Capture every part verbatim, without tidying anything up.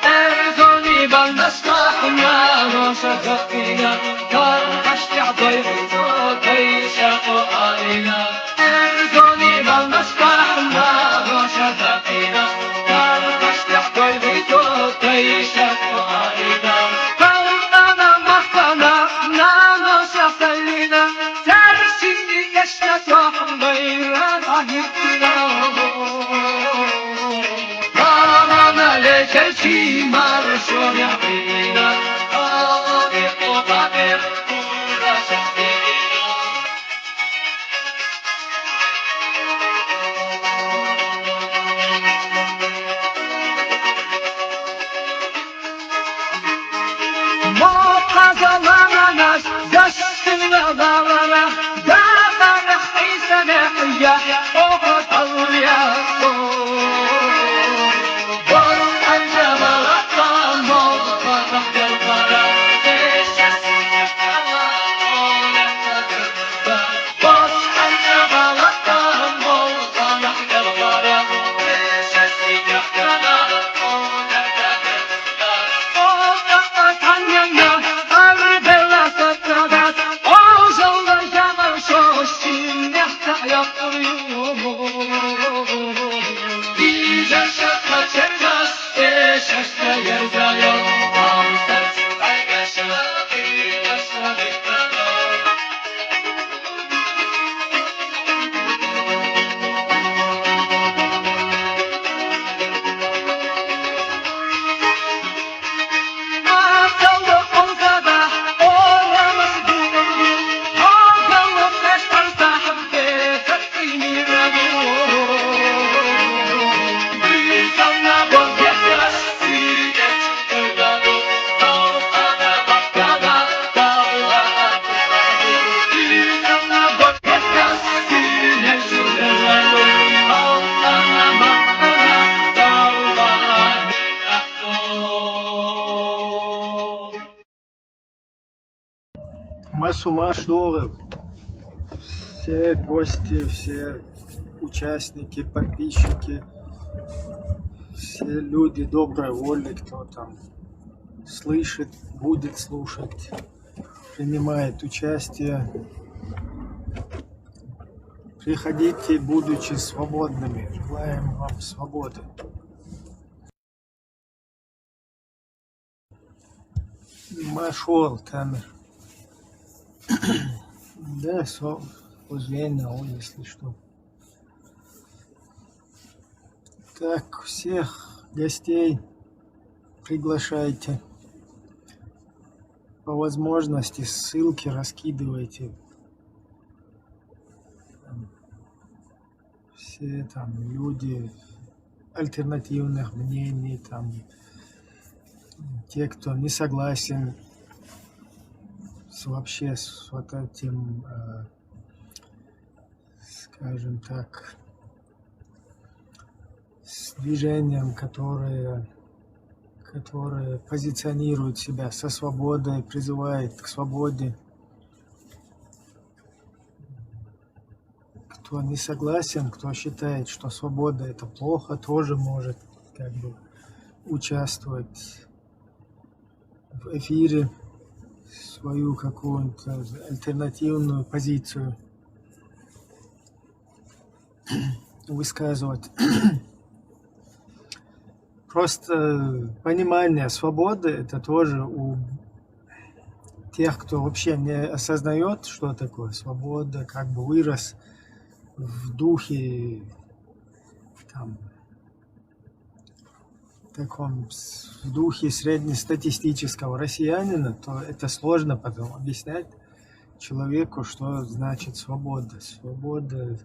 Ergoni bandasqa, mano sadaqina, kar hashti adoy, to, to, isha, o, alina. Ergoni bandasqa, mano sadaqina, kar hashti adoy, to, to, isha, o, alina. Kar ana mahkana, nano sasalina, tersini yaşa, to, bayra, ahitna. Масума шура, все гости, все участники, подписчики, все люди доброй воли, кто там слышит, будет слушать, принимает участие. Приходите, будучи свободными. Желаем вам свободы. Ма шура, Тамер. Да, со, узвена, если что. Так, всех гостей приглашайте. По возможности ссылки раскидывайте. Все там люди альтернативных мнений, там те, кто не согласен с, вообще с вот этим, э, скажем так, с движением, которое, которое позиционирует себя со свободой, призывает к свободе. Кто не согласен, кто считает, что свобода — это плохо, тоже может как бы участвовать в эфире, свою какую-то альтернативную позицию высказывать. Просто понимание свободы — это тоже у тех, кто вообще не осознает, что такое свобода, как бы вырос в духе, там, таком с-, в духе среднестатистического россиянина, то это сложно потом объяснять человеку, что значит свобода. Свобода,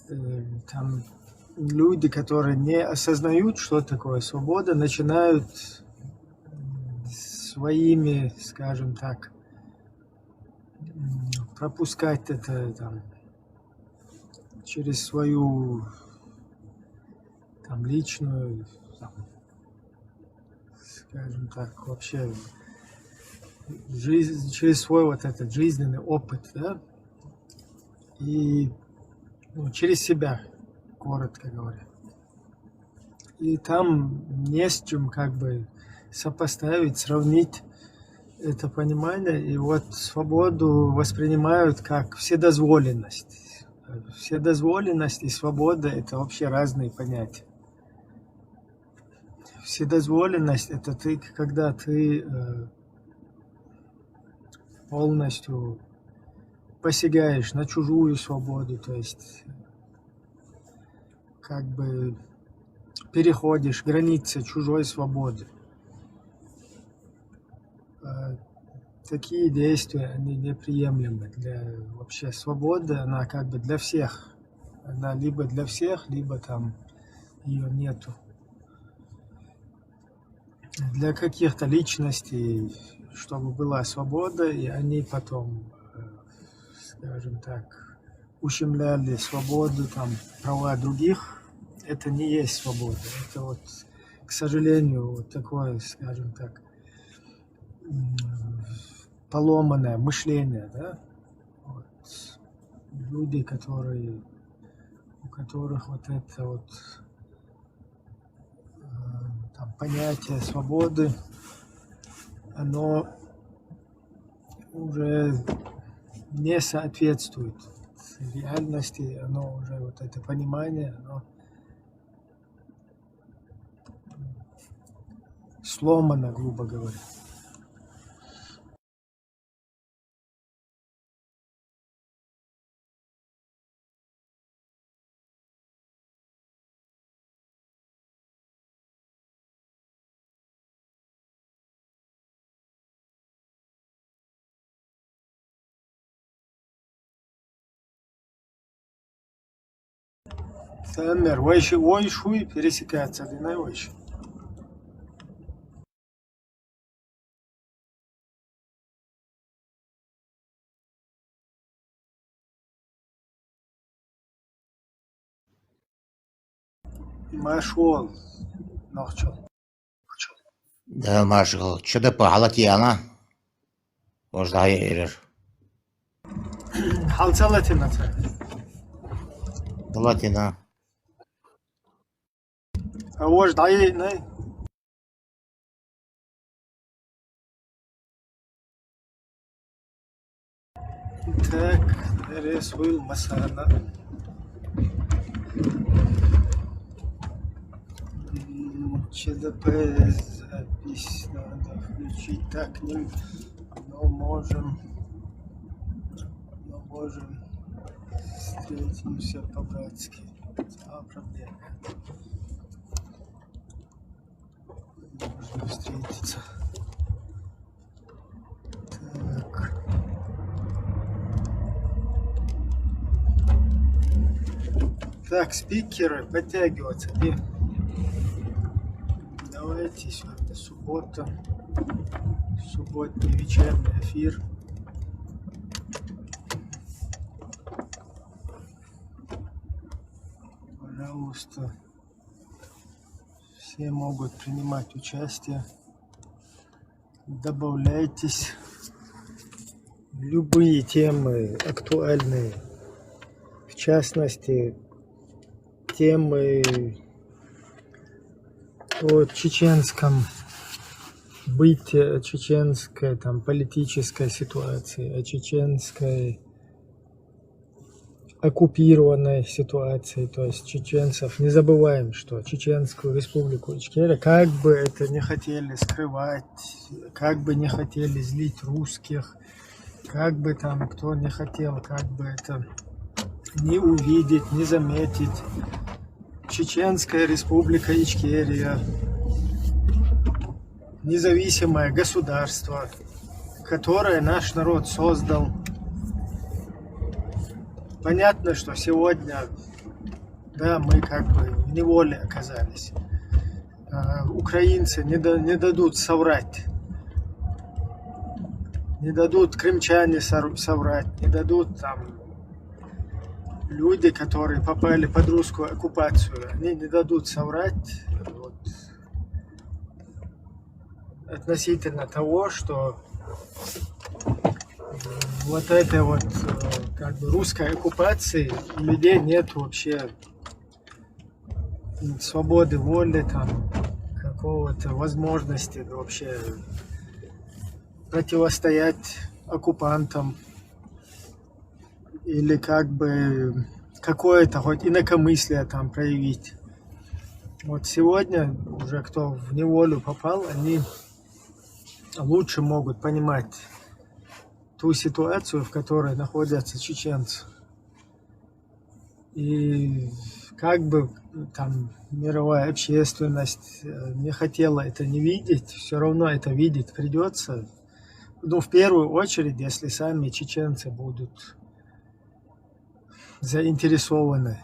э, там люди, которые не осознают, что такое свобода, начинают своими, скажем так, м, пропускать это там через свою там личную, там, скажем так, вообще жизнь, через свой вот этот жизненный опыт, да, и, ну, через себя, коротко говоря. И там не с чем как бы сопоставить, сравнить это понимание. И вот свободу воспринимают как вседозволенность. Вседозволенность и свобода — это вообще разные понятия. Вседозволенность — это ты, когда ты э, полностью посягаешь на чужую свободу, то есть как бы переходишь границы чужой свободы. Э, Такие действия, они неприемлемы для вообще свободы, она как бы для всех. Она либо для всех, либо там ее нету. Для каких-то личностей, чтобы была свобода, и они потом, э, скажем так, ущемляли свободу, там, права других, это не есть свобода. Это вот, к сожалению, вот такое, скажем так, м, поломанное мышление, да? Вот. Люди, которые, у которых вот это вот э, там, понятие свободы, оно уже не соответствует реальности, оно уже, вот это понимание, оно сломано, грубо говоря. Сәлемнәр, уйш-, уйшуй пересекаться, динай уйш. Машгъул, нохчо. Да, машгъул. Чудапа халатияна. Вож дайи ирер. Халцалатина ца. Халатина. А вож дайи, не? Так, рисуем масана. М, Ч Д П запись надо включить. Так, не, но можем, но можем встретимся по-братски. А, проблема. Можно встретиться. Так. Так, спикеры, подтягиваться. Где? Давайте сегодня суббота. Субботний вечерний ефір. Пожалуйста. Все могут принимать участие. Добавляйтесь. Любые темы актуальные. В частности, темы о чеченском быте, о чеченской там политической ситуации, о чеченской оккупированной ситуации, то есть чеченцев. Не забываем, что Чеченскую Республику Ичкерия, как бы это не хотели скрывать, как бы не хотели злить русских, как бы там кто не хотел, как бы это не увидеть, не заметить. Чеченская Республика Ичкерия, независимое государство, которое наш народ создал. Понятно, что сегодня, да, мы как бы в неволе оказались. А, украинцы не, да- не дадут соврать. Не дадут крымчане сор- соврать, не дадут там люди, которые попали под русскую оккупацию, они не дадут соврать. Вот. Относительно того, что вот этой вот э, как бы русской оккупации у людей нет вообще свободы воли, там, какого-то возможности вообще противостоять оккупантам или как бы какое-то хоть инакомыслие там проявить. Вот сегодня уже кто в неволю попал, они лучше могут понимать ту ситуацию, в которой находятся чеченцы. И как бы там мировая общественность э, не хотела это не видеть, все равно это видеть придется. Ну, в первую очередь, если сами чеченцы будут заинтересованы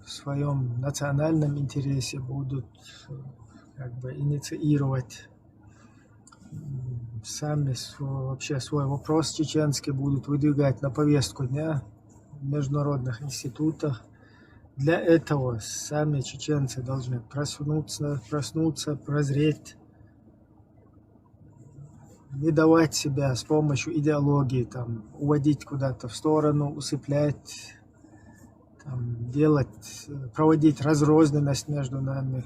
в своем национальном интересе, будут э, как бы инициировать м, сами сво- вообще свой вопрос чеченский будут выдвигать на повестку дня в международных институтах. Для этого сами чеченцы должны проснуться, проснуться, прозреть, не давать себя с помощью идеологии там уводить куда-то в сторону, усыплять, там, делать, э, проводить разрозненность между нами,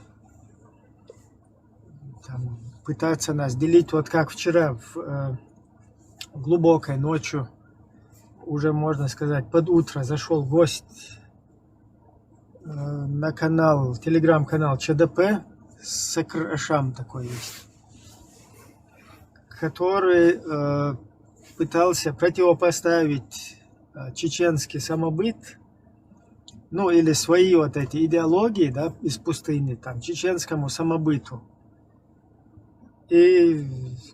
там, пытаться нас делить, вот как вчера в э, глубокой ночью, уже можно сказать под утро зашел гость э, на канал, телеграм-канал ЧДП, Сакр Ашам такой есть, который э, пытался противопоставить э, чеченский самобыт, ну или свои вот эти идеологии, да, из пустыни, там, чеченскому самобыту. И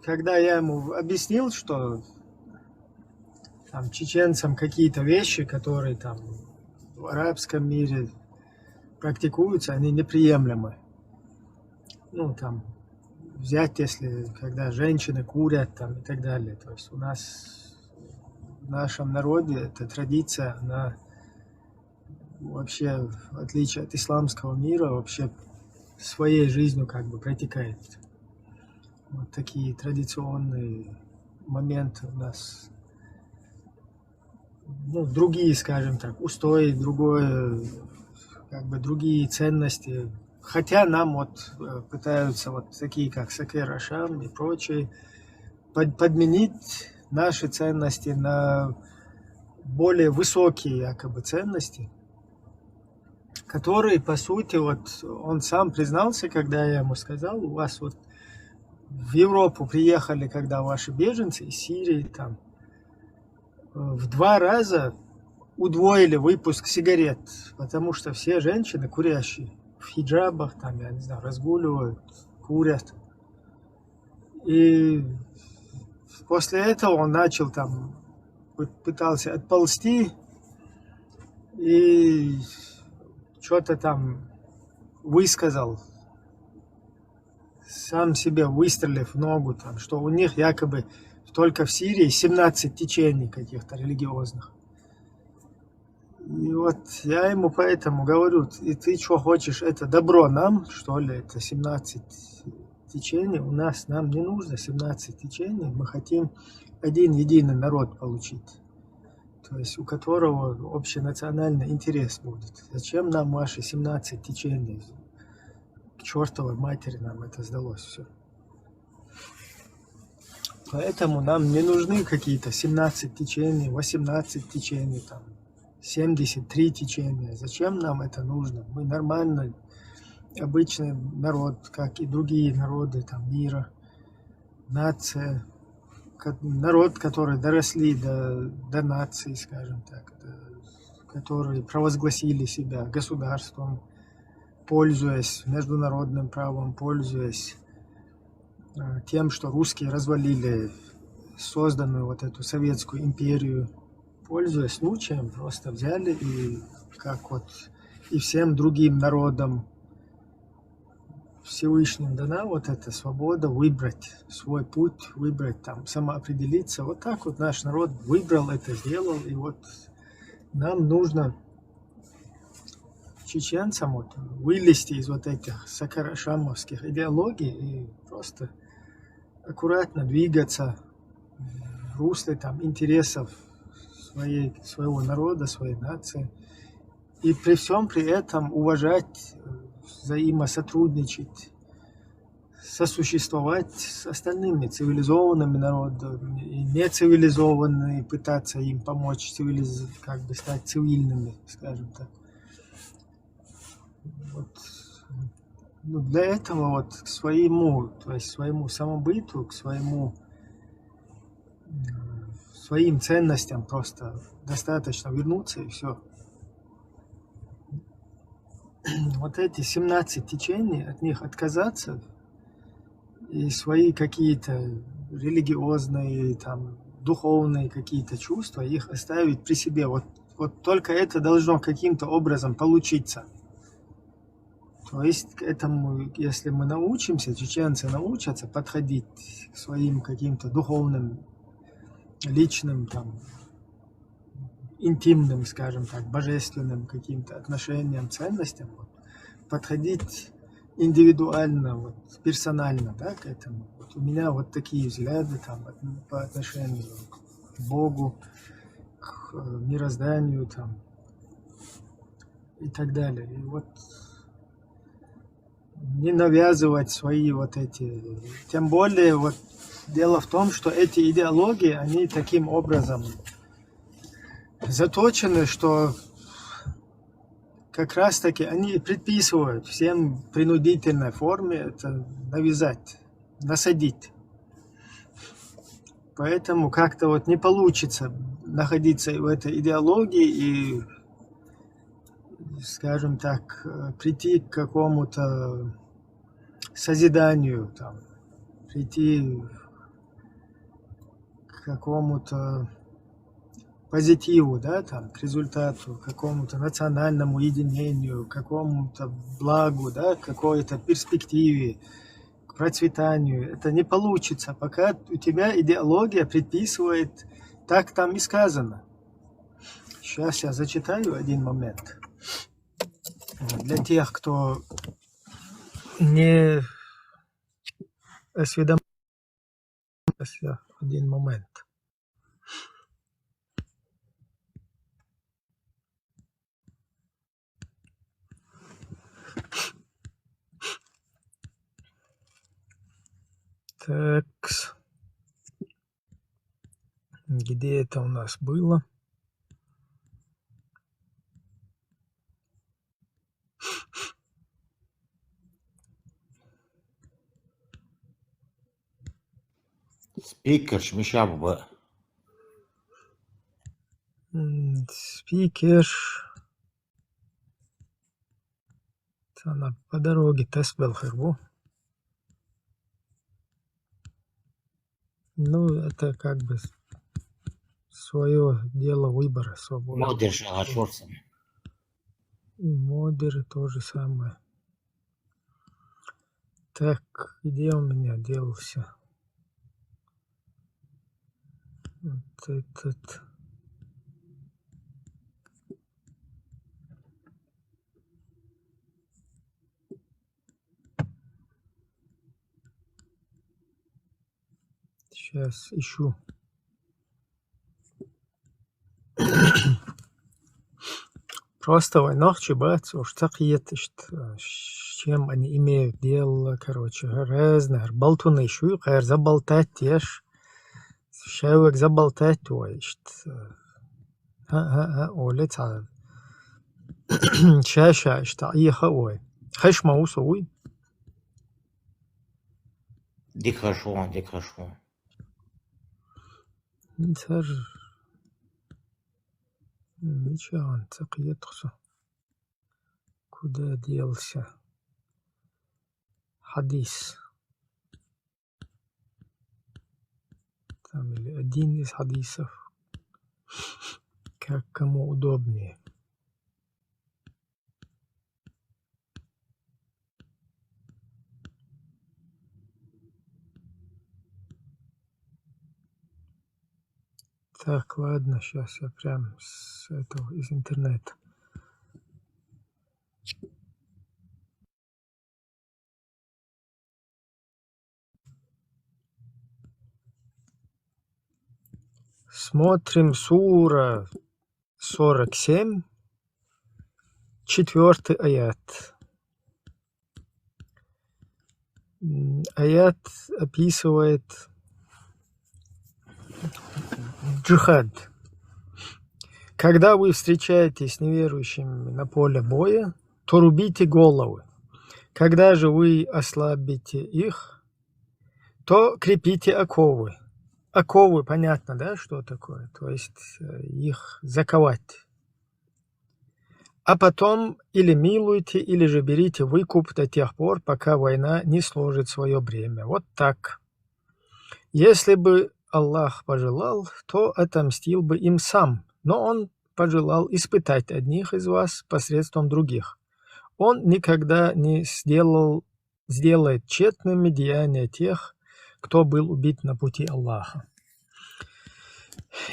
когда я ему объяснил, что там чеченцам какие-то вещи, которые там в арабском мире практикуются, они неприемлемы. Ну, там, взять, если когда женщины курят там и так далее. То есть у нас в нашем народе эта традиция, она вообще, в отличие от исламского мира, вообще своей жизнью как бы протекает. Вот такие традиционные моменты у нас. Ну, другие, скажем так, устои, другое, как бы другие ценности. Хотя нам вот э, пытаются вот такие, как Сакер Ашам и прочие, под- подменить наши ценности на более высокие якобы ценности, которые, по сути, вот он сам признался, когда я ему сказал, у вас вот в Европу приехали, когда ваши беженцы из Сирии, там, э, в два раза удвоили выпуск сигарет, потому что все женщины курящие, в хиджабах, там, я не знаю, разгуливают, курят. И после этого он начал там, пы- пытался отползти и что-то там высказал, сам себе выстрелив в ногу, там, что у них якобы только в Сирии семнадцать течений каких-то религиозных. И вот я ему поэтому говорю, и ты что хочешь, это добро нам, что ли, это семнадцать течений? У нас, нам не нужно семнадцать течений, мы хотим один единый народ получить, то есть у которого общенациональный интерес будет. Зачем нам ваши семнадцать течений? К чертовой матери нам это сдалось все. Поэтому нам не нужны какие-то семнадцать течений, восемнадцать течений, там, семьдесят три течения. Зачем нам это нужно? Мы нормальный, обычный народ, как и другие народы там, мира, нация, ко- народ, который доросли до, до нации, скажем так, до- которые провозгласили себя государством, пользуясь международным правом, пользуясь э, тем, что русские развалили созданную вот эту советскую империю, пользуясь случаем, просто взяли и как вот и всем другим народам Всевышним дана вот эта свобода выбрать свой путь, выбрать там, самоопределиться. Вот так вот наш народ выбрал это, сделал, и вот нам нужно чеченцам вот вылезти из вот этих сакарашамовских идеологий и просто аккуратно двигаться в русле там интересов своей, своего народа, своей нации. И при всем при этом уважать э, взаимосотрудничать, сосуществовать с остальными цивилизованными народами, и нецивилизованные пытаться им помочь цивилиз... как бы стать цивильными, скажем так. Вот. Ну, для этого вот к своему, то есть своему самобыту, к своему, своим ценностям просто достаточно вернуться, и все. Вот эти семнадцать течений, от них отказаться и свои какие-то религиозные, там, духовные какие-то чувства, их оставить при себе. Вот, вот только это должно каким-то образом получиться. То есть к этому, если мы научимся, чеченцы научатся подходить к своим каким-то духовным, личным, там, интимным, скажем так, божественным каким-то отношениям, ценностям, вот, подходить индивидуально, вот, персонально, да, к этому. Вот у меня вот такие взгляды там, по отношению к Богу, к мирозданию там, и так далее. И вот не навязывать свои вот эти. Тем более, вот дело в том, что эти идеологии, они таким образом заточены, что как раз-таки они предписывают всем в принудительной форме это навязать, насадить. Поэтому как-то вот не получится находиться в этой идеологии и, скажем так, э, прийти к какому-то созиданию, там, прийти к какому-то позитиву, да, там, к результату, к какому-то национальному единению, к какому-то благу, да, к какой-то перспективе, к процветанию. Это не получится, пока у тебя идеология предписывает, так там и сказано. Сейчас я зачитаю один момент. Для тех, кто не осведомлен. Сейчас, один момент. Так. Где это у нас было? Спикерш, Миша, бу. М, спикерш. Цана по дороге тас белхер бу. Ну, это как бы свое дело выбора, свобода. Модер шагашорсен. И модер то же самое. Так, где у меня делся? Вот этот. Сейчас ищу. Просто вай нохчи бац, уж так есть, что, с чем они имеют дело, короче, разные. Балтуны ещё, кхайр заболтать еш. Шавек заболтать вай, что. А, а, а, оле ца. Ша, ша, что, иха вай. Хешма усо уй. Дика шо, дика шо. Цар мича он, ца кхетхсо. Куда делся? Хадис. Там или один из хадисов. Как кому удобнее. Так, ладно, сейчас я прям с этого, из интернета. Смотрим сура сорок семь, четвёртый аят. М, Аят описывает джихад. Когда вы встречаетесь с неверующими на поле боя, то рубите головы. Когда же вы ослабите их, то крепите оковы. Оковы, понятно, да, что такое? То есть э, их заковать. А потом или милуйте, или же берите выкуп до тех пор, пока война не сложит свое бремя. Вот так. Если бы Аллах пожелал, то отомстил бы им сам, но Он пожелал испытать одних из вас посредством других. Он никогда не сделал, сделает тщетными деяния тех, кто был убит на пути Аллаха.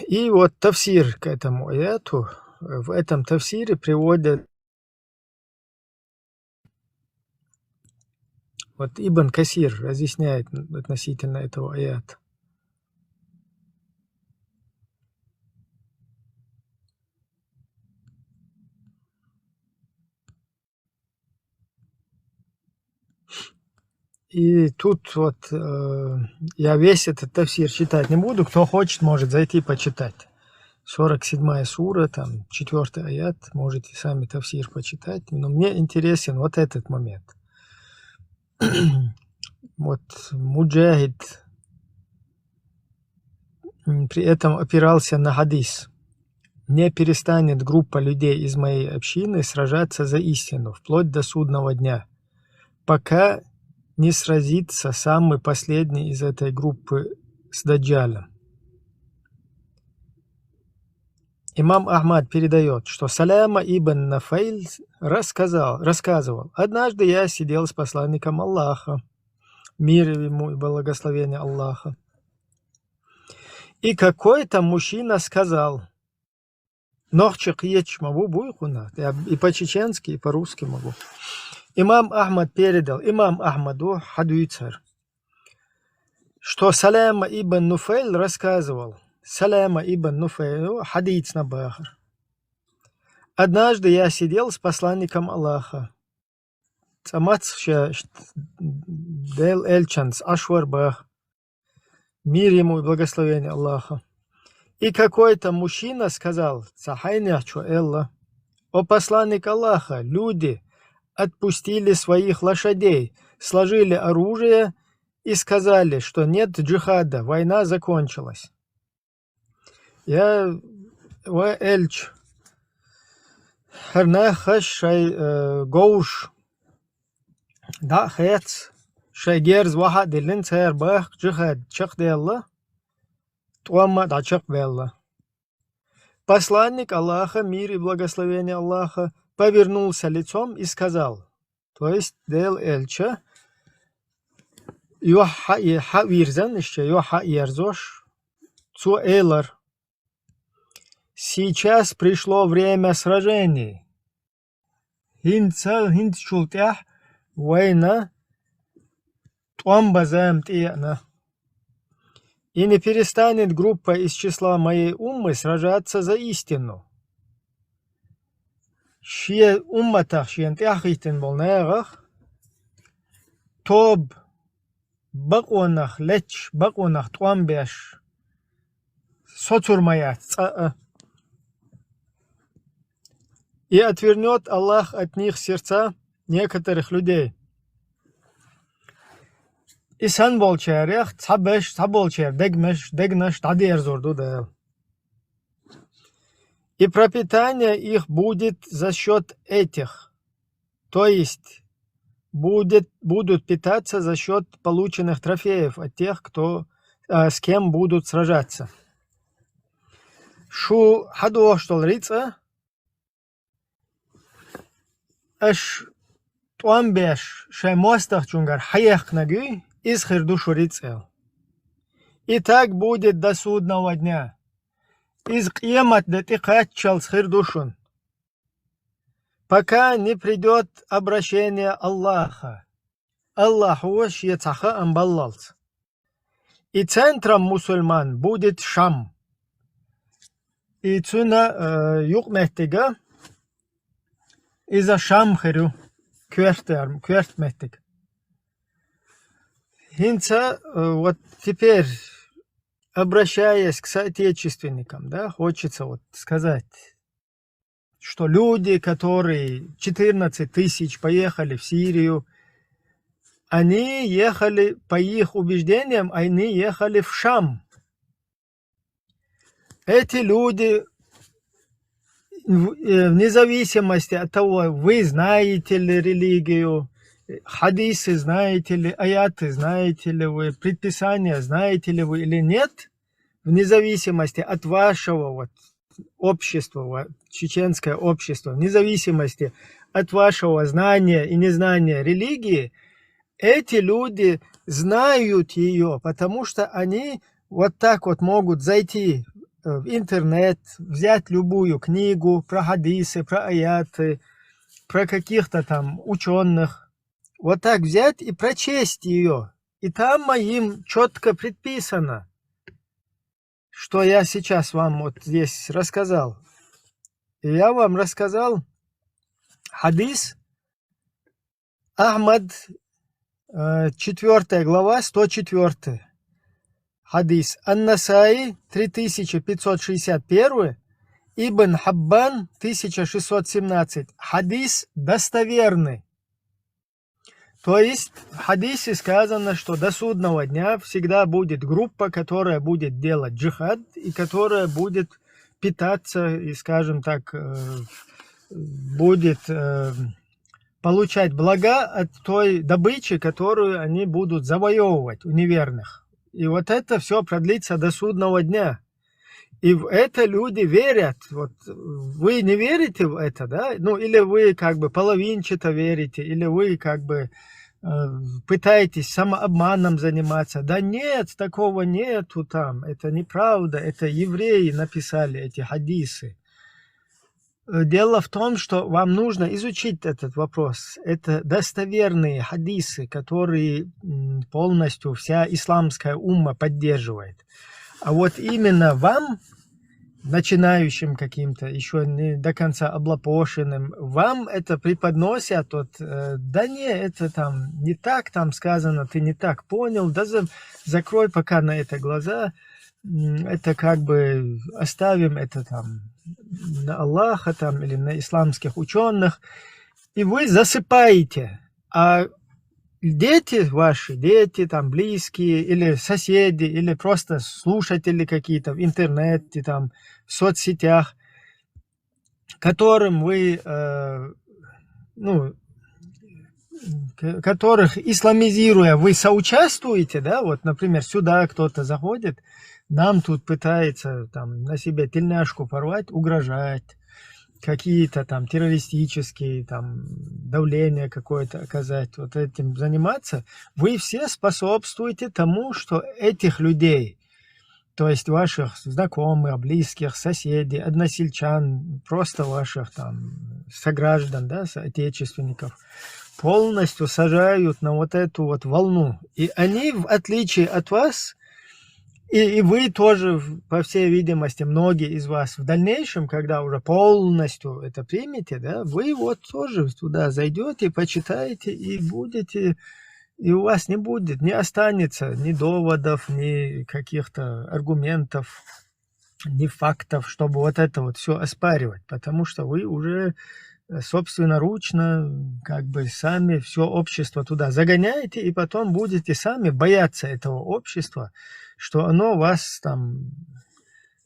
И вот тафсир к этому аяту. В этом тафсире приводят, вот Ибн Касир разъясняет относительно этого аята. И тут вот э, я весь этот тафсир читать не буду. Кто хочет, может зайти почитать. Сорок седьмая сура, там четвёртый аят, можете сами тафсир почитать. Но мне интересен вот этот момент. Вот Муджахид м, при этом опирался на хадис. Не перестанет группа людей из моей общины сражаться за истину вплоть до судного дня, пока не сразится самый последний из этой группы с Даджалем. Имам Ахмад передает, что Саляма ибн Нафейль рассказал, рассказывал: «Однажды я сидел с посланником Аллаха, мир ему и благословение Аллаха. И какой-то мужчина сказал». Нохчи кхеташ ма бу буй хьуна, я и по-чеченски, и по-русски могу. Имам Ахмад передал, имам Ахмаду хьадуьйцур, что Саляма ибн Нуфейль рассказывал. Саляма ибн Нуфейлю хьадийцина бахар. Однажды я сидел с посланником Аллаха. Цкъа мацах ша Дела элчанца Ӏаш вар баха, мир ему и благословение Аллаха. И какой-то мужчина сказал, цхьа хьайнехчо элла: «О посланник Аллаха, люди отпустили своих лошадей, сложили оружие и сказали, что нет джихада, война закончилась». Я, ва элча, хӀара нах хаш шай э, говш дӀа а хец, шай герз ваха а диллина, цара бахка джихад чакхделла, тӀом а дӀачакхбелла. Посланник Аллаха, мир и благословение Аллаха, повернулся лицом и сказал, то есть Дела элча, юха хьа-, хьавирзан, иштта юха хьаерзош, цо элар: «Сейчас пришло время сражений». ХӀинца, хӀинцачул тӀехьа вайна тӀом базам тӀеэна. «И не перестанет группа из числа моей уммы сражаться за истину». Шен умматах, шена тӀаьхьахӀиттина болу нахах тоба бакъонах летташ, бакъонах тӀом беш, соцур ма яц цкъа а. «И отвернёт Аллах от них сердца некоторых людей». И санна болчарех цхьаберш, цхьаболчеран дегнаш, дегнаш дӀадерзор ду Дала. «И пропитание их будет за счёт этих». То есть будет, будут питаться за счёт полученных трофеев от тех, кто, а, с кем будут сражаться. Шу хьадохуш долу рицкъа, аша тӀом беш шайн мостагӀчуьнгара хьаехкинарг юй, иза хир ду шу рицкъел. «И так будет до судного дня». Иза къемат де тӀекхаччалц хир ду шуна. «Пока не придёт обращение Аллаха». Аллахьо шен цхьа хаам баллалц. «И центром мусульман будет Шам». И цуьнан, э, юкъаметтиг иза Шам хир ю, коьртар-, коьрта меттиг. Hinca, э, вот теперь, обращаясь к соотечественникам, да, хочется вот сказать, что люди, которые четырнадцать тысяч поехали в Сирию, они ехали, по их убеждениям, они ехали в Шам. Эти люди, в- э, вне зависимости от того, вы знаете ли религию, э, хадисы знаете ли, аяты знаете ли вы, предписания знаете ли вы или нет, вне зависимости от вашего вот общества, ва- чеченское общество, вне зависимости от вашего знания и незнания религии, эти люди знают ее, потому что они вот так вот могут зайти э, в интернет, взять любую книгу про хадисы, про аяты, про каких-то там ученых, вот так взять и прочесть ее. И там им четко предписано, что я сейчас вам вот здесь рассказал. И я вам рассказал хадис Ахмад, э, четвёртая глава, сто четвёртый хадис. Ан-Насаи, три тысячи пятьсот шестьдесят первый, Ибн Хаббан, тысяча шестьсот семнадцать. Хадис достоверный. То есть в хадисе сказано, что до судного дня всегда будет группа, которая будет делать джихад и которая будет питаться и, скажем так, э, будет э, получать блага от той добычи, которую они будут завоевывать у неверных. И вот это все продлится до судного дня. И в это люди верят. Вот вы не верите в это, да? Ну, или вы как бы половинчато верите, или вы как бы э, пытаетесь самообманом заниматься. Да нет, такого нету там. Это неправда. Это евреи написали эти хадисы. Э, Дело в том, что вам нужно изучить этот вопрос. Это достоверные хадисы, которые м, полностью вся исламская умма поддерживает. А вот именно вам, начинающим каким-то, еще не до конца облапошенным, вам это преподносят, вот, э, да не, это там не так там сказано, ты не так понял, да за- закрой пока на это глаза, м, это как бы оставим это там на Аллаха там или на исламских ученых, и вы засыпаете. А дети ваши, дети там близкие или соседи, или просто слушатели какие-то в интернете, там, в соцсетях, которым вы, э, ну, к- которых исламизируя, вы соучаствуете, да, вот, например, сюда кто-то заходит, нам тут пытается там на себе тельняшку порвать, угрожать, какие-то там террористические, там давление какое-то оказать, вот этим заниматься, вы все способствуете тому, что этих людей, то есть ваших знакомых, близких, соседей, односельчан, просто ваших там сограждан, да, соотечественников, полностью сажают на вот эту вот волну. И они, в отличие от вас, и, и вы тоже, в- по всей видимости, многие из вас в дальнейшем, когда уже полностью это примете, да, вы вот тоже туда зайдете, почитаете и будете, и у вас не будет, не останется ни доводов, ни каких-то аргументов, ни фактов, чтобы вот это вот все оспаривать, потому что вы уже э, собственноручно, как бы сами все общество туда загоняете, и потом будете сами бояться этого общества, что оно вас там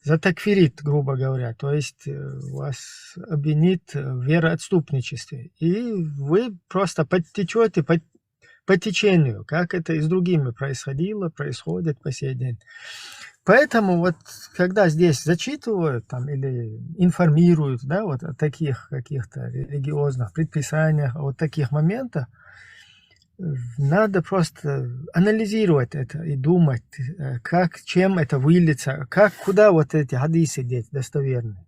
затакфирит, грубо говоря, то есть э, вас обвинит в вероотступничестве. И вы просто подтечете по, по течению, как это и с другими происходило, происходит по сей день. Поэтому вот, когда здесь зачитывают там или информируют, да, вот о таких каких-то религиозных предписаниях, о вот таких моментах, надо просто анализировать это и думать, э, как, чем это выльется, как, куда вот эти хадисы деть достоверные.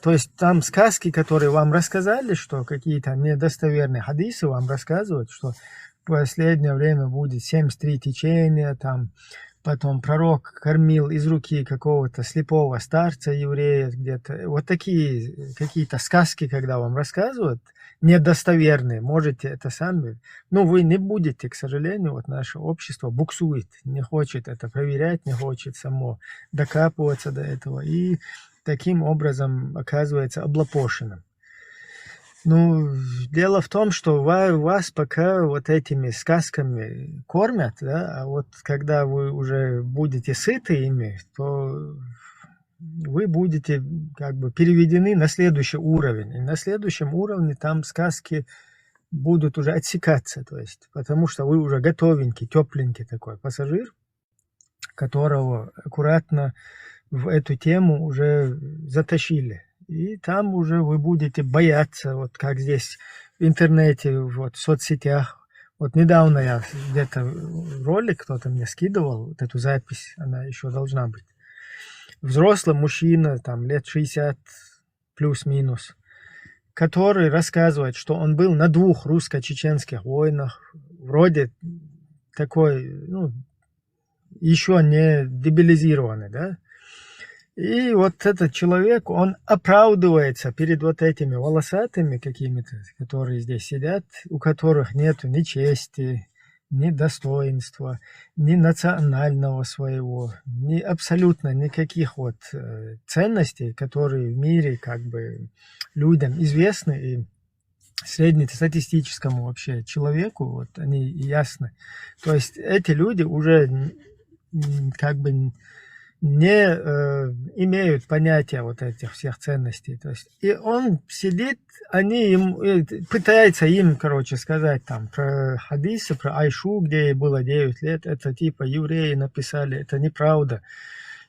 То есть там сказки, которые вам рассказали, что какие-то недостоверные хадисы вам рассказывают, что в последнее время будет семьдесят три течения, там потом пророк кормил из руки какого-то слепого старца еврея где-то. Вот такие какие-то сказки, когда вам рассказывают, недостоверные, можете это сами. Ну, вы не будете, к сожалению, вот наше общество буксует, не хочет это проверять, не хочет само докапываться до этого. И таким образом оказывается облапошенным. Ну, дело в том, что ва- вас пока вот этими сказками кормят, да, а вот когда вы уже будете сыты ими, то вы будете как бы переведены на следующий уровень. И на следующем уровне там сказки будут уже отсекаться, то есть, потому что вы уже готовенький, тепленький такой пассажир, которого аккуратно в эту тему уже затащили. И там уже вы будете бояться, вот как здесь в интернете, вот в соцсетях. Вот недавно я где-то ролик, кто-то мне скидывал, вот эту запись, она еще должна быть. Взрослый мужчина, там лет шестьдесят плюс-минус, который рассказывает, что он был на двух русско-чеченских войнах, вроде такой, ну, еще не дебилизированный, да. И вот этот человек, он оправдывается перед вот этими волосатыми какими-то, которые здесь сидят, у которых нету ни чести, ни достоинства, ни национального своего, ни абсолютно никаких вот э, ценностей, которые в мире как бы людям известны и среднестатистическому вообще человеку, вот они ясны. То есть эти люди уже м, как бы не э, имеют понятия вот этих всех ценностей. То есть и он сидит, они им э, пытается им, короче, сказать там про хадисы, про Айшу, где ей было девять лет, это типа евреи написали, это неправда.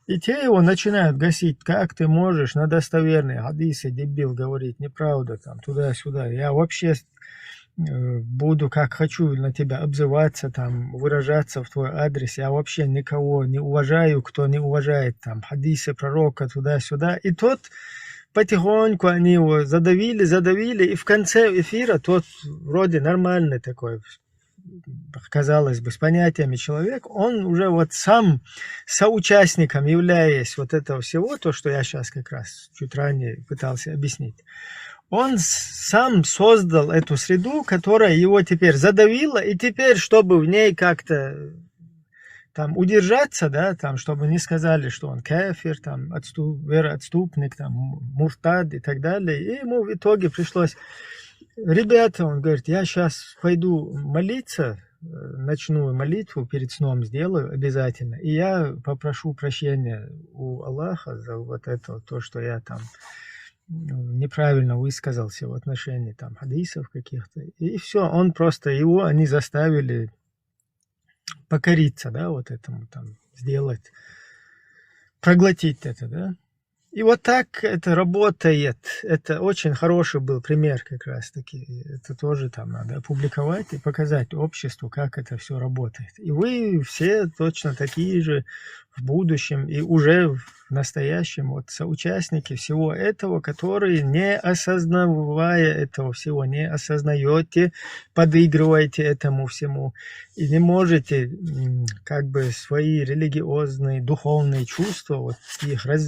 И те его начинают гасить: как ты можешь на достоверные хадисы, дебил, говорить неправда, там, туда-сюда. Я вообще э, буду как хочу на тебя обзываться, там, выражаться в твой адрес. Я вообще никого не уважаю, кто не уважает там хадисы пророка, туда-сюда. И тот потихоньку они его задавили, задавили, и в конце эфира тот вроде нормальный такой, казалось бы, с понятиями человек, он уже вот сам соучастником являясь вот этого всего, то, что я сейчас как раз чуть ранее пытался объяснить, он сам создал эту среду, которая его теперь задавила, и теперь, чтобы в ней как-то там удержаться, да, там, чтобы не сказали, что он кафир, там, отступ, вероотступник, там, муртад и так далее. И ему в итоге пришлось: ребята, он говорит, я сейчас пойду молиться, э, ночную молитву перед сном сделаю обязательно. И я попрошу прощения у Аллаха за вот это, то, что я там неправильно высказался в отношении там хадисов каких-то. И все, он просто, его они заставили покориться, да, вот этому там сделать, проглотить это, да. И вот так это работает. Это очень хороший был пример как раз-таки. Это тоже там надо опубликовать и показать обществу, как это все работает. И вы все точно такие же в будущем и уже в настоящем вот соучастники всего этого, которые, не осознавая этого всего, не осознаете, подыгрываете этому всему и не можете как бы свои религиозные, духовные чувства, вот их раз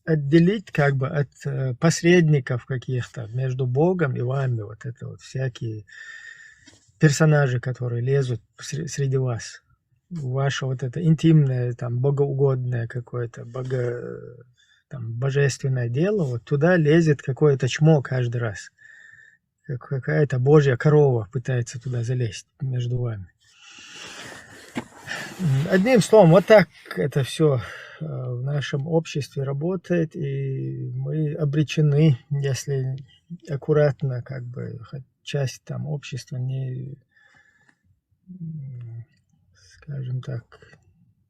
отделить как бы от э, посредников каких-то между Богом и вами, вот это вот всякие персонажи, которые лезут среди вас, ваше вот это интимное, там, богоугодное какое-то, бого, там, божественное дело, вот туда лезет какое-то чмо каждый раз. Как какая-то божья корова пытается туда залезть между вами. Одним словом, вот так это все э, в нашем обществе работает, и мы обречены, если аккуратно, как бы, часть там общества не, скажем так,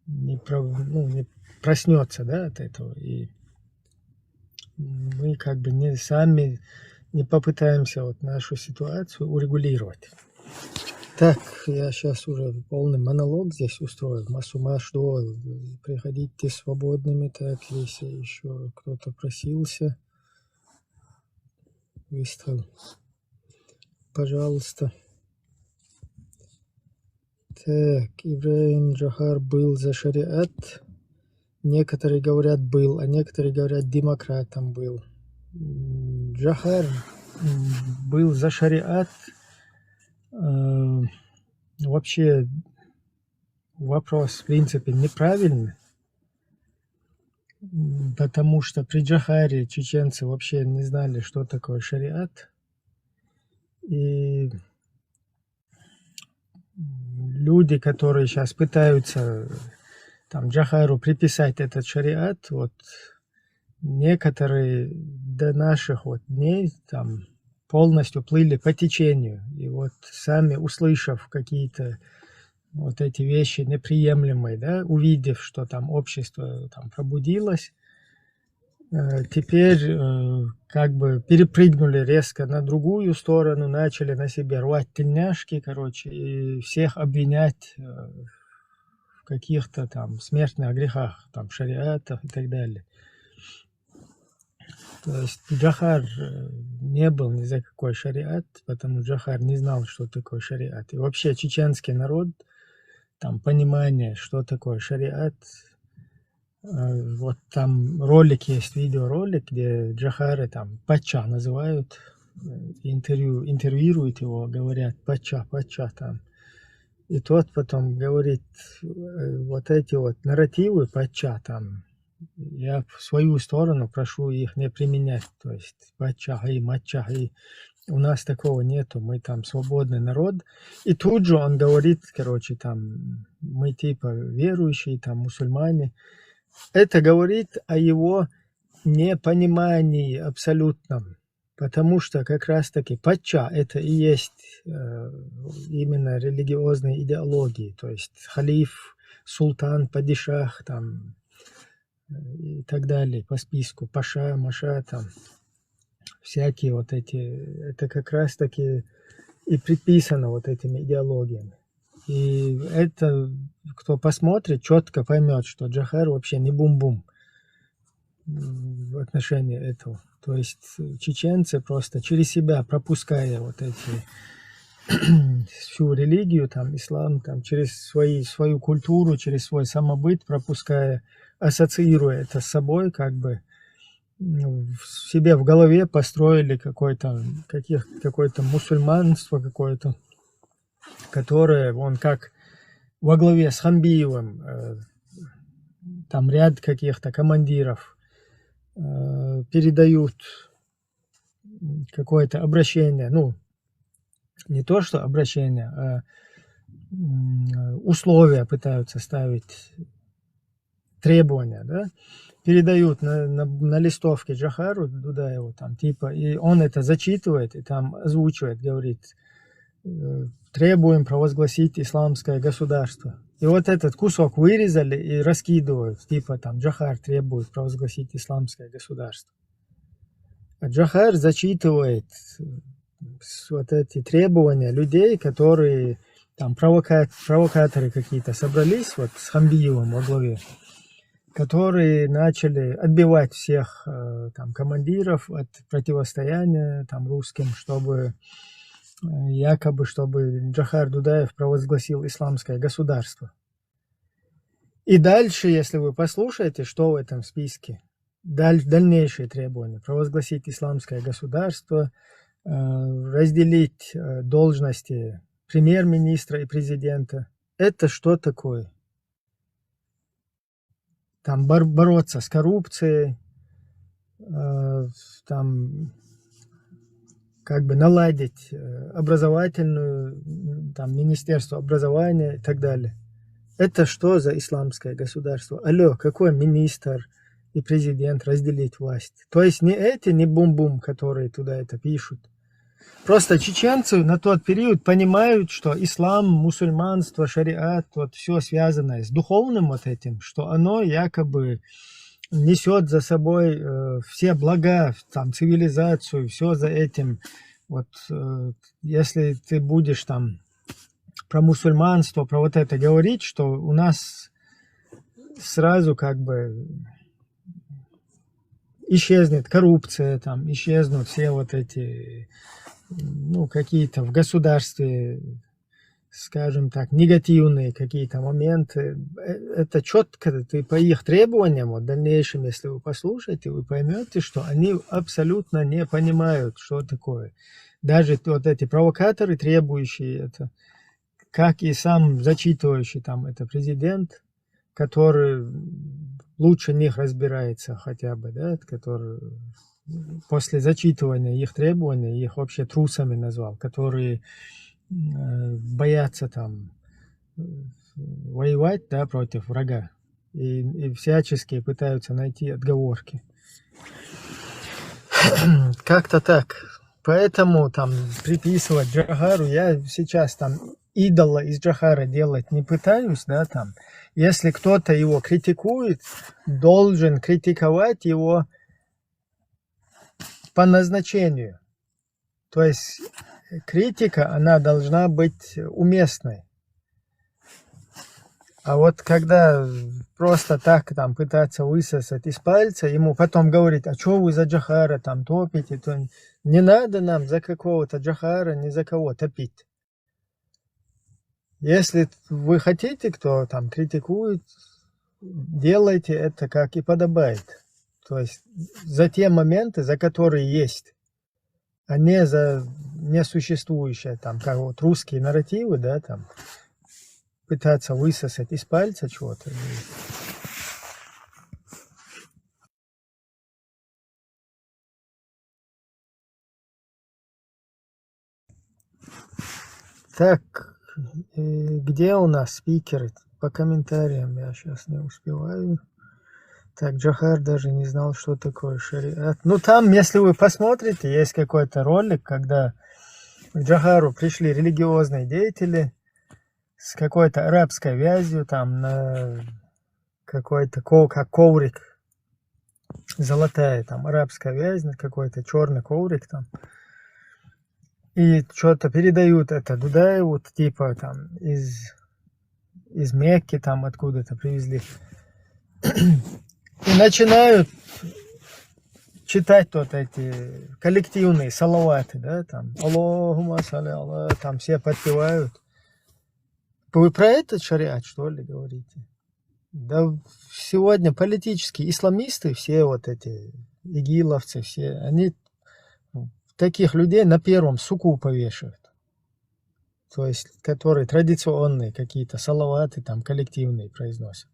не, пров... ну, не проснется, да, от этого. И мы как бы не сами не попытаемся вот нашу ситуацию урегулировать. Так, я сейчас уже полный монолог здесь устрою. Масумаш, приходите свободными, так, если еще кто-то просился. Выстрел. Пожалуйста. Так, Ибрагим Джохар был за шариат. Некоторые говорят был, а некоторые говорят демократом был. Джохар был за шариат. Э, вообще вопрос, в принципе, неправильный, потому что при Джохаре чеченцы вообще не знали, что такое шариат. И люди, которые сейчас пытаются там Джохару приписать этот шариат, вот некоторые до наших вот дней там полностью плыли по течению. И вот сами услышав какие-то вот эти вещи неприемлемые, да, увидев, что там общество там пробудилось, э, теперь э, как бы перепрыгнули резко на другую сторону, начали на себе рвать тельняшки, короче, и всех обвинять э, в каких-то там смертных грехах, там шариатах и так далее. То есть Джохар э, не был ни за какой шариат, потому что Джохар не знал, что такое шариат. И вообще чеченский народ, там понимание, что такое шариат, вот там ролик есть, видеоролик, где Джохара там патчах называют, интервью, интервьюируют его, говорят: «Патчах, патчах» там. И тот потом говорит: «Вот эти вот нарративы патчах там, я в свою сторону прошу их не применять». То есть патчах и матчах, и у нас такого нету, мы там свободный народ. И тут же он говорит, короче, там, мы типа верующие, там, мусульмане. Это говорит о его непонимании абсолютном, потому что как раз-таки патчах это и есть э, именно религиозные идеологии, то есть халиф, султан, падишах, там, и так далее по списку, паша, маша, там, всякие вот эти, это как раз-таки и приписано вот этими идеологиями. И это, кто посмотрит, четко поймет, что Джохар вообще не бум-бум в отношении этого. То есть чеченцы, просто через себя пропуская вот эти всю религию, там, ислам, там, через свои, свою культуру, через свой самобыт пропуская, ассоциируя это с собой, как бы в себе в голове построили какое-то каких, какое-то мусульманство, какое-то, которое он как во главе с Хамбиевым, э, там ряд каких-то командиров э, передают какое-то обращение, ну, не то что обращение, а условия пытаются ставить, требования, да, передают на, на, на листовке Джохару Дудаеву, там, типа, и он это зачитывает, и там озвучивает, говорит: «Требуем провозгласить исламское государство». И вот этот кусок вырезали и раскидывают, типа, там, Джохар требует провозгласить исламское государство. А Джохар зачитывает вот эти требования людей, которые там провока... провокаторы какие-то собрались, вот с Хамбиевым во главе, которые начали отбивать всех э, там командиров от противостояния там русским, чтобы э, якобы, чтобы Джохар Дудаев провозгласил исламское государство. И дальше, если вы послушаете, что в этом списке, даль... дальнейшие требования: провозгласить исламское государство, э, разделить э, должности премьер-министра и президента. Это что такое? Там бор... бороться с коррупцией, э, там как бы наладить э, образовательную, там, министерство образования и так далее. Это что за исламское государство? Алло, какой министр и президент разделить власть? То есть не эти, не бум-бум, которые туда это пишут. Просто чеченцы на тот период понимают, что ислам, мусульманство, шариат, вот все связанное с духовным вот этим, что оно якобы несет за собой э, все блага, там, цивилизацию, все за этим. Вот э, если ты будешь там про мусульманство, про вот это говорить, что у нас сразу как бы исчезнет коррупция, там, исчезнут все вот эти, ну, какие-то в государстве скажем так, негативные какие-то моменты. Э, Это четко, ты по их требованиям, вот в дальнейшем, если вы послушаете, вы поймете, что они абсолютно не понимают, что такое. Даже вот эти провокаторы, требующие это, как и сам зачитывающий там это президент, который лучше них разбирается хотя бы, да, который после зачитывания их требований, их вообще трусами назвал, которые э, боятся там э, воевать, да, против врага. И, и всячески пытаются найти отговорки. Как-то так. Поэтому там приписывать Джохару, я сейчас там идола из Джохара делать не пытаюсь, да, там. Если кто-то его критикует, должен критиковать его по назначению. То есть критика, она должна быть уместной. А вот когда просто так там пытаться высосать из пальца, ему потом говорить, а что вы за Джохара там топите, то не надо нам за какого-то Джохара, ни за кого топить. Если вы хотите, кто там критикует, делайте это как и подобает. То есть за те моменты, за которые есть, а не за несуществующее, там, как вот русские нарративы, да, там, пытаться высосать из пальца чего-то. Так, э, где у нас спикеры? По комментариям я сейчас не успеваю. Так, Джохар даже не знал, что такое шариат. Ну, там, если вы посмотрите, есть какой-то ролик, когда к Джохару пришли религиозные деятели с какой-то арабской вязью, там, на какой-то ко- как коврик, золотая там арабская вязь, на какой-то черный коврик там. И что-то передают это Дудаеву, типа там из, из Мекки там откуда-то привезли. И начинают читать вот эти коллективные салаваты, да, там, Аллахума салли аля, там все подпевают. Вы про этот шариат, что ли, говорите? Да сегодня политические исламисты, все вот эти игиловцы, все, они таких людей на первом суку повешают. То есть, которые традиционные какие-то салаваты там коллективные произносят.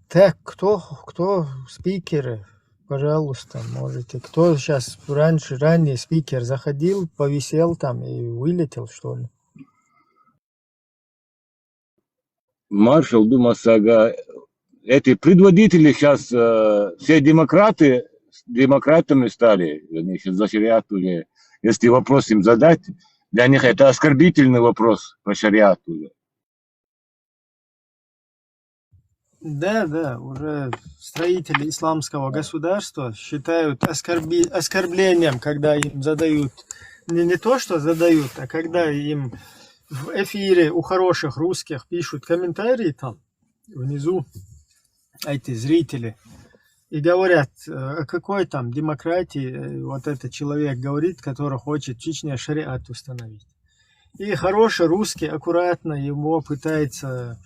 Так, кто, кто спикеры? Пожалуйста, можете. Кто сейчас раньше, ранее спикер заходил, повисел там и вылетел, что ли? Маршал Думасага, эти предводители сейчас, э, все демократы, демократами стали, они сейчас за шариат уже. Если вопрос им задать, для них это оскорбительный вопрос про шариат уже. Да, да, уже строители исламского государства считают оскорби... оскорблением, когда им задают, не, не то, что задают, а когда им в эфире у хороших русских пишут комментарии там внизу, эти зрители, и говорят, э, о какой там демократии э, вот этот человек говорит, который хочет в Чечне шариат установить. И хороший русский аккуратно его пытается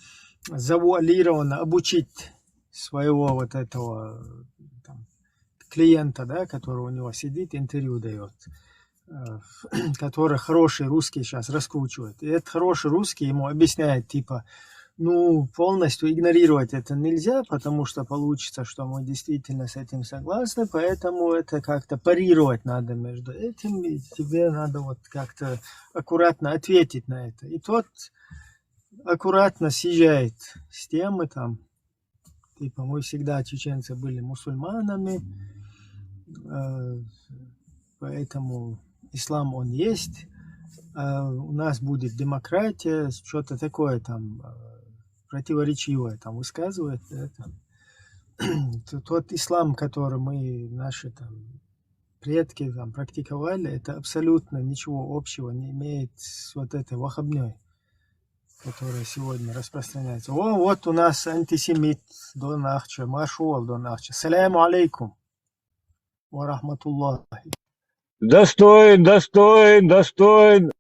завуалированно обучить своего вот этого там, клиента, да, который у него сидит, интервью дает, э, который хороший русский сейчас раскручивает. И этот хороший русский ему объясняет, типа, ну, полностью игнорировать это нельзя, потому что получится, что мы действительно с этим согласны, поэтому это как-то парировать надо между этим, и тебе надо вот как-то аккуратно ответить на это. И тот аккуратно съезжает с темы там, типа, мы всегда, чеченцы, были мусульманами, э, поэтому ислам, он есть, а у нас будет демократия, что-то такое там э, противоречивое там высказывает, да, там. Т- Тот ислам, который мы, наши там предки там практиковали, это абсолютно ничего общего не имеет с вот этой ваххабнёй, которая сегодня распространяется. О, вот у нас антисемит, Дон Ахча, маршал Дон Ахча. Саляму алейкум ва рахматуллахи. Достоин, достоин, достоин.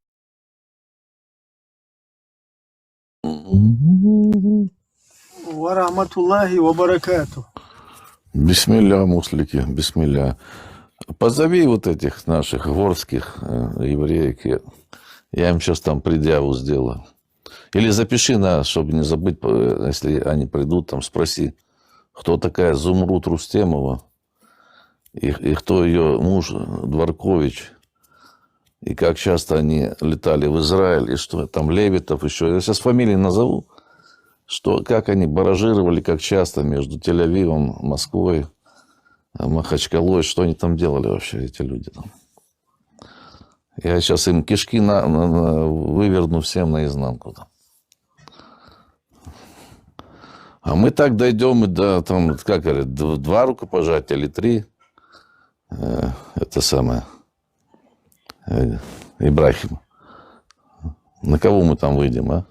Ва рахматуллахи ва баракату. Бисмилля, муслики, бисмилля. Позови вот этих наших горских э, евреек. Я, я им сейчас там предъяву сделаю. Или запиши на, чтобы не забыть, э, если они придут, там спроси, кто такая Зумруд Рустемова и, и кто ее муж Дворкович, и как часто они летали в Израиль, и что там Левитов еще. Я сейчас фамилии назову, что как они баражировали, как часто между Тель-Авивом, Москвой, э, Махачкалой, что они там делали вообще, эти люди там. Я сейчас им кишки на, на- на- выверну всем наизнанку. Там. А мы так дойдем и до, там, как говорят, д- два рукопожатия или три. Э, это самое. Э, Ибрахим. На кого мы там выйдем, а?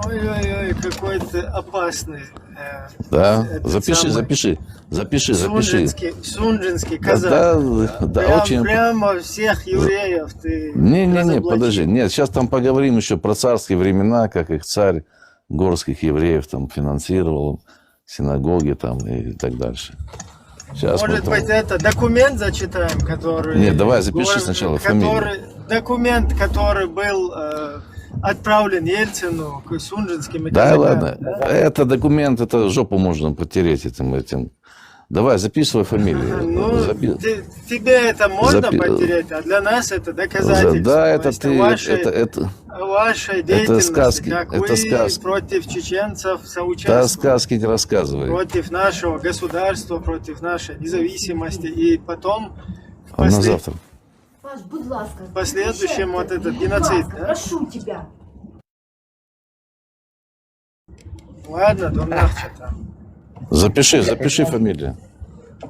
Ой-ой-ой, какой ты опасный. э, Да? этот Запиши, самый запиши. Запиши, запиши. Сунжинский, Сунжинский Да, казак. да, да, Прям- очень. Прямо всех евреев ты Не-не-не, разоблачил. Подожди. Нет, сейчас там поговорим еще про царские времена, как их царь горских евреев там финансировал, синагоги там и так дальше. Сейчас мы Может там- быть, это документ зачитаем, который... Не, давай запиши гор- сначала фамилию. Который, документ, который был э, отправлен Ельцину к сунжинским и Да, казакам, ладно. да? Это документ, это жопу можно потереть этим этим. Давай, записывай фамилию. Ну, Запи- те- тебе это можно Запи- потереть, а для нас это доказательство. Да, То это есть ты, вашей, это, это, вашей это деятельности, сказки, как это вы сказки. против чеченцев Да, соучаствовали, сказки не рассказывай. против нашего государства, против нашей независимости. И потом А на после- завтра. Паш, будь ласка, в последующем вот этот будь геноцид, ласка, да? Прошу тебя. Ладно, Дон Ахча там. Запиши, запиши фамилию.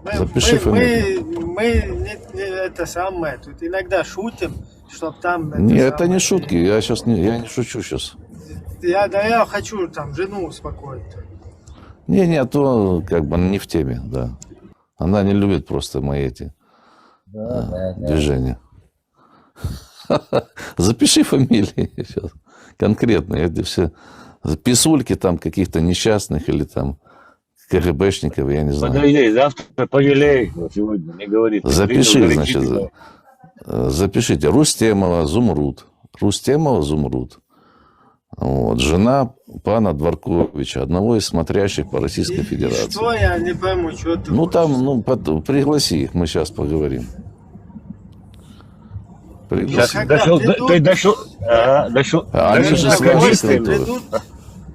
Мы, Запиши мы, фамилию. мы, мы не, не это самое, тут иногда шутим, чтоб там... Не, это самое. Не шутки, я сейчас не, я не шучу сейчас. Я, да я хочу там жену успокоить. Не, не, а то как бы не в теме, да. Она не любит просто мои эти Да, да, да. движения. Запиши фамилии сейчас. Конкретно, это все писульки там каких-то несчастных или там КГБшников, я не знаю. Подожди, завтра пожалеешь, но сегодня не говори. Ты Запиши, принял значит, горячительное. э, запишите. Рустемова Зумруд. Рустемова Зумруд. Вот, жена пана Дворковича, одного из смотрящих по Российской И, и Федерации. Что я не пойму, что ты Ну там, хочешь? Ну, под- пригласи их, мы сейчас поговорим. Пригласи. Сейчас когда дошел, придут- ты дошел, а, дошел, А они дошел же до с вашей границы. конторы. Придут,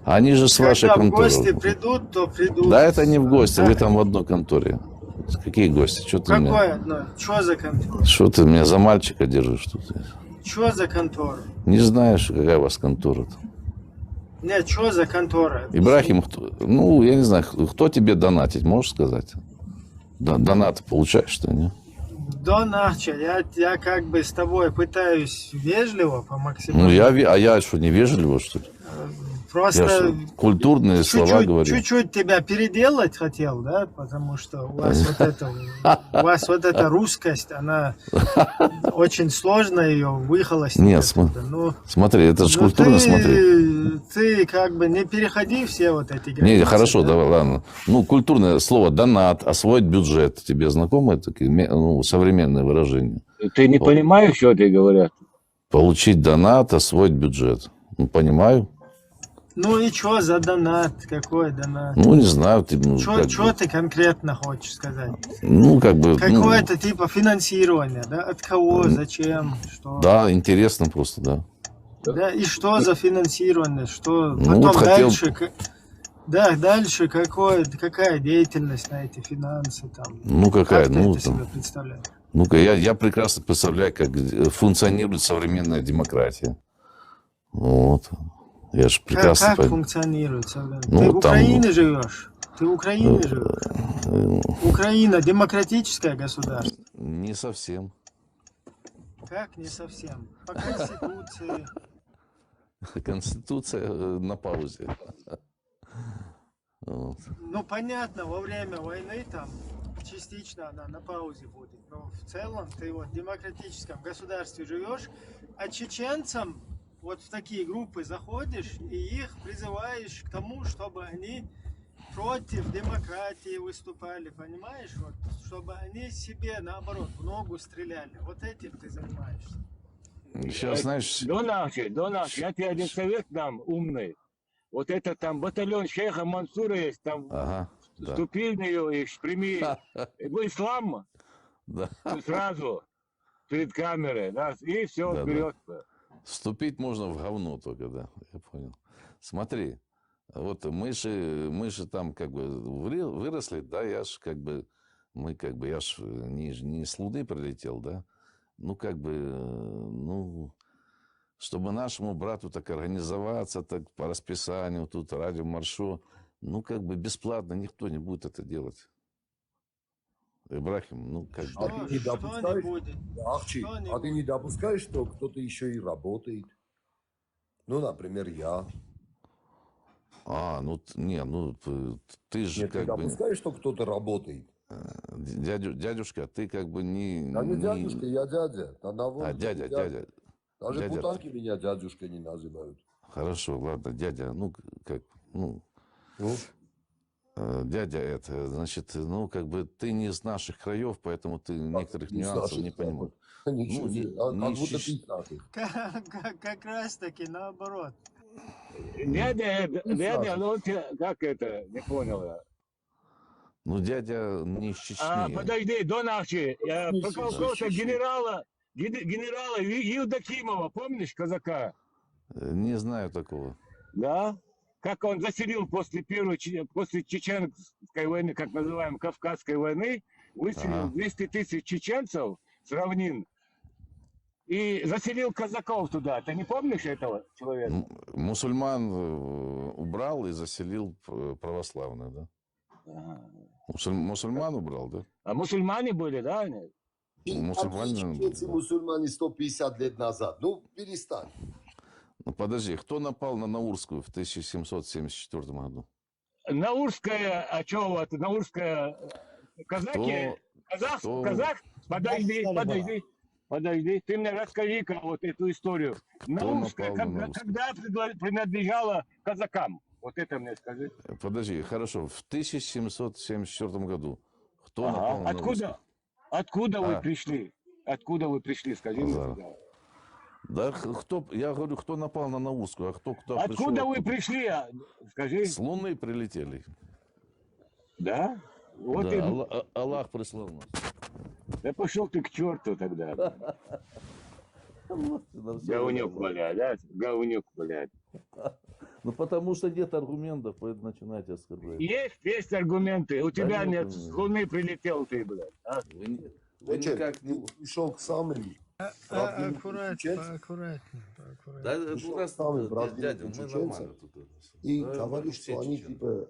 Они же с вашей когда в конторы. гости придут, то придут. Да, это не в гости, Да. Вы там в одной конторе. Какие гости? Что ты мне? Какое? Ну, что за контора? Что ты меня за мальчика держишь тут? Что за контора? Не знаешь, какая у вас контора-то? Нет, что за контора? Ибрахим, кто- ну, я не знаю, кто тебе донатить, можешь сказать? Д- Донаты получаешь, что нет? Дон Ахча, я, я как бы с тобой пытаюсь вежливо по максимуму. Ну, я, ве- а я что, невежливо, что ли? Просто Я что, культурные слова чуть-чуть, говорю. Чуть-чуть тебя переделать хотел, да, потому что у вас вот это, у вас вот эта русскость, она очень сложно ее выхолостить. Нет, оттуда. см- Ну, Смотри, это же ну, культурно, ты, смотри. Ты как бы не переходи все вот эти Не, границы. хорошо, Да? Давай, ладно. Ну, культурное слово донат, освоить бюджет. Тебе знакомое такие ме- ну, современное выражение? Ты не понимаешь, что тебе говорят? Получить донат, освоить бюджет. Ну, понимаю. Ну и что за донат? Какой донат? Ну, не знаю, ты, ну, Что как ты конкретно хочешь сказать? Ну, как бы. ну, Какое-то типа финансирование, да? От кого, зачем, что? Да, интересно просто, да. Да, и что за финансирование? Что Ну, потом вот хотел- дальше? к- Да, дальше какое, какая деятельность на эти финансы там? Ну, какая, Как ты ну, это там, себе представляешь? Ну-ка, я, я прекрасно представляю, как э, функционирует современная демократия. Вот. Я же Как, прекрасно как пойму. Функционирует современная? Ну, Ты вот в там, Украине живешь? Ты в Украине живешь? Э, Украина демократическое государство? Не совсем. Как не совсем? По Конституции. Конституция э, на паузе. Вот. Ну, понятно, во время войны там частично она на паузе будет, но в целом ты вот в демократическом государстве живешь, а чеченцам вот в такие группы заходишь и их призываешь к тому, чтобы они против демократии выступали, понимаешь? Вот, чтобы они себе, наоборот, в ногу стреляли. Вот этим ты занимаешься. Сейчас, знаешь, Дон Ахчи, Дон Ахчи, я тебе один совет дам, умный. Вот это там батальон шейха Мансура есть, там ага, да, вступи в нее и прими в ислам да. сразу перед камерой, раз, и все, Да, да. Вперед. Вступить можно в говно только, да, я понял. Смотри, вот мы же, мы же там как бы вре- выросли, да, я ж как бы, мы как бы, я ж не, не с Луны прилетел, да, ну как бы, э, ну, чтобы нашему брату так организоваться, так по расписанию, тут радио Маршо, ну как бы бесплатно никто не будет это делать. Ибрахим, ну как А бы, ты не Что, что не допускаешь, будет? Ахчи, Что не а ты не будет? Допускаешь, что кто-то еще и работает? Ну, например, я. А, ну, т- не, ну, т- ты же Нет, ты как бы, допускаешь, что кто-то работает? э, дядю, дядюшка, ты как бы не, Я не не- дядюшка, я дядя. На, на А, возраст дядя, дядя. дядя, Даже дядя. путанки меня дядюшкой не называют. Хорошо, ладно, дядя, ну, как, ну, Ну, э, дядя это, значит, ну, как бы ты не из наших краев, поэтому ты некоторых не из нюансов наших не понимаешь. краев. Ничего Ну, не- себе. А не как будто ищи- ты из наших. Как, как- как раз таки наоборот. Дядя, э, Ну, дядя, сразу. Ну у тебя как это, не понял я. Ну, дядя не из Чечни. А, подожди, Дон Ахчи, я Не про из Чечни. какого-то генерала, ген- генерала Ю- Евдокимова, помнишь, казака? Э, Не знаю такого. Да? Как он заселил после первой, че- после чеченской войны, как называем, Кавказской войны, выселил Ага. двести тысяч чеченцев с равнин и заселил казаков туда. Ты не помнишь этого человека? М- Мусульман э, убрал и заселил э, православных, да? Ага. Мусуль- Мусульман убрал, да? А мусульмане были, да? Они? И Мусульмане, какие чеченцы да. Мусульмане сто пятьдесят лет назад? Ну, перестань. Ну, подожди, кто напал на Наурскую в тысяча семьсот семьдесят четвёртом году? Наурская, а что вот, Наурская, э, казаки, Кто- казах, кто- казах, подожди, Наурская подожди, подожди, ты мне расскажи-ка вот эту историю. Кто Наурская, напал на когда, Наурскую? Когда предла- принадлежала казакам? Вот это мне скажи. Подожди, хорошо, в тысяча семьсот семьдесят четвёртом году кто Ага. напал на Откуда? Наурскую? Откуда вы А. Пришли? Откуда вы пришли? Скажи мне, Да. пожалуйста. Да, х- кто, я говорю, кто напал на Наурскую, а кто, кто Откуда пришёл вы оттуда? Пришли? А, Скажи. С Луны прилетели. Да? Вот Да, и- Алла- а- Аллах прислал нас. Да пошел ты к черту тогда. Вот, на всё Говнюк, валяет. Блядь, да? Говнюк, блядь. Ну, потому что нет аргументов, поэтому начинаете оскорблять. Есть, есть аргументы. У тебя нет, нет, ну. С Луны прилетел ты, блядь. А? Вы, не- вы Значит, никак не... Пришел к самым А, родным аккуратно, чеченцам. Аккуратно, аккуратно. Да, это Пришёл у нас к самым тут, родным дядя, мы чеченцам нормально тут у нас. И Да, говорит, мы все что они чеченцы. Типа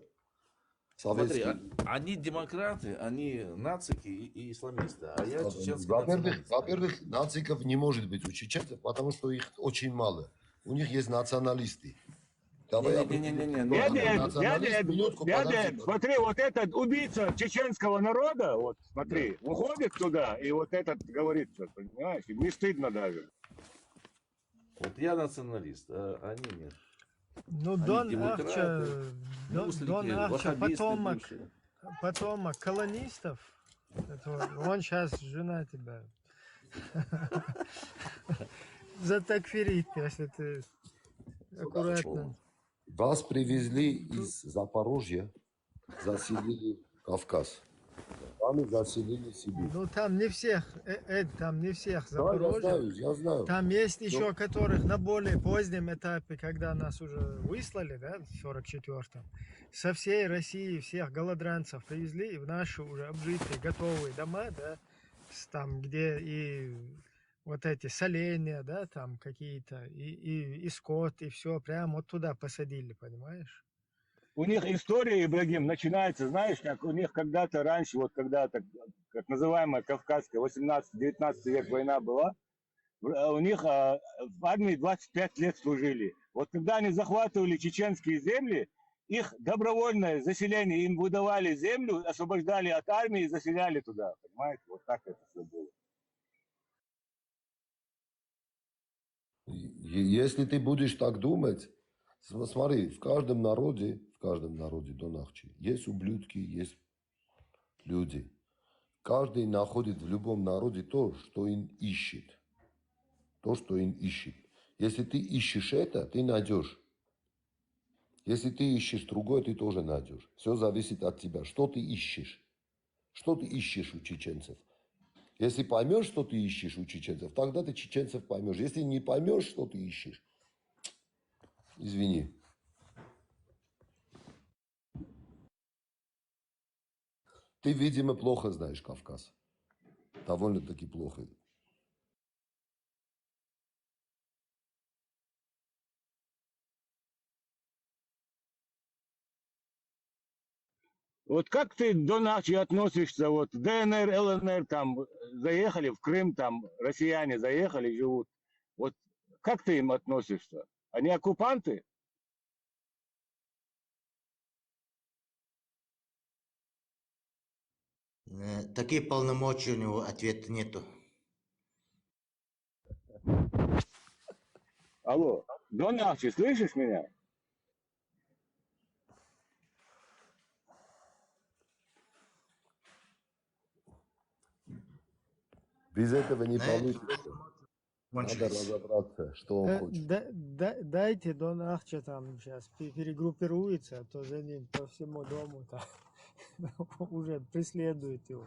Смотри, советские. А- они демократы, они нацики и, и исламисты, а я чеченский Во-первых, националист. Во-первых, нациков не может быть у чеченцев, потому что их очень мало. У них есть националисты. Давай Не, определим, не, не, не, кто не, Дядя, там не, Эд, националист. дядя, Эд, Минутку, дядя подожди, Эд, подожди. Смотри, вот этот убийца чеченского народа, вот смотри, выходит туда, и вот этот говорит, что, понимаешь, и не стыдно даже. Вот я националист, а они нет. Ну, Они Дон демократы, Ахча, Дон, муслики, Дон Ахча, ваххабисты потомок, бывшие. Потомок колонистов. Это он сейчас жена тебя. Затакфирит, если ты аккуратно. Вас привезли из Запорожья, заселили Кавказ. Вами заселили Сибирь. Ну, там не всех, э, Эд, там не всех Да, я Запорожье. Знаю, я знаю. Там есть еще, которых на более позднем этапе, когда нас уже выслали, да, в сорок четвёртом, со всей России всех голодранцев привезли и в наши уже обжитые, готовые дома, да, с- там, где и вот эти соленья, да, там какие-то, и, и, и скот, и все, прям вот туда посадили, понимаешь? У них история, Ибрагим, начинается, знаешь, как у них когда-то раньше, вот когда-то, так называемая Кавказская, восемнадцатый-девятнадцатый век война была, в- а у них а, в армии двадцать пять лет служили. Вот когда они захватывали чеченские земли, их добровольное заселение, им выдавали землю, освобождали от армии и заселяли туда, понимаете, вот так это все было. Е- Если ты будешь так думать, см- смотри, в каждом народе, в каждом народе, Дон Ахчи, есть ублюдки, есть люди. Каждый находит в любом народе то, что он ищет. То, что он ищет. Если ты ищешь это, ты найдешь. Если ты ищешь другое, ты тоже найдешь. Все зависит от тебя. Что ты ищешь? Что ты ищешь у чеченцев? Если поймешь, что ты ищешь у чеченцев, тогда ты чеченцев поймешь. Если не поймешь, что ты ищешь, извини. Ты, видимо, плохо знаешь Кавказ. Довольно-таки плохо. Вот как ты, Дон Ахчи, относишься, вот ДНР, ЛНР там заехали, в Крым там россияне заехали, живут. Вот как ты им относишься? Они оккупанты? Э, Такие полномочия у него, ответа нету. Алло, Дон Ахчи, слышишь меня? Без этого не На этом получится. Надо кончились. Разобраться, что он Э, хочет. да- да- Дайте Дон Ахча там сейчас перегруппируется, а то за ним по всему дому там уже преследуют его.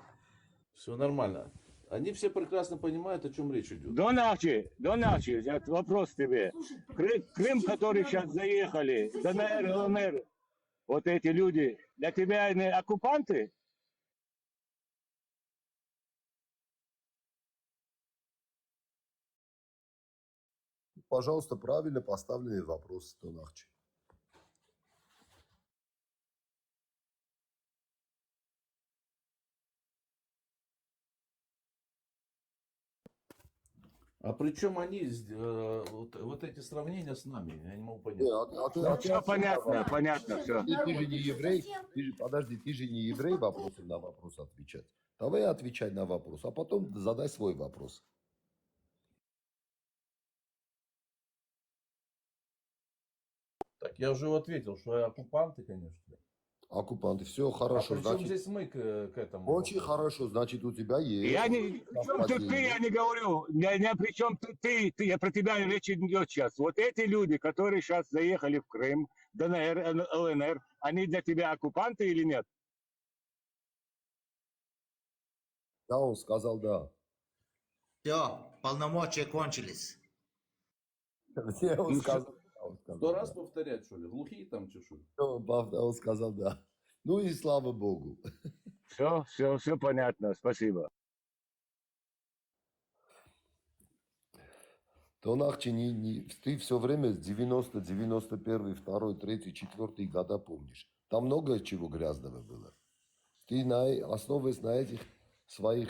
Все нормально. Они все прекрасно понимают, о чем речь идет. Дон Ахчи, Дон Ахчи, вот вопрос тебе. Кры- Крым, который сейчас заехали, ДНР, ЛНР, вот эти люди, для тебя они оккупанты? Пожалуйста, правильно поставленный вопрос, Дон Ахчи. А при чем они, э, вот, вот эти сравнения с нами? Я не могу понять. Не, а, а ты, Ну, а ты все отвечай понятно, на вопрос. Понятно, все. Ты, ты же не еврей, ты же, подожди, ты же не еврей вопросом на вопрос отвечать. Давай отвечай на вопрос, а потом задай свой вопрос. Так, я уже ответил, что оккупанты, конечно. Оккупанты, все хорошо, А при чем значит, здесь мы к, к этому? Очень хорошо, значит, у тебя есть. Я не, при чем тут ты, я не говорю, я, я при чем тут ты, ты, я про тебя речь идет сейчас. Вот эти люди, которые сейчас заехали в Крым, ДНР, ЛНР, они для тебя оккупанты или нет? Да, он сказал да. Все, полномочия кончились. Не, он сказал, да, он сказал Сто раз да. Повторять, что ли? Глухие там, что ли? Ну, бав- он сказал да. Ну и слава богу. Все, все, все понятно, спасибо. Дон Ахчи, не- не- ты все время с девяносто, девяносто первый, второй, третий, четвертый года помнишь. Там много чего грязного было. Ты на, основываясь на этих своих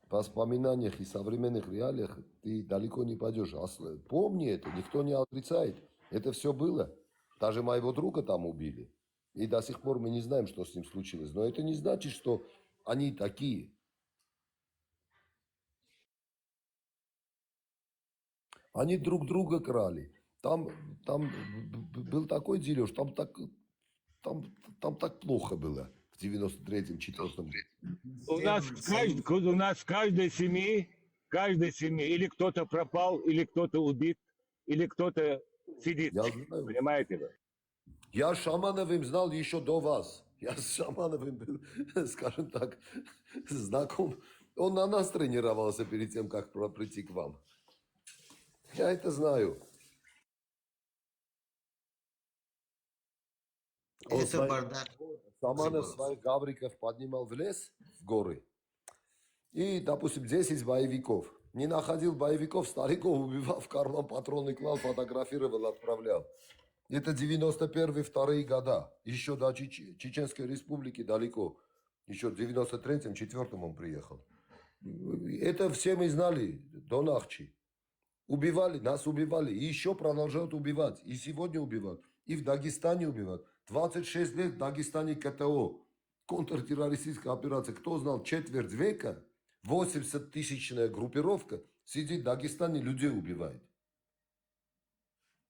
воспоминаниях и современных реалиях, ты далеко не пойдешь. Ос- Помни это, никто не отрицает. Это все было. Даже моего друга там убили. И до сих пор мы не знаем, что с ним случилось. Но это не значит, что они такие. Они друг друга крали. Там, там б- б- был такой дележ, там так, там, там так плохо было в девяносто третьем, четвертом. У нас в кажд- у нас в каждой семье, каждой семье или кто-то пропал, или кто-то убит, или кто-то сидит. Я знаю. Понимаете? Да? Я Шамановым знал еще до вас. Я с Шамановым был, скажем так, знаком. Он на нас тренировался перед тем, как про- прийти к вам. Я это знаю. Он Это своих- бардак. Шаманов своих гавриков поднимал в лес, в горы. И, допустим, десять боевиков. Не находил боевиков, стариков убивал, в карман патроны клал, фотографировал, отправлял. Это девяносто первый, вторые года. Еще до Чеч- Чеченской Республики далеко. Еще в девяносто третьем, четвёртом он приехал. Это все мы знали до Нахчи. Убивали, нас убивали. И еще продолжают убивать. И сегодня убивают. И в Дагестане убивают. Двадцать шесть лет в Дагестане КТО. Контртеррористическая операция. Кто знал, четверть века, восемьдесят тысячная группировка сидит в Дагестане, людей убивает.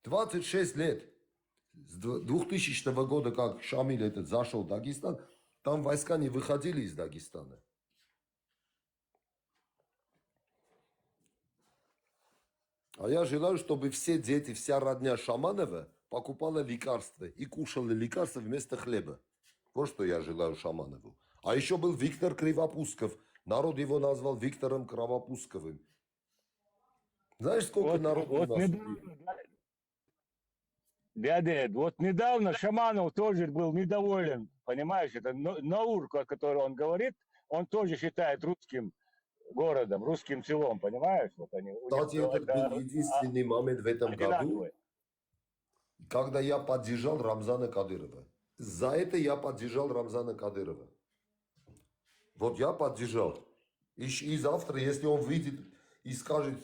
Двадцать шесть лет. С двухтысячного года, как Шамиль этот зашел в Дагестан, там войска не выходили из Дагестана. А я желаю, чтобы все дети, вся родня Шаманова покупала лекарства и кушала лекарства вместо хлеба. Вот что я желаю Шаманову. А еще был Виктор Кривопусков. Народ его назвал Виктором Кровопусковым. Знаешь, сколько вот, народу вот у нас? Дядя Эд, вот недавно Шаманов тоже был недоволен, понимаешь, это Наур, о котором он говорит, он тоже считает русским городом, русским селом, понимаешь? Вот они, Кстати, это был единственный момент в этом году, когда я поддержал Рамзана Кадырова. За это я поддержал Рамзана Кадырова. Вот я поддержал. И, и завтра, если он выйдет и скажет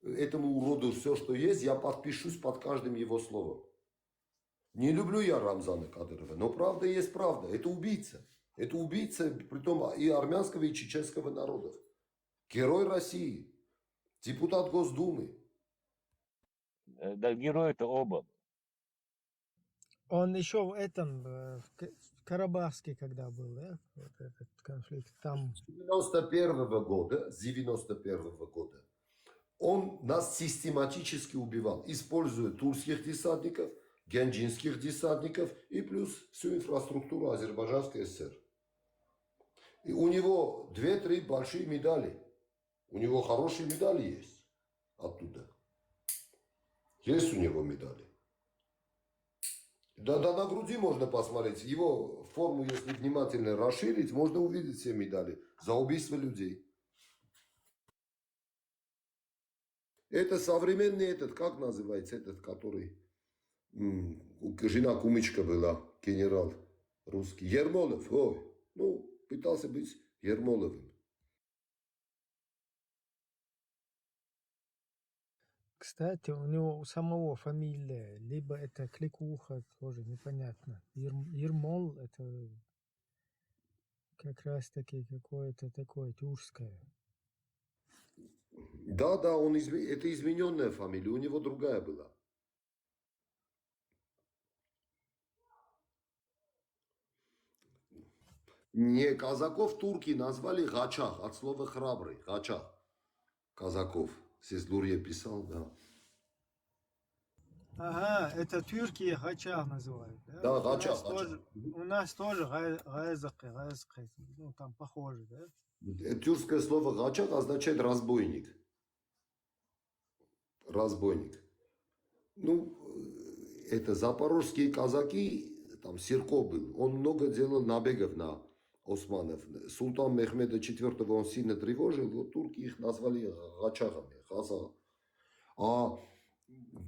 этому уроду все, что есть, я подпишусь под каждым его словом. Не люблю я Рамзана Кадырова, но правда есть правда. Это убийца. Это убийца, притом и армянского, и чеченского народов. Герой России. Депутат Госдумы. Да, герой это оба. Он еще в этом, э, в Карабахске когда был, да? Вот этот конфликт там. С девяносто первого года, с девяносто первого года он нас систематически убивал, используя тюркских десантников, генджинских десантников и плюс всю инфраструктуру Азербайджанской ССР. И у него две-три большие медали. У него хорошие медали есть оттуда. Есть у него медали. Да, да, на груди можно посмотреть. Его форму, если внимательно расширить, можно увидеть все медали за убийство людей. Это современный этот, как называется этот, который м, жена Кумычка была, генерал русский. Ермолов, ой, ну, пытался быть Ермоловым. Кстати, у него у самого фамилия, либо это кликуха, тоже непонятно. Ермол это как раз таки какое-то такое тюркское. Да, да, он изме... это измененная фамилия, у него другая была. Не, казаков турки назвали гачах, от слова храбрый, гачах. Казаков. Сес Лурье писал, да. Ага, это тюрки гачах называют, да? Да, гачах. У нас тоже гайзакы, гайзакы, ну там похоже, да? Тюркское слово гачах означает разбойник. Разбойник. Ну, это запорожские казаки, там Серко был, он много делал набегов на османов. Султан Мехмеда четвёртого он сильно тревожил, вот турки их назвали гачагами, гаса. А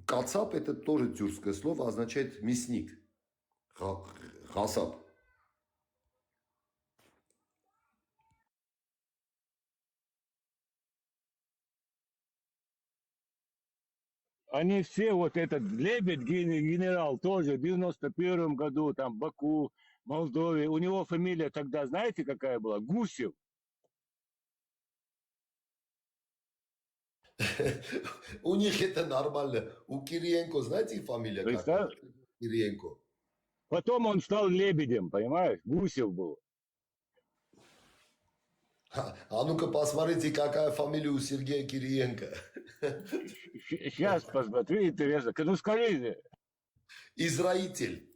кацап, это тоже тюркское слово, означает мясник. Гасап. Они все, вот этот Лебедь, генерал тоже, в девяносто первом году, там, Баку, Молдове, у него фамилия тогда, знаете, какая была? Гусев. У них это нормально. У Кириенко, знаете, фамилия какая? Кириенко. Потом он стал Лебедем, понимаешь? Гусев был. А ну-ка посмотрите, какая фамилия у Сергея Кириенко. Сейчас посмотрю, интересно. Ну скажите. Израитель.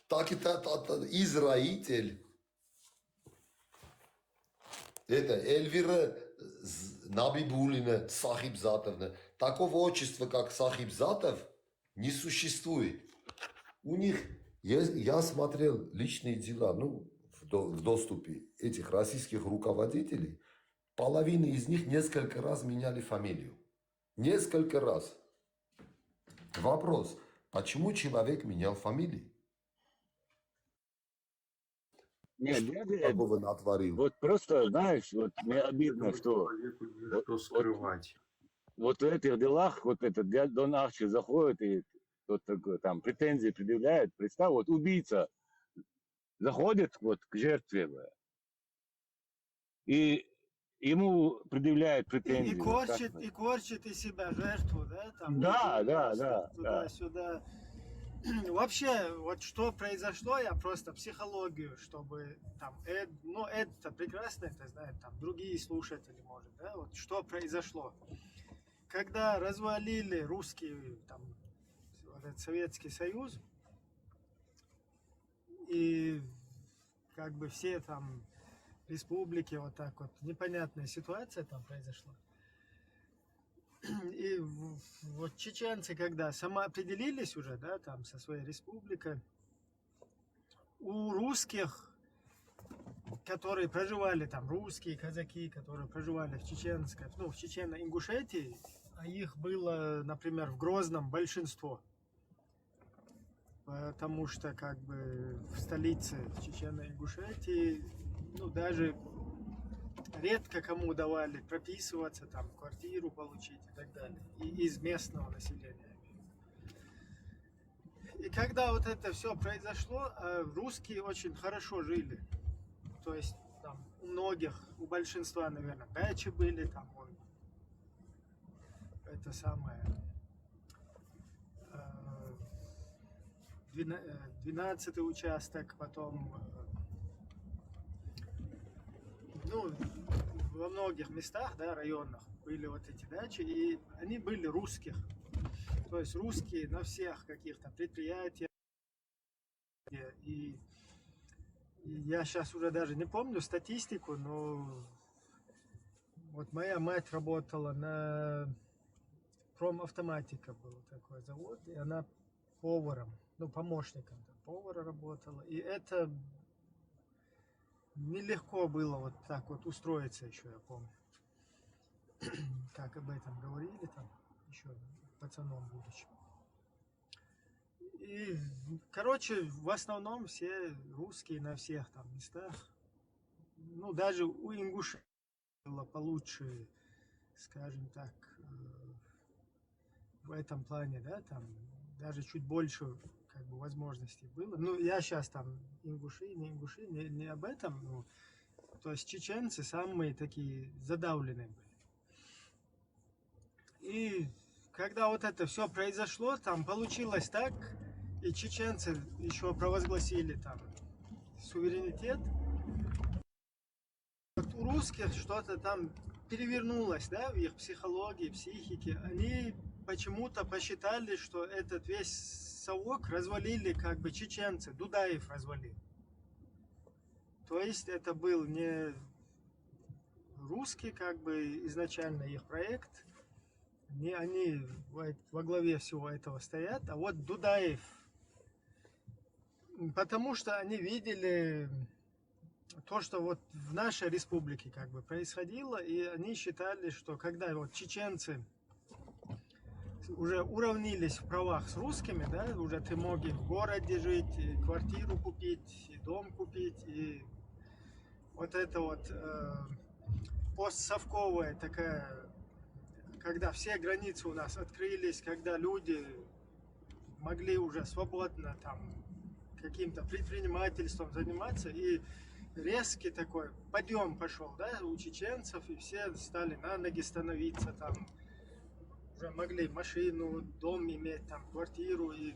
Так и та, та, та, Израитель. Это Эльвира Набибулина Сахибзатовна. Такого отчества, как Сахибзатов, не существует. У них, я, я смотрел личные дела, ну, в, до, в доступе этих российских руководителей, половина из них несколько раз меняли фамилию. Несколько раз. Вопрос. Почему человек менял фамилии? Нет, Что я такого натворил? Вот просто, знаешь, вот мне обидно, что Человеку есть что скрывать. Вот в этих делах вот этот Дон Арчи заходит и вот такой, там претензии предъявляет. Представь, вот убийца заходит вот к жертве, бля, и ему предъявляет И, претензии. и Вот так корчит, вот. И корчит из себя жертву, да? Там, Да, и да, да, да. Туда-сюда. Вообще, вот что произошло, я просто психологию, чтобы там Эд, ну, Эд-то прекрасно это знает, там другие слушатели, может, да, вот что произошло. Когда развалили русские, там, вот этот Советский Союз, и как бы все там республики вот так вот, непонятная ситуация там произошла. И в- вот чеченцы, когда самоопределились уже, да, там со своей республикой, у русских, которые проживали там, русские казаки, которые проживали в Чеченской, ну, в Чечено-Ингушетии, а их было, например, в Грозном большинство, потому что как бы в столице, в Чечено-Ингушетии, ну, даже редко кому давали прописываться, там, квартиру получить и так далее, и из местного населения. И когда вот это все произошло, э, русские очень хорошо жили. То есть там у многих, у большинства, наверное, дачи были, там он, это самое, э, двена- э, двенадцатый участок, потом, э, ну, во многих местах, да, районах были вот эти дачи, и они были русских. То есть русские на всех каких-то предприятиях. И, и я сейчас уже даже не помню статистику, но вот моя мать работала на Промавтоматика, был такой завод, и она поваром, ну, помощником там, повара работала. И это нелегко было вот так вот устроиться еще, я помню. Как об этом говорили там, еще пацаном будучи. И, короче, в основном все русские на всех там местах. Ну, даже у ингушей было получше, скажем так, э, в этом плане, да, там даже чуть больше как бы возможностей было. Ну, я сейчас там ингуши, не ингуши, не, не об этом. Ну, то есть чеченцы самые такие задавленные были. И когда вот это все произошло, там получилось так, и чеченцы еще провозгласили там суверенитет. Вот у русских что-то там перевернулось, да, в их психологии, психике. Они почему-то посчитали, что этот весь совок развалили как бы чеченцы, Дудаев развалил. То есть это был не русский как бы изначально их проект, не они во, во главе всего этого стоят, а вот Дудаев. Потому что они видели то, что вот в нашей республике как бы происходило, и они считали, что когда вот чеченцы уже уравнились в правах с русскими, да, уже ты мог и в городе жить, и квартиру купить, и дом купить, и вот это вот э, постсовковая такая, когда все границы у нас открылись, когда люди могли уже свободно там каким-то предпринимательством заниматься, и резкий такой подъем пошел, да, у чеченцев, и все стали на ноги становиться, там уже могли машину, дом иметь, там квартиру, и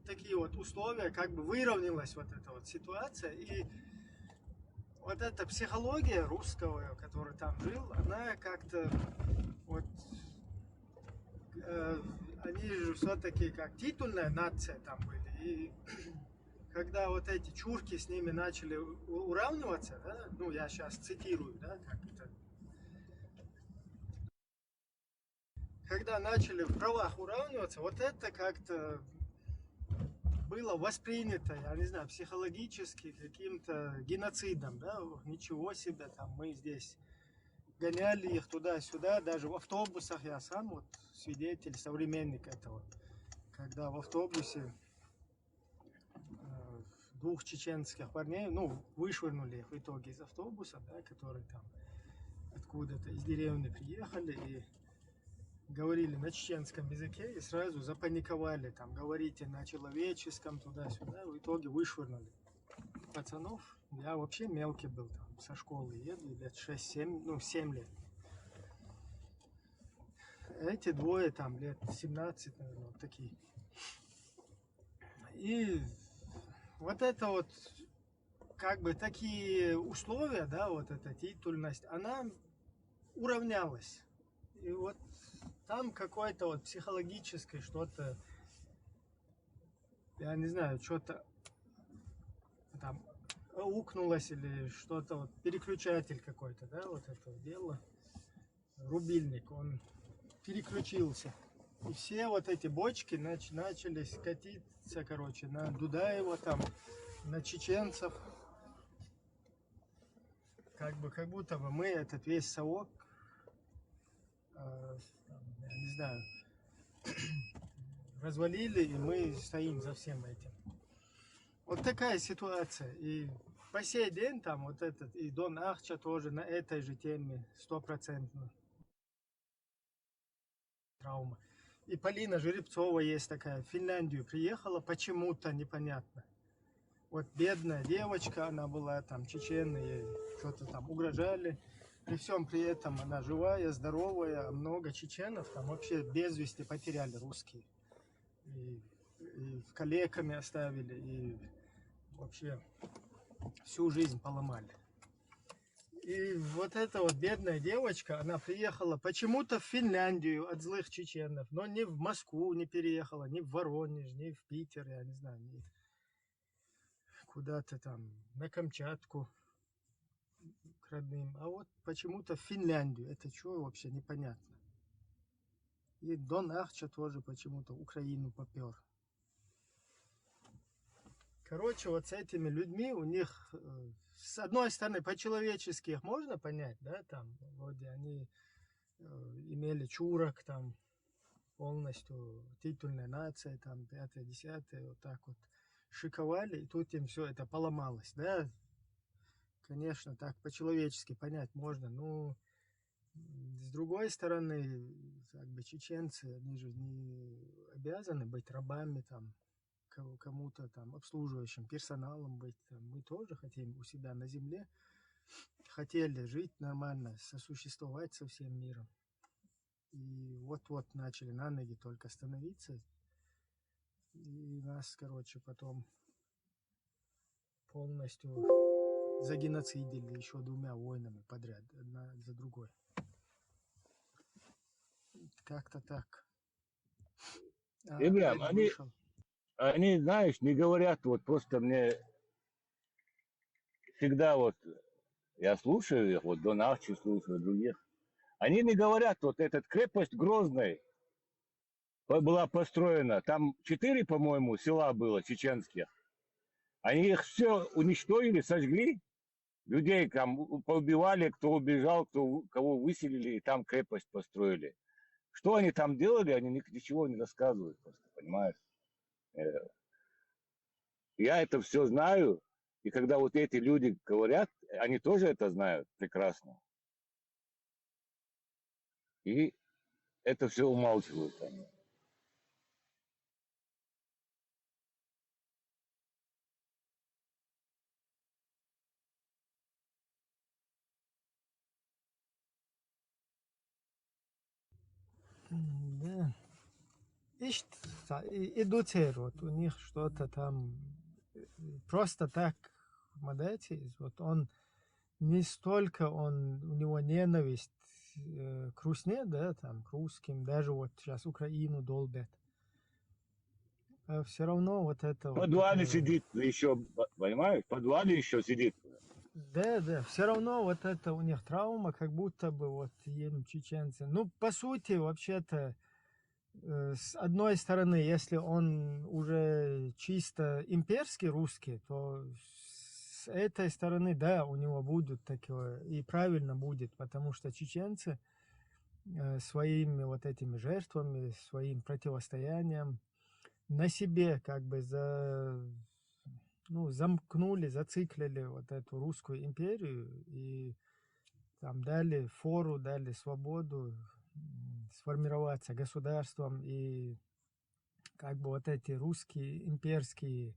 такие вот условия, как бы выровнялась вот эта вот ситуация, и вот эта психология русского, который там жил, она как-то вот э, они же все-таки как титульная нация там были, и когда вот эти чурки с ними начали у- уравниваться, да, ну я сейчас цитирую, да, как это, когда начали в правах уравниваться, вот это как-то было воспринято, я не знаю, психологически каким-то геноцидом, да, «Ох, ничего себе, там мы здесь гоняли их туда-сюда, даже в автобусах я сам вот свидетель, современник этого. Когда в автобусе э, двух чеченских парней, ну, вышвырнули их в итоге из автобуса, да, которые там откуда-то из деревни приехали и говорили на чеченском языке и сразу запаниковали, там, говорите на человеческом, туда-сюда, в итоге вышвырнули пацанов. Я вообще мелкий был, там, со школы еду, лет шесть-семь, ну, семь лет. Эти двое там лет семнадцать, наверное, вот такие. И вот это вот, как бы, такие условия, да, вот эта титульность, она уравнялась. И вот там какое-то вот психологическое что-то, я не знаю, что-то там укнулось или что-то, вот переключатель какой-то, да, вот этого дела, рубильник, он переключился. И все вот эти бочки нач- начали скатиться, короче, на Дудаева, там, на чеченцев. Как бы, как будто бы мы этот весь совок, э, там, я не знаю, развалили, и мы стоим за всем этим. Вот такая ситуация. И по сей день там вот этот, и Дон Ахча тоже на этой же теме стопроцентно травма. И Полина Жеребцова есть такая, в Финляндию приехала, почему-то непонятно. Вот бедная девочка, она была там чеченная, что-то там угрожали. При всем при этом она живая, здоровая, а много чеченов там вообще без вести потеряли русские. И, и калеками оставили, и вообще всю жизнь поломали. И вот эта вот бедная девочка, она приехала почему-то в Финляндию от злых чеченов, но не в Москву не переехала, не в Воронеж, не в Питер, я не знаю, не куда-то там, на Камчатку к родным. А вот почему-то в Финляндию. Это что вообще, непонятно. И Дон Ахча тоже почему-то Украину попёр. Короче, вот с этими людьми у них, э, с одной стороны, по-человечески их можно понять, да, там, вроде они э, имели чурак, там, полностью титульная нация, там, пятое, десятое, вот так вот шиковали, и тут им все это поломалось, да. Конечно, так по-человечески понять можно, но с другой стороны, как бы, чеченцы, они же не обязаны быть рабами, там, кому-то там, обслуживающим персоналом быть, там. Мы тоже хотим у себя на земле, хотели жить нормально, сосуществовать со всем миром. И вот-вот начали на ноги только становиться. И нас, короче, потом полностью загеноцидили еще двумя войнами подряд, одна за другой. Как-то так. А, Ибрам, они, вышел. Они, знаешь, не говорят, вот просто мне всегда вот, я слушаю их, вот Дон Ахчу слушаю, других. Они не говорят, вот эта крепость Грозной была построена, там четыре, по-моему, села было чеченских. Они их все уничтожили, сожгли, людей там поубивали, кто убежал, кто, кого выселили, и там крепость построили. Что они там делали, они ничего не рассказывают просто, понимаешь? Э, я это все знаю, и когда вот эти люди говорят, они тоже это знают прекрасно. И это все умалчивают они. Да. Ишт, и, и дуцер, вот у них что-то там, э, просто так, Мадетис, вот он не столько он, у него ненависть, э, к русне, да, там, к русским, даже вот сейчас Украину долбят. А все равно вот это... В подвале вот, э, сидит еще, понимаешь, в подвале еще сидит. Да, да, все равно вот это у них травма, как будто бы вот им чеченцы. Ну, по сути, вообще-то, э, с одной стороны, если он уже чисто имперский русский, то с этой стороны, да, у него будут такое, и правильно будет, потому что чеченцы э, своими вот этими жертвами, своим противостоянием на себе как бы за, ну, замкнули, зациклили вот эту русскую империю и там дали фору, дали свободу сформироваться государством и как бы вот эти русские имперские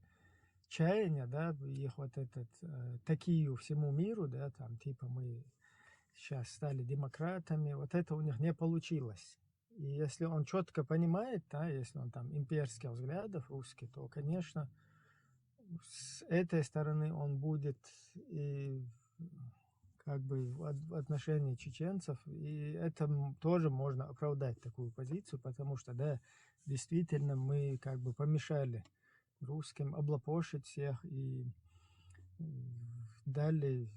чаяния, да, их вот этот э, такие всему миру, да, там типа мы сейчас стали демократами, вот это у них не получилось. И если он четко понимает, да, если он там имперских взглядов русский, то, конечно, с этой стороны он будет и как бы в отношении чеченцев, и это тоже можно оправдать такую позицию, потому что, да, действительно мы как бы помешали русским облапошить всех и дали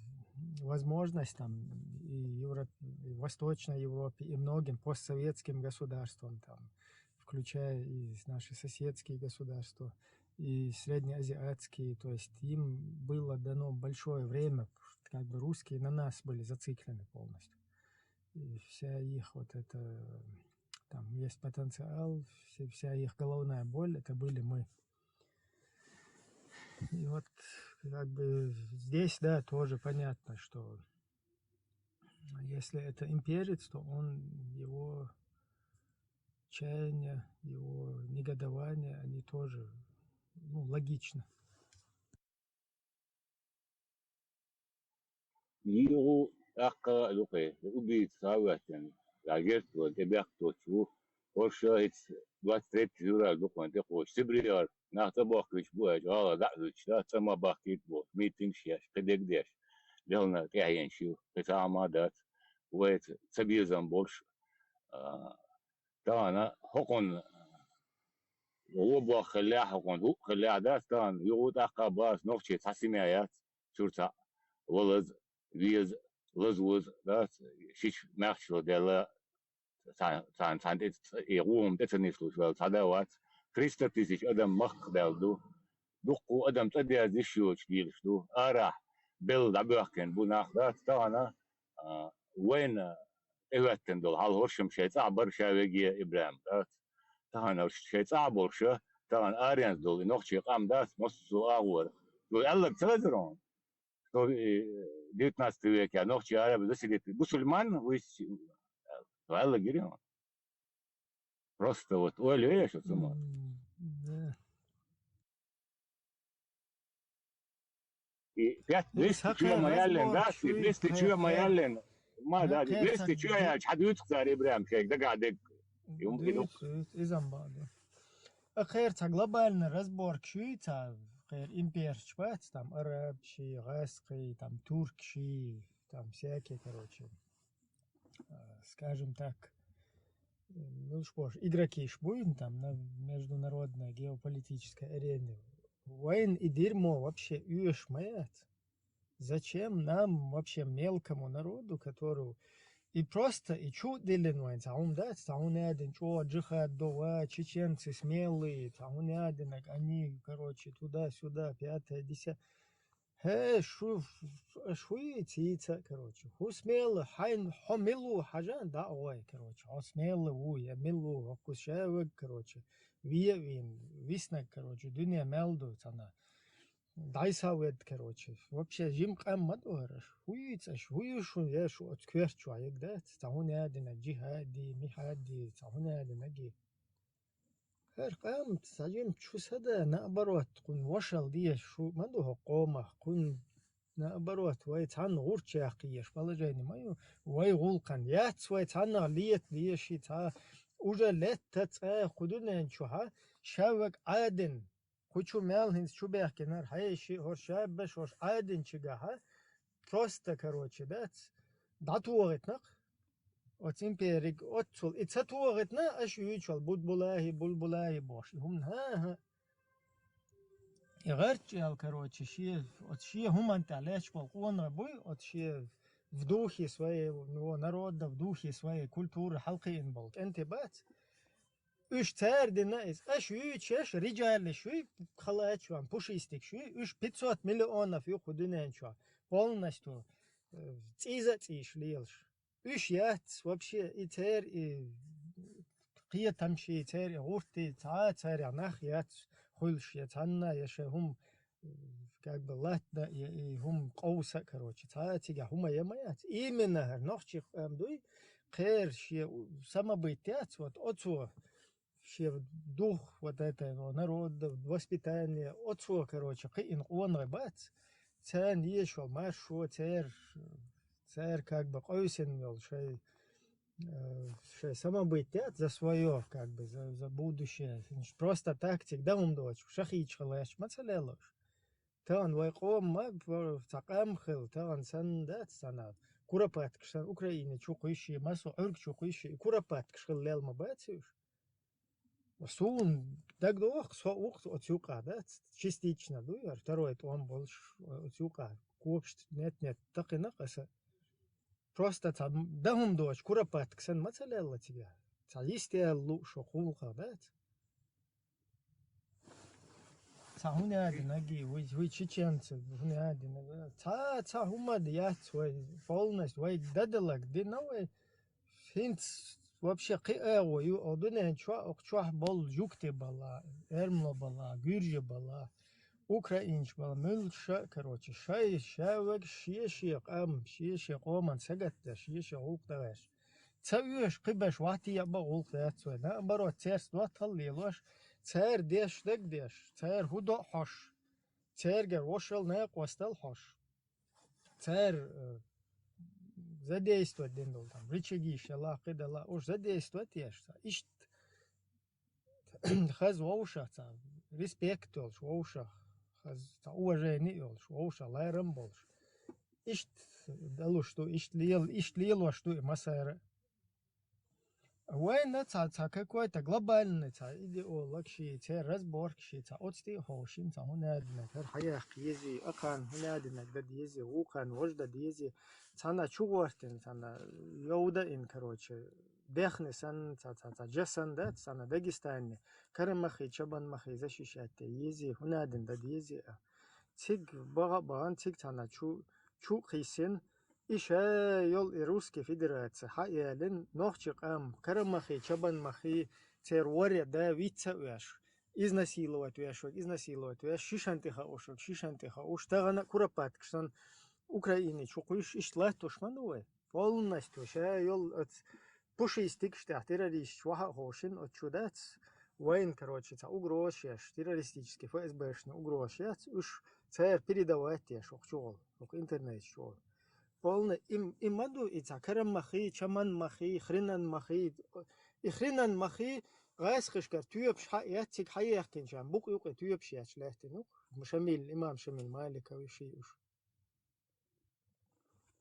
возможность там и, Европе, и Восточной Европе, и многим постсоветским государствам, там, включая и наши соседские государства, и среднеазиатские, то есть им было дано большое время, как бы русские на нас были зациклены полностью. И вся их вот это, там есть потенциал, вся их головная боль, это были мы. И вот как бы здесь, да, тоже понятно, что если это имперец, то он, его чаяния, его негодование, они тоже, ну, логично. Йигъу тӀаккха лукъе, убийца схьаветтина, жертва тӀебехкточу, хӀорша хӀинца двадцать третий февраль дукха тӀекхочу Сибрегара нах цӀа бохкуьйтуш бу аьлча, гӀала дӀа а вуьтуш, да, цӀа ма бахкийта бохуш, митингаш еш, кхидерг деш, лелхина тӀаьхьенаш ю, кхин цхьа хӀума дац, вай ца безам болуш, а, тахана хӀокхунна гӀо боххаллехь, хӀокхунна хӀуъ хиллехь дац, тахана юха тӀаккха бац, нохчий цхьа симе яц, чуьра цхьаъ валаза, веза, лазоза, дац, шича маьхчалла даьлла, цхьана, цхьана, цхьана тӀе, и гӀума тӀе ца нислуш ваьлла цхьа да вац. Триста тысяч адам махках даьлла ду. Дуккха адам цӀа деза йиш йоцуш лелаш ду. Арахь белла дӀабоьхкина бу нах, дац, тахана, а, вайна тӀехӀоьттина долу хьал хӀоршам шайн цӀахь бара ша веге ИбрахӀим, дац. Тахана шайн цӀахь болуша, тахана аренца долу и нохчийн къам дац, массо а агӀора. Цо аьлларг ца лазара хьуна? Что, э, девятнадцатый век, я нохчий арабы заселить. Мусульман, вы с-, валла гири. Просто вот ойла я, что сама. М, да. И пять, Ну, двести сахар чего моя лен, разбор да, чуй, двести хай-, чего моя хай-, лен. Ма, ну, да, хай-, двести хай-, чего я, чхьа дуьйцу цара ИбрахӀим шайга дагахь дерг. Юм, и Дуьйцу, иза ма баха. А кхера цхьа глобальный разборкаш ю, цхьа кхера империеш бац, там арабчий, гӀаскхий, там туркший, там всякие, короче, а, скажем так, ну, уж боху, игрокиш буйна там на международной геополитической арене. Вайн и дерьмо вообще оьшуш ма яц. Зачем нам вообще мелкому народу, которого и просто, и чу диллина вайн цхьа хӀума дац, цхьа хӀума ядина чӀогӀа джихад до ва, чеченцы смелые, цхьа хӀума ядина, они, короче, туда-сюда, пятое, десятое. Хе, шу, шу, шу и цица, короче. ХӀу смелый, хьайн, хьо милу хьажан, да, ой, короче. Хьо смелый ву, я милу, хӀокху шаваг, короче. Ве вин, виснаг, короче, дуьне мел ду цана. ДӀайса вед, короче. Вообще, жим къам ма дора. ХӀу йийца аша, хӀу ю шун, я шу оцу коьрта чохь ягдац. Цхьа хӀума ядина, джихади, михади, цхьа хӀума ядина ги. ХӀара къам, цхьа жим чу сада, наоборот, кхун вошал деш, шу ма ду хӀокху къомах, кхун наоборот, вай цхьанна гӀурч яккха еш положение ма ю, вай гӀуллакхан яц, вай цхьаннах лета деш, и цхьа уже летта цкъа кху дуьнен чухьа, шаваг Ӏадин. Кху чу мел хӀинца чу бехкинарг, хьеший, хӀорш шабаш, хӀорш Ӏадинчигахьа, просто, короче, дац, дӀатохийтинарг оцу империг оццул. И ца тохийтина, аша юьйцуш йолу Будбулахи, Булбулахи бохуш. И хӀума, хӀа-хӀа. И гӀарччӀел, короче, шен, оцу шен хӀуманна тӀехь лаьтташ болу къонахий буй, оцу шен в духе своего народа, в духе своей культуры хьалакхиъна болу кӀентий бац. Уьш цара дина иза. Аша юьйцуш, риджалаш юй, халачван, пушистикаш юй, уьш пятьсот миллионов ю кху дуьнен чохь. Полностью, э, цӀийза а цӀийш лелаш. Уьш яц вообще, и церан, и кхетамаш, и церан, и гӀуртий, цхьа а царах нах яц хуьлуш, я цхьанна, я шайн хӀума, как бы, латта, я и хӀума къовса, короче, цхьа а цигахь хӀума я ма яц. Именно хӀара нохчийн къам дуй, кхеран шен у-, самобыт яц, вот оцо шен дух, вот это, вот, народа воспитание, оцо, короче, кхиъна къонахий бац, царна езаш йолу маршо, церан, церан как бы къовсина йолу шайн, э, шайн самобыт яц за своё, как бы, за, за будущее. Просто так цига дан хӀума доцуш, шахийча хилла гӀерташ ма ца лелош. Тахана вай къоман ма, цхьа къам хилла, тахана санна дац, санна, куропаткаш санна, Украина чу кхуьссий, массо а Ӏуьрг чу кхуьссий, и куропаткаш хилла лелла ма бац уьш. Суна дагадогӀу, со ву-кх оцу юкъа, да, частично ду, яра второй тӀом болуш оцу юкъа, когашта нет-нет такхина аса. Просто цхьа дан хӀума доцуш, куропатка санна ма ца лелла цигахь. Цхьа йисте аьлла лууш хӀокху гӀуллакхах, дац? Цхьа хӀун яа динарг, вай, вай чеченцы, хӀун яа динарг? Цхьа, цхьа хӀума яц вай полностью, вай дадалаг дина вай. ХӀинца вообще кхин агӀо ю, оха дуьнен чохь, оха чохь болу жугти бала, эрмло бала, гуьржи бала, украинчу бала, муьлхха а, короче, шай, шаверг шен-шен къам, шен-шен къоман сагатдеш, шен-шен гӀуллакх дан гӀерташ. Ца оьшу кхин беш вахтий а бан гӀуллакх дац вай. Наоборот, церца доттагӀалла лелош, цара деш дагадеш, цара хӀун до а хьош, цаьргара вошал накъостал хьош. Цара, э, задействовать дина долу там, рычаги шала, кхидала, уьш задействовать еш цхьа. Иштта хаза вовшах цхьа, респект йолуш вовшах, хаза цхьа уважение йолуш вовшах, ларам болуш. Иштта далуш ду, иштта лел-, иштта лелош ду и массара а. Вайна цхьа, цхьа какой-то глобальный цхьа идеолог ши, церан разборка ши, цхьа оцу тӀе а хьошина, цхьа хӀун яа динарг, хӀара хьаяккха езий, акхарна хӀун яа динарг дан дезий, вукхарна важа дан дезий, цхьана чу гӀортина, цхьана йовдаина, короче, бехне санна, цхьа, цхьа, цхьа жа санна дац, цхьана Дагестане, карамахи, чабанмахи защищать де езий, хӀун яа дина дан дезий а. Цига баха а бахана, цига цхьана чу, чу а кхийсина, и ша йолу и Русский Федераци хьаялина, нохчи къам, карамахи, чабанмахи, церан варе да виц а веш, изнасиловать веш вай, изнасиловать веш, шишан тӀе хауш вай, шишан тӀе хауш, тахана а куропаткаш санна Украине чу кхуьйсуш, иштта латтош ма ду вай. Полностью ша йолу оцу пушистикаш тӀехь террористаш ваха а ховшина, оцу чу дац вайна, короче, цхьа угрозаш еш, террористический ФСБшна угрозаш еш, уьш цара передавать еш, оха чу гӀолу, оха интернеташ чу гӀолу. Полный, и, и ма ду, и цхьа карамахи, чаманмахи, хренанмахи, и хренанмахи, гӀайсхашкара тоьпаш хьаэцциг хьаехкинчарна, букъ юкъе тоьпаш еш лаьттина ву, Шамил, имам Шамил Маликов и ши уьш.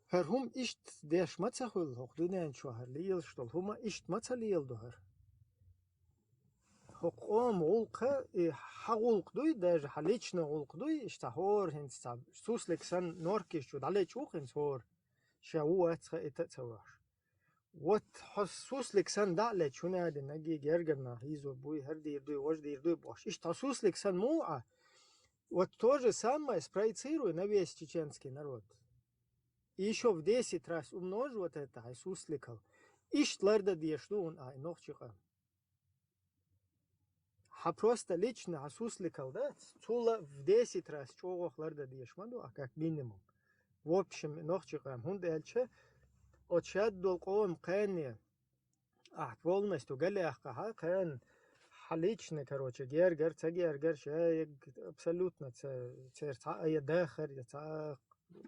ХӀара хӀума иштта деш ма ца хуьлу, хӀокху дуьнен чохь хӀара лелаш долу хӀума иштта ма ца леладо хӀара. ХӀокху къоман гӀуллакха, и хьан гӀуллакх дуй, даже хьан личный гӀуллакх дуй, иштта хӀора хӀинца цхьа суслик санна норкиш чу дӀалечкъу хӀинца хӀора, ша ву вац хаийта а ца веш. Вот хьо суслик санна дӀа а лечкъу, хӀун яа динарг, гергара нах йийзор буй, хӀара дийр дуй, важа дийр дуй бохуш. Иштта хьо суслик санна муха Ӏа? Вот то же самое спроецируй на весь чеченский народ. И ещё в десять раз умножь вот это, хьайн сусликал. Иштта лардан дезаш ду хьуна, ай, нохчи къам. Хьан просто лично хьан сусликал дац, цул а в десять раз чӀогӀах лардан дезаш ма ду, а как минимум. В общем, нохчи къам, хӀунда аьлча, оцу шадолу къоман кхане, ахь полностью галъяьккхахьа, кхана хьан лично, короче, гергар, ца гергар, ша абсолютно ца, церан цхьа а я дахар, я цхьа а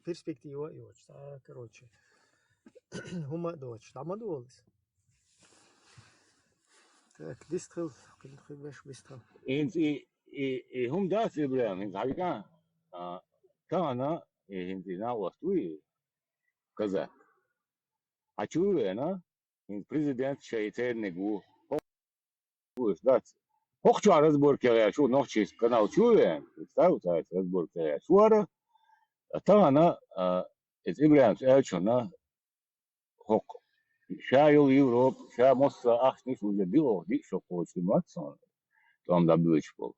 перспектива а йоцуш, цхьа а, короче, хӀума а доцуш, дӀа ма долу иза. Так, дистхил, кхин, кхин беш бистхил. ХӀинца и, и, и хӀума дац, Ибрахим, хӀинца хьажа, а, тахана, и хӀинца и накъост вуй, казак. Хьан чу вена? ХӀинца президент шайн церниг ву. Вуьш дац. ХӀокху чохь разборка ян гӀерташ ву, нохчийн канал чу веана. Представь, цаьрца разборка ян гӀерташ вара. А тахана, а, иза Ибрахимс аьллачунна хӀокху Ша йолу Европа, ша массо а ахчанаш уже диъо, диъ шо кхочуш ма дац суна, тӀом дӀабоьдуш болу.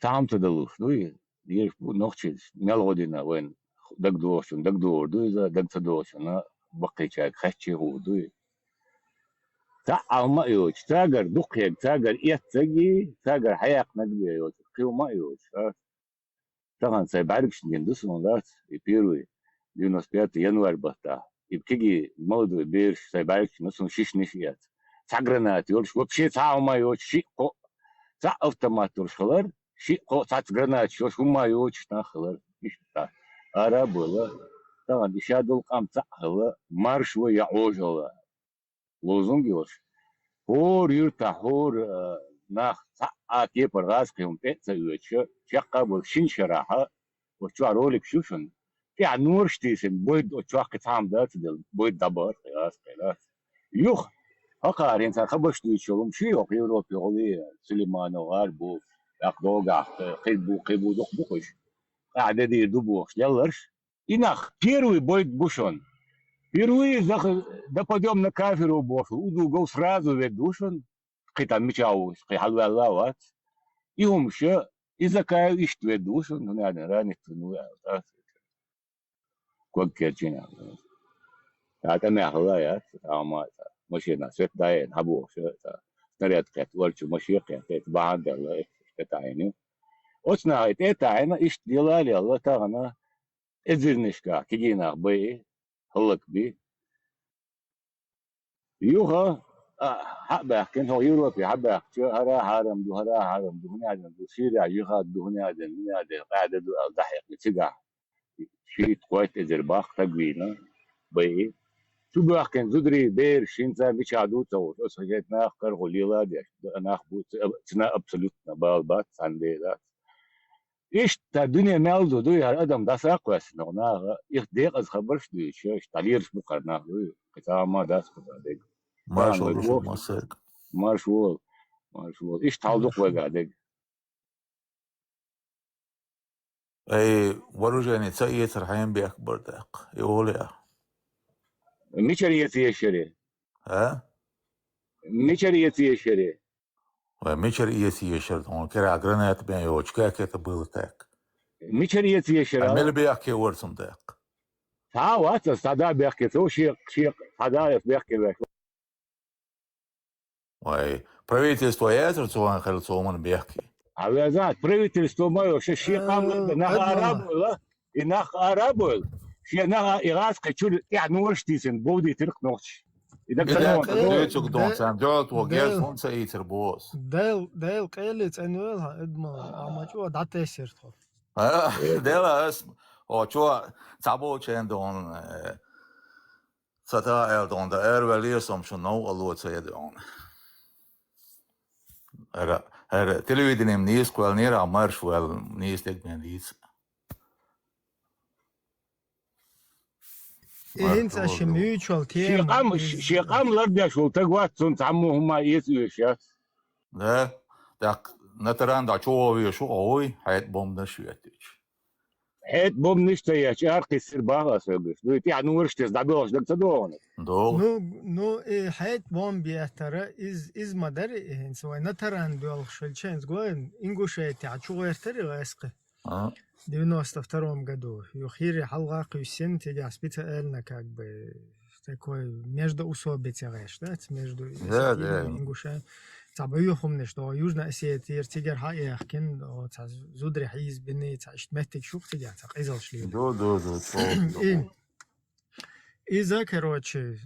Цхьа хӀума ца далуш дуй, дезаш бу нохчий, мел гӀо дина вайн дагадогӀучунна дагадогӀур ду иза, дага ца догӀучунна баккхийчаьрга хаьттича хуур дуй. Цхьаъ хӀума а йоцуш, цаьргара дукхаерг, цаьргара эцнарг а, цаьргара хьаяккхинарг а бен йоцуш, кхин хӀума а йоцуш, а? Тахана сайн бӀаьргашна гина ду суна, дац, и первый, девяносто пятый январь баттахь. И кегий молодой бераш сайн бӀаьргашна гина ду суна, шишнаш а эцна. Цхьа граната йолуш, вообще цхьа а хӀума а йоцуш, шиъ-кхоъ, цхьаъ автомат долуш хилар, шиъ-кхоъ цхьацца гранаташ йолуш, хӀума а йоцуш нах хилар. Иштта ара а бевлла, тахана и ша долу къам цхьаъ хилла, марша вай я Ӏожалла лозунг йолуш, хӀора юьртахь, хӀора, а, нах цхьаъ а кепара гӀазкхи хӀума тӀе а ца оьцуш, чекх а болуш шина шарахь, оцу чохь роликаш ю шуна. ТӀехь нораш тийсина, бойда оцу чохь кхин цхьа хӀума дан а ца делла, бойда дӀабахара кхин гӀазкхи, дац. Юха, хӀокхара хӀинца хабарш дуьйцуш йолу хӀума шу йоху Европе гӀоле, Сулейманов гӀар бу, тӀаккха догахь, кхин бу, кхин бу, дукха бу кхуьш. Къаьхьа де дийр ду бохуш, лелларш. И нах первый бойд бу шуна. Впервые зах-, допадём на каферу бохуш, удугов сразу вед ву шуна. Кхин тхан мича ву, кхин хьалаваьлла а вац. И хӀумаша, и Закаев иштта вед ву шуна, ну, надо ранить, ну, а, а, ког керчина. А тӀамехала яц, а, ма, машина свет даен, хьабохуш, снаряд кхетта, варчу машина кхетта, бахьана делла, тӀетаьӀина. Оцу наха и тӀетаьӀина, иштта лела, лела, тахана, эзарнашкахь кегий нах байи, хӀаллакби. Юха, а, хьа а баьхкина, хӀокху Европе хьа а баьхкича, хӀара а хьарам ду, хӀара а хьарам ду, хӀун аьлла ду, Сирехь жихад ду, хӀун аьлла, хӀун аьлла, къаьда ду аьлла, дӀахьекхна цигахь. Шийтта-кхойтта эзар баккха стаг вийна, байи. Чу боьхкина зударий, бераш, хӀинца мичахь ду ца хууш, оцу хазет нах карахула лела а деш, нах бу, ц-, цуьнан абсолютно бала бац, цхьаьна бен дац. Иштта дуьне мел ду, дуй, хӀара адам дӀаса а кхоьссина, наха, их декъаза хабарш а дуьйцуш, иштта дӀалелаш бу кхара нах, дуй, кхин цхьа а ма дац кхузахь дерг. Маршалла ду шуна массаьрга. Марш волу, марш волу. Иштта хьал ду-кх вайгахь дерг. Ай, вооружение ца эцар хьенан бехк бара тӀаккха? И олу ахь. Мичара эца езаш яра? А? Мичара эца езаш яра? Вай мичара эца езаш яра, хьуна кӀирахь граната бен йоцуш, как это было так? Мичара эца езаш яра? Ткъа мила бехке вара цунна тӀаккха? Цхьа а вац аса, цхьа да бехке, цо шен, шен цхьа да аса бехке ваьлла. Вай, правительство яцара цо хьан хилла цо хӀуманна бехке? Хьан веза, правительство ма йо, ша шен къам ларда, нах ара а бойла, и нах ара а бойла. Шен наха и гӀазкхи чуьра тӀехь нораш тийсина, бовдийтира-кх нохчаш. И даг ца дохна, дуьйцург дохна, царна жоьлто герз хӀунда ца ийцар боху аса? Дел, Дел къеле цӀена вела хьан, Эдмон, а ма чӀогӀа дӀатесира тхо. А, Дела ас, о, чо, цхьаболчарна дохна, э, Ца та аьлла дохна дан, эр ваьллера со-м шун новкъарло ца ян дохна. Эр, эр, телевидением нийса кхоьллинера, а марш ваьлла нийса дерг бен дийца. И хӀинца аша муьйчул тема. Шен къам, шен къам лардеш волу таг вац, цунна цхьаммо хӀума эца оьшуш яц. Да, тӀаккха Натаран дӀа чу гӀо веш ву, гӀо вуй, хьайта бомбанаш а хӀоьттича. ХӀетта бомбанаш ца етташ, арахь кхиссира боху аса хьоьгуш. Дуй, тӀехь нураш тесна дӀабоьлхуш даг ца догӀу? ДогӀу. Ну, ну, и хӀетта бомба еттара, из, из ма дара и хӀинца вай Натаран доьлхуш хилча, хӀинца гой, Ингушетехь чу гӀертара и гӀаскхи. А. Девяносто втором году. Юха хӀирий хьалха кхуьссина, цигахь специально, как бы, такой междоусобица гӀеш, да, между, да, осетинами, да, ингушами. Цхьа бӀе хӀуманаш догӀу, Южная Осетия, цигара хьаэхкина, о, цхьа зударий хьийзабина, цхьа иштта меттигаш ю-кх цигахь, цхьа къизалш лела. Ду, ду, ду, чӀогӀа ду. И, иза, короче,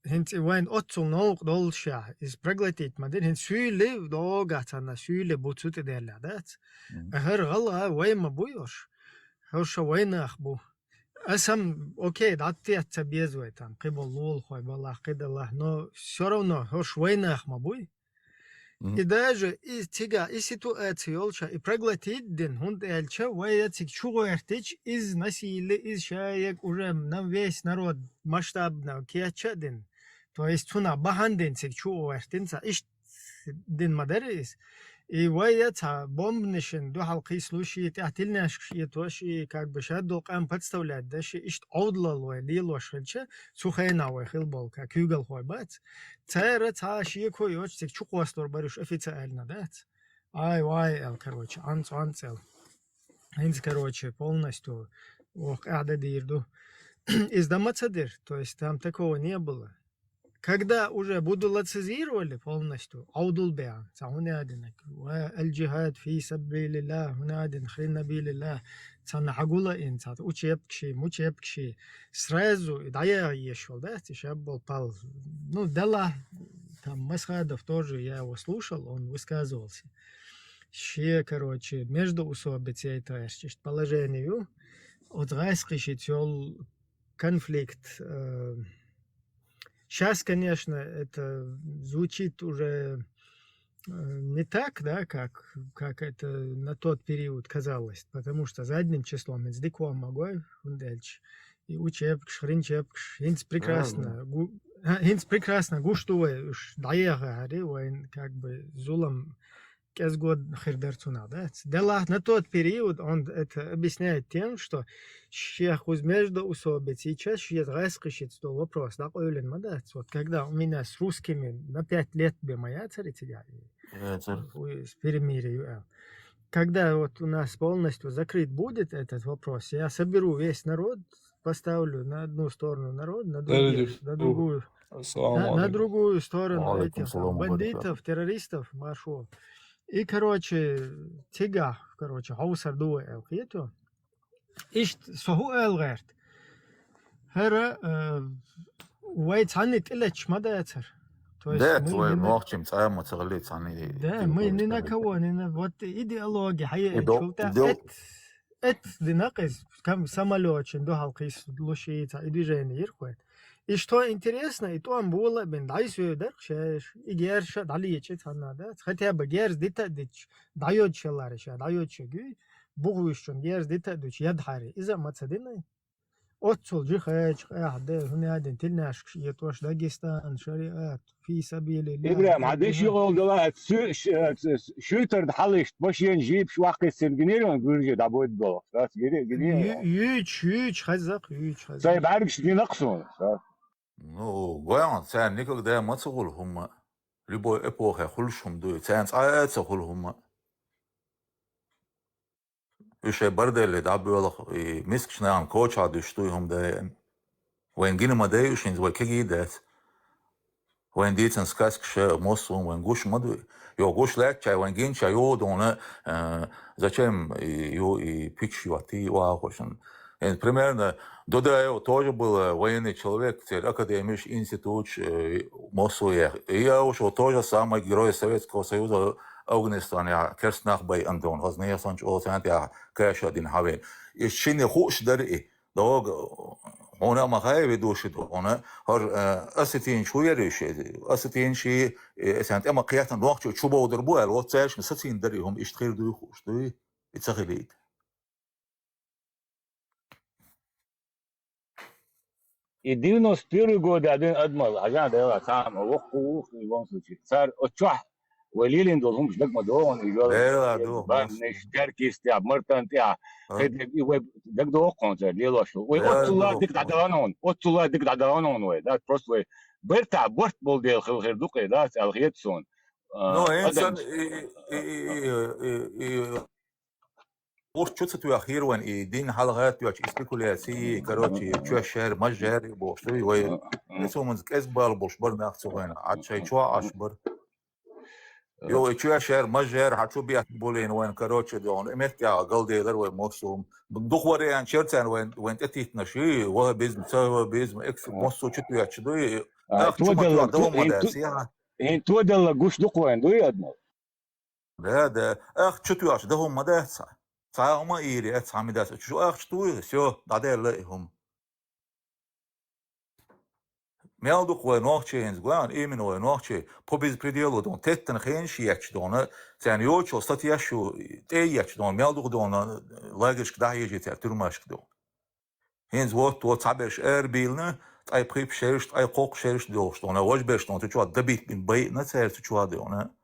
хӀинца и вайн оццул новкъа доллушехь, иза проглотить ма дира, хӀинца суьйле догӀу царна, суьйле бу цу тӀе даьллехь, дац? Мгм. ХӀара гӀалгӀа вай ма бу йош, хӀара ша вайнах бу. Аса-м, окей, дӀатетта ца беза вай там, кхиболу лулахой балахь, кхидолу, но всё равно хӀорш вайнах ма буй. Мгм. И даже и цигахь и ситуация йолча, и проглотить дина, хӀунда аьлча вай я цига чу гӀоьртича, иза насилие, иза шаерг уже на весь народ масштабно кеча а дина. То есть цунах бахьана дина цига чу гӀоьртина ца, иштта дина ма дара иза. И вай я цхьа бомбанашна дуьхьал кхийсалуш, и тӀехь тельняшкаш этӀош, и как бы шадолу къам подставлять деш, и иштта Ӏовдалалла вай лелош хилча, цу хенахь вай хила болу ка куьйгалхой бац. Цара цхьа шеко йоцуш цига чукхоссалур бара уьш официально, дац? Ай, вай, аьлла, короче, Ӏанц, Ӏанц, аьлла. ХӀинца, короче, полностью вокху къаьхьа дан дийр ду. Иза дан ма ца дира, то есть там такого не было. Когда уже будулацизировали полностью, Ӏовдал беха, цхьа хӀун аьдина, ва аль-джихад фи сабилилла, хӀун аьдина, хренабилилла, цхьана хьагула ин, цхьа учебкаши, мучебкаши, сразу и дӀаяха еш йолу, да, ци шаб болу пал. Ну, делахь, там, Масхадов тоже, я его слушал, он высказывался. Шен, короче, междоусобицей, то есть, иштта положение ю, оцу гӀаскхишца йолу конфликт. Э, щас, конечно, это звучит уже, э, не так, да, как, как это на тот период казалось, потому что задним числом иза дика ван ма гой, хӀунда аьлча и учебкаш, хринчебкаш, хӀинца прекрасно, гу-, а, хӀинца прекрасно гуш ду вай, уьш дӀаехахьара, вайн как бы зулам кӀезиг хир дара цунах, да? Делахь на тот период он это объясняет тем, что шех уьза междоусобицей, сейчас шеца гӀаскхишца долу вопрос дӀакъевлина ма дац. Вот когда у меня с русскими на пять лет бен ма яцара и цига, и Яцара. С перемирия ю аьлла. Когда вот у нас полностью закрыт будет этот вопрос, я соберу весь народ, поставлю на одну сторону народ, на другие, Подожди, на другую, Ассаламу на, на алейкум. Другую сторону Ва алейкум этих салам ва бандитов, баракатух. Террористов, маршо. И, короче, цигахь, короче, хьовсар ду вай аьлла кхето. Иштта со хӀун аьлла гӀерта? ХӀара, э, вай цхьанна тӀелеташ ма дацара. То есть Де, мы, вай мы, нохчим цӀа ма ца гӀали цхьанна да, мы ни на кого, ни на, вот идеология, хьае И дол-, чул тӀе дол- эт, эт дина кхиз, кам самолётчин дуьхьал кхийсалуш и цхьа и движение йира кхойта. И что интересно, и тӀом бола а бен, дӀайсуьйдар шаьш, и герзаш а дӀалечи цхьанна, да? Хотя бы герз дита а диташ, дӀайодаш яларе ша, дӀайодаш гуй, бухуьйсучун герз дита а дуьтуш, ядхьаре. Иза а ма ца динай. Оццул жихачу къаьхьа де, хӀун аьдина, тельняшкаш этӀош, Дагестан, шариат, фи сабилилла, ИбрахӀим, хьан деш Дагестан. Югъал дала, шу-, ш-, ш-, шуьйтарда хьалишта, башен жийпаш ваккхийсина гинера, гуьрже дӀабойд долу. Сас гире, гире. Ю-, юьйч, юьйч, хаззакх, юьйч, хаззакх. Сайн бӀаьргаш дина-кх суна, сас. Ну, гой хьуна, царна никогда ма ца хуьлу хӀумма. Любой эпохе хуьлуш хӀума ду, царна цкъа а ца хуьлу хӀумма. Уьш шайн барделле дӀабоьлху, и мискачу нахана кочахь дуьсуш ду и хӀума даим. Вайн гина ма дай уьш хӀинца, вай кегий дац. Вайн дийцина сказкаш а, массо а вайн гуш ма ду. Йо, гуш лаьттачай, вайн гинчай, йо, дуна, а, зачем и, ю, и пич йоттий, вахошна. И, примерно, Дудаев тоже был военный человек, церан академиш, институтш, э, массо а. И я уж то же самое Герой Советского Союза Афганистане, керст нах байъан дона, хазна ясан чӀо царна тӀехь каша а дина хьавен. И шинна хууш дара и. Дог, хьуна а ма хаьа ведущий ду, хьуна, хӀара, э, осетинаш хӀу яра уьш, осетинаш и, э, сан тӀе ма кхетта нохчо чу бовдар бу аьлла, вот цаьршна сацийна дара и хӀума, иштта хир дуй хууш дуй, и ца хилийта. И девяносто первый год один адмал, хьажа дела, цхьа воккха ву, в любом случае. Цар оцу чохь вай лелийна долу хӀумаш даг ма догӀун, и йола Дела догӀу, баннаш, теркистехь, мартан тӀехь, А? хӀедерг и вай даг догӀу хьуна цара лелош. Вай Дела оццул догӀу. Дика дӀадахана хьуна, оццул дика дӀадахана хьуна вай, да, просто вай бертахь борт болу дела хила хир ду кхе, да, аьлла хета суна. А, Ну, хӀинца адамаш. и, и, и, и, и, и, Урс чу ца тоьхира вайн и дин хьалха а тоьхча, и спекуляций, и, короче, чоьш шаьра, маж шаьра бохуш ду вай. Мгм. Эцо манца кӀезиг бала болуш бара нах цу вайна. Ӏад шайн чохь Ӏаш бара. Йо, и чоьш шаьра, маж шаьра, хьан чу бехк болийна вайн, короче, догӀун. И меттехь галделар вай мосум. Дукха вариант чер царна вайн, вайн тӀетиттинарш, и вахабизм, ца вахабизм, экс-, Мгм. массо чу тоьхча ду, и А, ах чу ма тоьхча, дала ма дац, яха. ХӀин тоделла гуш дукха вайн дуй, адмал? Да, да. Ахча чу тоьхча, дан хӀума ма дац цхьа. Цхьа хӀума а ийр яц, цхьа ма дац. Чу ахча туй, всё, дӀадаьлла и хӀума. Мел дукха вай нохчий хӀинца, главное, именно вай нохчий, по беспределу дона, теттана хенаш етташ дона, царна йочал статьяш ю, тӀе етташ дона, мел дукха дона, лагершка дӀахьежий цара, тюрьмашка дона. ХӀинца вот, вот цхьаберш арабийлина, ткъе пхи шераш, ткъе кхоккху шераш долуш дона, важа берш дона, цу чохь дабит бина байина цара цу чохь дона.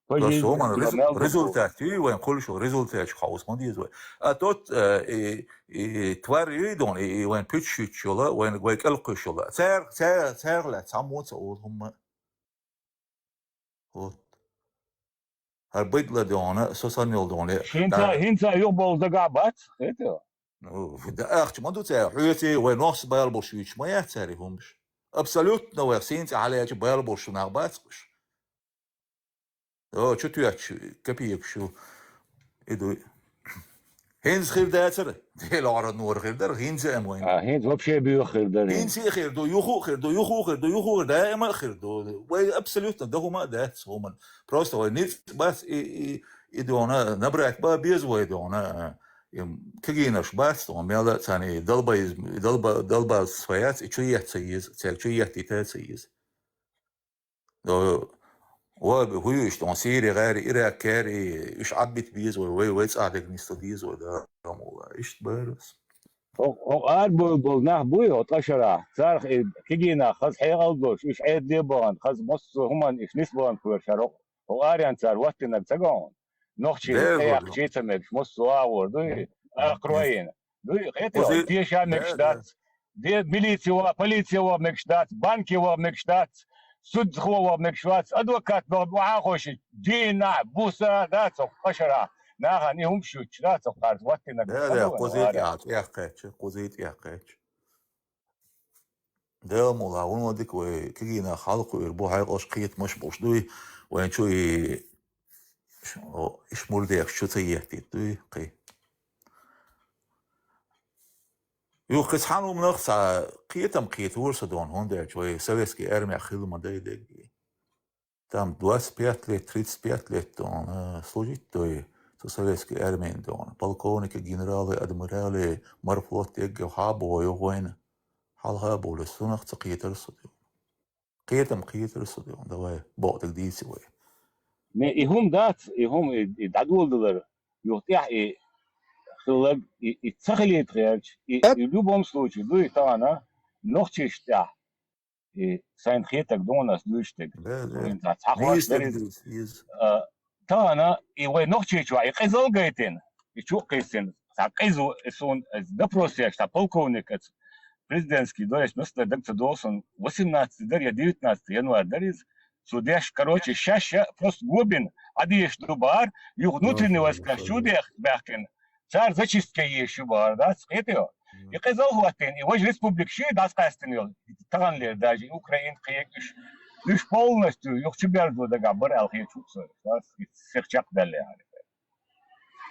Просто хӀуман резу-, результат ю, вайн кхуллуш йолу результатчу хьовса ма деза вай. А тот, э, и, и тварь ю дона, и, и вайн пуьчаш йолу, вайн вай кӀелхуьйш йолу. Цаьрга, цаьрга, цаьрга лаьцна цхьаммо а ца олу хӀумма. Вот. ХӀара байдалла дона, со санна йолу дона. ХӀинца, хӀинца юхабовла дагахь бац, хетий? Ну, да, ахча ма ду цара, хьоьца вай нохчаша бала болуш вуьйцуш ма яц цара и хӀуманаш. Абсолютно вай синца хьалаьцча бала болуш нах бац уьш. О, чу тоьттуш копейкаш ю. И ду. ХӀинца хир дацара. Делахь нора хир дара, хӀинца а ма вайн. А, хӀинца вообще боьха хир дара. ХӀинца а хир ду, юха а хир ду, юха а хир ду, юха а хир, даима а хир ду. Вай абсолютно дан хӀума а дац хӀуманна. Просто вай ницкъ бац и, и, и дона, набрать бан беза вай дона. И кегийнаш бац дона, мел а царна и долбоезм, и долбо-, долбоз свояц, и чу етта ца еза, цаьрга чу еттийта ца еза. До, ва, хӀун ю иштта, он Сири гӀаьри, Ирак каьри, уьш Ӏадбита беза вай, вай, вай цӀахь дерг нисдан деза вай, да, Рамула. Иштта бара ас. Хьо-, хьо арабевлла болу нах буй, хьо ткъа шарахь? Царах и кегийнах хаза хьекъал долуш, уьш Ӏедале а бахана, хаза массо а хӀуманна уьш нисбахана кхоьруш хьара хьо, хьо аренна цара хӀоттийнарг ца го хьуна? Нохчий тӀеяьккхича ца мегаш, массо а агӀор дуй, акхаройна. Дуй, хетий, теша мегаш дац. Де, милици ваха, полици ваха мегаш дац, банки ваха мегаш дац, судхо ваха мегаш вац, адвокат ваха, ваха хойши, дийнахь, буса, да, цо кхашара. Нахана и хӀумаш юьтуш, да, цо кхарца ваттина. Да, да, кхузий тӀехь, тӀехь кхаьчча, кхузий тӀехь кхаьчча. Дела мула, вуно дика вай кегийнах хьалакхуьур бу, хьекъалш кхетамаш болуш дуй, вайн чу и, о, иш мурдехаш чу ца еттийта дуй, кхий. Юха кхин цхьана хӀуманах цхьа кхетам кхетавора со дона, хӀунда аьлча вай советский армехь хилла ма дай дерг. Там двадцать пять лет, тридцать пять лет дона, служить дой со советский армин дона. Полковники, генералы, адмиралы, морфлот егга хьа а боху вайна. Хьалха а боху, сунах ца кхетара со дона. Кхетам кхетара со дона, давай, бакъдерг дийци вай. Ме и хӀума дац, и хӀума, и, и дӀадоладалар, юха тӀехь и хилларг, и, и ца хилийта херча, и, и в любом случае, дуй тахана, нохчийш тӀехь, и сайна хетаг дона ас дуьйцуш дерг. Да, да. Вайн цхьа, цхьа хӀош дариз. А, тахана, и вай нохчийчохь, и къизал гайтина, и чу а кхийсина, цхьа къиза, и суна, и допрос еш, цхьа полковник, аца, президентский дойш, масала даг ца долу суна, восемнадцать дара я девятнадцать январь дариз, цу деш, короче, шаьш а просто гобина, Ӏадийш ду бахара, юха внутренний войска чу дех баьхкина, цара зачистка еш ю бахара, дац, хетий? И къизал хӀоттийна, и важа республика ши дӀасакъаьстина йолу, таханлера даже, и Украина кхиег уьш, уьш полностью юха чу берзо дагахь бара аьлла хеташ ву со, дац, и сих чекхдаьллехьара.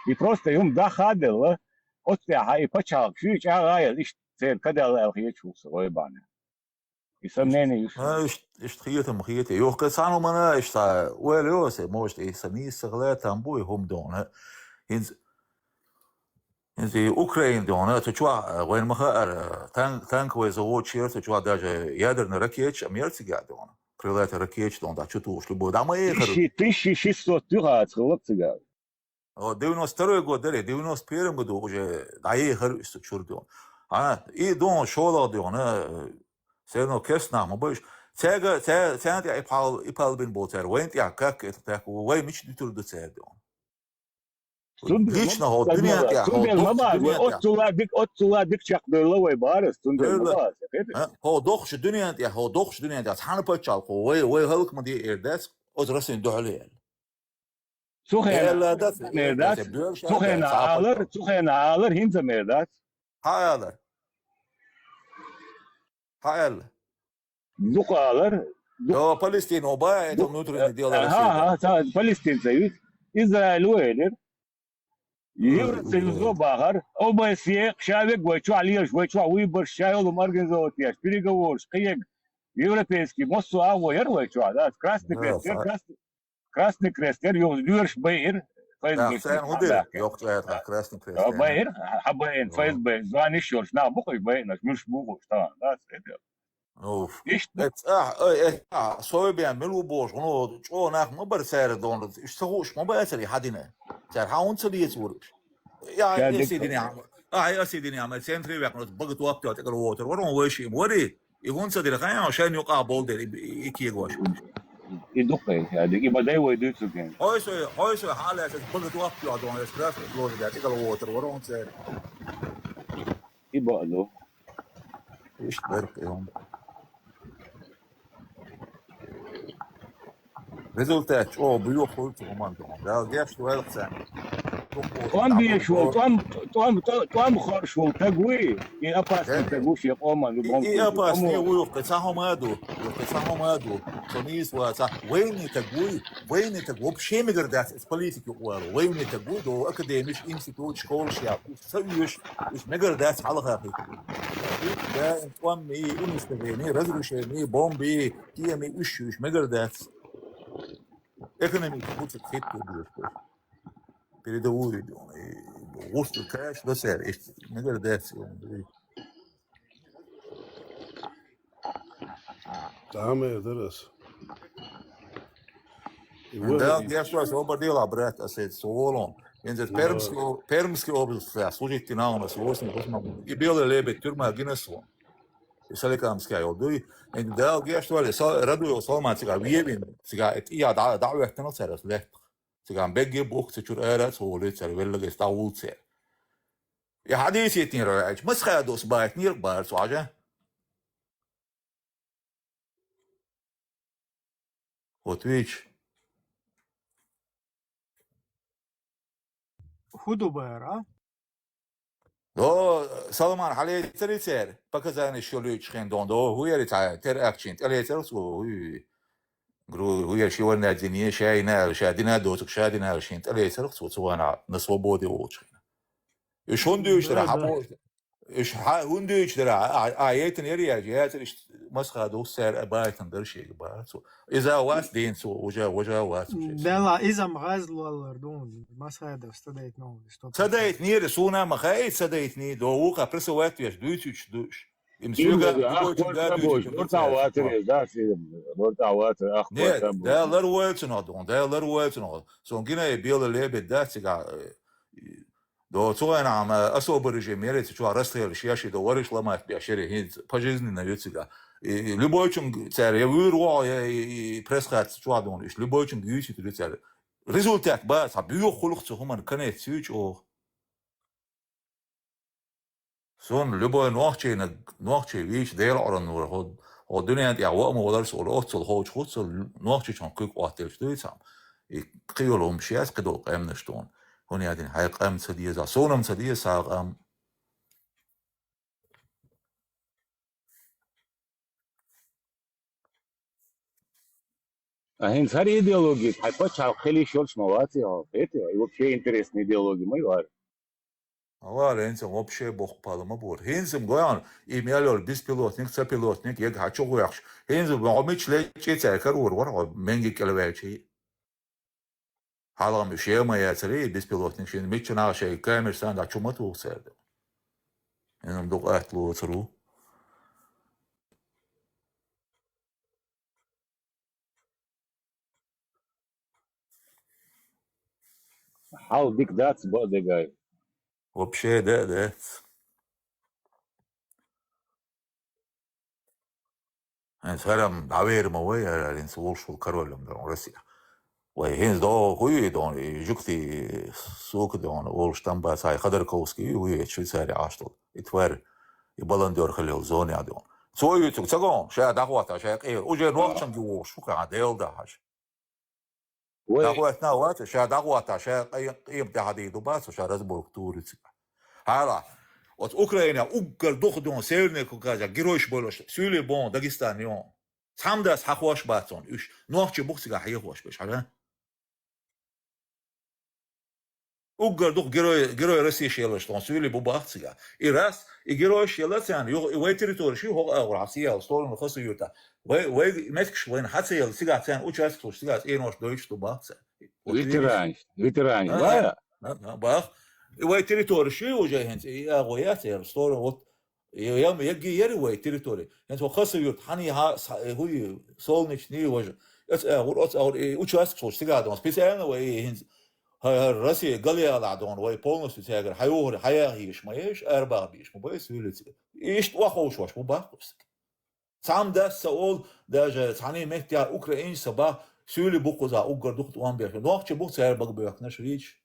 И просто и хӀума даха а делла, оццехьа и пачхьалкх ши чӀагӀа а елла, иштта церан кадаьлла аьлла хеташ ву со, вай бахьана. И сомнение ю. А, ишт-, иштта хетам хетий. Юха кхин цхьана хӀумана иштта ойла йо аса, может, и сан нийса ца хила там бу и хӀума дона. ХӀинца, хӀинца и Украина дона, цу чохь, а, вайна ма хаьара, тан-, танковый завод чуьра, цу чохь даже ядерный ракеташ а мера цигахь дона. Крылатый ракеташ дона, да, чу тухуш любой. Да, ма эхар. Тысячи, тысячи шестьсот юха аца хилла цигахь. О, девяносто второй год дара, девяносто первом году уже дӀаехар уьш цу чуьра дона. А, и дона шолгӀа дона, э, всё равно керста нах ма бу уьш. Цаьрга, цаьрга, царна тӀехь и пхьал-, и пхьалбина болу цара. Вайна тӀехь как это так, вай мича дуьтур ду цара дона? Цундела лично хӀокху дуьнен тӀехь, хӀокху доккхачу дуьнен тӀехь. Оццула дика, оццула дика чекхдевлла вай бахара ас, цундела ма бахара ас, хетий? А, хӀокху доккхачу дуьнен тӀехь, хӀокху доккхачу дуьнен тӀехь цхьана пачхьалкхо вай, вай хӀаллак ма де эр дац, оцу Расин дуьхьал яьлла. Цу хенахь мер дац, цу хенахь алар, цу хенахь алар хӀинца мер дац. Хьан алар? Хьан аьлла? Дукха алар. Ду- Йо, Палестина оба, это внутреннее дело России, да. Ага, ца-, Палестин союз. Израиль ву элира. Евросоюз ву бахара. О Б С Е, ша вег вай чохь лелаш, вай чохь выбораш, ша йолу организовать еш, переговораш, кхиег. Европейский, массо а агӀо яра вай чохь, да? Красный Крест яра, Красный Красный Крест яра, юха доьраш байира, Ф С Б. Царна хӀун дира? Йоккха цӀа яра, Красный Крест. Байира, хьан байина, Ф С Б, званиш йолуш, нах бу кхуьй байина, муьлш бухуш, тахана, да, ца хетара. Уф. Иштта. Э, цӀахь, ой, э, цӀахь, сой бен мила ву бохуш, хӀуно чӀогӀа нах ма бара цара дона, уьш ца хууш ма бацара и хьан дина. Цара хьан хӀунда ца децора уьш? Я, я, сидине хьама. А, я, сидине хьама, центре векхна, бага топ топ, тӀекъала вотар, варон вайши, вари. И хӀунда ца дира, хьан, шайн юкъа болу дера, и, и, и кегош. И дукха, яди, и бадай вай дуьйцург. Хьой со, хьой со, хьалаьцад, бага топ йоадон, эс график лоза дац, цӀикъала вотар вара он церан. И баъду. Иштта баркъ йом. Результат чӀогӀа буьйхур цу хӀуманна. Дала гешт вайлах царна. ТӀом беш вол, тӀом, тӀом, тӀом, тӀом хорш вол таг вуй, и опасный таг ву шен къоман, и, и опасный ву, юхкъе цхьа хӀума а ду, юхкъе цхьа хӀума а ду. Со нийса ваца, военный таг вуй, военный таг вообще мегар дац, эс политик юкъа вала. Военный таг ву, до академиш, институт, школаш яп. Уж ца уьш, уж мегар дац хьалха хи. Даим тӀом и, уничтожение, разрушение, бомби, кеми, уж, уж мегар дац. Экономика бу цига хетта дезаш. Передовую, и гӀусу каш до цара, иштта мегар дац. Тамер дарас. И Дала геш вай, собар дела, брат, ас эцу со волон. Ин зет Пермский о-, Пермский область, служить ти наун, ас восемь, восемь. И белый лебедь, тюрьма гинас вон. И Соликамская йол дуй. Ин Дала геш вай, со-, Радуев Салман цига вевин, цига эт, я да, да, вехтана цара, лехт. Циган бегге бухк ца чура ара, ца воле цара, веллагес дӀавуллу цара. Я хьадийсийтинера ваьлча, масхадос байтинера бара цу хьажа. Вот видишь. ХӀун ду бара, а? До, Салман, хьалецари цара, показания шо луьйчу хин дон, до, хӀун яри цхьа, тера ахчийн, тӀелецарх цо, хӀуй. Гру-, хӀун яри ши варна дина, ша йина аьлла, ша дина доцург, ша дина аьлла, шин тӀелецарх цо, цу вана, на свободе волчу хина. Уьш хӀунда дуьйцу дара, хьан боху? Уьш хьа-, хӀунда дуьйцу дара, а, а, а, яйтина яри яьлча, яцара иштта масха духу цара а байтина дара шега бара цо. Иза вац дийна цо, важа, важа вац уьш. Дела, иза-м гӀаз лоллар ду, масха дас, ца дайтина ву, стоп. Ца дайтинера, суна ма хаий, ца дайтинера, до вукха прессовать веш, дуьйцуьйтуш ду уьш. Им соьга ах лойтуш гар дуьйцуш, лортахь вацар, да, лортахь вацар, ах. Нет, да, лар вай цунах дон, да, лар вай цунах. Сон гина и белый лебедь дац цига, э, и До цу вайнахь ма особый режим яри, цу чохь расстрелаш еш, и до вариш ламат беш яри, хӀинца пожизненно ю цига. И, и любойчунг цара я вуьйр вогӀу, я и, и пресс-хатта чохь дуьйна, уьш любойчунг юьйцуьйтур ю цара. Результат бац, хьан буьйху хулах цу хӀуманна конец ю чӀогӀа. Суна любой нохчийнаг, нохчий вийча Делан Ӏуьйранна вара, хӀо, хӀо дуьнен тӀехь ваъ ма валар со, оццул ховчу хуццул нохчичун куьг Ӏоттелча дуьйцахьа. И кхин йолу хӀумаш яц, кхидолу къаьмнаш тхуна. ХӀунда аьлла хьайн къам ца деза, суна-м ца деза сан къам. А хӀинца хӀара идеология, хьайн пачхьалкх хила йиш йолуш ма вац и хьо, хетий? И вообще интересная идеология ма ю хӀара. Ма вара, хӀинца вообще боккха пала ма бора. ХӀинца-м гой хьуна, и мел йолу беспилотник, цапилотник, яга хьан чу гӀоьхуш. ХӀинца-м хьо мича лечкъий цаьрга карор вара хьо, менга кӀелваьлчий. Хьалха-м уьш я ма яцарий, беспилотник шен, мичча наха шайн камера санна дӀа чу ма туху цаьрга. ХӀинца-м дукха атта лоцур ву. Хьал дика дац, баа дегай. Вообще, да, дац. ХӀинца хӀара-м дӀавер ма вай, хӀара хӀинца волуш волу король-м дон Россия. Вай хӀинца догӀу хӀуй дон, и жуьгти сука дон, волуш там бац, хьай Ходорковский ю, хӀуй Швейцария Ӏаш долу. И тварь, и баландер хила йолу зонехь дон. Цо юьйцург ца гон, ша дӀахӀотта, ша къера. Уже нохчанга вогӀуш, фу кхаьхьа, Дела дахьаш. Вай дӀахӀоьттина а вац, ша дӀахӀотта, ша къе-, къемат тӀаьхьа дийр ду бац, ша разборка тур ю цига. Хьала, оцу Украинехь уггар дукха дон Северный Кавказехь геройш болуш, суьйли бон Дагестан йон. Цхьамдас хьахош бац цунна уьш, нохчий бух цигахь хьехош берш, хьара? Уггар дукха герой, герой России шелаш тхуна суьйли бу бахта цигахь. И раз, и геройш яла царна, юха и вай территория ши хӀокху агӀор хьан сиял, сторону Хасавюрта. Вай, вай меттигаш вайна хьан ца яла, цигахь царна участок луш, цигахь цӀенош дойтуш ду бахта царна. Вот ветеранш, ветеранш, а, бая? А, а, бах. И вай территория ши уже хӀинца, и агӀо яц яла, сторону вот. Я, я, ягги яри вай территория. ХӀинца вай Хасавюрт, хьан и хьа-, са-, э, хӀуй, Солнечный важа. Эц агӀор, оц агӀор, и участок шуш цигахь дон. Специально вай и хӀинца, хӀа-, хӀа-, Россия галъялахь дон, вай полностью цаьгара хьайохури, хьаяхьа езаш ма еш, арабаха бийш ма бай, суьйлица. Иштта охьаховшош ма баккхуш цига. Цхьамма дас ца олу, даже цхьана меттехь украинцаш ца боху, суьйлий бу кхузахь уггар дукха тӀом беш. Нохчий бу цара бага боьхкинарш, вийча.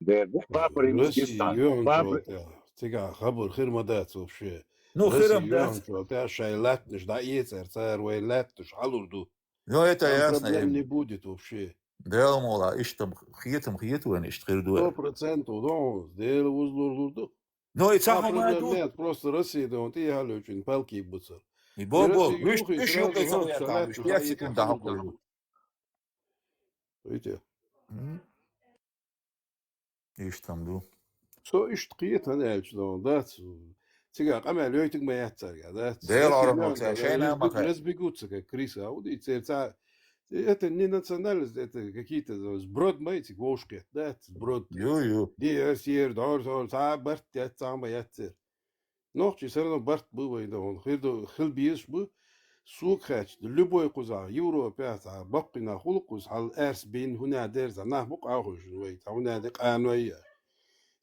Дера, папа Россия Римскистан. Йоьханчул Папа тӀехь. Цигахь хабар хир ма дац вообще. Ну, Россия хир ма дац. Йоьханчул тӀехь шайн латтанаш дӀаэцара цара вайн латтанаш хьалур ду. Ну, это ясно. Там проблем не будет вообще. Делан мула, иштта хетам хета вайн, иштта хир ду. Сто процентов, да, Делан вузлур лур ду. Ну, и ца хӀума ду. Нет, просто Россия, да, он тӀехьа лечун палки буцар. И бо, бо, Россия виш, юхи виш сразу юхи хьалур ца латтанаш дӀаэцара хьалур ду. Видите? М? Иштта ду. Со иштта кхета аьлча, дац. Цигахь къамел йойтиг ма яц цаьрга, дац. Дела Россия ара ма ца, шайна ма ца. Разбегутся, как крысы. А вот и церца, это не национальность, это какие-то сброд ма ю цига вовшахкхетта, дац, сброд. Ю, ю. Ди Россия, дор, дор, ца барт яц, ца ма яц цер. Нохчий все равно барт бу вайн дан, хир ду, хила безаш бу. Суга хаьттича, любой кхузахь, Европехь цхьа баккхий нах хуьлу кхуза, хьал арс бина хӀунда дерза, нах бу къахьоьжуш вай, цхьа хӀунда де къаной я.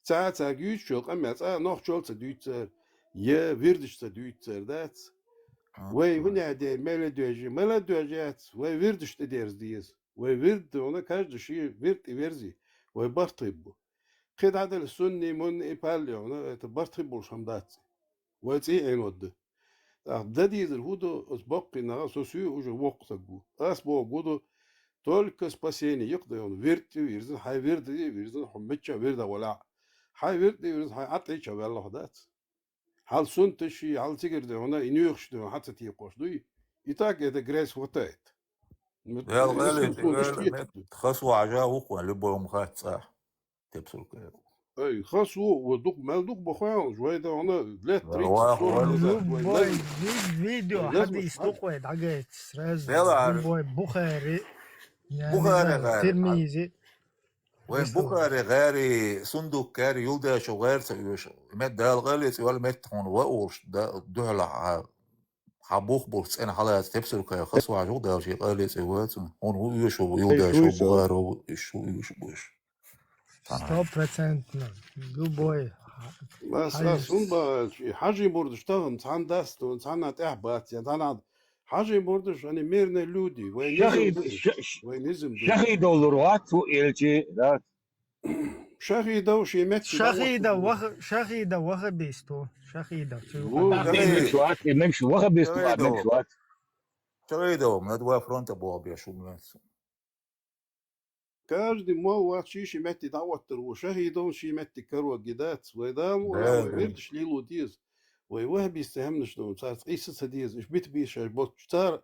Цхьа а цаьрга юьйцуш йолу къамел цкъа а нохчалла ца дуьйцу цара, я вирдаш ца дуьйцу цара, дац? Вай хӀунда де мела доьжи, мела доьжи яц, вай вирдаш тӀедерза деза. Вай вирд, вона каждый шен вирд тӀеверзи, вай барт хир бу. Кхин дӀаделла сунни, мунни и палли йогӀна, это барт хир болуш хӀума дац. Вай цӀий Ӏийна вадда. ТӀаккха дан дезар хӀун ду, ас баккхий наха, со соьга уже воккха стаг ву. Ас боху ду, только спасение йоккха дан йогӀна, вирд тӀе вирзина, хьайн вирд тӀе вирзина, хьо мичча вирда валахь. Хьайн вирд тӀе вирзина, хьайн Ӏад тӀе ча ваьлла хьо дац. Хьал сунташи, хьал цигара дуьхьал, и нуьйхаш дуьхьал хьан ца текхош дуй? И так это грязь хватает. Ну, Вел гӀели, искусство вел, ништве. Хас ву хьажа ву кхуьн, любой хӀума хац цӀа. Тепсурка. Ай, хас ву, ва дукха, мел дукха бахойла, вай да вана, лет тридцать, сорок назад, вай любой лай. Вид-, видео, вай хьадис лазмаш дукха вай дӀагайта сразу. Вела ар-, любой Бухари, я не Бухари знаю, гӀари. Тирмизи. Вайн Бухари гӀари, Сундук гӀари, Юлдашев гӀари ца оьшу. Мет Дала къайле цӀе вала мет хьуна ва олуш, да, дуьхьалахь хьан, хьан бух болуш цӀена хьалаца тепсуркай хас вахьа жугӀу Дала шен къайле цӀе вацун. Хьуна ву оьшу, Юлдашев, Бухари, шу оьшу бош. Сто процентов. Любой. Масала, хьажи. Сун бахьалчи, хьажи мурдаш тахана, цхьана даста, цхьана тӀехь бац, я цхьана Хьажи мурдаш, они мирные люди, вай низам ду, ша-, ш-, вай низам ду. Шахидов лур вац ву элчи, да? Шахидов ши мет Шахидов ваха-, Шахидов вахабист ву. Шахидов цу ву. Мегаш вац, и мегаш вахабист ву, а мегаш вац. Шахидов, на два фронта боху беш ву муьлхха. Каждый молла вац ши-ши метте дӀаоттар ву, шахидов ши метте каро ги дац. Вай Дала муха вай вирдаш лело деза. Вай вахабист хӀаманаш ду, цара къийса ца деза, уьш бита бийшаш боцчу. Цара,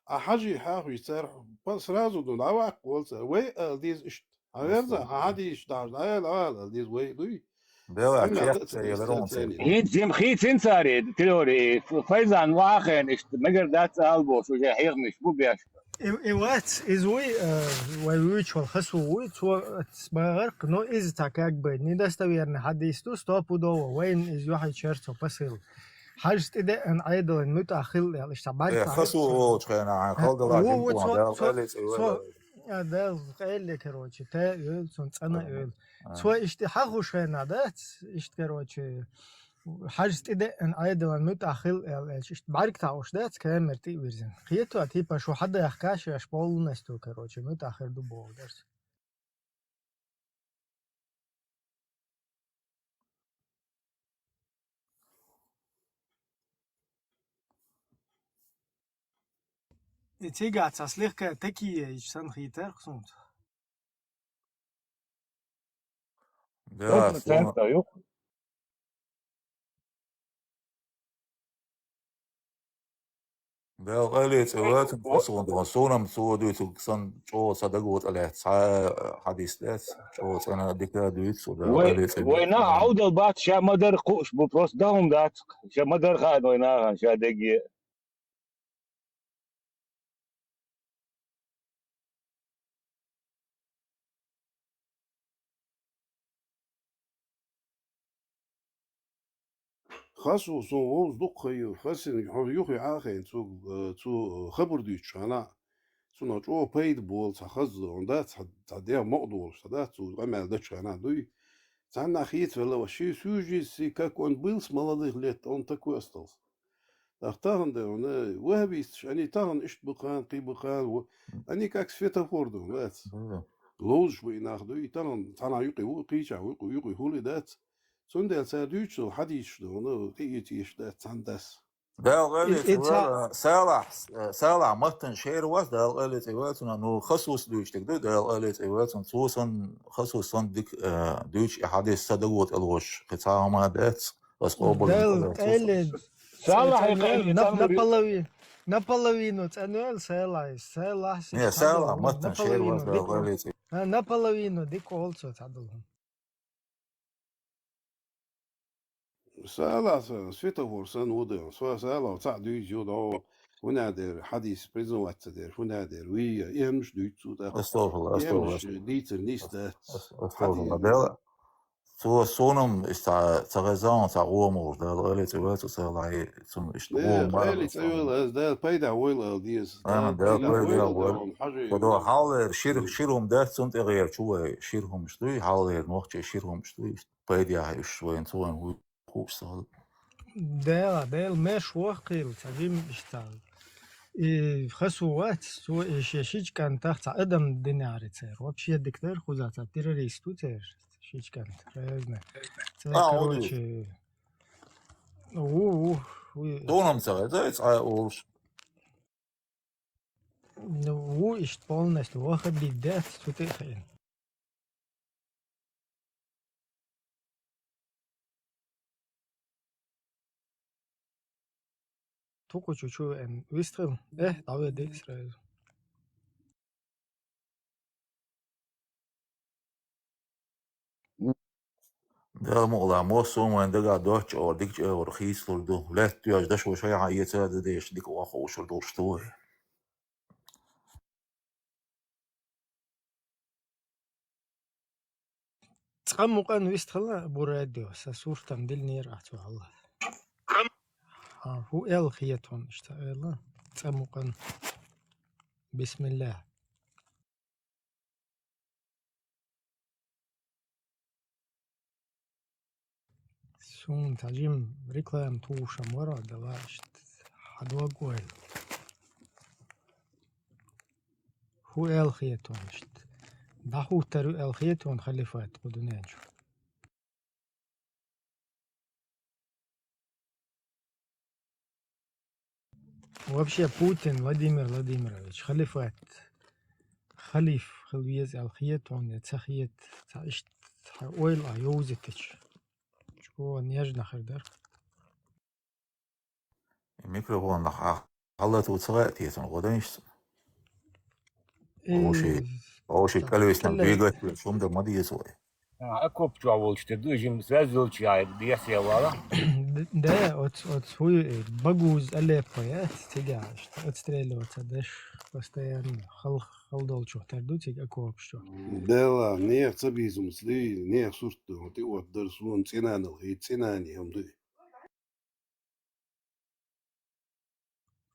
а хьажи хьахуьйш, цара па-, сразу ду, дӀаваккха волу цара. Вай ала деза иштта. Хьан верза, хьан хьадийш дахьаш, дӀаяла ала деза вай дуй. Дела, чехца еларон церг. ХӀинца, хӀинца царе, Тилори, Ф-, Файзан вахен иштта, мегар дац ала бохуш, уже хьехнаш бу беш. И, и вац, иза вуй, э, вай вуьйчу вала хасу вуй, цо ас багӀарх, но иза цхьа как бы недостоверный хьадис ду, стопудово, вайна иза юхьийчара цо пасил. Хьажа тӀедеана Ӏедалан муьтӀахь хила аьлла, иштта бӀаьрг хасу волчу хенахь, хьайн халдала ву, ву, цо, цо, цо, а, Дала къайле, короче, те а йойла, цунна цӀана а йойла. Цо иштта хьахуш хенахь дац, иштта, короче, Хьажа тӀедеана Ӏедалан муьтӀахь хила аьлла, аьлча, иштта бӀаьрг таӀуш дац, камера тӀе а вирзина. Кхето, типа, шу хьадаьхка шаьш полностью, короче, муьтӀахь хир ду боху дерс. И цигахь цхьа слегка такие, ича санна хийтарх сунца. Да, сто процентов ю. Дала къайле цӀе вацун, суна, суна-м цо дуьйцург санна чӀогӀа сан даго тӀе лаьцна, цхьа а хьадис дац, чӀогӀа цӀена дика дуьйцу, Дала къайле цӀе вацун. Вай нах Ӏовдал бац, ша ма-дарра кхуъуш бу, просто дан хӀума дац, ша ма-дарра хаьа вай нахана, ша дегге. Хасу, сон вовза дукха ю, хасина, хьо юххе Ӏахайна цу, э, цу, э, хабар дуьйцучу хьана, цунах чӀогӀа пайда болу цхьа хаза, он дац, цхьа, цхьа дегӀ мокъа долуш, цхьа дац, цу къамел дачу хьана дуй. Цхьанна хийцавелла, ва ши сюжетси, как он был с молодых лет, он такой остался. ТӀаккха тахан да, ваххабисташ, они тахан иштта ба кхы, кхы ба кхы, ва-, они как светофор да, вац. Да. Ловзаш ба и нах да, и тахан цхьанахьа юкъе ва, кхычахьа ва, юкъе хул и дац. Цундела цар дуьйцуш дола хьадисаш да, тӀаэца езаш дац цхьан дас. Дала къайле И, и цӀе ца- вала, Салахь, Салахь маттана шера вац, Дала къайле цӀе вац, ну, Хасус дуьйцуш дика ду, Дала къайле цӀе вац, цо санна, Хасус санна дика, э, дуьйцуш и хьадис са даго тӀалгӀош, кхы цхьа хӀама дац, ас къобал Дала дика дац. Къайле Салахь Ца- и къайле нап-, цӀанмур ю- наполови-, наполовину цӀанвел Салахь, Салахь Не, сиштта Салахь хьадолу, маттана шера вац, наполовину Дала дика. Къайле цӀе. А, наполовину дика олу цо цхьадолу. Сала сан, светофор сан ву дан. Со сала цхьаъ дуьйцу ю догӀу. ХӀунда дера хьадис признавать ца дера, хӀунда дера вий, и хӀумнаш дуьйцу цу тӀаккха. Астагфирулла, И хӀумнаш астагфирулла. Дийцар нис дац. Астагфирулла. Хьадис Дела, цо суна-м иштта ца хезна, цхьа гӀо ма ву, Дала къайле цӀе вац, цу Салахьи, цунна иштта Не, гӀо ма къайле цӀе вала, ас Дала пайда войла ала деза. Амин, Дала Дала пайда пайда войла. Войла, хьажи. Кху до хьаллера шира, шира хӀума дац цунна тӀе гӀерташ вай, шира хӀумаш дуй, хьаллера нохчий шира хӀумаш дуй. Пайда яхьа уьш вайна, цо вайна хӀу-, хууш ца хилла. Дела, Дела, меш вохкийла, ца жим иштта. И Хасу вац, цо и шен шича кӀантах цхьа адам динехьари церан. Вообще дика дара, кхуза цхьа террорист ву церан шича кӀант, разный. Церан, А, короче, ву, ву, ву. Донам ца хеза, цхьа а олуш. Ну, ву иштта полностью ваххабит дац, цу тӀе а хаийна. Тукхучу чу веана вистхила, э, дӀаведи сразу. Дала мукъалахь, массо а вайн дагахь доцчу агӀор дика чӀагӀар хийцалур ду. Лаьтта доьжна дашо шайхьа эца а дан дезаш, дика охьахуушур долуш ду вай. Цкъа мукъан вистхила бу радио, сан суртам дилнера ахь цу хьалла. Хьан хӀу аьлла хетон иштта аьлла? Цкъа мукъан. Бисмиллах. Суна цхьа жим реклама тухуш ма вара, дала иштта хьан дог ойла. ХӀу аьлла хетон иштта? ДӀахӀуттар ю аьлла хетон халифат кху дуьнен чу? Вообще, Путин Владимир Владимирович, халифат, халиф хила веза аьлла хета хьуна, я ца хета, ца иштта хьан ойла а йовзийтича, чӀогӀа нежна хир дара. И микрофон нах а хьаллату ца гӀаьа тесана гӀо дайшца? Э, Овши, овши ца кӀалвиснаг кӀалвис- двигатель шумда ма деза вай. А, окоп чохь волчу тӀе ду, жим связь йолчу яхь дехьа вала. Да, оц, оц хӀуй, э, Багуз Алеппо яц, цигахь иштта отстреливаться деш, постоянно хал-, халдолчух тера ду цига окопаш чохь. Дела, нехан ца бийзамца дуй, нехан сурт ду, хӀун тӀе отта дара суна цӀинанал, хӀей цӀинан хӀума дуй.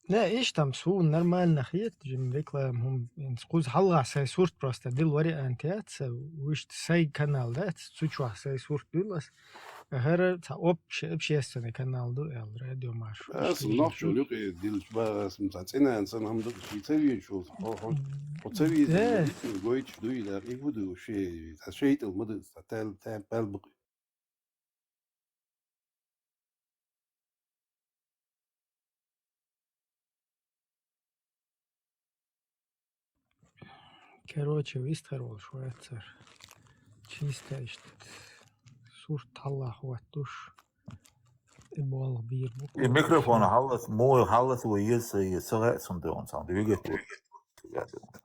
Не, иштта-м суна нормально хета, жим реклама хӀума, инца кхуза хьалха сайн сурт просто дила вариант яц, вуьшта сайн канал дац, цу чохь сайн сурт дуьллу ас. ХӀара цхьа общ-, общественный канал ду аьлла, радио Маршо. Ас иштта нохчо хета. Юкъе дилча бахьа ас цхьа цӀинан санна хӀума ду, ши ца вийчу, хьо, хьо, хьо ца вийзина, Да. Гойтуш дуй, да, и хӀу ду, ши, цхьа шайтӀал ма ду, цхьа тал, тал, пал бакъи. Короче, вистхар волуш вац цара. Чисто иштта сурт хьаллахь хӀоттуш, и болх бийр бу. И микрофон хьаллас, мой хьаллас ву еза, еза, ца гӀаьа цунна дуьгӀун цхьаьна. Двигатель.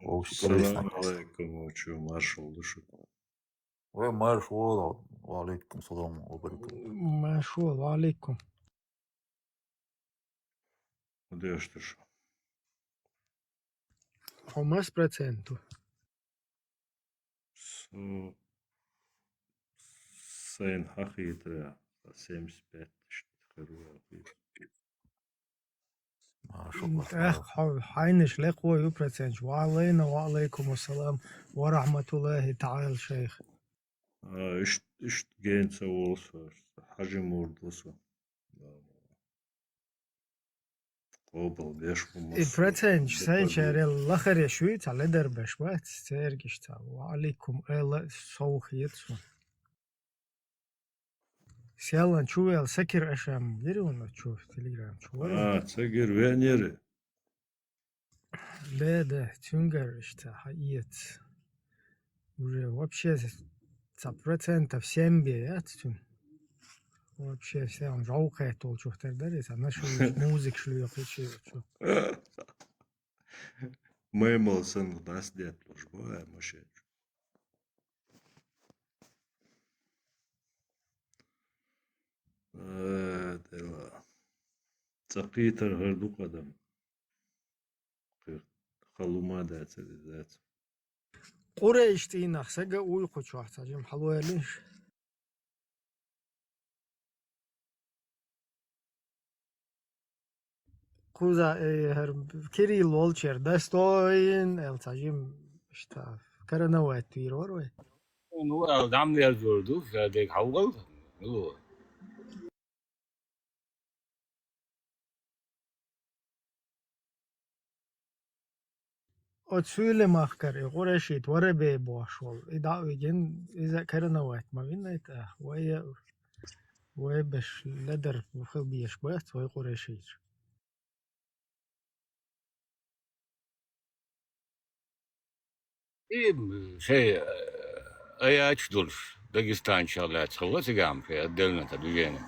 Вовши каллисна. Салам алейкум, вовчу, маршалла ду шу. Вай марш вала. Ва алейкум салам ва баракатух. Марш вала, ва алейкум. Деш ду шу. Хьо мас процент ду? Со сайн хьахийтара, семьдесят пять тысяч хир ву. Машалла. Эх, хьо-, хьайнаш лекхо ю проценташ. Ва алейна, ва алейкум ассалам ва рахматуллахи та'ала, шайх. А, ишт-, ишт генца волу со, хьажи мурд ву со. Къобал беш хӀума И процент сайчарел лахаре шуй, ца ледар беш бац, цергиш ца. Ва алейкум, эла сов хет сун. Сиалан чу вел сакир ашам гири он чу Telegram чу вара. А, ца гир венери. Да, да, цунгар ишта, ха, иец. Уже вообще ца процентов семь бе, я, цун. Вообще все, он жау кайт ол чухтар дарис, а нашу музык шлю я хочу. Маймал сан дас дет луж бо, а, маше. Э, дела. Цакъитар гьар ду къадам. Хи-, халума даца, даца. Къурейш тӀинах сага уй хъучвахь, цажим хьалуэлиш. Куза, э, гьар Кирилл волчер достоин, эл цажим, ишта, короновать вирвар вай. Ну, эл дам дел зурду, эл дег хьалгал. Ну. Оцуьле махкар и Къурешит вара бей бохуш волу. И дӀа а вигина, иза короновать ма винайта, вай, вай беш ледар хила беш бац, вай Къурешит. И шей, э, аяч долуш, дагестанчал лаьцна хилла цигахь шей отдельно та движение.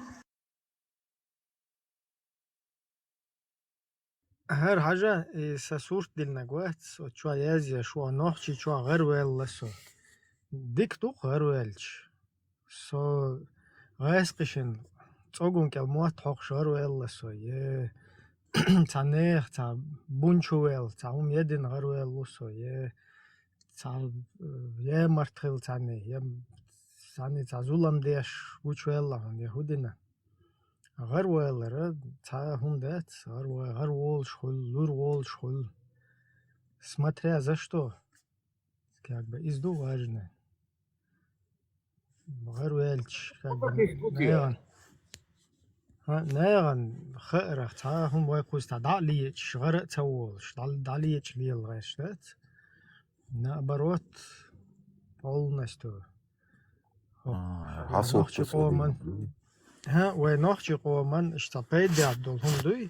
ХӀара хьажа, и сан сурт диллинарг вац, оцу чохь язъеш ву, Нохчийчохь гӀараваьлла со. Дика ду-кх гӀараваьлча. Со гӀаскхишна цӀоган кӀел мотт хьокхуш гӀараваьлла со, е цхьа нехан, цхьа бун чу ваьлла, цхьа хӀума едина гӀараваьлла ву со, е цхьа, э, ямарт хилла цхьаьнний, я цхьаьнний цхьа зулам деш гучуваьлла хьуна, я хӀун дина. ГӀаравалара цхьа а хӀума дац, гӀарава-, гӀараволуш хуьлу, лур волуш хуьлу. Смотря за что. Как бы иза ду важное. ГӀараваьлча, как бы, нагӀан. ХӀа, нагӀан хаарах цхьа а хӀума вай кхуза дӀа а лечаш, гӀара а ца волуш, дӀа-, дӀалеча лела гӀерташ дац. Наоборот, полностью. А, хьан сурт нохчи къоман. ХӀа, вай нохчи къоман иштта пайда долу хӀума дуй.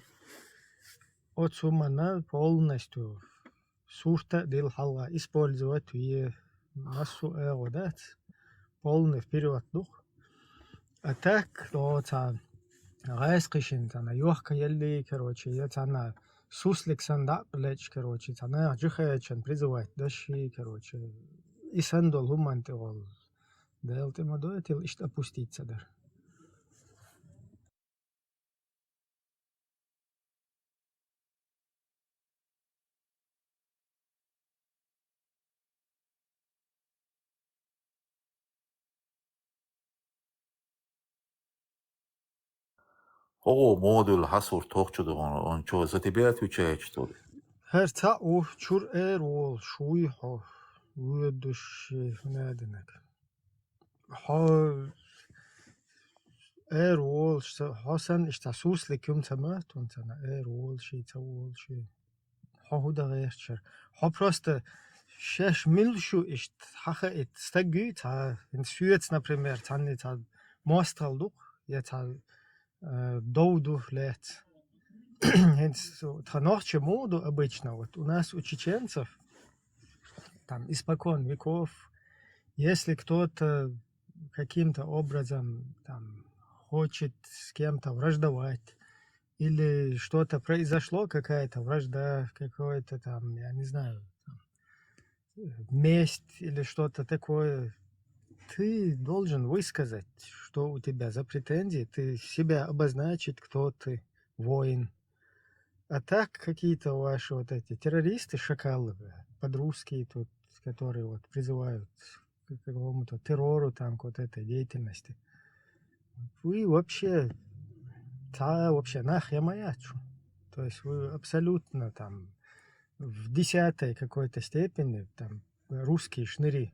Оцу хӀуманна полностью сурта а дилла хьалха использовать ве, массо а агӀо дац. Полный вперёд ду-кх. А так, о, цхьа гӀаскхишна цхьаьна йохка елли, короче, я цхьаьна суслик санна дӀа а леча, короче, цхьа наха жихачан призывать даши, короче, и санна долу хӀуманна тӀе волу. Дела тӀе ма дойтийла, иштта опустить ца дара. ХӀокху модуль хьан сурт хӀокху чу ду хьуна, он чо за тебя отвечает, что ли? ХӀара цхьаъ ву, чуьра эр волуш вуй хьо, воьдуш хӀун а динарг. Хьо эр волуш, ца-, хьо санна иштта суслик юм ца моьтту, хӀунда ца ма эр волуш, ца волуш. Хьо хӀун дан гӀерташ яра? Хьо просто шаьш мила шу иштта хьан хаийта стаг юй цхьа, хӀинца соьца, например, цхьанний цхьа мостагӀалла ду-кх, я цхьа, э, дов ду лаьцна. ХӀинца тхан нохчий муха ду обычно, вот у нас у чеченцев, там, испокон веков, если кто-то каким-то образом там хочет с кем-то враждовать, или что-то произошло, какая-то вражда, какое-то там, я не знаю, там, э, месть или что-то такое, ты должен высказать, что у тебя за претензии, ты себя обозначить, кто ты, воин. А так какие-то ваши вот эти террористы, шакалы, бля, подростки тут, которые вот призывают к какому-то террору, там, к вот этой деятельности. Вы вообще, та вообще нах я моя чу. То есть вы абсолютно там в десятой какой-то степени там русские шныри.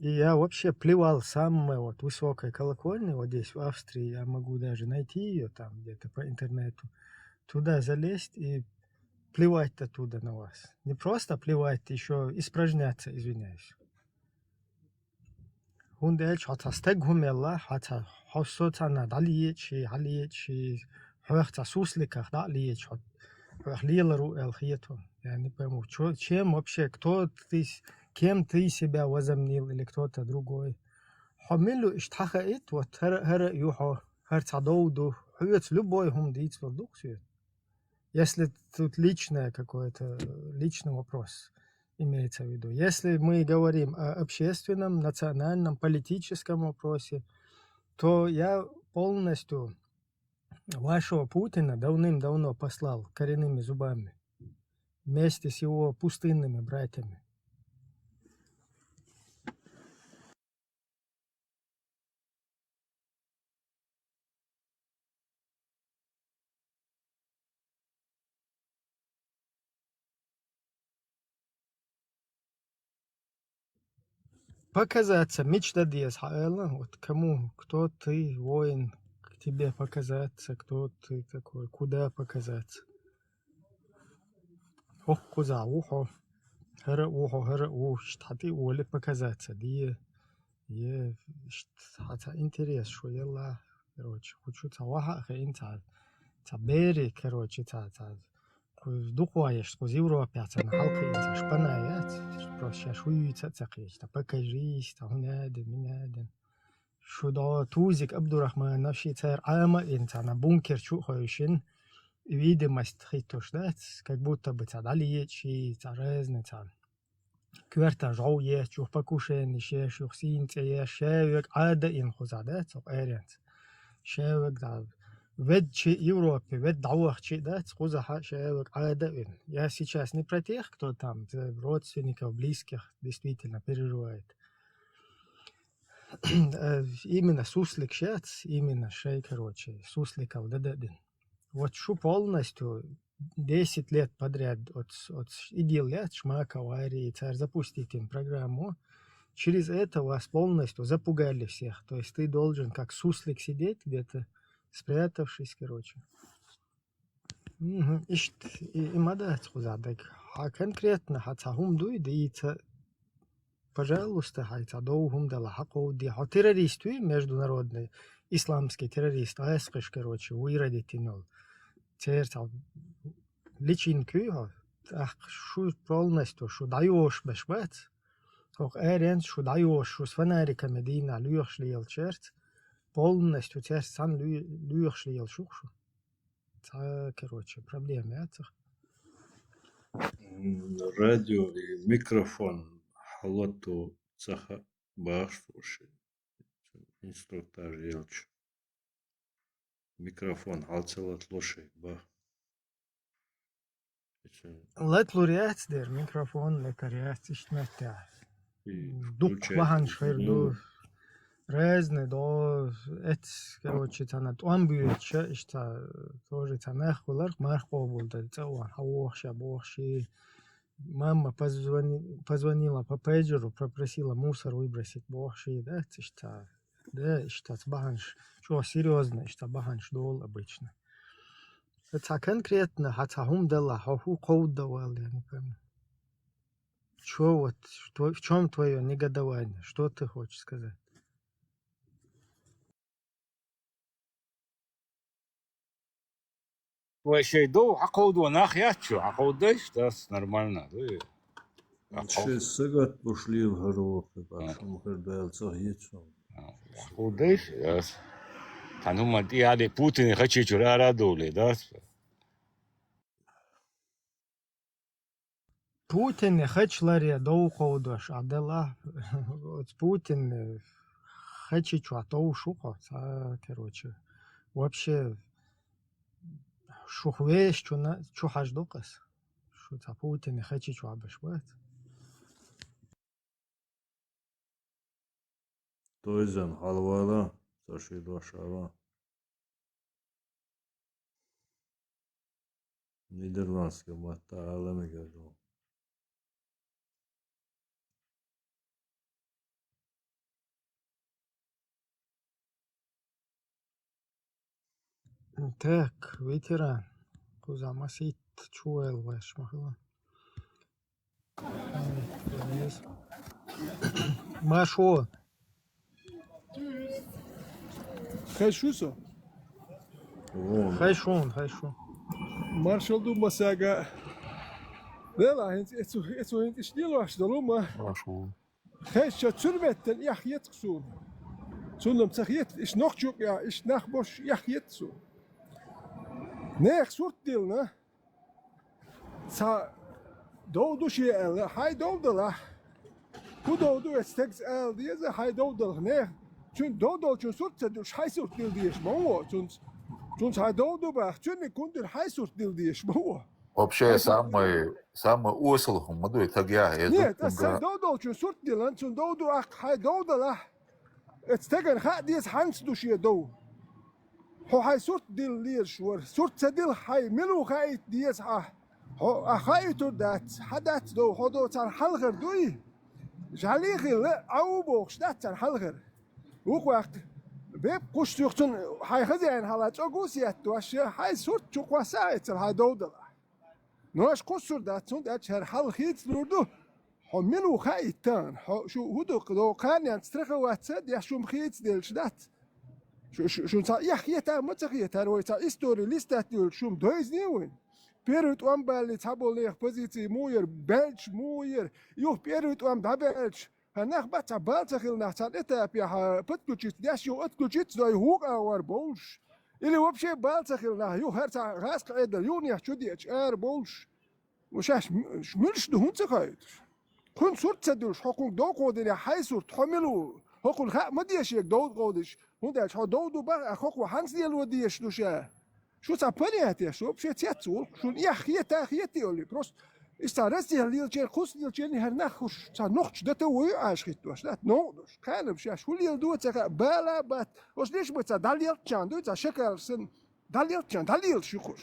И я вообще плевал с самой вот высокой колокольни, вот здесь, в Австрии, я могу даже найти ее там где-то по интернету. туда залезть и плевать-то туда на вас. Не просто плевать, еще испражняться, извиняюсь. ХӀунда аьлча хьо цхьа стаг хӀума елла, хьо цхьа хьо со цхьанна дӀалиечи, хьалиечи, хьох цхьа сусликах дӀалиечи, хьо хьох лелар ву аьлла хету. Я не пойму, чё, чем вообще, кто ты, с- кем ты себя возомнил или кто-то другой. Хьо милу иштта хьахаит, вот хӀара, хӀара ю хьо, хӀара цхьа дов ду, хьоьца любой хӀума дийцлур ду-кх соьца. Если тут личное какое-то, личный вопрос имеется в виду. Если мы говорим о общественном, национальном, политическом вопросе, то я полностью вашего Путина давным-давно послал коренными зубами вместе с его пустынными братьями. Показаться, мича дан деза хьо аьлла, вот кому, кто ты, воин, к тебе показаться, кто ты такой, куда показаться. ХӀокхузахь ву хьо, хӀара а ву хьо, хӀара а ву, иштта хьа тӀе а волий показаться де. Е, иштта хьа цхьа интерес шу елла, короче, кху чу цхьа ваха а хиъна, цхьа, цхьа бери, короче, цхьа, цхьа, кху дукхойш, кху Европехь царна хьалкхиъна цхьа шпана яц, просто шаьш вуьйца а ца кхеча, та покажись, та хӀун аьдина, мин аьдина. Шу дӀо Тузик Абдурахманов ши цара Ӏама а йина цхьана бункер чу а хевшина, видимость хӀиттош дац, как будто бы цхьа дӀалиечи, цхьа разный цхьа коьртах жӀов еш, юха покушени еш, юха сийна цӀе еш, ша верг Ӏада а йина кхузахь дац хӀокху аренца. Ша верг дӀа ведда чи Европе, ведда дӀавахча а дац, кхузахь а ша верг Ӏада а вина. Я сейчас не про тех, кто там за родственников, близких действительно переживает. Э, именно суслик шац, именно шай, короче, сусликал дада дин. Вот шу полностью десять лет подряд от, от идил лет шмака вари, царь запустить им программу. Через это вас полностью запугали всех. То есть ты должен как суслик сидеть где-то, спрятавшись, короче. Мгм. Иштта и, и ма дац кхуза даг. Хьа конкретно хьа цхьа хӀума дуй дийца, пожалуйста, хьай цхьа дов хӀума дала хьакховде. Хьо террорист вуй, международный исламский террорист, айсхаш, короче, вуй радитинол. Церца личинка вуй хьо. ТӀаккха шу полностью, шу дӀайошбеш бац. ХӀокху аренца шу дӀайош, шу с фонариками дийна лоьхуш лелачерц, полностью церца цхьаьна лоь-, лоьхуш лела шух шу. Цхьа, короче, проблема яцах. М, радио и микрофон хьалотто ца хаьа бахаш ву ши. Инструктаж елча. Микрофон хьал ца латало ши бах. Латлур яц дера, микрофон латар яц, иштта меттехь. И дуккха включать бахьанаш хир ду. Разный до, эц, короче, цхьана тӀом буьйцуша, иштта, тоже цхьа нах хиларх, марх къобалдан, цӀа ван, хьан вохуш я бохуш и. Мама позвони-, позвонила по пейджеру, попросила мусор выбросить бохуш и, да, иштта. Да, иштта бахьанаш, чӀогӀа серьёзно, иштта бахьанаш долу обычно. Цхьа конкретно, хьан цхьа хӀума дала, хьо хӀу кховда вала, я не пойму. Чё вот, что, в чём твоё негодование? Что ты хочешь сказать? Вай шайн дов хьакховдо нах яц чу, хьакховдайш, дас нормально, ду. Шайн сагатбуш лела хӀара вокху баш, хӀума хир даьлла ца хеташ. Хьакховдайш, дас. Тхан хӀума тӀе яли Путине хачи чуьра ара а довлий, дас. Путине хачаларе дов кховдош а дала, оцу Путине хачи чохь товш ву хьо, ца, короче, вообще, шух вешачунна чу хьажа ду-кх ас. Шу цхьа Путине хачи чохь беш бац. Тойзан хьалавала, со ши дош ала. Нидерландский матта Ӏаламига ду. Так, ветеран. Куза масийтта чу вайл вайш ма хила. Машо. Хай шу со? Вон. Хай шун, хай шун. Маршал ду масага. Дела, хинц, эцу, эцу хинц иш дилваш долу ма. Машо. Хай ша цуьрметтан ях ецк су. Цунам ца хет, иш нохчук я, иш нах бош ях ецк су. Нех сурт дилна. Ца дов ду шен аьлла, хьай дов далахь. ХӀун дов ду эцу стегас ала деза, хьай дов далахь. Не, цуьнан дов долчун сурт ца дуьлуш, хьай сурт дила дезаш ма ву цунца. Цунца хьай дов ду бах, цуьнан кундур хьай сурт дила дезаш ма ву. Вообще, самый, самый осал хӀума ма дуй, таг яхь, э, Нет, аса дов долчун сурт дилан, цунна дов ду ахь, хьай дов далахь. Эцу стеган хаа деза, хьанца ду шен дов. Хьо хьайн сурт дилла лезаш вара. Сурт ца дилла хьайн мила ву хаийта деза хьан. Хьо а хаийтур дац, хьан дац дов, хьо дов царна хьалхара дуй? ЖӀали хилла, Ӏа ву бохуш дац царна хьалхара. Вукху-ваккха бепиг кхуьссуьйху цунна хьайн хазаьна хьала цӀогу а сеттош, хьайн сурт чу кхосса а эцар хьайн дов дала. Нош кхуссур дац, цунна тӀаьча хӀара хьал хийцалур ду. Хьо мила ву хаийта тахана? Хьо шу хӀун ду, кхо кханенца страховаться а деш, шуна хийца делаш дац. Шу, шу, шуна цхьа эхь хета а ма ца хета, хӀара вай цхьа история листать йолчу шуна дойзане вайн. Первый тӀом балли цхьаболу нехан позиции муха яра, баьлча муха яра, юха первый тӀом дӀабаьлча, хӀара нах бац цхьа бала ца хилла нах, цхьана этапехь подключиться деш, юха отключиться дой, хӀугӀа а вар бовлуш. Или вообще бала ца хилла нах, юха хӀара цхьа гӀазкхи Ӏедал, юханехь чу деача ара бовлуш. Ва шаьш м-, ш-, муьлш ду, хӀунда ца хоуьйтуш? Кхуьнан сурт ца дуьлуш, хьо кхунга дов кховдинехь, хьайн сурт, хьо мила ву? ХӀокхунна хаа ма деза шега дов кховдийча, хӀунда аьлча хьо дов ду бах, а хӀокхо хьанца лело дезаш ду ша? Шу цхьа понятеш вообще цец волу, шуна эхь хета а хета йолу. Просто иштта цхьа Россия лелачеран, кхуссу лелачеран хӀара нах хуш, цхьа нохча дата вуй Ӏаш хӀиттош, дац, новкъа долуш. Кханам шаьш хӀун лела ду а ца хаьа, бала а бац. Ош деш ма ца дӀалелччан дуй, цхьа шакалаш санна. ДӀалелччан, дӀалелаш ю кхуш.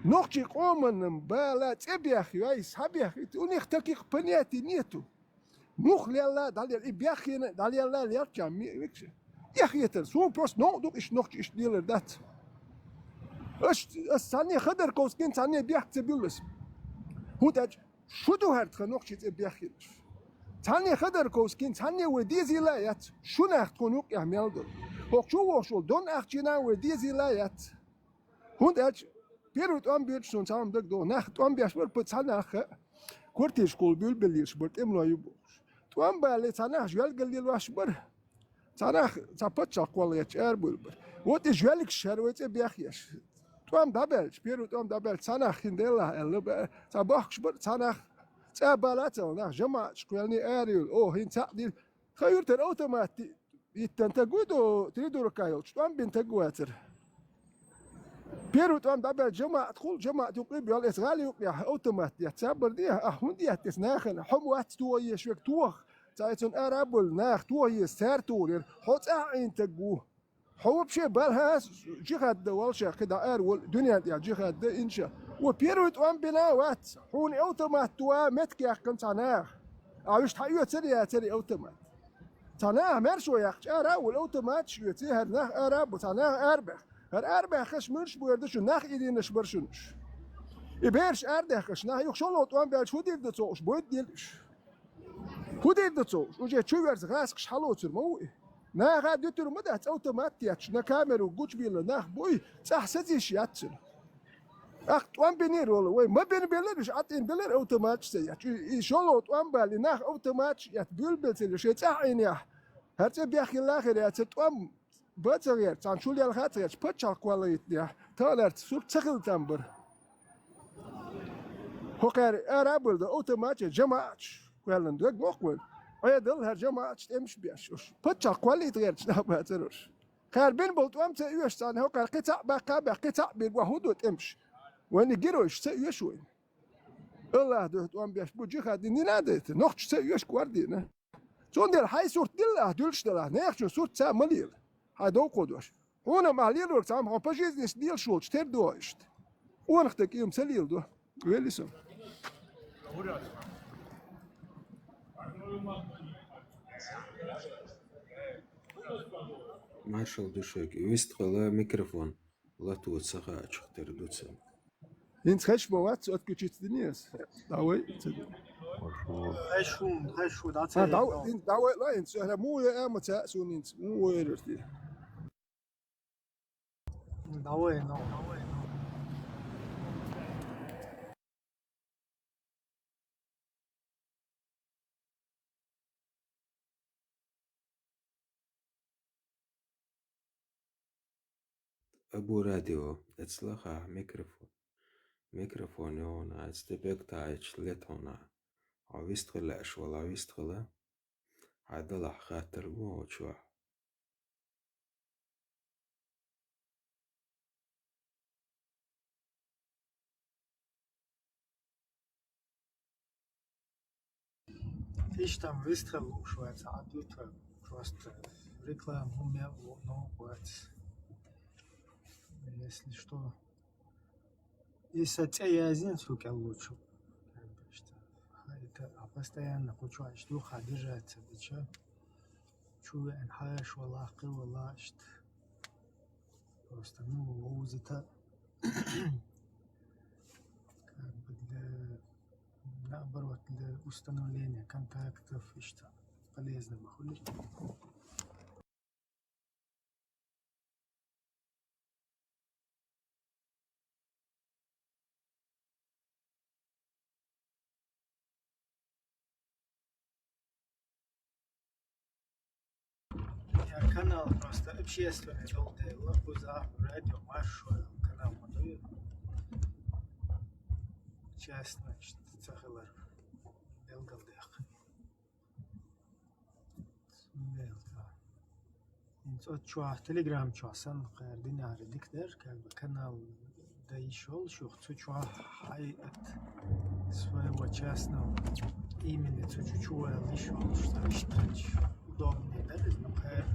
Нохчийн къоманна бала цӀе бехйой, схьабехйо, у них таких понятий нету. Мух лелла, дӀалел, и бехйина, дӀалелла, лелччан, ми-, микша. Эхь хетар, суна просто новкъа ду-кх иштта нохча иштта лелар дац. Аш, ас цхьанне Ходорковскийна, цхьанне бехк ца буьллу ас. ХӀунда аьлча, шу ду хӀара тхан нохчийн цӀе бехйинарш. Цхьанне Ходорковскийна, цхьанне вай дезийла а яц, шу нах тхуна юккъехь мел долу. ХӀокху чу вохуш волу донна ахчина а вай дезийла а яц. ХӀунда аьлча первый тӀом бирча суна цхьа хӀума дагадогӀу. Нах тӀом беш бара, пу цхьа нах а квартирашкахула буьлбеллераш бара, тӀемалой ю бохуш. ТӀом балале цхьа нах жоьлгал лелош бара. Цхьа нах цхьа паччахь кхолла гӀерташ арабуьйлу бара. Вот и жоьлгаш хӀара вай цӀе бехъеш. ТӀом дӀабаьлча, первый тӀом дӀабаьлча, цхьа нах хин делахь аьлла бара. Цхьа бохкуш бара, цхьа нах цӀа бала а ца вала, нах жамаӀаташ кхоьллина араюьйлу. О, хӀинца цхьаъ дира. Ха юьртара автомат йиттан таг вуй до, три дурака йолчу, тӀом бина таг вацара. Первый тӀом дӀабаьлла жамаӀат хуьлу, жамаӀат юккъе а боьлла, эца гӀали юккъехь автомат деттабар де, ахь хӀунда етта эца нахана, хьо ма вац тоха езаш верг тоха, цхьа эцунна ара а бевлла, наха тоха еза, цара тухур яра, хьо цӀахь Ӏийна таг ву. Хьо вообще бала хьа ас, джихад дан волуш а кхидӀа ара волу, дуьнен тӀехь джихад дан, инша. Ва первый тӀом бина а вац, хьуна автомат тоха меттиг яьккхина цхьа наха. Ахь уьш тхьаоьцур а яцара автомат. Цхьа наха маьршо яьккхича ара а волу, автоматаш оьций, хӀара нах ара а бу, цхьа наха арабаьхна. ХӀара арабаьхнарш муьлш бу хӀара ду шуна, нах иринарш бара шуна уьш. И бераш арадаьккхича, нах юха шолгӀа тӀом баьлча хӀун дийр ду цо уьш, бойда дийла уьш. ХӀун дийр ду цо уьш? Уже чу верза гӀазкхаш хьалоцур ма ву и. Наха а дуьтур ма дац, автомат тетташ, на камеру гучубийла нах буй, цӀахь сацийш яц цуьнан. ТӀаккха тӀом бинера волу, вай ма бина беллара уьш, ӀатӀина беллара автоматаш ца етташ. И, и шолгӀа тӀом баьлла, и нах автоматаш а етта буьйлабелла ца лела, шайн цӀахь Ӏийна яхь. ХӀара цӀе бехъялла а хир яцара, тӀом бан а ца гӀерта, цхьана шу лелха а ца гӀерташ, паччахь кхолла гӀиттинехь, таханарца сурт ца хила там бара. ХӀокхара ара а бевлла дан автоматаш, жамаӀаташ кхоьллина дог мохк вайн. Ӏедал хӀара жамаӀаташ тӀемаш беш уьш. Паччахь кхоллийта гӀерташ нах бацара уьш. Кхара бина болу тӀом ца оьшу царна, хӀокхара кхин цхьаъ баккха а баьхна, кхин цхьаъ бийр бу, хӀун ду тӀемаш? Вайна геройш ца оьшу вайна. АллахӀ дуьхьа тӀом беш бу, джихад дина дина а дайта, нохчаш ца оьшу кор дийна. Цундела хьайн сурт дилла ахь, дуьллуш делахь, нехачун сурт цхьа а ма лела. Хьайн дов кховдош. Хьуна ма лелорг цхьамма хьо по жизни лелаш волчу тера догӀу иштта. Къонах дерг иймма ца леладо. Велли со. Маршал ду шайга. Вистхила микрофон. Латвоца хаачух тера дуца. ХӀинца хеш ма вац, отключиться динес. Давай, ца. Хеш ву, хеш ву, да, А, ца давай, ин-, давай, ла, ин, ца, хӀа, му я, а, ма ца, су, ин, ца, му я, рерти. Давай, ну, давай, ну. Абу радио, эцлаха микрофон. Микрофон йона, эц тепек таич летона. А вистхила эш вала, вистхила. Хьадалахь хаттар гу чух. Иштта выстхила лууш вац, Ӏадвитар, просто реклама хӀума яа лу-, ну, вац. Если что. И са цӀе язйина цу кӀел лучу. Как бы иштта. Хай, это, а постоянно кху чу иштта ду, хьа держаться дича. Чу веана хьаша вала, кхы вала иштта. Просто, ну, вовзита. Как бы для, наоборот, для установления контактов и что полезно бы хули. Я канал просто общественный долдела, куза радио маршо канал мадуй. Честно, что ца хилар белгалдех. Белгалдех. Ин цӀо чуах, Telegram чуах санна кхаьр динахьара дика дара, как бы канал да йиш йолуш, юха цу чуах хьай от своего частного имени цу чу чу вала йиш йолуш, ца иштта хилча удобнее дара иза, ну, кхаьр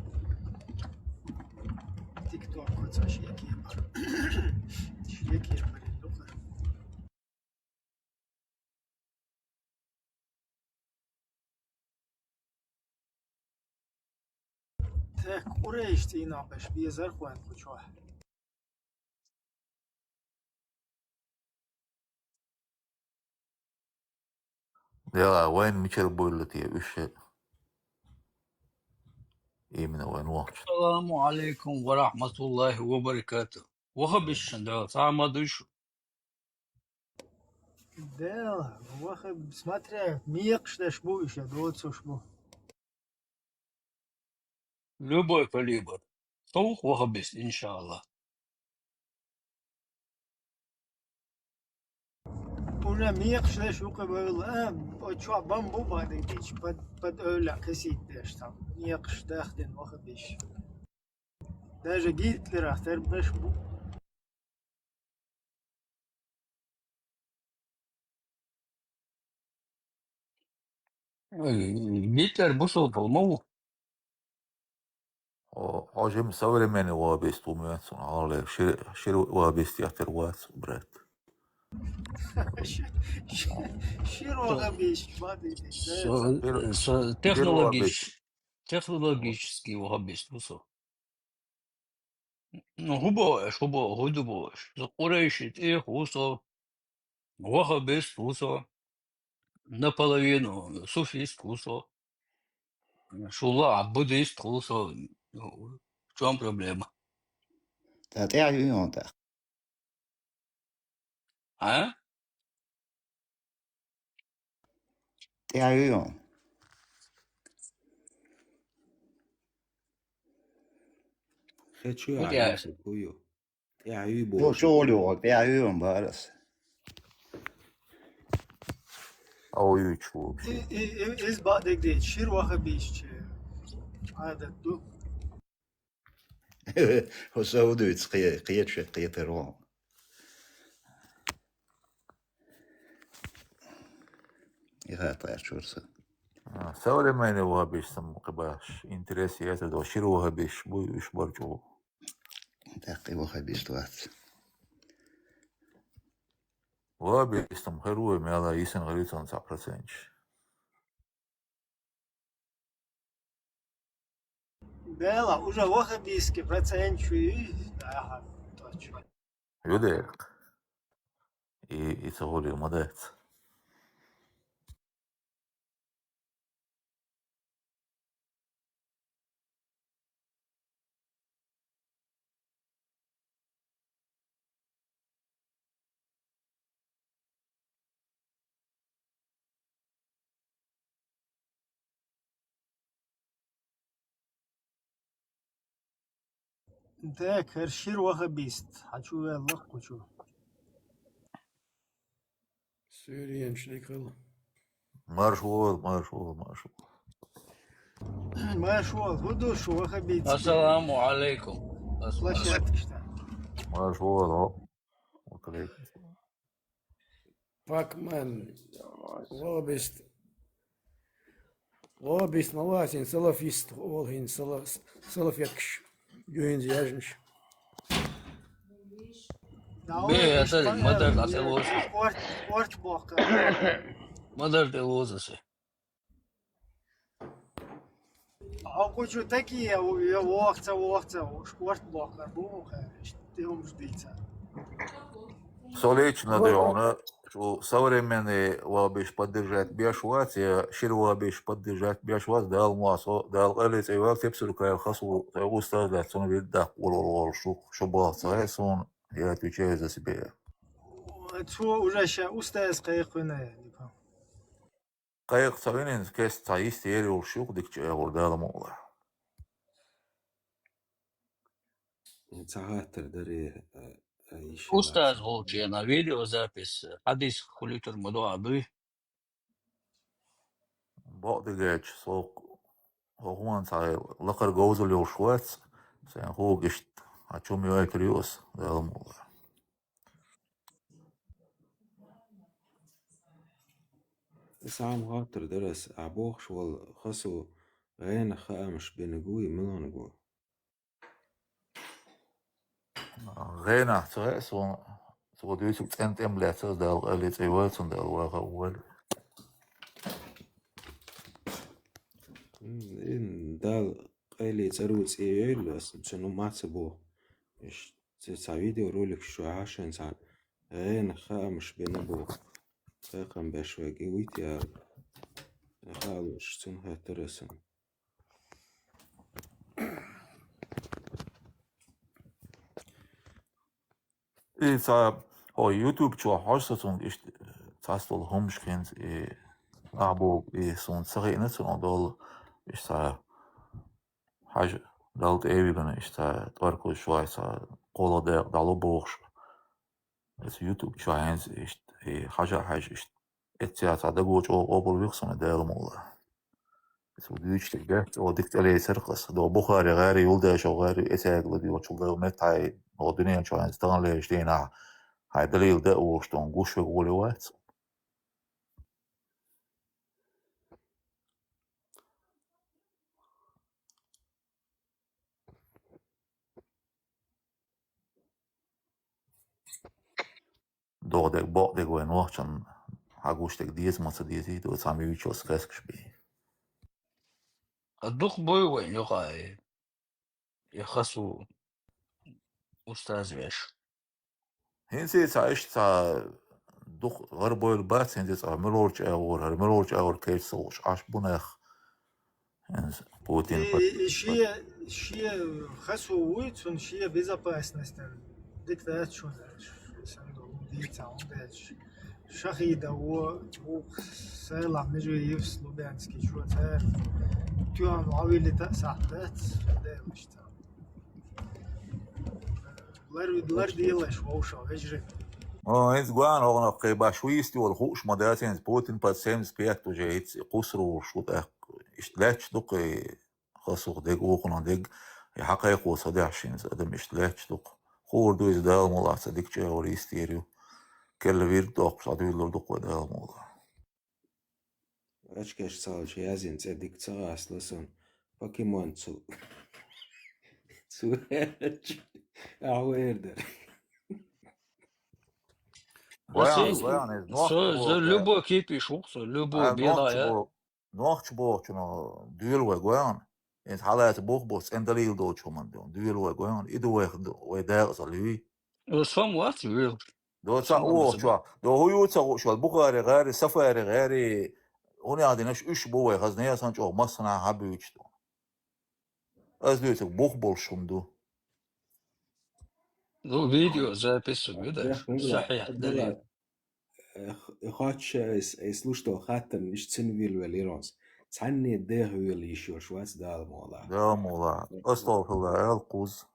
TikTok ца шеке бар. Шеке бар, ну, кхаьр. Так, къурайш цӀийнахь беш безар хӀун кху чохь. Дела, вайн мичара буйла те уьш именно вайн вахча. Ассаламу алейкум ва рахматуллахи ва баракату. Вахабишшан дала, цхьа ма дуьш. Дела, ваха, смотря, мекхаш деш бу уьш, я доцуш бу. Любой калибр. СовгӀа вахабист, иншалла. Уже мекхаш деш ву кхы вевла, а, оцу чохь бан бу бадигдича, под, под эвлла кесийта деш там. Мекхаш дахдина вахабиш. Даже Гитлерах тербеш бу. Гитлер бусулба ма ву. О, хьо жима современный вахабист ву моьтту суна, хьалха шира, шира вахабист яхтар вац, брат. Ши-, ши-, шира вахабист, ма дийша. Со, шира, со шира технологич-, вахабист. Технологический вахабист ву со. Ну, хӀун боху аша, хӀун боху, хӀун ду боху аша? Со къурайши тӀех ву со, вахабист ву со, наполовину суфист ву со, шулла буддист ву со. Ну, в чём проблема? ТӀаьхьа ю хьуна тӀаккха. А? ТӀаьхьа ю хьуна. Хе, чу хӀун яхьа тӀаьхьа? Ху ю. ТӀаьхьа ю боху. Чу гӀоле вахана, тӀаьхьа ю хьуна бахара ас. Ау ю чу вообще. И, и, и, иза бакъдерг дийца, шира вахабийча Ӏадат ду. ХӀо сов дуьйцу кхе-, кхечу кхетар ву. И хаттар чуьра сан. А, современный вахабиш сан кхибаш, интерес еза до шира вахабиш, буй уьш бар чӀогӀа. ТӀаккха и вахабиш вац. Вахабиш сан хир ву, мела йисан гӀирицун цхьа проценташ. Бела, уже вахабийский процент чу ю, аха, точно. Ю дерг. И, и ца гӀоле ма дац. ТӀаккха хӀара шира вахабист хьачу ваьлла кхучу. Суьйре йинчу дика хила. Марш вогӀийла, марш вогӀийла, марш вогӀийла. Марш вогӀийла, хӀун ду шу вахабист? Ассаламу алейкум. Площадкашта. Марш вогӀийла. Ва алейкум салам. Пакман. Вахабист. Вахабист ма вац, хӀинца салафист, ола хӀинца сала-, салафеткаш. Ю хӀинца яжнаш. Бе, это ма дар тӀе лоза. Спорт, спорт бохка. Ма дар тӀе лоза се. Хьо кхучу таки я, я вохца, вохца, спорт бохка, бу, хӀа, тӀе хӀумаш дийца. Со лично дуьхьал, шу современный вахабиш поддержать беш вац, я шира вахабиш поддержать беш вац, Дала ма со, Дала къайле цӀе вац, тепсур кайла хасу, устаз дац, цунна вид даккха волу волу шу, шу боху ца гӀе суна, я отвечаю за себя. Цо уже ша устаз кхайкхина, я, дика. Кхайкха ца винина, кеста цхьа йист ер йолуш ю-кх дикачу агӀор Дала мукъалахь. Ца хаттар даре, а, а, йиш устаз волчена видеозапись, хьадис хуьлуьйтур ма дуьхьал дуй? Бакъдигача, со хӀокхунна цхьа лакхара говзалла йолуш вац, сайн хӀуга иштта, хьан чум йойтур ю ас, Дала мукъалахь. Сан хаттар дара ас, ахь бохуш волу хасо гӀенах хаамаш бинарг вуй, муьлханиг ву? ГӀенах ца хаьа суна, цо дуьйцург цӀена тӀема лаьцна ас, Дала къайле цӀе вац, цунна Дала ваха а войла. М, ин Дала къайле цӀарула цӀе йойла ас, цунна ма ца боху. Иш Цу цхьа видеоролик чохь шайн цхьа гӀенах хаамаш бина боху. Кхайкхам беш вайга и вуйти ала. Хаалуш цунна хаттар асан. И цхьа, хьо YouTube чохь хьожа со цунга иштта цхьацдолу хӀумаш хӀинца и ахьа боху, и суна ца хиъна цунах долу, иштта цхьа хьажа Далла тӀе а вигана, иштта тӀоркуз шоай цхьа кхола дакъа дӀало бохуш. Аса YouTube чохь хӀинца иштта, и хьажа а хьаьжа иштта. Эццехь цхьа даго чӀогӀа къобал вихсуна Дала мукъалахь. Аса ву дуьйцуш дерг чӀогӀа дика тӀелецарх аса. До Бухари гӀари, Юлдашев гӀари, эцаьрга ладоьгӀучул дала меттахьа, до дуьнен чохь хӀинца таханлерчу дийнахь, хьайн далийла да а волуш, тхуна гуш верг гӀоле вац. ДогӀа дерг, бакъ дерг вайн нохчан хьагуш дерг деза ма ца дезий, ду цхьа муьйчу аса кхаьскаш бий. А дукха буй вайн юкъа и? Я хасу устаз веш. ХӀинца цхьа иштта цхьа дукха гӀарабевлла бац, хӀинца цхьа муьлхарчу агӀор, хӀара муьлхарчу агӀор кхечу ца лууш Ӏаш бу нах. ХӀинца Путин И, и шен, шен хасу вуй, цунна шен безопасность дика дац шуна, сан долу дийца хьуна дезаш. Шахида во, вукху Сайлахь Межиевс, Лубянский чо цара туьма вӀовиллита а сахьт дац, Делаш цара. Лар, лар делаш вовшах, вежарий. О, хӀинца гуьгӀна хӀокхунах кхин баш ву йист йолу хууш ма дац, хӀинца Путин под семьдесят пять уже хӀинца кхуссур волуш ву тӀаккха. Иштта лаьтташ ду кхин хасух дерг, вукхунах дерг, и хьакхайкхо ца дехьа шинца адам иштта лаьтташ ду-кх. Хуур ду иза Дала мукъалахь, цхьа дика чӀагӀо йистер ю. Керла вирд доккхуш, схьадуьйлалур ду-кх вай Дала мукъалахь. Ачкеш цалча язйина цӀе дика ца гӀасло сан. Покемон цу. Цу. Ахьа эр дара. Ваян, ваян, иза нохча боху, любой кипиш ву-кх со, любой белая. Нохча бохучунах дуьйла вай гойгӀана. ХӀинца хьалаца бух бу цӀена далийла долчу хӀуманна дуьйла вай гойгӀана. И ду вай, вай дакъа ца луьй. Со ма вац вуьйла. До ца Шун оха амаза чо. До хӀу ю ца гуш вал Бухари гӀари, Сафари гӀари, хӀуни аьлла динаш уьш бу вай хазна ясан чӀогӀа массанхьа хьабуьйчу. Аз дуьйцург бух болуш хӀума ду. Ну, видео запись ю, да? Сахьихь далил. Э, х-, э, хоч, э, эс, эс луш долу хаттарна иштта цуьнан вилла велла Иронс. Цхьанне деха вилла йиш йолуш вац Дала мукъалахь. Дала мукъалахь. Астагфирулла, аьлла кхуза.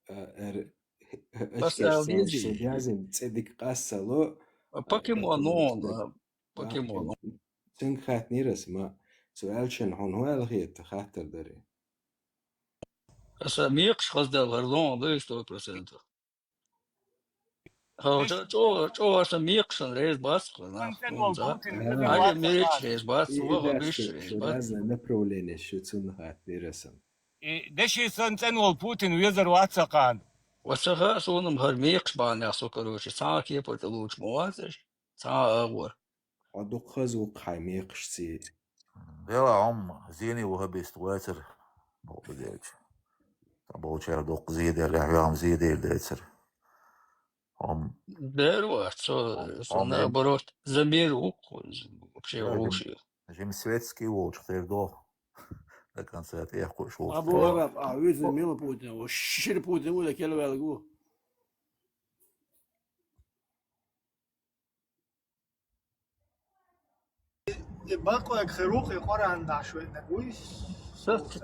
Э, эр, Ас аьлла дезий? Шун язйина цӀе дика къастало. А, покемон, покемон, а, покемон. Цуьнга хаттинера ас ма, цо аьллачун хьуна хӀун аьлла хета, хаттар даре. Аса мекхаш хаздаьлла хӀара лон ду сто процентов. ХӀа, чӀо-, чӀо-, чӀогӀа аса мекхашна реза бац хӀара нах, хӀунца. Хьажа мирич реза бац, и, и ваха беш реза бац. Разное направление шу цунна хаттинера асан. И деши сан цӀена волу Путин везар вац сан кхана. Ва ца хаьа суна-м хӀара мекхаш бахьанехь со, короче, цхьа а кепара тӀе лучу ма вацара, цхьа а агӀор. Хьо дукха хаза ву-кх хьайн мекхашций. Дела хьо-м зене вахабист вацара, бакъ дерг. Там болчара дукха зеделлехь, хьоьгӀам зеделла дацара. Хьо-м Дера вац, со, со, хьо-м наоборот, за мир ву-кх, вообще, дера, вовше. Жим светский волчу тера доху. До конца тӀехкхуш волчу. Абу тера. Араб, а, виза мила Путин, о, шира Путин ву, кел велга ву. И бакъвега хир ву-кх и Къуръан дӀа шуьйниг вуй? Сат-,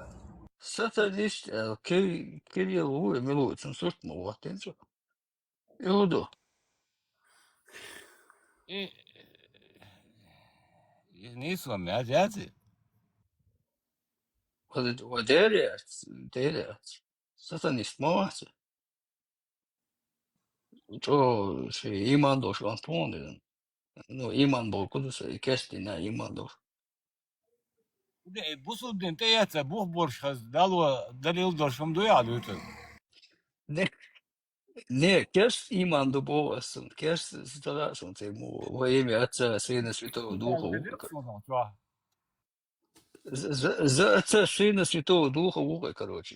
сатанист, э, Кир-, Кирилл ву, и мила ву, цун сурт ма ваттийна цо. И хӀун ду? И, и нийсо мягӀа яций? Ва, ва дера яц, дера яц. Сатанист ма вац. ЧӀогӀа шен иман долуш ван тхуна. Ну, иман бохург ду сан, и кестина иман долуш. Де, бусулба дин тӀеэца бух болуш хаза, дало далил долуш хӀума дуй ахьа дуьйцург? Не, не, керст иман ду боху ас цунна, керст стага а суна ца ма во имя Отца, Сына, Святого Духа ву. За, за, за Отца, Сына, Святого Духа ву, короче.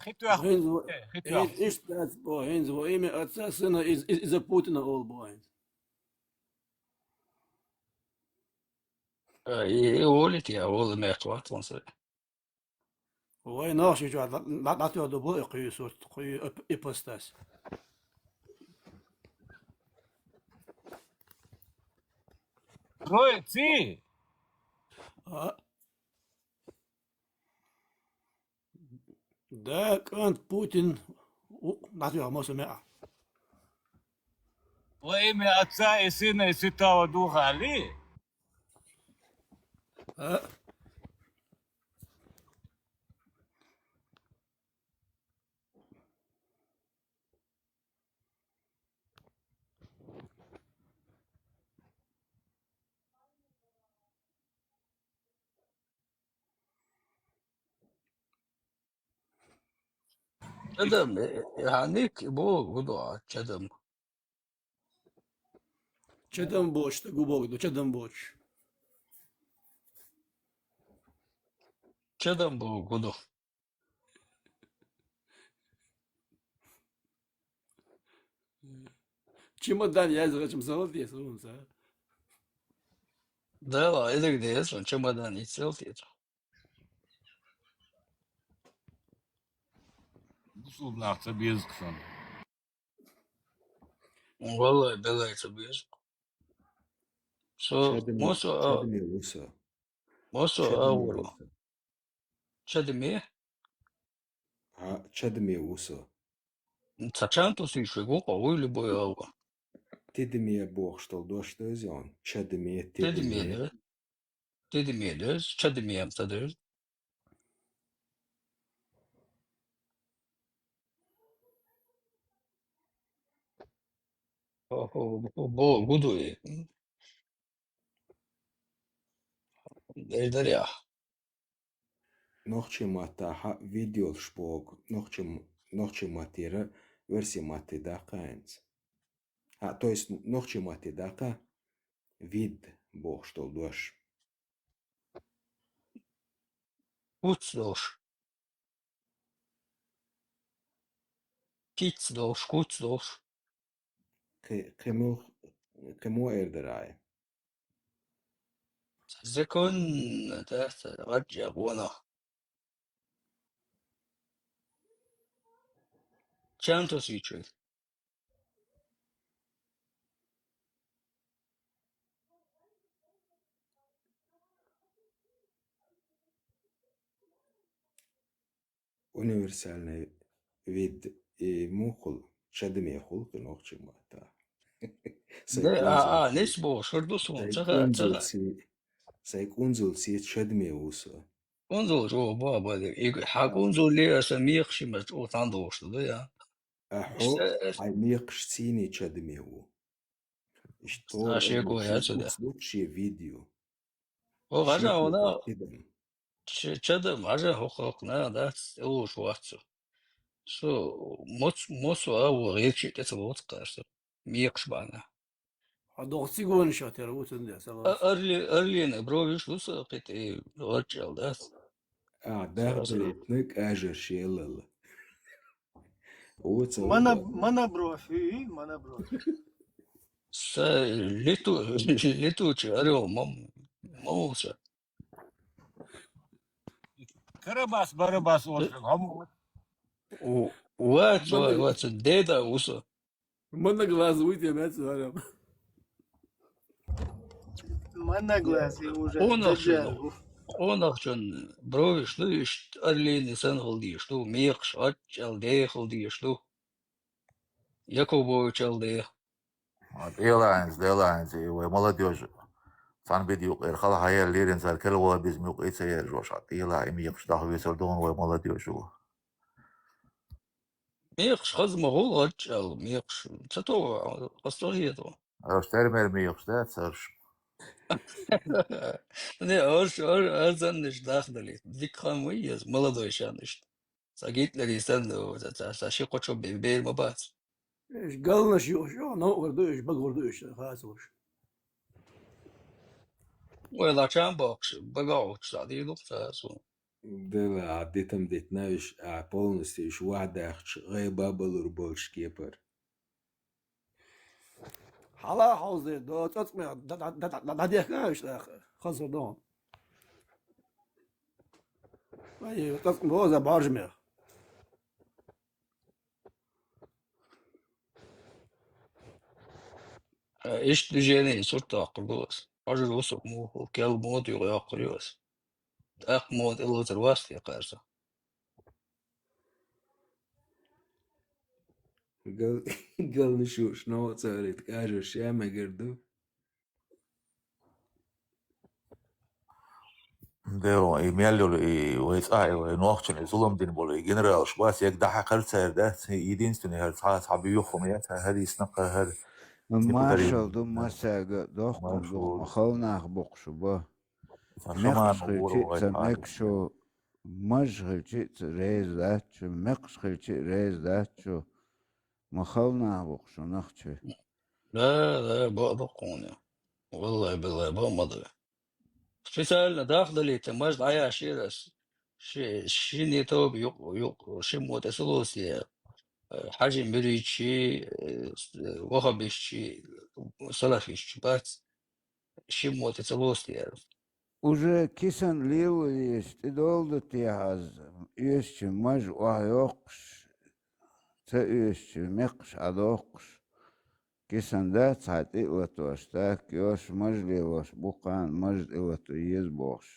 Хи тоьхна. ХӀинца во-, э, хи тоьхна. ХӀинца иштта дац бо, хӀинца во имя Отца, Сына, из-, из-, из-за Путина олу бо хӀинца. А, и, и олийта, я, олу мегаш вац ван сай. Вай нах ши чохь дӀа-, дӀа-, дӀатоьхна ду бо и кхуьй сурт, кхуьй ип-, ипостась. Троици! А? Да, кӀант Путин, у, дӀатоьхна массо меа. Во имя Отца и Сына и Святого Духа, али? А? Чадам, э, э, хьан ник бо гу до, чадам. Чадам боч, та гу бо гу до, чадам боч. Чадам бо гу до. Чемодан язгӀачам сала дес, вон са. Да ла, эдак дес, вон чемодан ицел тет. Бусулбнах ца беза сан. Валлай, белай ца беза. Со, Чадаме, мосо, а, чадаме ву со. Мосо, чадаме а, ву вуро. Со. Чадаме? А, чадаме ву со. Ца чан ту сиш вегу, къа вуй любой алва. Тидаме бохуш долу дош дойзи он. Чадаме, тидаме. Тидаме, да? Тидаме, да? Чадаме, ца да? Охо, бо, гудуй. Эльдаря. Нохчийн маттахьа вид йолуш боху, нохчийн, нохчийн маттера версия матте даккха хӀинца. А, то есть нохчийн матте даккха вид бохуш долу дош. Куц долуш. Киц долуш, куц долуш. Кхе-, кхе мух-, кхе муха эр дара Ӏай? Законно, да, гӀаджа гӀуна. Чам тосуьйтуш вай? Универсальный вид, и мухул, чадаме хул кхин нохчийн матта. Сай Да, а, кӀунзал а, се-, нис бохуш, хӀара ду суна, сай ца ха-, ца кӀунзал ха-, се-, сай кӀунзал се чадаме ву со. КӀунзал жо ба, ба, де, и хьа кӀунзал ле, аса мекхаш ма чӀо тан дохуш ду, да, я? А хьо, Иштта, хьай мекхаш сийне чадаме ву. Иштта а, шеко яц, да. Ус дукха ше видео. О, гӀажа, шеко вона, кидам. Ч-, чадам, гӀажа, хӀокху, хӀокху, на, дац, тӀелуш вац цо. Со моц-, мосо а ву, гӀерчи тӀе ца воцу кхарса. Мекхаш бана. А доху цигонаш а тера ву цунде, А, салас. Арли-, Арлина бровиш ву со, кхи тӀе гӀорчӀал дац. А, Сара даха со. Далетна кажаш елала. Ву ца Мана, ву. Мана бровь, и, и, мана бровь. Са лету-, летучий орел, мам-, мамуса. Карабас, Барабас, оршак, хӀама. У-, вац, Мана вац, вац, деда ву со. Мана глаз вуй те меца варам. Мана глаз и уже Къонахчун, Даджал. Къонахчун бровиш ду, иш Арлини сан хила деш ду, мекхаш гӀаччал дехала деш ду. Якубовичал деха. А, тӀелаьнца, тӀелаьнца, и вай молодёжь. Цхьана биди юкъера хала хьаяьлла лерина цара кел вала беза муьлкъа и ца ержош, а тӀелаьа и мекхаш даха весар догӀун вай молодёжь ву. Мекхаш хаза ма гӀул гӀаччал, мекхаш. Ца то, хаза то хету. Аша термер мекхаш дац, аша. Не, аша, аша, аша заннаш дахдали. Дика хам вай еза, молодой шанаш. Ца Гитлери санна, ца, ца, ца ши кхочо бе-, бер ма бац. Эш галнаш юуш, ё, новгӀар ду эш, багур ду эш, хасуш. Вай лачам бохуш, багахуш, ца дийр ду, ца су. Дела, а детам детна уьш, а полностью уьш вахдахча, гӀайба балур болуш кепар. Хьала хьовзе, до цӀацӀме, да, да, да, да, да, дехка уьш даха, хаза до. Ай, цӀацӀме боза баржме. Э, иштта движение сурт доккхур ду ас. Хьожур ву со мухул, кел мода юкъа йоккхур ю ас. ТӀаккха мода тӀелоцур вац те кхарса. Гал-, галнаш юуш, новкъа ца гӀерта, кажуш, ша мегар ду. Деро, и мел йолу, и вай цӀа, и вай нохчан, и зулам дина болу, и генералаш бац, яг дахьа хӀара цара дац, и единственный хӀара цхьа, цхьа буьйху хӀума яц, хӀара хӀадисна кхара хӀара. Маршалла ду, массаьрга а дохкур ду, Маршалла. Ма хала нах боккхуш бу. Сан Мекхаш шаман хилчи ура а, вай ца цӀа мекхаш ю, маж хилчи а ца реза дац шу, мекхаш хилчи а реза дац шу, ма хала нах боккхуш ду нохчий. Да, да, бакъ ду кхуна. Валлай, биллай, бакъ ма ду. Специально дахдалийта, маж дӀаяшира ас. Ши-, шин ютуб юкъ-, юкъ-, шин мотӀа ца лоцу те, э, хьажи муьридчий, э, с-, э, вахабисчий, салафисчий бац, шин мотӀа ца лоцу те. Уже кисан лелалеш тӀедолу ду те хьаза, оьшучу маж охьайоккхуш, ца оьшучу мекхаш Ӏадоккхуш. Кисан дац хьан тӀе а латош, так, йош маж лелош бу кхана, маж тӀе лато еза бохуш.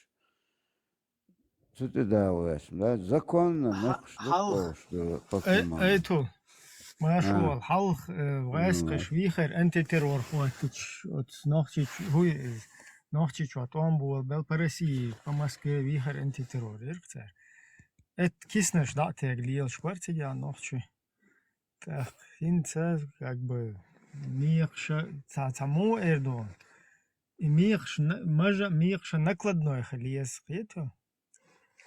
Цу тӀе дагӀо ваьшна, да? Законно Хьа-, мекхаш ду хьал-, кховш ду, ай, Пакиман. Ай, ту, маршо А. вал, хьалха, э, вайскаш М. вийхар антитеррор хӀоттича, оцу Нохчийчу-, хӀуй, э, Нохчийчохь тӀом болу бел по России, по Москве вийхар антитеррор, ирх цара. Эт киснаш дӀа а тегга лелаш бара цига нохчий. ТӀаккха хӀинца, как бы, мекхаша, ца, ца муха эр ду? И мекхаш на-, мажа, мекхаша накладной хила еза, кхету?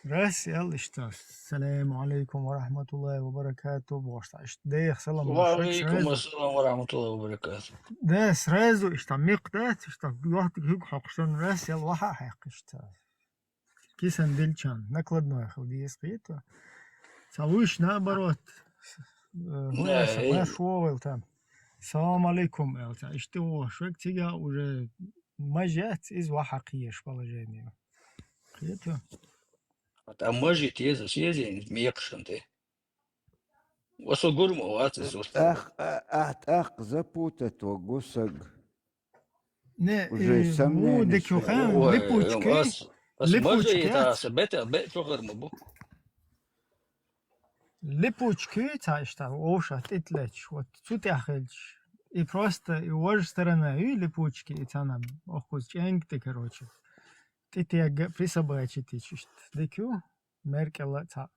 Раз ял иштта. Саламу алейкум ва рахматуллахи ва баракату, бохуш, иштта деха салам Ва луш, алейкум раз. Ассалам ва рахматуллахи ва баракату. Да, сразу иштта мекх дац, иштта йохтиг хӀуг хьокхуш дан, раз ял ваха хьаькхиш ца. Кисан дилчан, накладной хила деза кхета. Ца вуьйш наоборот, э, Да, вуьйш э. Ваш вогӀал там. «Салам алейкум», аьлла, цхьа иштта вогӀуш вег, цига уже маж яц, иза ваха кхиеш положение. Кхету? Там мажи теза, сеза, мекхшан те. Васо гурма вац иза. Ах, а, а, ах, запутать вагу саг. Не, уже э, сомнение, дикюха, ой, липучки, ас, ас липучки мажи ац. Та са бета, бе чогар ма бу. Липучки, цхьа иштта, оша тӀитлеча, вот цу тӀехь хилча. И просто, и вож сторона, и липучки, и цана, охкуз ченг ты, короче. ТӀитега присобачить ичишт. Дикю, меркела цхьа.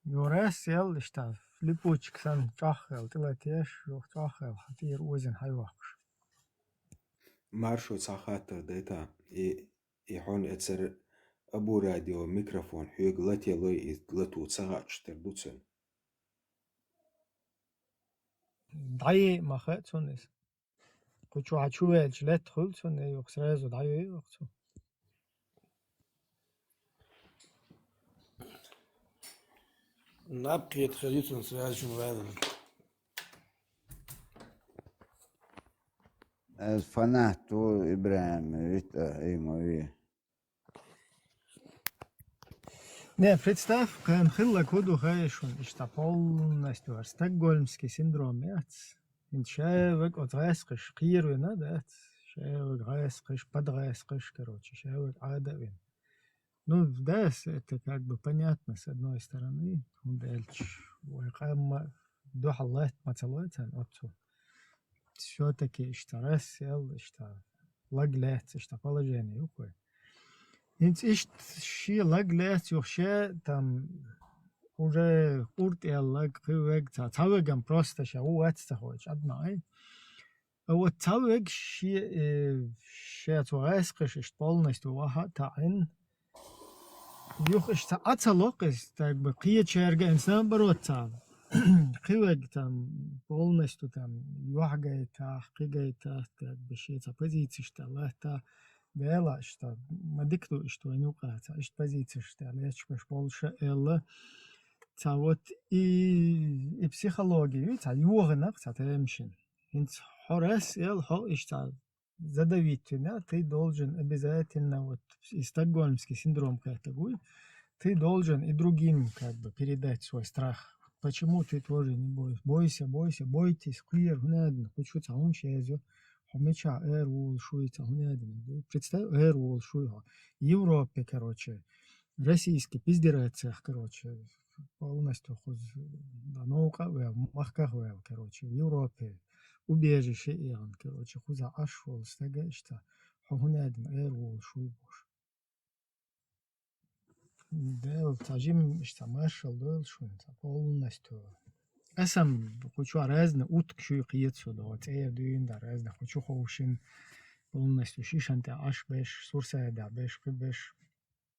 Юрес ел иштта, липучки сан чохел, тила теш, юх чохел, хатир узин хайвахш. Маршо цхьа хаттар дайта, и И хьона эцар Абу радио микрофон хьоьга лате лой, и лату ца хаьчуш тера ду цун. ДӀайе ма хаьа цунна иза. Кху чу хьа чу ваьлча летта хуьлу цунна, и юха сразу дӀайой юха цу. Наб кхета хир ю цунна сразу чу ваьлла. Аз фанат ву ИбрахӀима вита, и ма ви. Не, представь, кхайна хилла куду хай шун, иштта полностью стокгольмский синдром яц. ХӀинца шаьваг оцу гӀаьскхаш кхийр вина, дац? Шаьваг гӀаьскхаш, подгӀаьскхаш, короче, шаьваг Ӏада а вина. Ну, да, с-, это как бы понятно, с одной стороны, хӀунда аьлча вай къамма дуьхьал латта ма ца лой царна оццу. Всё-таки иштта Россел, иштта лаг лаьцна, иштта положение ю кхуьй. ХӀинца иштта шен лаг лаьцна юха ше, там, уже къуртӀел лаг, кхин вег ца, ца вегам просто ша ву вац ца хойчу, адма ай. А вот ца вег ше, э, ше цу гӀаьскхаш иштта полностью ваха а таӀин, юха иштта Ӏа ца локх иза, так бы, кхечаьрга а, наоборот, ца. Кхин вег там полностью там юьхь гайтахь, кхин гайтахь, так бы, шен цхьа позицеш тӀе латта, Дела иштта, ма дика ду иштта вайн юкъа, цхьа иштта позицеш тӀе лечкъаш болуша аьлла. Цхьа вот и, и психология, цхьа йогӀанах, цхьа темашин. ХӀинца хьо Россел, хьо иштта задавить вина, ты должен обязательно, вот, и стокгольмский синдром кхетаг вуй, ты должен и другим, как бы, передать свой страх. Почему ты тоже не бойся? Бойся, бойся, бойтесь, кхер, хӀунда аьлла, кху чу цхьа хӀума шеза, хьо мичахь эр волуш вуй, цхьа хӀунда аьлла. Представь, эр волуш вуй хьо. Европе, короче, российский пиздерацех, короче, полностью хуз, да, новкъа а вел, махках а вел, короче, в Европе убежище эгӀан, короче, хуза Ӏаш волу стага иштта, хьо хӀунда аьлла эр волуш вуй бохуш. Дела, цхьа жим иштта маршалла дойла шуна, цхьа полностью. Аса-м кху чохь разный утка шуй кхета со, догӀу цӀера дуьйна дан разный кху чу ховшина, полностью шишан тӀе Ӏаш беш, сурсаьрда беш, кхин беш.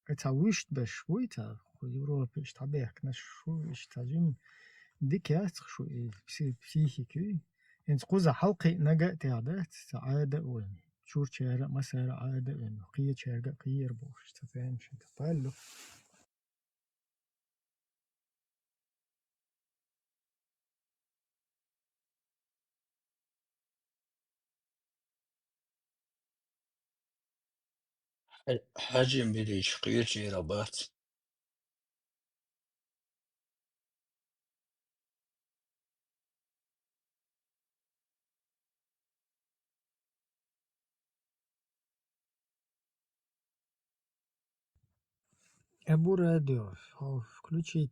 Кхин цхьа вуьшта беш вуй цхьа, кху Европе иштта хьабехкнаш шу, иштта цхьа жим дика яц шу и пси-, психика юй. ХӀинца кхуза хьалкхиънага а тӀехь дац, цхьа Ӏада а вайн. Чурчара а, масара а Ӏада а вайн. Кхечаьрга а кхийр бохуш, цхьа цӀена шин тӀе паллу. Хьа-, Хьажим Билич кхечера бац. Абу радио, хьо включить.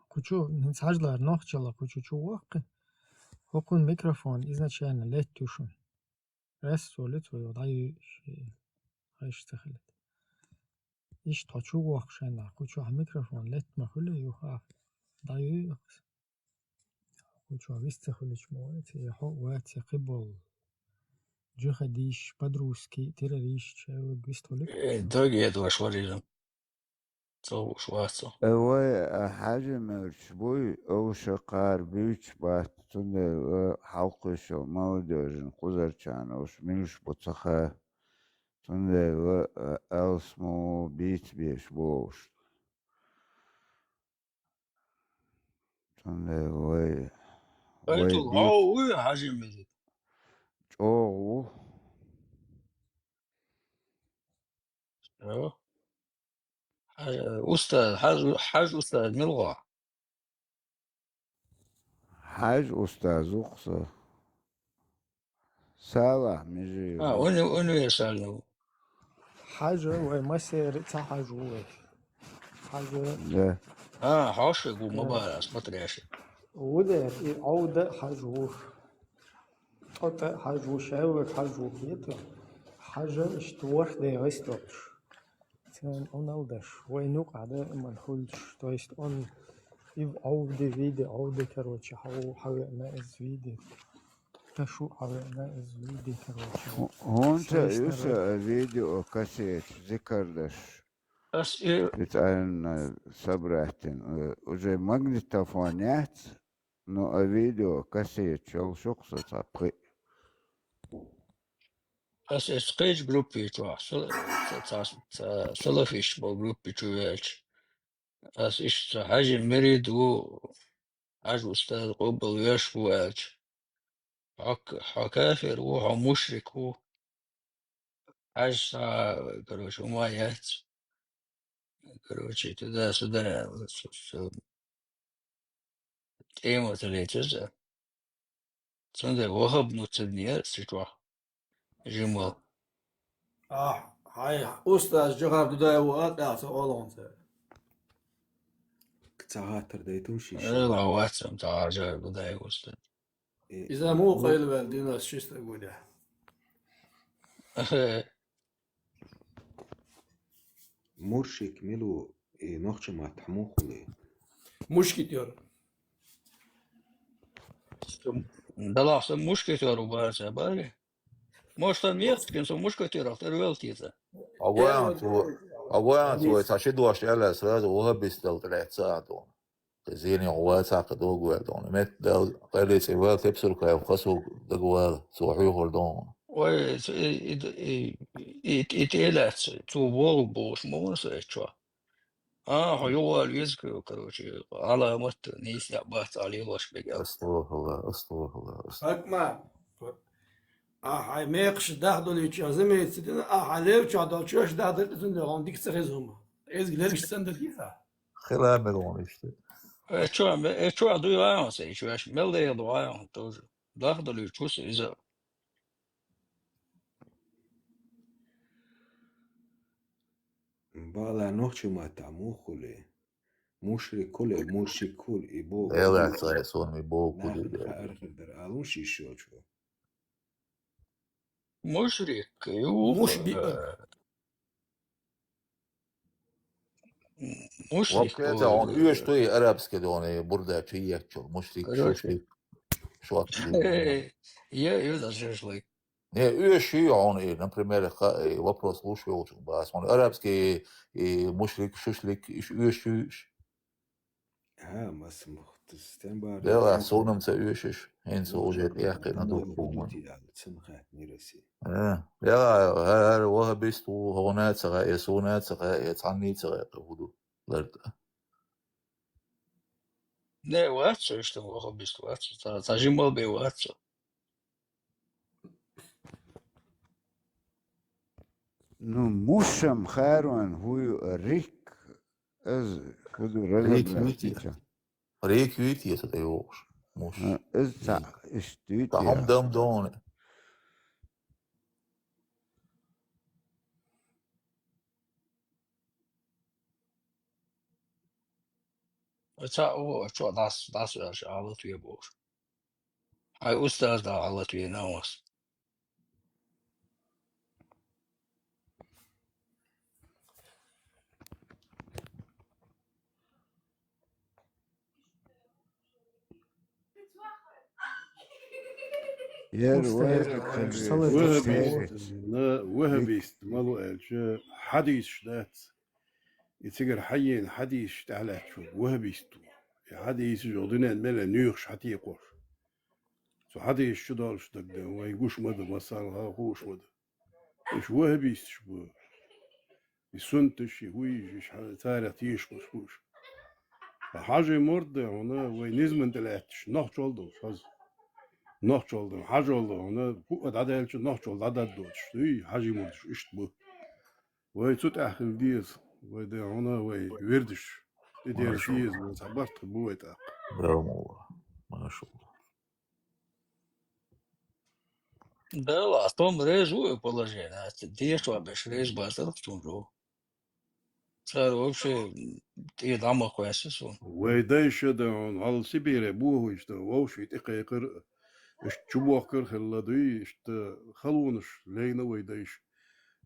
Кху чу, хӀинца хьажлара нохчалла кху чу чу воккхи. ХӀокхун микрофон изначально летташ ю шуна. Рас цо ле цо йо, дӀайуьйш, хьайша ца хилийта. Иштта хьо чу воккху шайна, кху чохь микрофон летта ма хуьлу, юха дӀайуьйш. Кху чохь вист ца хуьлучу ма вац, я хьо а вац, я кхин болу. Джихадисташ, подростки, террористаш, ша вист хуьлу. Э, дог эдваш варижан. Цо уш вац цо. Э, вай, а, хьажамевлча буй, овша кхара буьйцуш бац, цундела, э, хьалкхуьйсу молодёжин кхузарчарна овш милуш бу ца хаьа. Цундела, э, алсмо бийца беш бу овш. Цундела вай Вай Айтул, бийц-, хьо вуй Хьажимирид? ЧӀоагӀа ву. Йо. Хьажа, устаз, Хьаж-, Хьажа устаз мила гӀо? Хьажа устаз ву-кх со. Салахь Межиев. А, уни-, универсальный ву. Хьажа вай массеран а цхьа Хьажа ву вай. Хьажа. Да. А, хьошек ву, да, ма бара, смотрящий. Ву дера, и Ӏовда а Хьажа ву. ТӀо тӀа а Хьажа ву, шаьвлаг Хьажа ву хета. Хьажа иштта ворхӀ дегӀаста долуш. Царна Ӏуналла деш, вайна юкъахь даа иман хуьлуш, то есть он и Ӏовди, види, Ӏовди, короче, хьо-, хьавеана иза види. Ташу хьавеана иза види, короче. ХӀунда ю со а видео кассеташ зикар деш? Ас и специально собрать дина. Э, уже магнитофон яц, но а видео кассеташ йолуш ю-кх со цхьа пхиъ. Ас эцу кхечу группе чохь, са-, ца-, ца-, ца-, салафисташ болу группе чу веача, ас иштта Хьажимирид ву, Хьажа устаз къобал веш ву аьлча, хьо к-, хьо кафир ву, хьо мушрик ву. Хьажа схьа, короче, хӀума яц. Короче, туда-сюда, с-, с-, тема ца лецаза. Цундела ваххаб нуц ца динера цу чохь жимма. Ахь, хьайн устаз Джохар Дудаев ву а тӀаьхьа ца олу хьуна цара. Ца хаттар дайту шиш? Э, ла вац ам ца Джохар Дудаев устаз. Э, иза муха къайлаваьлла динас ши стаг ву де? Мушрик мила ву, и нохчийн маттахь муха хуьлу? Мушкетёр. Далахь сан мушкетёр ву бара ца бара. Может, он мехткен со мушкетёрах тера вел теза. А ваьнца ву, а ваьнца ву, цхьа ши дош аьлла, сразу ваххабист дала тӀелаьцна а дона. Кхин зене гӀо вац хьакха догу ваьлла дона. Метта Дала къайле цӀе ваьлла, Тепсуркаев Хасуг дага вала, цо хьоьхур дона. Ой, и, и, и, и, и тӀелаьцна, цо вогӀу бохуш ма вара со эцчохь. А, хьо юхавала веза, короче, Ӏаламат нийса бац Ӏа лелош бегал. Астагфирулла, астагфирулла, астагфирулла. Хьакма, а хьайн мекхаш дахдолуьйтуш, а замеца дина, а хьайн левчохь долчош дахдалуьйту, цундела хьуна дика ца хеза хӀума. Эзга лергаш санна дагийта. Хила мел вон иштта. Э, чо, э, чо дуй вай хьуна, сан иш веш, мел дехьа ду вай хьуна тоже. Дахдалуьйтуш ву со иза. Бала нохчийн маттахь муха хуьлу? Мушрик хуьлу, мушрик хуьлу, и боху. Делаца ай сон ми боху нахана куди. Архир дар алун шиш йолчу. Мушрик, ю, муш биъ. Э, мушрик. Вообще-то он оьшуш ду и арабский доне бурда чу еччул. Мушрик, короче, шашлык. Шо. Е, ю, да шашлык. Не, оьшуш ю хьуна и, например, ха-, и вопрос луш йолчу бахьана. Хьуна арабский, и мушрик, шашлык, иш оьшуш ю иш? А, маса мух-, ту стен бара. Делахь, суна-м ца оьшуш, хӀинца уже тӀехкхина ду хӀума. Цун хатнира си. Э, я, хӀара, хӀара ваххабист ву, хьуна ца хаьа, суна ца хаьа, цхьанний ца хаьа, хӀун ду, ларда. Не, вац со, иштта ваххабист вац со, цхьа, цхьа жимал бен вац со. Ну, мушам харон хӀу ю рик, из хӀу ду разобрать. Рик вити, я со тӀе йогӀуш. Муш. А, из ца, иш дуьйти. Та хьум дам доне. Ца у, чо дас, дас веш, алат ве бош. Хьайн устаз дала гӀалат вена ас. Ер устаз вай дала гӀалат ве. Ваххабист, на ваххабист, малу аьлча, хьадисаш дац. И цигара хьаена хьадисаш тӀехьалаьтташ ву, ваххабист ву. И хьадисаш йолу дуьненна мел а нуьйхуш хьатекхош. Цу хьадисаш чу долуш дагадеана, вайн гуш ма ду, масала хууш ма ду. Уьш ваххабисташ бу. И суннаташ, и хӀуйжаш, хьа-, царах тешаш бу уьш. Ткъа хьажий мурд ду хьуна, вай низаман тӀе лаьтташ, нохчалла долуш хаза. нохчалла да, хьажалла да, хьуна, хӀуъа дӀадаьлча нохчалла дӀададдоцуш, дуй, хьажий мурдаш, иштта бу. Вай цу тӀехь хила деза, вай да хьуна, вай вирдаш, тӀедерза деза, вай цхьа барт хила бу вай тӀаккха. Машалла. Да, а том режу и положение, а дешо беш режу бацар цунжо. Цара вообще тӀе дӀа ма кхоьссу суна. Вай дайша да хьуна, хьал Сибире бохуьйту, вовший тӀекхайкхар, иштта чубохкар хилла дуй, иштта халонаш лайна вай дайша.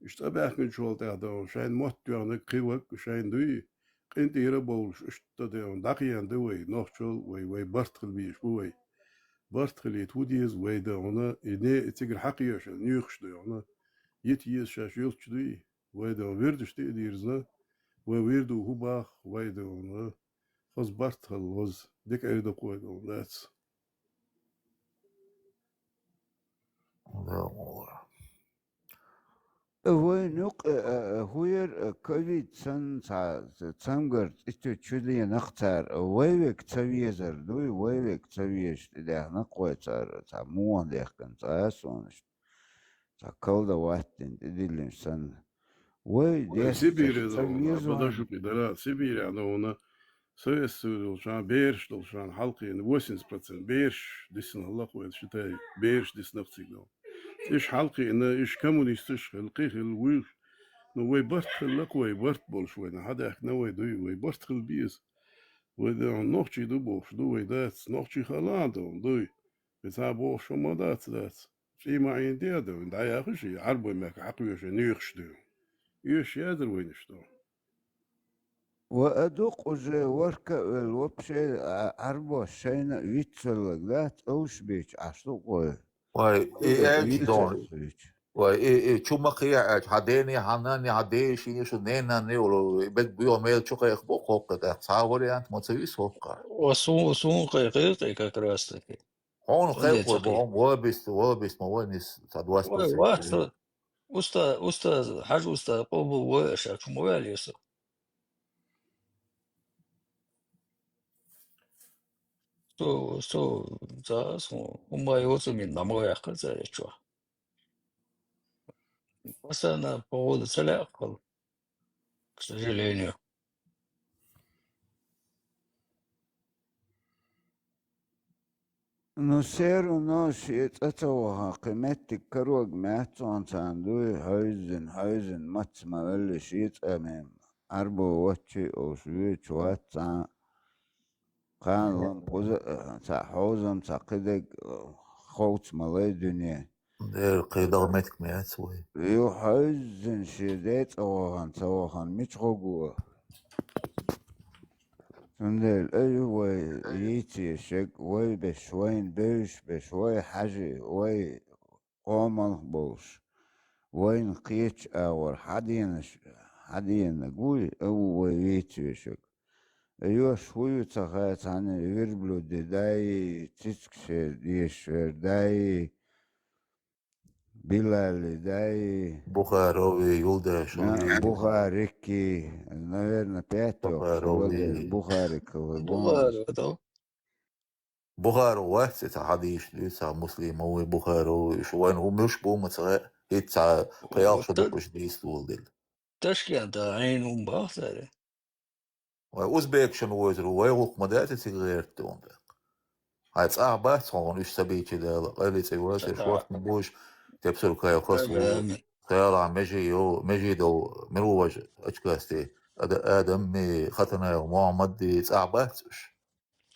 Иштта цӀа баьхкинчул тӀехь да хьуна, шайн мотт тоьхнарг кхин ваг, шайн дуй, къинтӀера а бовлуш, иштта да хьуна, дӀакхиъна да вай, нохчалла вай, вай барт хила безаш бу вай. Барт хилийта хӀу деза вай да хьуна, и не, и цигара хьакхеша, нуьйхаш да хьуна, йита еза шаьш юлташ дуй. Вай да хьуна вирдаш тӀе а дирзина, вай вирду хӀу бах, вай да хьуна, хаза барт хила, хаза дика айрдакхой да хьуна дац. Да, валла. Вайн юкъа, э, э, хӀу яра, э, ковид санна цхьа, ц-, цамгар цӀи чу чуденах цара, вай век ца везар дуй, вай век ца везаш тӀедехнакх вай цара, цхьа муха дехкан цӀа а сонаш. Цхьа калда ваттина тӀедиллинчу санна. Вай, вай деш Сибире ца, ца догӀу, веза вайн. Бадашукъи дара, Сибире а догӀуна, Советский Союз долчахьана, бераш долчахьана хьалкхийна, восемьдесят процент бераш дисина хӀаллакх вай, считай, бераш дисинарх цига догӀу. Иша хьалкхийна, иша коммунисташ хила, кхин хила, вуьйш. Ну, вай барт хилла-кх, вай барт болуш вайна хьадаьхкина вай дуй, вай барт хила беза. Вай да хьуна нохчий ду бохуш ду, вай дац, нохчий хала а ду хьуна дуй. Вай цхьа бохуш хӀума дац, дац. ЧӀий ма Ӏийна де а ду, дӀаяхаш, и Ӏарбой мехка хьакхоьша нуьйхаш ду. Оьшуш язар вайна иштта. Ва а дукха уже ворхӀ а велла, вообще, а, Ӏарбош шайна а вицвелларг дац, овш бийча Ӏаш ду-кх вай. Вай, и Ой, аьлча вицвелла дон. Хилча. Вай, и, и чу ма кхехьа аьлча, хьан дене, хьан нанне, хьан дешине, шу ненанне, ула, и бег буьйху мел чу кхайкха бу кхоккха тӀаккха. Цхьа вариант ма ца вис хӀоккха. Ва су-, сун кхайкхира тӀе как раз таки. Хьуна кхайкхо боху, ва бист, ва бист ма вай нис, ца дуас. Вай, вац, уста-, устаз, хьажа устаз, къобал вай аша, чу ма ваьлла со. Со, со, за, со, хӀумма йоцу мин, ма ваьккха ца я чохь. Постоянно погода ца лаьа кхал, к сожалению. Ну, все равно шен цӀа ца ваха, кхин меттиг карог меттиг цунна царна дуй, хьаьвзина, хьаьвзина, маца ма велли шен цӀа мем. Ӏарбо ваччи а овш вуьйцуш вац цхьа. Кхана лам кхуза, а, цхьа хьозам, цхьа кхидерг, а, ховц ма лай дуьне. Дера, кхидагӀа меттиг ма яц вай. Ю хьаьвзина шен ден цӀа вахана, ца вахана, мича гӀо гу? Цундела ай ю вай йийца езаш ерг, вай беш, вайна бевзаш беш, вай хьажи, вай къомалх болуш, вайна кхечу агӀор хьаденаш, хьаденаг вуй, а ву вай вийца вешаг. Йош хӀу ю ца хаьа цхьаьна верблюде дай, цицкаше дезаш вер дай, Билали дай. Бухарови, Юлдашеви. На, Бухарики, наверное, пять Бухарови. Бухарик. Бухаро, да? Бухаро вац, и цхьа хьадийш дуьйцу, цхьа Муслимови, Бухарови, шу вайн хӀу муьлш бу ма ца хаьа, хӀинца цхьа кхаялх шу дукха уьш дийца волу дела. Ташкента Ӏийна хӀума бахтаре. Вай узбекашна войзур ву, вай гӀуллакх ма дац и цига гӀерта дуна даккха. Хьайн цӀахь бац хьуна уьш ца бийчи дала, къайле цӀе вацар, шортта ма бу уьш, тепсуркхайо хас ву, кхелахь межи йо, межи дов, мила ву важа ачкасти, ада Адамми, Хатанаев Мухьаммадди, цӀахь бац уьш.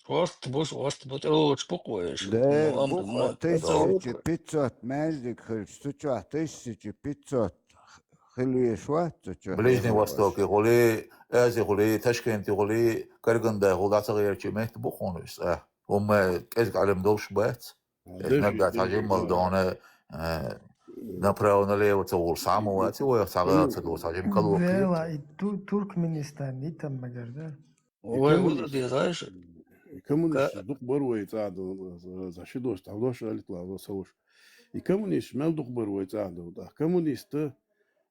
Шортта бу, шортта бу, тӀелоцуш бу-кх вай уьш. Да, ма, бу-кх, ма, тысяча пятьсот маьждиг хилча, цу чохь тысяча пятьсот хила веш вац цу чохь. Ближний Востоке гӀули, Ази гӀули, Ташкенте гӀули, Карганда гӀули дӀа ца гӀерчи метта бу хьуна уьш цӀа. ХӀумма кӀезиг Ӏалим долуш бац. Эс наггахь цхьа жиммал дона, э, направо-налево ца гӀур схьа ма вац, вайх цхьа гӀала ца ду, цхьа жим кало. Вела, и Ту-, Туркменистан, и там магар, да? Вай хӀун ду дезаш? И коммунисташ дукха бара вай цӀа ду, за ши дош, тхьа дош алитла, ва савуш. И коммунисташ мел дукха бара вай цӀа ду, тӀаккха коммуниста,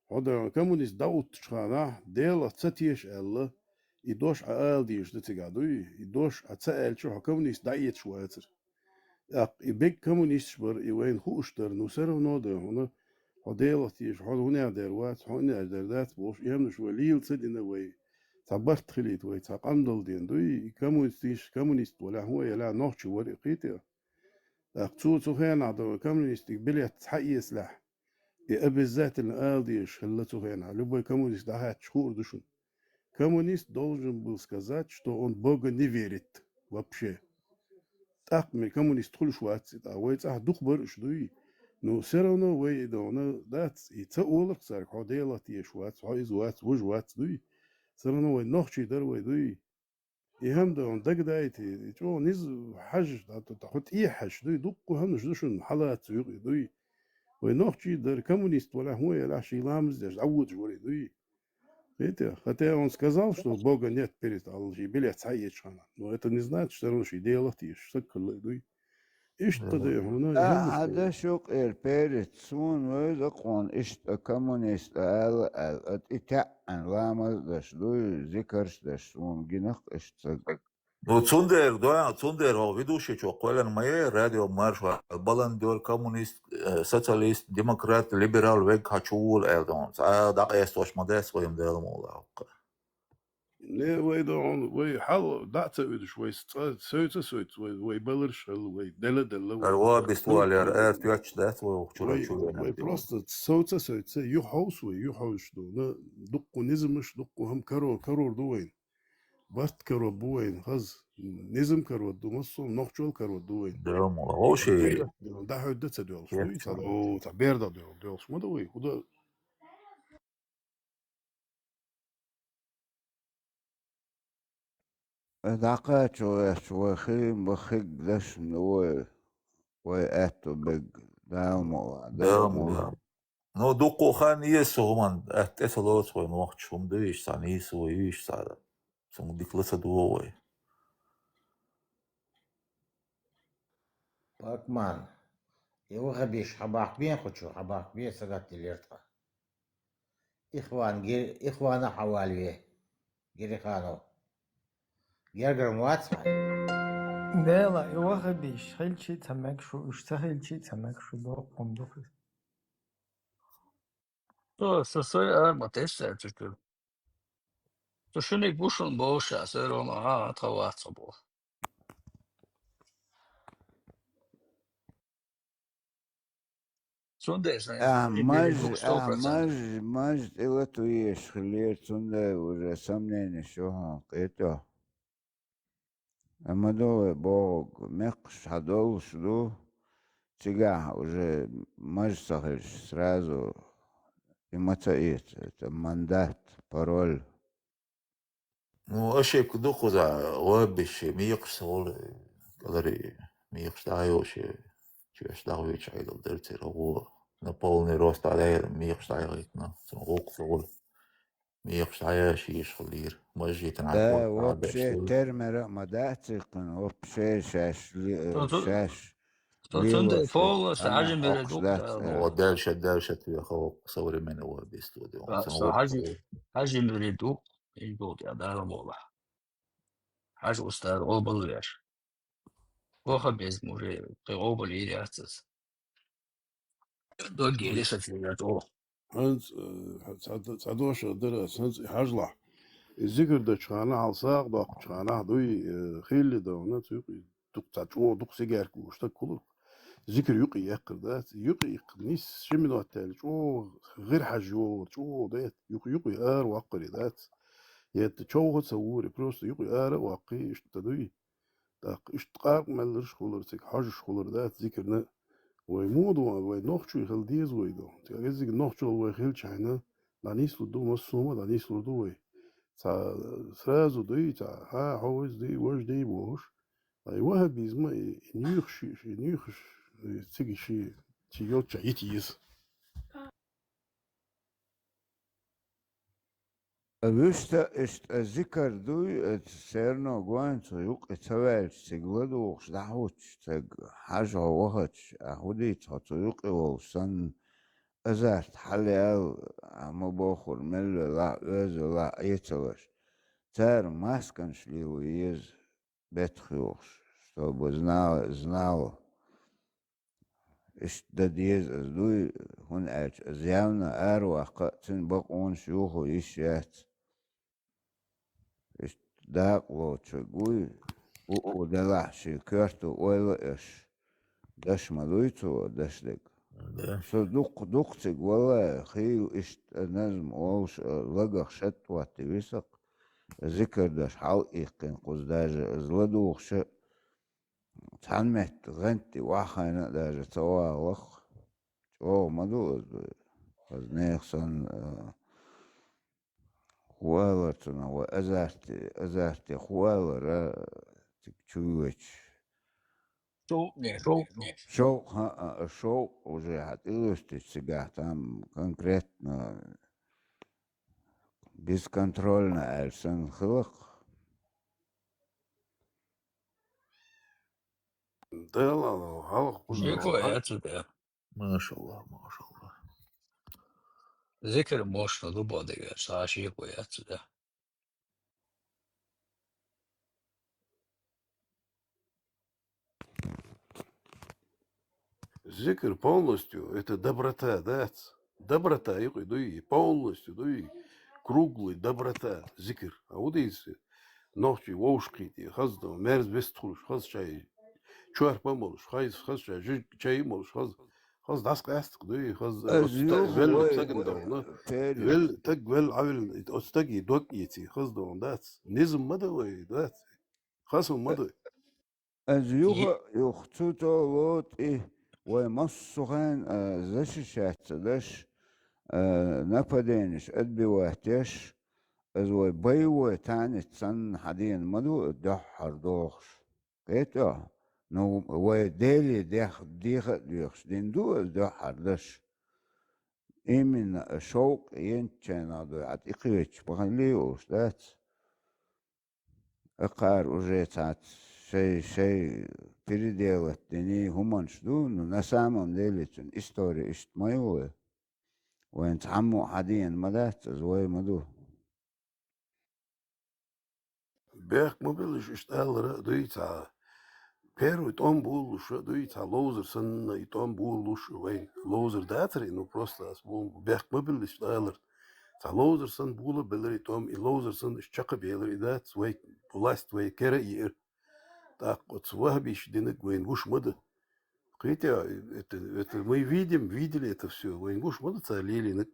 хьо да, коммунист дӀауттучу ханахь, Делах ца теша аьлла, и дош Ӏа ала дезаш ду цигахь дуй, и дош Ӏа ца аьлча, хьо коммунист дӀаэцаш вацара. ТӀаккха и бег коммунисташ бара, и вайна хууш дара, ну, всё равно да хьуна, хьо Делах теша, хьо хӀунех дер вац, хьо хӀунех дер дац, бохуш, и хӀамаш вай лийла ца дина вай, цхьа барт хилийта вай, цхьа къам дала ден дуй, и коммунистиш, коммунист валахь, хӀун а елахь, нохчи вара и кхетий. ТӀаккха цо цу хенахь дан коммунистиг билет цхьа эцалахь, и обязательно ала дезаш хилла цу хенахь. Любой коммунист дӀахаьтташ хуур ду шуна. Коммунист должен был сказать, что он в Бога не верит вообще. ТӀаккха мел коммунист хуьлуш вац и тӀаккха. Вай цӀахь дукха бар уьш дуй. Ну, всё равно вай и дона дац, и ца оларх цаьрга, хьо Делах теша вац, хьо иза вац, вуж вац дуй. Всё равно вай нохчий дар вай дуй. И хӀама дан дагадайта, и чӀогӀа низа хьажа, хьо тӀехьа хьажа дуй, дуккха хӀамаш ду шуна, хьалаца юкъе дуй. Вай нохчий дар, коммунист валахь, хӀун а елахь, ший ламаз деш, дӀаводаш вари дуй. Видите, хотя он сказал, что Бога нет перед Аллахом, билет цхьа эцаш хана. Но это не значит, что всё равно ший Делах теша, саг хилла дуй. Иштта да хьуна, а, хӀама хьан даш юкъера перец, суна вевза кхуна иштта коммунист ала аьлла, а, и таьӀӀан ламаз даш дуй, зикарш даш суна гинах иштта саг. Ну, цундела, да, цундела хьо ведущийчо кхоьллина ма яй, радио маршо, баландор, коммунист, э, социалист, демократ, либерал, вег хьан чу вула аьлла дан. Цхьа дӀакъестош ма дац вай ма Дала мула хьокха. Не, вай дан, вай хьал дӀа а ца уьдуш, вай цӀа, соьца, соьца, вай, вай баларш хилла, вай дела, дела, вай. Ар ва бист валер, ар тёч дац вай ухчура вай, чу вай венар. Просто соьца, соьца, юхьовс вай, юхьовс ду. На, дуккху низамаш, дуккху хӀама каро, карор ду вайн. Барт каро бу вайн, хаз. Низам каро ду, массо, нохчол каро ду вайн. Да, мала, гӀо ши. ДӀахьуьдда ца доьлуш, дуй, ца, о, ца берда доьл-, доьлуш, ма да вай, худа. ДӀакхача ваьлча вай хи-, ма хиг дашна вай, вай аьтту бег, Дала мукъ лахь, Дала мукъ лахь. Ну, дуккха хан еза цу хӀуман, аьтта тӀе ца лоцу вай нохча хӀума дуйш, цхьа нийса вуйш, цхьа цунга дика ла ца дугӀу вай. Пакман, и вахабиш хьабахк бен кху чу, хьабахк бен сагатделира тхан. Ихван гир-, ихвана хьавалве, Гириханов. Гергара ма вац хьан? Дела, и вахабиш, хилчи а ца мег шу, уьш ца хилчи а ца мег шу, доккхун духу. Со, со сой ар ма тесса цу чуьра. Со шуьниг бу шун бохуш, а, сой рома, а, тха вац хьо боху. Цундела сайн, а, маж, а, маж, маж тӀе латуеш хилера, цундела уже сомненеш ю хьуна кхетӀо. Амма ду вай бохург, мекхаш хьадолуш ду, цигахь уже маж ца хилча, сразу и ма ца эца, это мандат, пароль. Ну, ошибка ду кхуза, ваббиш, мекхаш ца волу, кӀалари, мекхаш дӀайолуш, чоьш дӀахвича хьайгал дара церан гӀо. На полный рост дӀадаьлла, мекхаш дӀайгӀийтина, цунна гӀуллакх ца волу. Мекхаш дӀаяшийша хилира. Мажжитан, да, вообще, термера а ма дац цига кхуьнан, вообще шаьш ли-, шаьш. Со цундела полностью хьажимбире ду, да. О, дальше, дальше твоя хо-, современный ваббис ду, да. Со хьажи-, хьажимбире ду, ин ду, да, да, мола. Хьажа устар, обал веш. Ваха беза муре, кхе обал ир яц ас. Дог гели сацилла тӀо. ХӀанз, э, цхьа, цхьа дош а дара ас, хӀанз и хьажлахь. И зикр дечу ханахь, хьал сагӀа доккхучу ханахь дуй, э, хилли довна, цуьнан и дукха цхьа чӀогӀа дукха сигаьрка луш стаг хиларх. Зикр юкъе яккхар дац. Юкъе иккха нис ши минот даьлла, чӀогӀа гӀира хьажа йогӀур, чӀогӀа даьтта, юкъе, юкъе ара ваккхаре дац. Етта човха ца вуре, просто юкъе ара а ваккхий, иштта дуй. ТӀаккха иштта къаркъа мелларш хулар цига, хьожуш хулар дац зикарна. Вай муха ду, вай нохчий хила деза вай ду. Цига кӀеззиг нохчалла вай хилчахьана, дӀанислур ду, массо а ма дӀанислур ду вай. Цхьа сразу дуй, цхьа, хьа, хьо вайза дуй, важа дуй бохуш. Ай вахабизма и, и нуьйхаш, и нуьйхаш, и цига ши, ши йолчча йита еза. Вуьшта иштта зикар дуй, оцу серно гойту цу юкъе ца ваьлча, цига ладугӀуш дӀахӀуттуш, цига хьажа хьо вахача, а хӀун дийца хьо цу юкъе волуш санна, азарт хьалаял, а ма бохура, мел велахь, оьза велахь, Ӏе ца лаш. Цара масканаш лело еза. Бетах йохуш, чтобы знала, знала. Иштта дан деза из дуй, хӀунда аьлча из явно араваккха а цуьнан бакъонаш юхо йиш яц. Иштта дакъа лоцург вуй, у, у делахь шен коьрто ойла а еш, даш ма дуй цо, даш дерг. Да. Со дукха, дукха цига валлахӀи хийла иштта назма олуш, а, лагах шатта хӀоттийна висакх, зикар даш хьалаиккхина кхуза даже, из ладугӀуш а, цхьана метта гӀанти охьахайна а даже ца валахь, чӀогӀа ма ду из, из нехан санна, а, хӀун алара цунах вай, азарте, азарте хӀун алара, цига чу воьдуш. ШовкъгӀа, шовкъ. ШовкъгӀа, а, а, шовкъ уже хьан тӀелоьстича цигахь там конкретно бесконтрольно аьлла санна хиларх. Дала, хьалха кхуза Шеко хьа- яц цу тӀе. Машалла, машалла. Зикр мощно ду боху дагахь, ша шеко яц цу тӀе. Зикр полностью, это доброта, дац? Доброта юкъе дуй, полностью дуй, круглый доброта, зикр. А вот если нохчий вовшахкхийте, хаза дан, мерза вестхуш, хаза чай, чорпа а молуш, хаза, хаза чай, жи-, чай а молуш, хаза, хаза дӀасакъаьстах дуй, хаза, Аз оцу ста-, юха велла вай стагана дан, ну, пери. Велла, стаг велла, Ӏавелла, оцу стаге дог эций, хаза дан, дац? Низам ма дан вай, дац? Хаза ма дан. Аз юха, юха цу тӀе лоций, вай массо а хенахь, а, защищаться деш, а, нападенеш отбивать деш, аз вай боевой танец санна хьан дина ма ду, дуьххьара дохуш. Кхетий хьо? Ну, вай Деле дех-, деха а доьхуш дина ду аз дуьххьара даш. Именно шовкъ енччайнах дуй, хьан тӀекхечу бахьана ле уьш дац. Акхара уже цхьацца шай, шай переделать дина хӀуманаш ду, ну, на самом деле цуьнан история иштта ма ю вай. Вайна цхьаммо а хьан дина ма дац, из вай ма ду. Бехк ма билла уьш иштта алара а дуй цхьа. Первый тӀом болалуш а дуй цхьа ловзар санна и тӀом болалуш а вайн. Ловзар дацара и, ну, просто ас бу-, бехк ма билла иштта алара. Цхьа ловзар санна бола а белара и тӀом, и ловзар санна иштта чекхбелара и дац, вай власть вай кара а еара. ТӀаккха оцу вахӀабиша динарг вайна гуш ма ду. Кхетий, это, это мы видим, видели это всё. Вайна гуш ма ду цара лелийнарг.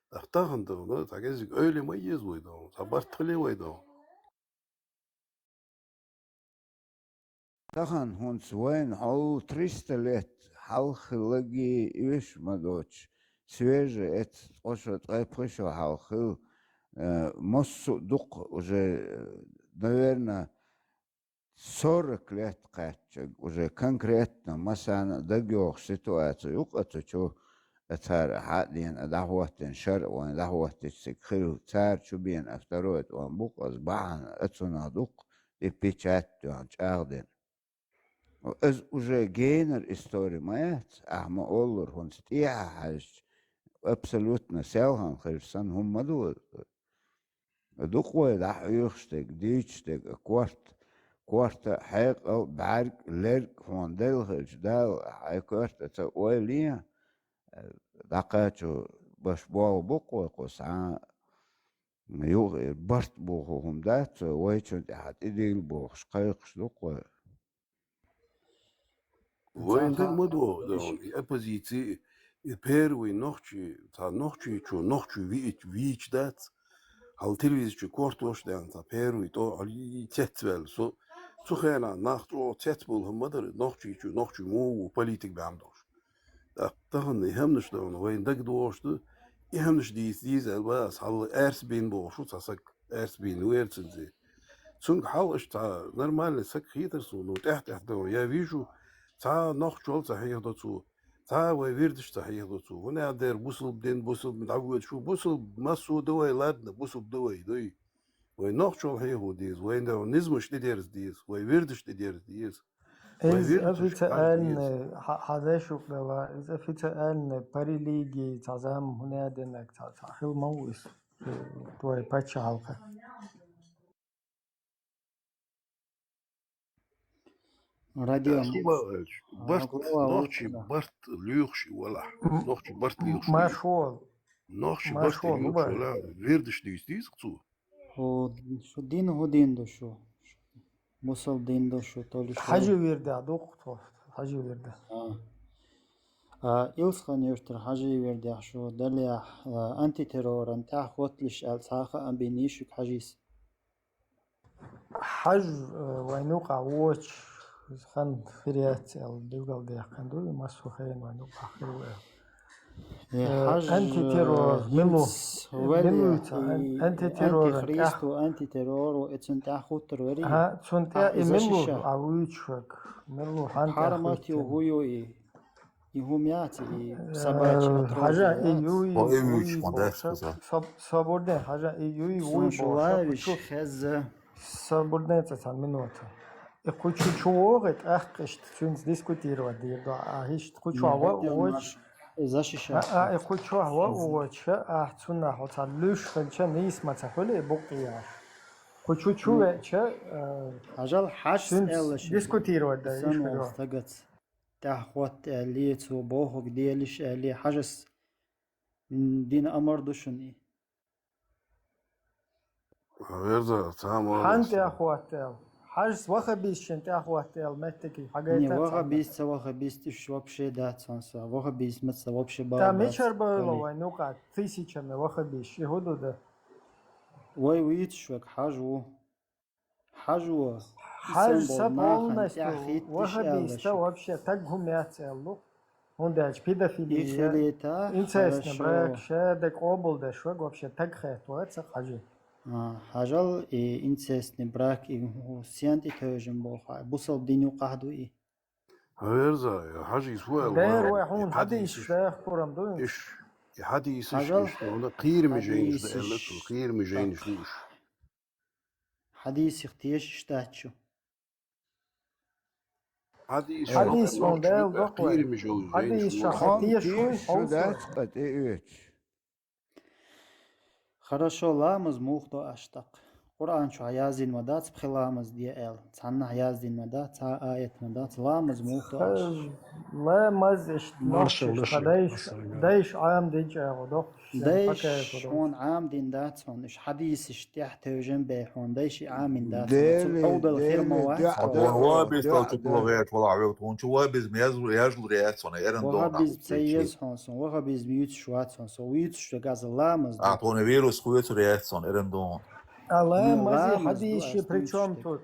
ТӀаккха тахана дан, ну, цхьа кӀеззиг ойла ма еза вай дан, цхьа барт хилий вай дан. Тахана хӀинца вайна хьол триста лет хьалха хиллаги, уьш ма доцуш, свежий эцна ткъа шо, ткъе пхи шо хьалха хилла, э, массо а дукха уже, э, наверное, сорок лет кхаьччиг уже конкретно массарна а дагайогӀуш ситуаци ю-кх оцу чу, цара хьа а дина, дӀахӀоттийна шарӀо вайн дӀахӀоттийча цига хилла, цара чу бена а второй тӀом бу-кх, оцу бахьана а цунах ду-кх и печать а тоьхна чӀагӀдина. Иза уже генара истори ма яц, ахьа ма-оллара, хӀинца тӀехьа хьаьжча, абсолютно селхана хилча санна хӀума ма ду. Дукха вай дӀахьоьхуш дерг, дуьйцуш дерг, а корта, корта, хьекъал, бӀаьрг, лерг хьуна делла хилча, Дала хьайн коьрта ца ойла е, дӀакхачо баш болх бу-кх вай кху схьа, юха барт боху хӀума дац, вайчунна тӀехьа тӀедилла бохуш, кхайкхаш ду-кх вай. Вайн даг ма догӀу, догӀу, и оппозици, и первый нохчий, цхьа нохчийчо, нохчо виъ-, вийча дац. Хьал телевизор чу кортош а даьлла, цхьа первый тӀо, хьал и цецваьлла. Со, цу хенахь нах чӀогӀа цецбовла хӀума ма дара, нохчийчо, нохчо муха ву политик баьхьна долуш. ТӀаккха тахана и хӀаманаш догӀу, вайн даг догӀуш ду, и хӀаманаш дийца деза аьлла бан ас, хьал аьрса бийна бохуш ву цхьа саг, аьрса бийна ву эрцинзе. Цуьнга хьал аша цхьа нормальный саг хетара суна, ну, тӀаьхь-тӀаьхьа дан, я вижу, цхьа нохчол ца хьехадо цо, цхьа вай вирдаш ца хьехадо цо. ХӀунда аьлла дера бусалба дин, бусалба дӀавоьдуш ву, бусалба массо а ду вай, ладно, бусалба ду вай, дуй. Вай нохчол хьехо деза, вайн дан низамаш тӀедерза деза, вай вирдаш тӀедерза деза. Вай Иза вирдаш официально, хьан деза? Хьа-, хьан деш юкъ дала, иза официально по религии цхьа зама хӀунда аьлла динарг цхьа, цхьа хила ма ву иза, э, вай паччахьалкхе. Радио. Барт, нохчи барт луьйхуш и валахь. Нохчи барт луьйхуш. Маршо. Нохчи барт луьйхуш валахь. Вердаш дийс дийс цу. Ху дин, ху дин ду шу. Бусал дин ду шу, то ли шу. Хьажи верда, дукх то. Хьажи верда. А, Илсхан юртар хьажи верда шу, даля, а, антитерроран тӀехь хотталиш аьл цхьаха амбини шук хьажис. Хьаж, э, вайн юкъа воч, хан хиряц аьл, дугал дехкан ду, и массу хейн вайн юкъа хир ву аьл. Э, хьаж, антитеррор, э, милу, хинц вали милу ца, ан-, и антитеррор антихристу, антитеррору, и цун тӀехь хуттар вари. Ха, цун тӀехь и милу, а вуьйчвак, милу, хан тӀехь хуттар. Хьармат ю ху ю и. И хӀума яц и собачья отродье яц. Хьажа и юй, Ой, уй, вуч, бохша. Модест, саб-, сабурден, хьажа и юй, уй, бохша. Лавиш кучу хеза. Сабурден цацан минута. И кучу чу вогӀе, тӀаккхишт, цуьнца дискутировать дийр до. А хӀишт кучу ва уч. Защищать. А, а, и кучу ва уч, а, цунна хьо ца луьш хилча, нийсма ца хуьле, букъ яш. Кучу чу веча, э, хьажал хьаш цуьнца дискутировать да, ишкадо. Стагац. ТӀехь хотта аьлли, цо бохург делиш аьлли, хьажас, м, дина амар ду шуна и. Верза, цхьа ма Хьан вац. ТӀехь хотта аьл? Хьажас вахабийсчен тӀехь хотта аьл, меттаки, хьагайта. Не, вахабийс, ца вахабийс, тӀиш вообще дац сон са. Вахабийс, ма ца вообще ба. Та мичар байло вайн юкъа, тысячами вахабийс, и хӀу ду да? Вай вуйцуш век хьаж ву. Хьажо, хьаж са полностью вахабийста вообще таг хӀума яц аьллу. ХӀунда аьлча педофилия, инцестный брак, ша да къобалдеш ваг вообще таг хетта вац хьажи. А, хьажал и инцестный брак, и сен тӀе тевжин боху, бусалба дин юкъахь ду и. Верза, хьажи, су аьлла. Дер вай хьуна хьадис шайх курам ду. Иш, и хьадис иш, иш, хьуна кхийрми жайнаш да аьлла цу, кхийрми жайнаш ду иш. Хьадисих тешаш дац шу. Хьадис, хьадис вон дел дохуй. Хьадис ша хьо теш шу, хьо дац къа тӀе оьцу. Хорошо, ламаз мух до аштакъ. Къуръан чу яздина ма дац, пхи ламаз де аьл. Цхьаннахь яздина ма дац, цхьа аят ма дац, ламаз мух до аш. Ламаз иш маршал нохчиш, дайш, дайш Ӏам дича гӀо до. Дайш хьона Ӏамдин дац хьона, уьш хьадисаш тӀехь тевжен бей хьона, дайши Ӏамин дац хьона. Цу Дели, къовдал хир ма дели, вац да, хьона. да, Ваххабизм да, тӀе да. ТулгӀе, вала хьавел тхуна, чу ваххабизм яз-, яжлур яц хьона, эран дона Ваххабизм ца еза хьона сон, ваххабизм юьцуш вац хьона сон, вуьцуш век аз ламаз А, ду. Тхуна вирус хуьйцур яц хьона, эран дона. А ламази хьадисши при чём тут?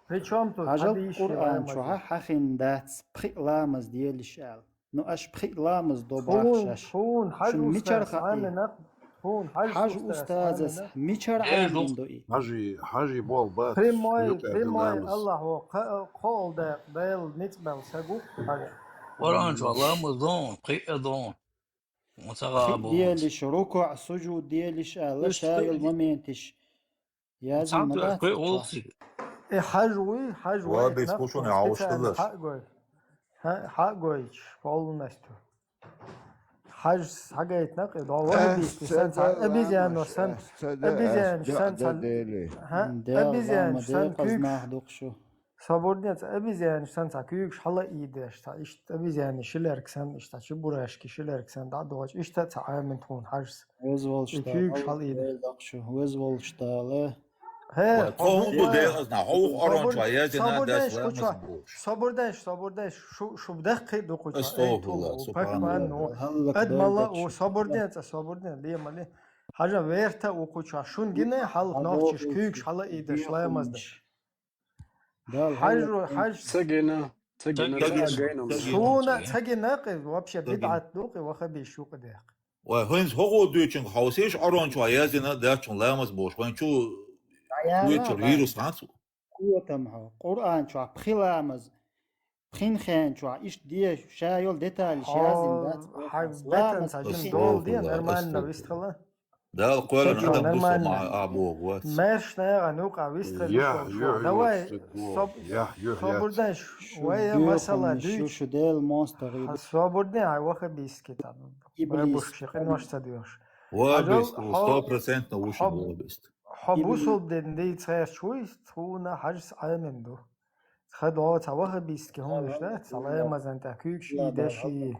При чём тут хьадисши ламази? Хьажал Къуръан чу хьа-, хьахин дац, пхи ламаз делиш аьл. Ну, аш пхи ламаз до бахшаш. Хьун, хьун, хьаж Шун мичар устаз хаъи? Амина, хьун, хьаж Хьаж устаз устазас Амина. Мичар Э, Ӏамдин ду и? Хьажи, хьажи бол бац. Прямой, юкъе прямой ламаз. Аллахь во, кха-, кхол да, бел, ницбел сагу, хьажа. Къуръан чу ламаз дон, кхиъ дон. Ма ца гӀа Кхиъ бо. Делиш, рукуъ, сужуд делиш, а, Уьш лашайл кхиъ. Моментиш. Язин Цхьан ма дац кхуьй чохь. ГӀуллакхи. Э, хьаж вуй, хьаж вуй, Ва бес нах кхушуна хьо специально хьуштала. Хьа гой. Хьа, хьа гойч, полностью. Хьаж хьагайт нах, и догӀу Э, бийс сан ца, обезьяно сан, обезьяно сан ца. Хьа, обезьяно сан куьгш. Нах дукху шу. Собордец обезьяно сан ца куьгш хьала идеш, ца ишт обезьяно шилерг сан, ишта чебурашки шилерг сан, да догӀуч, ишта ца Ӏамин тхуна хьажс. Вез волуш И Дала, куьйгаш хьалийда. Вез дакъ шу, вез волуш Дала. Хе, Ой, тхо хӀун ду дехазна, хьо вух оранчо, язина дас ламаз бууш. Собордеш, собордеш, шу, шу дахкхи ду куча. Астагфирулла, субханалла. Пакман, ну. Хьаллак Ад мала, дойдачу. У соборден, ца соборден, ле мали. Хьажа верта у куча, шун гине, хьалх нохчиш, куьйгаш хьала идаш, ламаз да. Дал Хьажру, хьаллак хьаж. Ца гина, ца гина, Ца гина, ца гина. Суна ца гина, кхи вообще бидӀат ду, кхи ваххабиш шу кхи дехк. Вай, хӀинца хӀокхо дуьйчунга хьовсийша, Ӏарончохь яздина дац хьуна ламаз бохуш, вайн чу Ӏаяла вуьйцур вай. Вирус хьан цу? Котам хьо. Къуръан чохь пхи ламаз, пхин хен чохь иштта де, ша йолу деталиш Хьо, яздина дац. Хьан Ламаз бетан ца пхи. Жин дол де, Астагфирулла, нормально астагфирулла. Вистхала. Дала кхоьллина Чо, адам ду со нормально. Ма а боху вац. Маьрш наьгӀа нукъа вистхала Яхь, шо, шо. Юхь, Давай, Юхь, соб-, Юхь, Юхь, собурден ш-, Юхь. Вай Шу масала дуьйху, дича. Шу Дела монстагӀий. Хьан собурден хьан ваххабийский там. Иблис. Бабушки, къинош ца доьхуш. Вабист, Хьажал, хьо-, сто процентов вуш хьо-, вабист. Хьо Иблис. Бусулба дин дийца гӀерташ вуй, тхуна хьажас Ӏамин ду. Тха догӀу цхьа ваххабистский хӀуманаш дац, цхьа ламазан тӀехь куьйгаш и деши.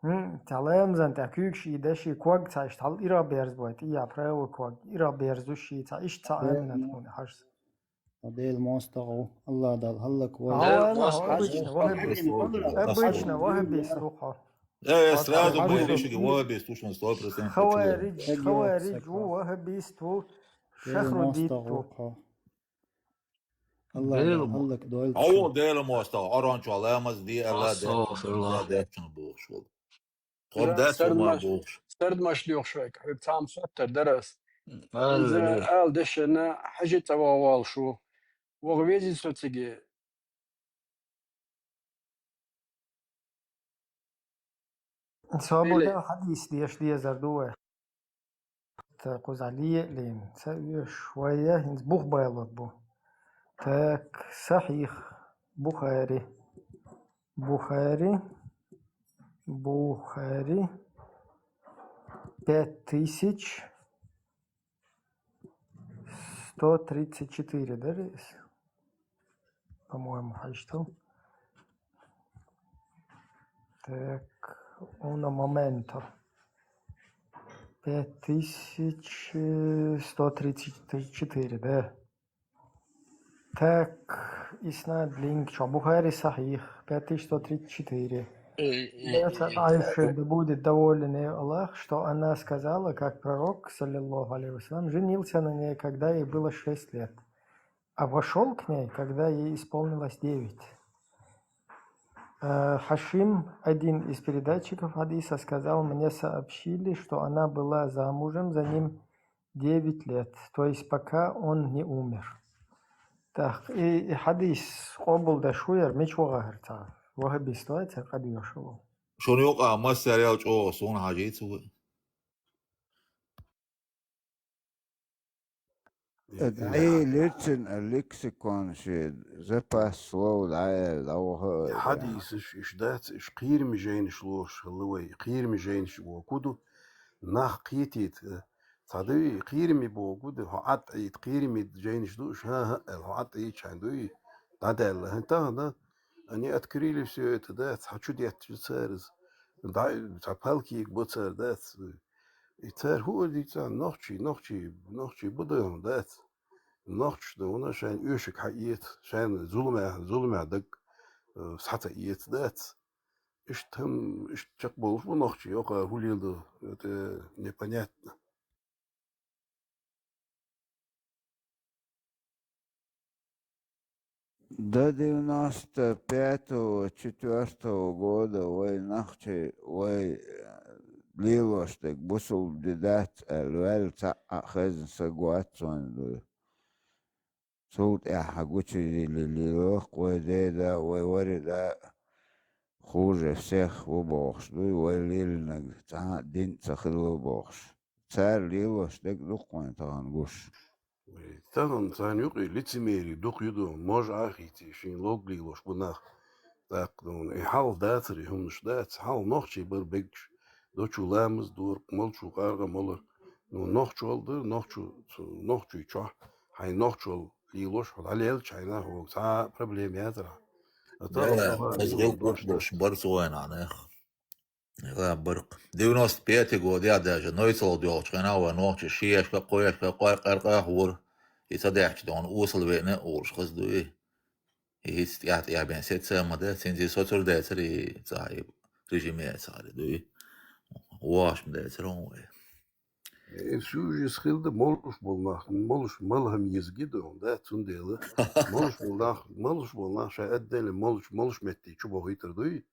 ХӀм, цхьа ламазан тӀехь куьйгаш и деши, ког цхьа иштта хьал ира берзабой, тӀе я правый ког, ира берзуш и, цхьа иштта цхьа аминат хӀуна хьажа. Дела мостагӀа ву, Аллах Дала хӀаллак вай. Дела мостагӀа ву. Обычно ваххабист. Обычно ваххабист ву хьо. Э, сразу говорю, что ваххабист, уж на сто процентов. Хаваридж, хаваридж ву, ваххабист ву, шахрудит ву. Аллах Дела хӀаллак дойла. Ау, Дела мостагӀа, оранчо ламаз ди, Аллах Дела. Астагъфируллах. Аллах Дела бохуш волу. Тхо дац, тхо ма бохуш. Сардамаш доьхуш вайга, хьоьга цхьа хаттар дара ас. Иза ала дешна, хьажи цӀа ваха волуш ву. Ваха вези со циге. Собура хьадис деша дезар ду вай. Та кхузахь лиъалийна, ца оьшуш вай, хӀинца бух байлор бу. Так, сахьих, Бухари. Бухари, Бухари, пять тысяч сто тридцать четыре, да, рейс? По-моему, хьашту. Так, uno momento. Пять тысяч сто тридцать четыре, да. Так, иснад линк, что Бухари сахьих, пять тысяч сто тридцать четыре. Э, э, Наша э, Айша, да будет доволен ею Аллах, что она сказала, как пророк, саллаллаху алейхи ва саллям, женился на ней, когда ей было шесть лет, а вошёл к ней, когда ей исполнилось девять. Э, Хашим, один из передатчиков хадиса, сказал, мне сообщили, что она была замужем за ним девять лет, то есть пока он не умер. Так, и, и хадис къобалдеш ву яра, мича вахара цхьа? Ваххабист вай цхьа къадоьшу ву. Шуна юкъа массарел чӀогӀа суна хьажийца ву. Э, дӀаелира цуьнан лексикон шен, запас слов дӀаелла, дӀаваха а. Хьадисаш иша дац, иша кхераме жайнаш лоруш хилла вай. Кхераме жайнаш бохург ду, нах кхетийта, э, цхьа дуй, кхераме бохург ду, хьо Ӏад Ӏийта, кхераме жайнаш ду, иша хӀан-хӀа аьлла, хьо Ӏад Ӏийча хьайн дуй, дӀадаьлла. ХӀан тахана, они открыли всё это, да, цхьа чу детташ цара иза. ДӀа, цхьа палкига бо цара, дац. И цара хӀу а дийцахь, нохчий, нохчий, нохчий бу дай хьуна, дац. Нохчаш ду хьуна шайна оьшург хьаэца, шайна зуламех, зуламех даг, э, схьа ца эца, дац. Иштта хӀама, иштта чекхболуш бу нохчий, йоккха хӀу леладо, это непонятно. До девяносто пятого, четвёртого года вай нахчий, вай, э, лелош дерг бусулба ди дац аьлла, ваьлла цхьаъ а хезна саг вац вайн дуй. Цул тӀаьхьа гучуйилли лело, вай деда, вай варида хуже всех ву бохуш дуй, вай леллинарг цхьа а дин а ца хилла бохуш. Цара лелош дерг дукха вайн тахана гуш. Тахана царна юкъе лицемерие дукха ю ду, можа а хийций, шен лог лелош бу нах. ТӀаккха, ну, и хьал дацара, и хӀуманаш дац, хьал нохчий бара бегаш, дочу ламаз дора, молчу къаркъа молар. Ну, нохчол дара, нохчу, нохчуй чохь, хьайн нохчол лелош, хьо дӀалелча хьайна, хьо цхьа а проблема яцара. А тахана Бала, хьо хаза гӀуллакх дош бара цу вайнахь нах. Ва баркъ. Девяносто пятый годехь даже нойцалгӀа доьлхучу хенахь вай нохчий шиешка, кхоешка, къой-, къаркъа а хӀора. И ца даьхча дона осал веана а олуш хаза ду и. И хӀинца тӀаьхьа-тӀаьхьа бен сецца а ма дац, хӀинца и соцур дацара и цхьа и режиме а цхьа ду и. Вахаш ма дацара хӀун вай. Э, сюжес хилла ду, молуш болу нах, молуш малхам еза ги ду, да, цундела. Молуш болу нах, молуш болу нах шайн отдельно молуш, молуш метте чу бохуьйтур дуй.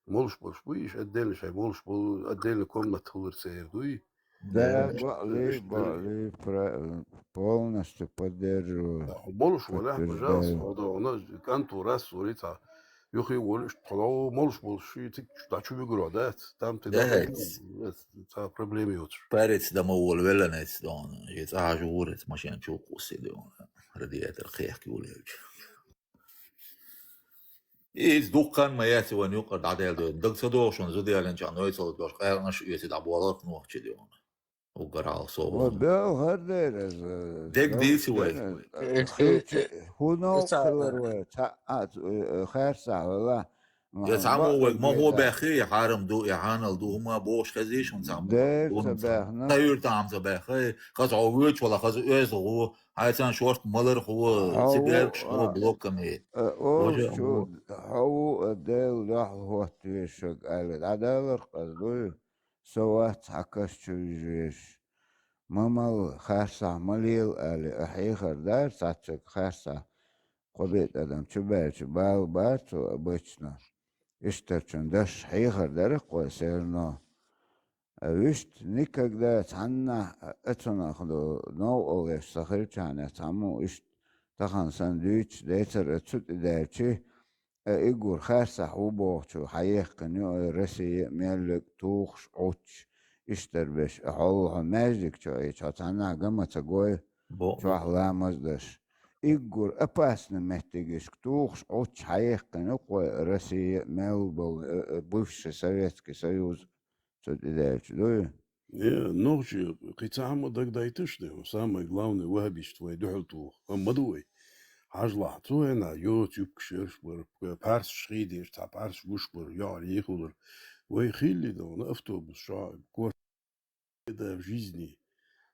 Молуш болуш буй, иша отдельно шайн молуш болу, отдельно комната хилар церан дуй. Да, э, бакъли, иштта бакъли, пра-, полностью поддерживаю. Молуш валахь, пожалуйста, подтверждаю. Хьо догӀуна, кӀант ву, рас ву, цхьа юххе волуш, тхо молуш болуш, ши цига чу, дӀа чу вигур вац, там ты дац, дац, цхьа проблема йоцуш. Парец дан ма волавелла нецдона, и цӀа хьажа вур эца машен чу къуссий дона, радиатор кхехка волавелча. И иза дуккха хан ма яц вайн юкъара дӀадаьлла дойла. Даг ца догӀу шуна зуда яллинчохь нойцалгӀа дош, къаьркъанаш а оьций дӀаболарх нохчий дона. Угар хьалха со. Ва, бел хар дер аз, э, Дег дийци вай. Э, хилча, э, хӀун новкъа хилар вай? Ца, а, ц-, э, э, харса хьола. Я цхьаммо вайга ма гӀо баьххи, я хьарам ду, я хьанал ду, хӀума бохуш хезий шуна цхьаммо? Дер ца баьхна. Ца юьртам ца баьххи, хаза хьо вуьйчу вала, хаза оьза гӀо, хьай царна шорта малар хӀо, цигаьркаш хӀо, блоками. Э, олучу хьо ву, э, Дела дуьхьал хӀотта везаш шуьга аьлла, дӀадалар къаз дуй? Со вац хьан каш чу вижа везаш. Ма мала, харсахь ма лела, аьлла, а хьехар дара цхьаьччаг харсахь. Кхо-биъ тӀадам чу баьлча, бала бара цо а бачна. Иштарчун даш хьехар дара кхо серно. А вуьшта никогда цхьаннахь а цунах ду, новкъа леш ца хилчахьана цхьаммо иштта тахана санна дуьйцуш децар а цу тӀе даьлчи, а иггур харсахь ву бохучо хьаеккхина ю, ой, Россия а мел вег тухуш Ӏуттуш, иштта дерг беш, а хьол хьо маьждиг чу Ӏийча, хьо цхьаннахь ган ма ца гой, чохь ламаз а даш. Иггур опасный меттигашка тухуш Ӏуттуш хьаеккхина ю кхо Россия а мел болу, э, э, бывший Советский Союз. Цу тӀе даьлча дуй? Э, нохчий кхин цхьа хӀума дагадайташ де, самое главное, ваххабист вай дуьхьал туху. Амма ма ду вай. Хьажалахь, цу хенахь йоцу юбкаш ерш бара, пхьарсаш хий деш, цхьа пхьарсаш гуш бара, йоӀар йихалур. Вай хилли ду, ну, автобус шо, кор-, да в жизни.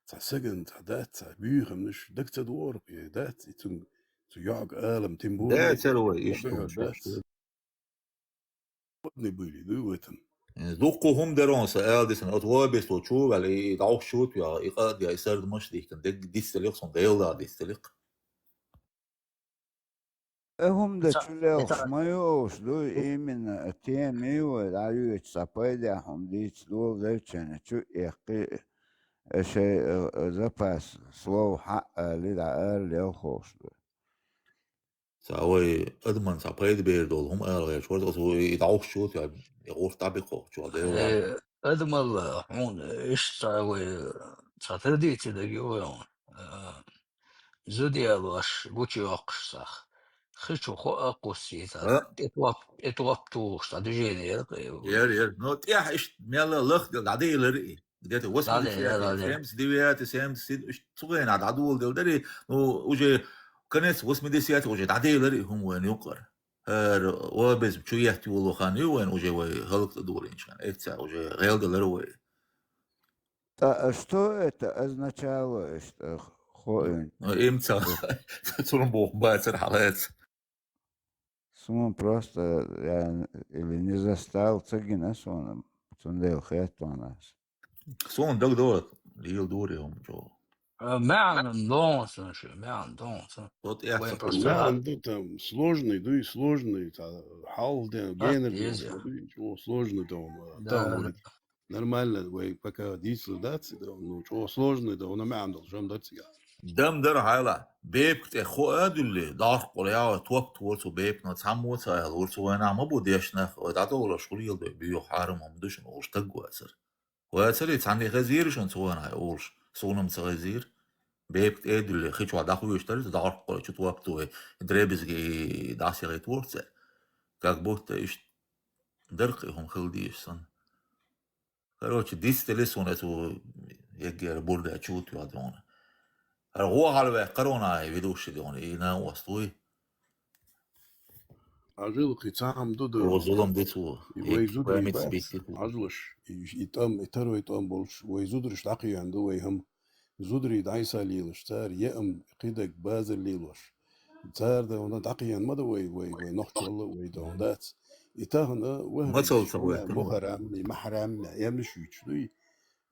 Цхьа сагана, цхьа дац, цхьа буьйхамнаш, даг ца догӀура, кхе, дац, и цунга, цу йоӀага алам, тем более, да, цара вай, ишта дуьхьал дац. Были, дуй в этом. Э, дуккха хӀума дерон сан ала дисана, оцу ваххабисто чу а ваьлла, и, и дӀовш чу а тоьхна, и къа а дехна, и сардамаш а дихкина, дерг дицделира суна, Дела дицделира. Э, хӀума дан чу лелхаш ма ю уьш, дуй, именно, тема ю вай, дӀайоьдуш цхьа пайдехь хӀума дийца дола делчана чу а эккхи, э, шайн, э, э, запас слов хьаъ али, дӀа ара лелхош ду. Цхьа вай адаман цхьа пайда бер долу хӀума ала гӀерташ вара, оцу и дӀовш чу а тоьхна, и гӀурт дӀабихкхо чохь Дела. Э, адамалла хьуна иштта цхьа вай, цхьа традици даг ю вай хьуна. Э, зуда ялош, гучу йоккхуш сах. Хи чу хо а кхуссий цхьа, тӀе топ, тӀе топ тухуш цхьа движение яра кхе. Яра, яра. Но тӀехь иштта мелла лахдала дӀаделира и. Где-то восемьдесят, семьдесят девятый, семьдесят, уьш цу хенахь дӀадоладелла дара, ну, уже конец восьмидесятых уже дӀаделира и хӀума вайна юкъара. ХӀара ваххабизм чу етта йолу хан ю вайна уже вай хӀаллакдолийначу хенахь. Эцца уже гӀелделира вай. А, а что это означало, что хо-, ну, им ца, цунна боху бацара хьалаца. Суна просто, я или не застал, ца гина суна, цундела хеттон ас. Суна дагадогӀу, лела дора хӀума чӀогӀа. Э, маьӀна дон сан шу, маьӀна дон сан. Вот я вайн просто маьӀна ду там, сложный, дуй, сложный, та, хьал де, генер дуй, чӀогӀа сложный дон, да, там да, вай. Нормально, вай пока дийцар дац, да, ну, чӀогӀа сложный да, вуна маьӀна долуш хӀума дац цига. Дам дара хьайла, бепиг тӀе хо а дуьллий, дӀахкъур яхьа, топ тора цу бепино, цхьаммо а ца аьлла, вур цу вайнахь ма бу дешнах, вай дӀадолуш хуьлийла ду, буьйху хьарам хӀума ду шуна, уьш стаг вацара. Вацаре, цхьанне хезийра шуна цу вайнахь олуш, суна-м ца хезийра. Бепиг тӀе а дуьллий, хи чохь дӀахуьйшуш дара, дӀахкъур чу топ тора, дребезги дӀасахийтора цара. Как будто иштта дара кхин хӀума хила дезаш санна. Короче, дицделира суна цу еггара бурда чу а тоьхна дуьйна. ХӀара гӀо хьалаваьккхира вайна и ведущий дуьйна, и накъост вуй. Хьажал кхин цхьа хӀума ду ду. О, зулам ду цо. И вай зударий бац, хьажалаш, и, и тӀом, и тарой тӀом болуш, вай зударш дӀакхоьхьна ду вай хӀума. Зударий дӀасалелаш, цара еам кхидерг базар лелош. Цара да вуна дӀакхоьхьна ма ду вай, вай, вай нохчалла а вай да вуна дац. И тахана ваха мацалла ца гӀоьттина вай. Мухарам, и махьрам, ямаш юьйцуш дуй.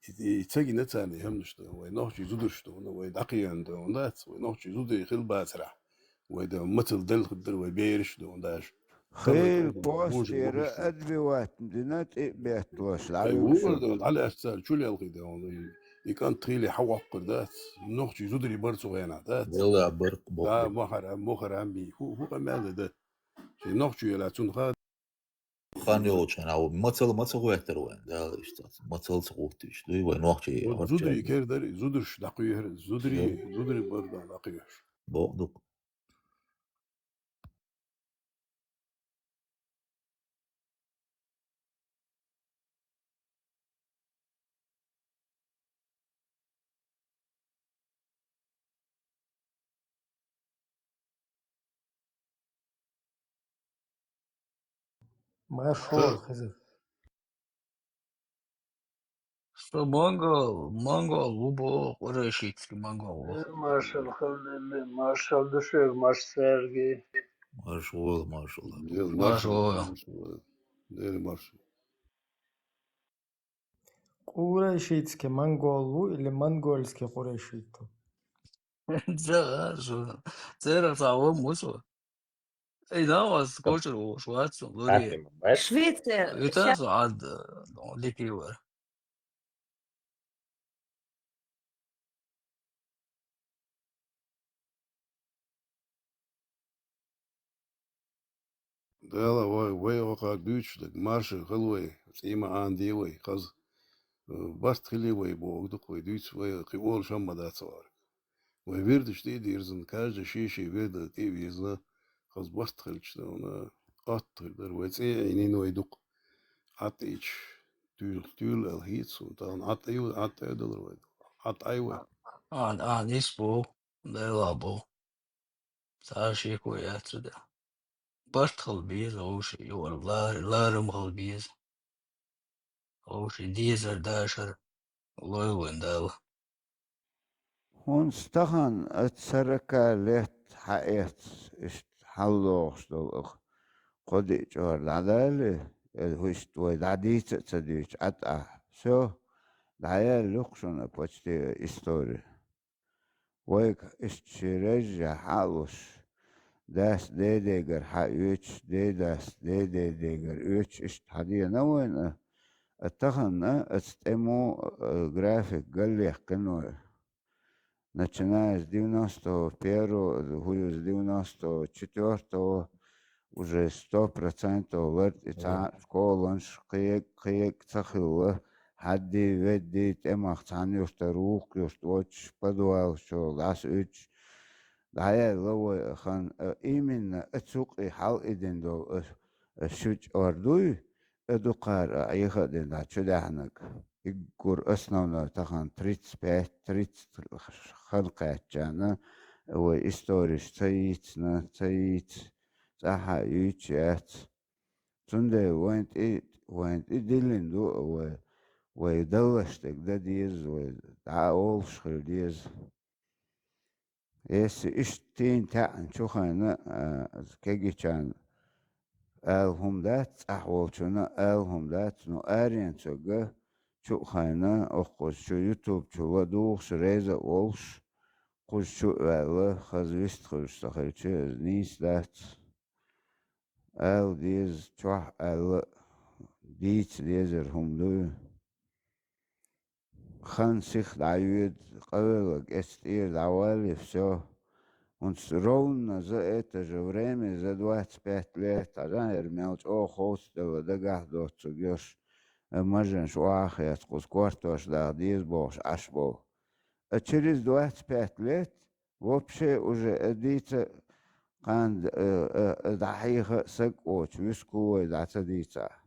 И, и ца гина царна и хӀуманаш да, вай нохчий зударш да вуна, вай дӀакхоьхьна да вуна дац, вай нохчий зударий хила бацарахь. Вай да мацалла делла хир дара вай бераш да вуна даш. Хила постера отбивать дина тӀе а бетталаш, ай, дӀавуьгуш вур да, дӀалаьцна цара чу лелхий да вуна, и, и кӀант хилий хьавоккхур дац, нохчий зударий бар цу хенахь дац. Велла баркх боху. Да, мухара-, мухарам бий, хӀу, хӀу къамел да. Шен нохчий вела цунна ха-, хан йолчу хенахь, мацалла ма ца гӀоьттира вайн, Дала иштта, мацалла ца гӀоттуьйтуш дуй вай нохчий. Вот зударий кер дара, зударш дӀакхоьхьира, зударий, зударий бар да дӀакхоьхьуш. Боху ду-кх. Маршо, Хизир. Со монгол, монгол ву боху, къурайшитский монгол ву. Э, маршалла хила, маршалла ду шуьга, марша цаьрга. Марша вола, маршалла. Марша вола. Марша вола. Дела марша. Къурайшитский монгол ву или монгольский къурайшит ву? Ца, ца, церан цхьа ву муса ву? Эй, да, вас кочур ву, шварц, лури. Швеция. Ютас ад, ну, ликивар. Дала вай, вай вакхар дуьйцуш дерг, марша хила вай, цӀий ма Ӏанде вай, хаза, э, барт хилий вай бохург ду-кх вай дуьйцу, вай кхин олуш хӀама ма дац вай. Вай вирдаш тӀе а дирзина, каждый шен-шен вирда тӀе а вирзина, хаза барт хилча, вайна атта хир дара, вай цӀий Ӏийнийна вай ду-кх. ӀатӀийча, туьйла, туьйла аьлла хета суна, тахана ӀатӀай вай, ӀатӀай далар вай ду. ӀатӀай вай. Ан, ан, ис бу, Дела бу. Цхьа а шеко яц цу тӀехь. Барт хила беза вовшийн, юкъара лар-, ларам хила беза. Вовшийн дезар, дашар лойла вайн Дала. ХӀунца тахана аса сорока лет хьаэцна, иштта хьалдохуш долу аха кхо-диъ чӀор дӀадале, э, хӀу иштта вай дӀадийца а ца дуьйцу, ӀатӀахь. Всё, дӀаяьлла ю-кх шуна почти истори. Вайга иштта шен режехь хьа а луш, дас-дедегара хьаоьцуш, дедас-дедедегара оьцуш, иштта хьадеана вайна, а тахана аса тӀемо, а, график галлех кхино. Начиная с девяносто первого, хӀу ю, с девяносто четвёртого, уже сто процентов лар тӀе цхьа школанаш кхег-, кхег ца хилла, хьадди, ведди, тӀемах цхьана юьртара вукху юрт воцуш, подвал чу дӀасауьйтуш, дӀаяьлла вай хан, а, именно а цу кхин хьал и дина долу а, а ши чӀор дуй, а дукхара а Ӏеха а дина дӀа чу даьхьнарг. Иггур основной тахана тридцать пять, тридцать хан кхаьччана, вай историш ца йийцина, ца йийца, цӀахь а юьйцуш яц. Цундела вайн тӀе, вайн тӀе диллина ду а вай, вай даллаш дерг дан деза, вай дӀа а олуш хила деза. Если иштта тийна таьӀна чу хайна, а, кегийчарна ала хӀума дац, цӀахь волчунна ала хӀума дац, но аренца верг чу а хайна, оккхуза чу YouTube чу ладугӀуш, реза а волуш, кхуза чу а ваьлла, хаза вист хуьлуш ца хилча, иза нийса дац. Ала деза, чохь аьлла а, дийца дезар хӀума дуй. Хан сиха дӀайоьду, къавелларг эцна тӀера дӀавалале, всё. ХӀунца ровно за это же время, за двадцать пять лет, хьажахьара мел чӀогӀа ховцаделла дагахь доцург йо шу, э, мажанаш охьахецна, кхуза кортош даха деза бохуш Ӏаш болу. А через двадцать пять лет вообще уже, э, дийца а кхана, э, э, э, дӀахьеха а саг а воцуш, вуьсуш ву вай дӀа ца дийцахь.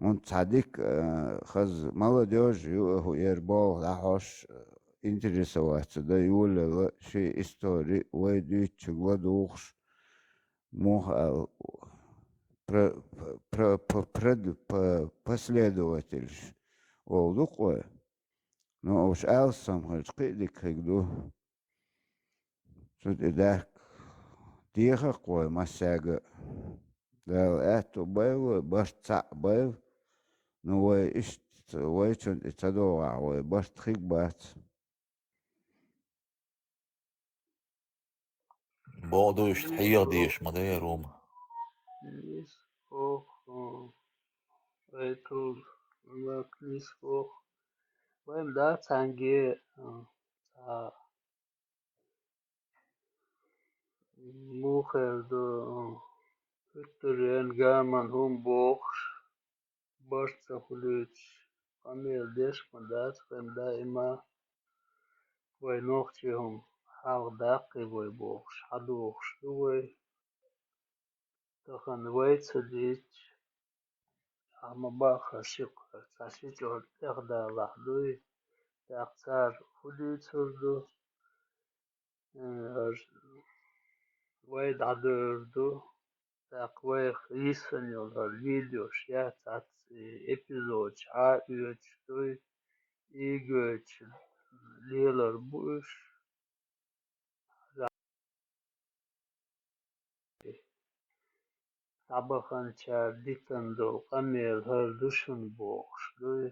ХӀунда цхьа дика, э, хаза молодёжь ю, э, хӀу яра боху дӀахьош, э, интересоваться дан йолаелла шен истори вай дуьйцучуьнга ладугӀуш, муха аьлла, про-, про-, по-, пред-, по-, последовательш олу ду-кх вай. Ну, уьш алсам хилча, кхин а дика хиг ду. Цу тӀе даьхка, дехар-кх вай массаьрга а. Дала аьтту а бойла вай, барт цхьаъ а бойла. Ну, вай иштта, вайчунна тӀе ца догӀахь, вай барт хиг бац. Боху ду, иштта хьеха дезаш ма дара хӀума. Нийса боху, Айтул, Марк, нийса боху. Вайн да цхьаьнгге, а, цхьа мухӀар ду, хӀуьттур ян гаман хӀума бохуш, барт ца хуьлуьйтуш, къамел деш ма дац вайн даима, вай нохчий хӀума хьалха даккхий вай бохуш, хьадохуш ду вай. Тахана вай ца дийцча, ахьа ма баххара ши кхо, цхьа ши чӀор тӀехдалахь дуй, тӀаккха цара хӀун дуьйцур ду? Э, аш-, вай дӀадевр ду, ТӀаккха вайх йиссана йолу хӀара видеош яц, цхьацца эпизодаш Ӏа а оьцуш дуй, ийгойтуш лелар бу уьш. Цхьабаханчара дитина долу къамел хӀара ду шуна бохуш дуй.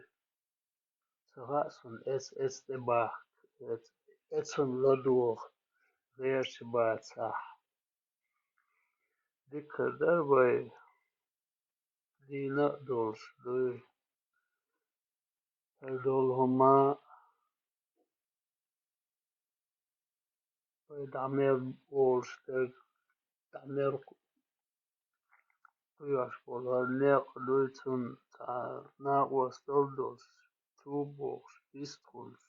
Ца хаьа суна, эц-эц тӀебахка, эц-, эцунна ладогӀа гӀерташ бацахь. Дика хир дара вай дийна а долуш дуй. ХӀара долу хӀума вай дӀа мел волуш дерг, дӀа мел кхоьруш болу хӀара некъ дуй, цунна цхьа накъосталла долуш, чу бохуш, вистхуьлуш.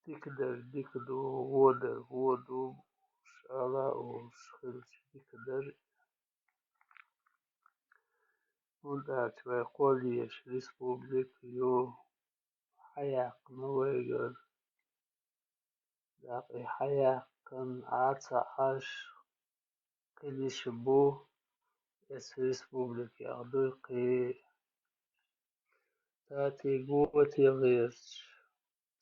Дика дерг дика ду, вон дерг вон ду бохуш, ала а олуш хилча дика дара. ХӀунда аьлча вай кхоллаеш республика ю, хьаяьккхина вайгара. ТӀаккха и хьаяьккхина Ӏа ца Ӏаш, кхин йиш бу, эс республикех дуй кхин. Татий готий гӀерташ,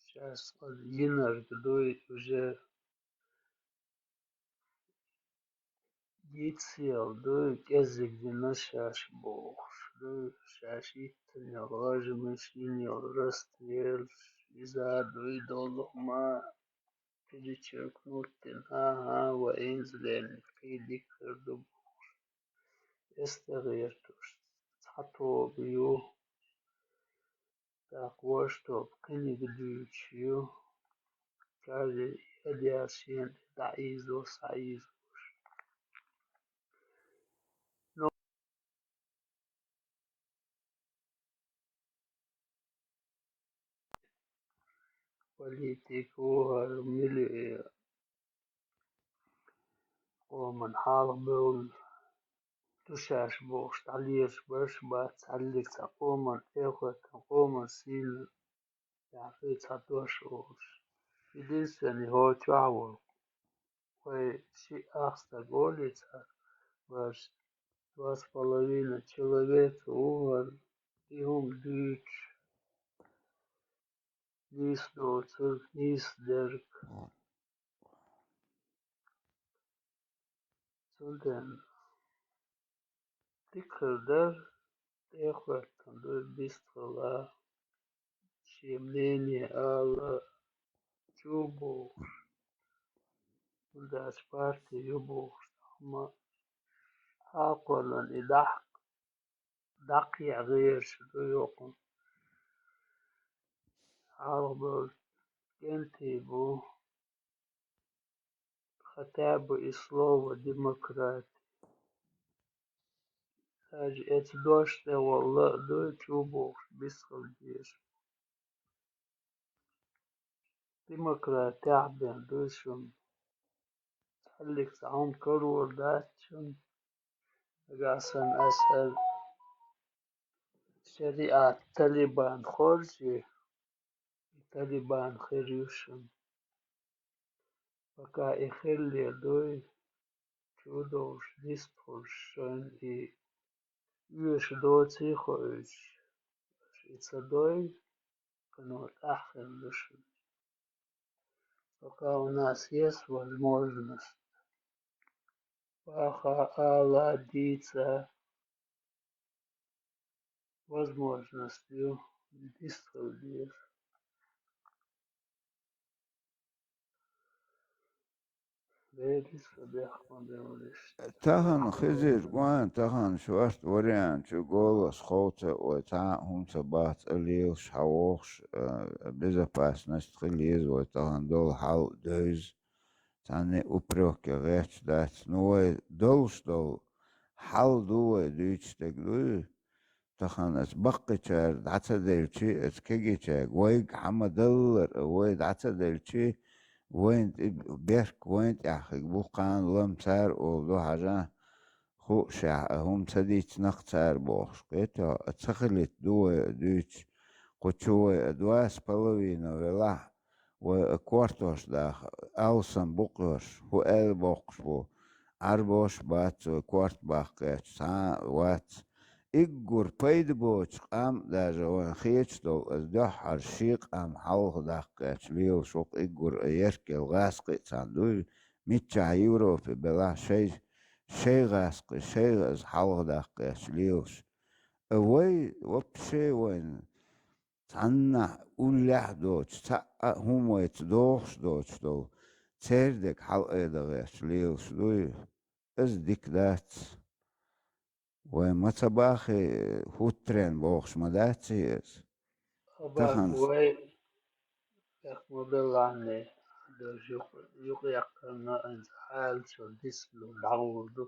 шаьш цкъа йинарг дуй уже. Йицъелла дуй, кӀеззиг дина шаьш бохуш дуй, шаьш йиттина йолу гӀажамаш, йина йолу расстрелаш, иза дуй долу хӀума, перечеркнуть дина, хӀан-хӀа, вай инзалениг кхин дика хир ду бохуш. Эс тӀе гӀерташ цхьа тоба ю. ТӀаккха ваш тоба кхиниг дуьйцуш ю, каждый адъял шена тӀе дӀаийзо, схьаийзош. Ну, политика ву хӀара мила къоман хьалха бевлла ду шаьш бохуш, дӀалелаш барш бац, цхьаьллиг цхьа къоман тӀехӀоьттина, къоман сийна яхьий цхьа дош олуш. Единственный хӀокху чохь волу, вай шиъ ах стаг олий цара, ваш два с половиной человека ву хӀара, и хӀума дуьйцуш, нийса доцург, нийса дерг. Цундела дика хир дара, тӀехӀоьттина дуй вистхила, шен мнение ала, чу бохуш, хӀунда аьлча парти ю бохуш, амма хьакхоллан и дахьа даккхий гӀерташ ду юкъа. Хьалха болу кӀентий бу, хотя бы и слово демократия. Даже эца дош тӀе валла а дуй, чу бохуш, бисхала дезаш. Демократехь бен дуй шуна. Цхьаьллиг цхьа хӀума карор дац шуна. Нагахь санна аса хӀара шариат Талибан хоржий, и Талибан хир ю шуна. Пока и хилле дуй, чу долуш, дистхуьлуш шайна и оьшуш доций хоуьйтуш, аша и ца дой, кхано тӀаьххьара ду шуна. Пока у нас есть возможность, баха, ала, дийца, возможность ю, дистхила деза. Тахана хезира гуьн, тахана шорта вариант чу, «Голос» ховца а вай цхьа а хӀума ца бац, а лелаш хьан вохуш, а, безопасность хила еза вай тахана долу хьал а девза. Цхьанне упрёкке гӀерташ дац. Ну, вай долуш долу хьал ду вай дуьйцуш дерг дуй? Тахана аса баккхийчара дӀа ца делчи, аса кегийчаьрга вайга хьан ма-даллара, вай дӀа ца делчи, вайна тӀе берк вайна тӀехь хиг бу, кхана лам цара олу ду хьажа, хуушехь а хӀума ца дийцинакх цара бохуш, кхетий хьо, а ца хилийта ду вай а дуьйцуш, кху чу вай а два с половиной велахь, вай а кортош даха, алсам бу кхоьруш, хӀу аьлла боккхуш бу, Ӏарбош бац вай, корта баккхача цхьа а вац. Уггар пайда боцу къам а, даже вайна хеташ долу, аса дуьххьара шен къам хьалха даккхача лелаш ву-кх уггар а, яркъал гӀазкхий а царна дуй, миччахь Европе белахь а, шай, шай гӀазкхий, шай аса хьалха даккхача лелаш. А вай, вообще вайна цхьаннахь уллехь а доцуш, цхьа а хӀума вайца дохуш доцуш долу, церан дерг хьалаайда гӀерташ лелаш дуй, иза дика дац. Вай ма ца баххий, хӀуттаренна бохуш ма дац иза. Тахана вай, тӀаккха ма-беллахьа, даже юкъ-, юкъ-яккхарна, хьалчул дисла дӀагӀур ду.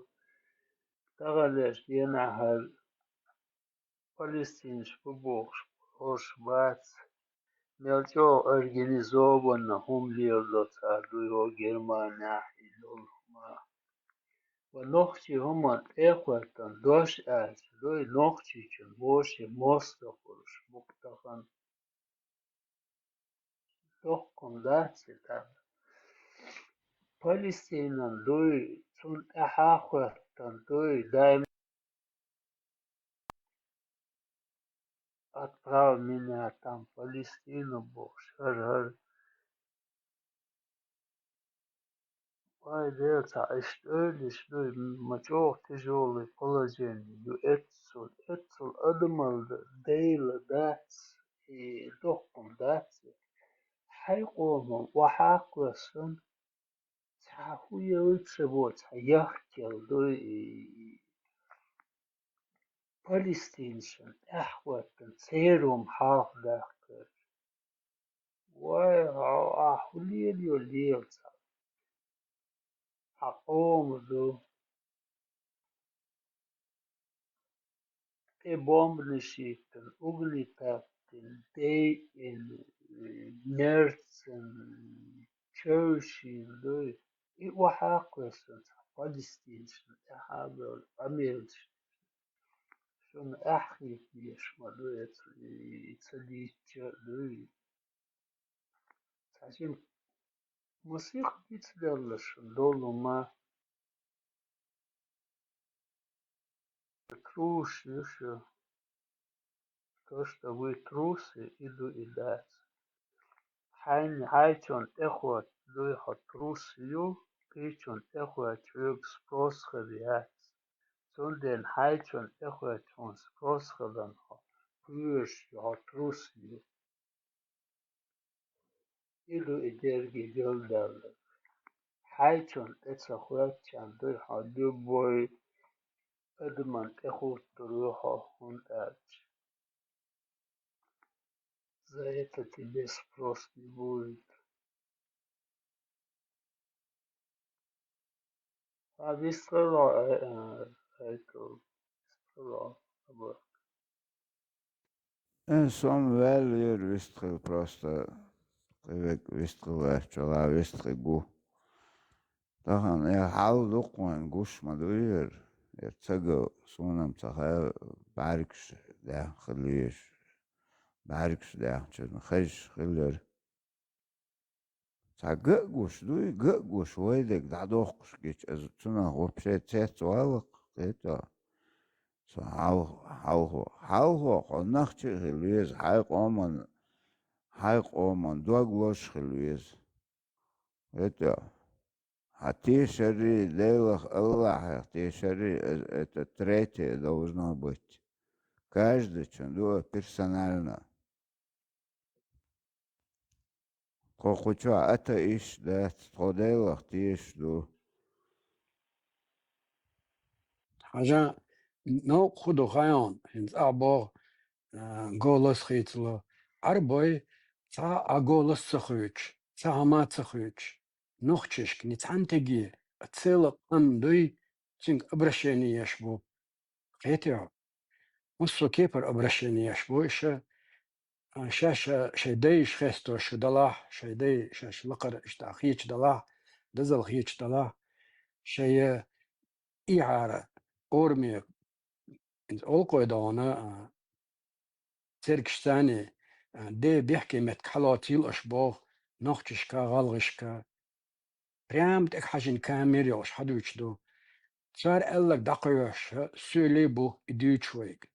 Таханлерчу дийнахь хӀара Палестинаш бу бохуш, хӀорш бац. Мел чӀогӀа организованно хӀума леладо цара дуй хӀо Германехь, и долу хӀума. Ва нохчий хӀуманна тӀе а хӀоьттина, дош аьлча дуй, нохчийчун вовшийн мостагӀ хуьлуш бу-кх тахана. Доккха хӀума дац и тӀаккха. Палестинан дуй, цунна тӀаьхьа а хӀоьттина дуй, даим «Отправь меня там, в Палестину», бохуш, хӀара, хӀара. Вай Дела, цхьа иштта ойлуш дуй, ма чӀогӀа тяжёлый положение ю эццул, эццул адамалла дайла дац, и доккха хӀума дац. Хьайн къоман охьа а кхоьссина, цхьа хӀун елла ца бо, цхьа яхкел дуй и. Палестинашна тӀаьхьахӀоьттина, церан хӀума хьалха даккхар. Вай, хьо, ахь хӀун лелайо, лела цхьа. Хьан къоман ду. ТӀе бомбанаш йиттина, угнетаттина, дайина, мерцина, чевшийна дуй. И охьа а кхоьссина, цхьа палестинашна тӀаьхьа а бевлла, къамелаш. Шуна аьхьа хеташ ма ду эца, и ца дийцча а дуй. Цхьа шен масех дицделла шуна долу ма. Трус ю шу. То, что вы трусы, и ду и дац. Хьайн, хьайчун тӀехӀотта дуй хьо трус ю, кхечун тӀехӀоьттича хьоьга спрос хир яц. Цундела хьайчун тӀехӀоьттича хьуна спрос хиларна хьо кхоьруш ю, хьо трус ю. И ду и дерриге галдаьлларг. Хьайчун тӀе ца хӀоьттича дуй хьо, любой адаман тӀе хӀуттур ю хьо, хӀунда аьлча за это тебе спрос не будет. А вистхила, э, э, это, вистхила, а вот. Э, сом ваьлла яра вистхила, просто кхин верг вистхила ваьлча, вала вистхи гу. Тахана я хьал дукха вайн гуш ма дуй яра, яра ца го, суна-м ца хаьа, бӀаьргаш даьхна хила везаш, бӀаьргаш даьхначарна хезаш хила яра. Цхьа ган а гуш дуй, ган а гуш, вай дерг дӀадоккхуш гича, аса цунах вообще цецваллакх, кхетахь. Со хьалха, хьалхо, хьалхо хьо нохчи а хила веза, хьайн къоман, хьайн къоман дог лозуш хила веза. Кхетахь. Хьан тешарий, Делах, Аллахьах тешарий, э-, это третье должно быть. Каждыйчун ду персонально. Тхо кху чохь атеисташ дац, тхо Делах тешаш ду. Хьажа, новкъа хӀун ду хаьий хьуна, хӀинца ахь боху, а, голос хийцало. Ӏарбой цхьа а голос ца хуьйцуш, цхьа хӀума ца хуьйцуш, нохчашка ницкъан теге, а цела къам дуй, цуьнга обращение еш бу. Кхетий хьо? Массо кепара обращение еш бу иша, а, ша-ша шайн дайша хестош шу далахь, шайн дай шаьш лакхара иштта хеча далахь, дозалла хеча далахь, шайн, э, ихьара, ораме, иза олкхой догӀана, а, цергашца, а, де бехке меттиг хьалоцийла аша боху нохчашка, гӀалгӀашка. Прямо тӀе хьажийна камера йолуш хьадуьйцуш ду. Цар аьлларг дӀакхоьхьуш, соьле бу и дуьйцуш вайга.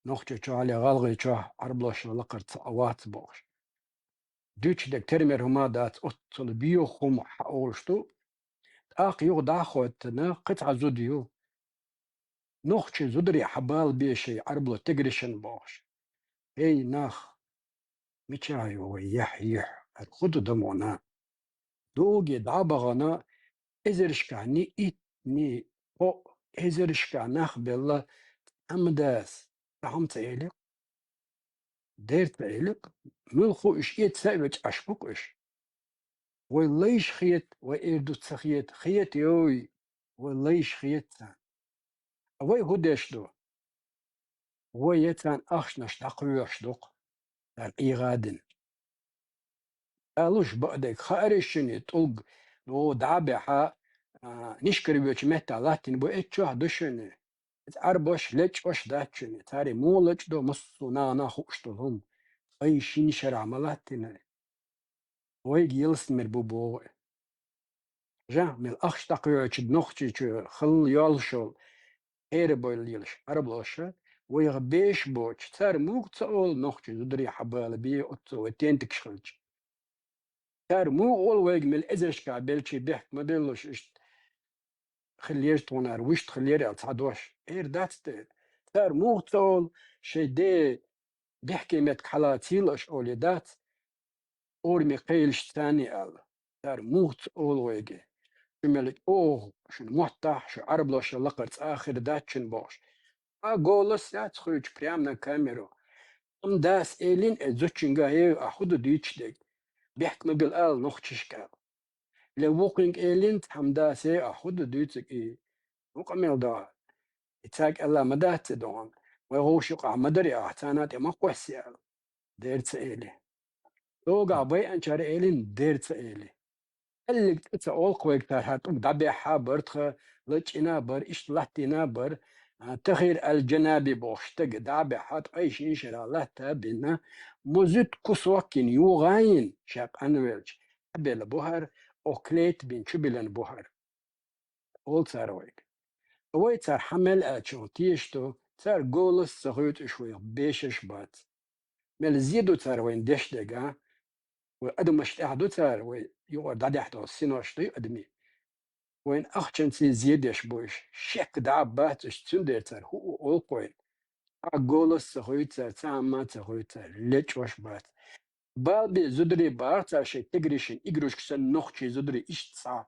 Нохчийчохь, гӀалгӀайчохь Ӏарбоша лакхара цхьа а вац бохуш. Дуьйцуш дерг тера мера хӀума дац, оццул бехк хӀума хьаолуш ду. ТӀаккха юха дӀа а хоттина, кхин цхьа зуда ю. Нохчийн зударий хьабалабе шайн Ӏарбойн теграшна бохуш. ХӀей, нах, мичахь ю вай яхь юьхь, хӀара хӀун ду дан вайна? Дуьйна дӀа а бахана, эзаршкахь ни итт, ни кхоъ, эзаршкахь нах белла, амма дас, цхьа хӀума ца элира. Дера ца элира, муьлхха а уьш эца а вечу Ӏаш бу-кх уьш. Вай лайш хета, вай эр ду ца хета, хета йой, вай лайш хета царна. Вай хӀун деш ду? Вай я царна ахчанаш дӀакхоьхьуш ду-кх, цара къегӀа дина. Алуш баъдерг хаарий шуна, тӀулг, ну, дӀа а баьхьа, а, нишкара воьдучу меттехь латтийна бу, эццахь ду шуна. Иза Ӏарбош лечкъош дац шуна, цара муха лечкъо, массо а нахана хууш долу хӀума. Ткъе шина шарахь ма латтийна. Вайга ялсамани бу боху и. Жа, мел ахча дӀакхоьхьучу Нохчийчу хала йолуш йолу, хьерабойла лелаш Ӏарбоша, вайх беш боцуш, цара муха ца олу нохчийн зударий хьабалабе оццул вай тентигаш хилча? Цара муха олу вайга мел эзаршкахь белчий бехк ма беллалаш иштта хила еза тхуна, вуьшта хила еза аьлла цхьа дош? Эр дац те. Цара муха ца олу шайн ден бехке меттиг хьалацийла аша олий дац? Ораме кхелаш царний аьлла. Цара муха ца олу вайга? Шу мел чӀогӀа шуна моттахь, шу Ӏарбоша лакхара цхьа а хир дац шуна бохуш. Хьан голос яц хуьйцу прямо на камеру? Амма дас эллин, э, зудчуьнга, э, ахь хӀун ду дуьйцуш дерг? Бехк ма била ала нохчашка. Ле вукхуьнга эллин, цхьамма дас, э, ахь хӀун ду дуьйцург и? ХӀун къамел до? И цаьрга аьлла ма дац и догӀан. Вай гӀовш юкъахь ма дарий ахь, царна тӀе ма кхоссий аьлла. Дера ца эли. Догахь байанчара эллин, дера ца эли. Аьллиг тӀе ца олу-кх вайга цара, хӀара тӀулг дӀабаьхьа а бара тхан, лачкъийна а бара, иштта латтийна а бара, а, Тахир аль-Джанаби бохуш стаг дӀа а баьхьа, ткъе шина шарахь латта а бина, музит кусок йина, юха а йина, ша къанвелча, Ӏабелла бу хӀара, оха клейтта бина чу билина бу хӀара. Олу цара вайга. Вай цара хьан мел аьллачунна теша ду, цара голос ца хуьйцу, уьш вайх бешаш бац. Мел зе ду цара вайна деш дерг, а? Вай адамаш тӀехь ду цара, вай юкъара дӀадехьа долу синош дуй адамийн. Вайна ахчанций зе деш бу уьш. Шек дӀа а бац уьш, цундела цара хӀуъу олу-кх вайна. Цхьа голос ца хуьйцу цара, цхьа хӀума ца хуьйцу цара, лечкъош бац. Балбе зударий бахара цара шайн теграшна, игрушка санна нохчийн зударий иштта схьа.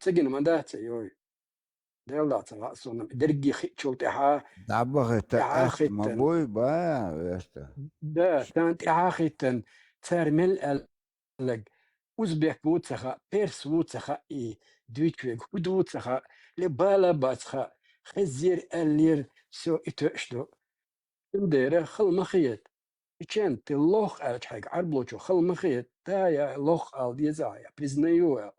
Ца гина ма дац, йой. Делла ца хаьа суна, дерриге хиъчул тӀаьхьа, дӀабахийтта тӀаьхьа аьтта ма хиттан. Буй, ба, вешта. Да, царна тӀаьхьа хиттан, цара мел аьллаг, узбек ву ца хаьа, перс ву ца хаьа, и дуьйцу вега хӀун ду ца хаьа, ле бала бац хаьа, хеззера аьллера, всё, и тоьаш ду. Цундела хала ма хета. Ичен, ты лох аьлча хьайга Ӏарбочо хала ма хета. Да, я лох ала деза, я признаю аьлла.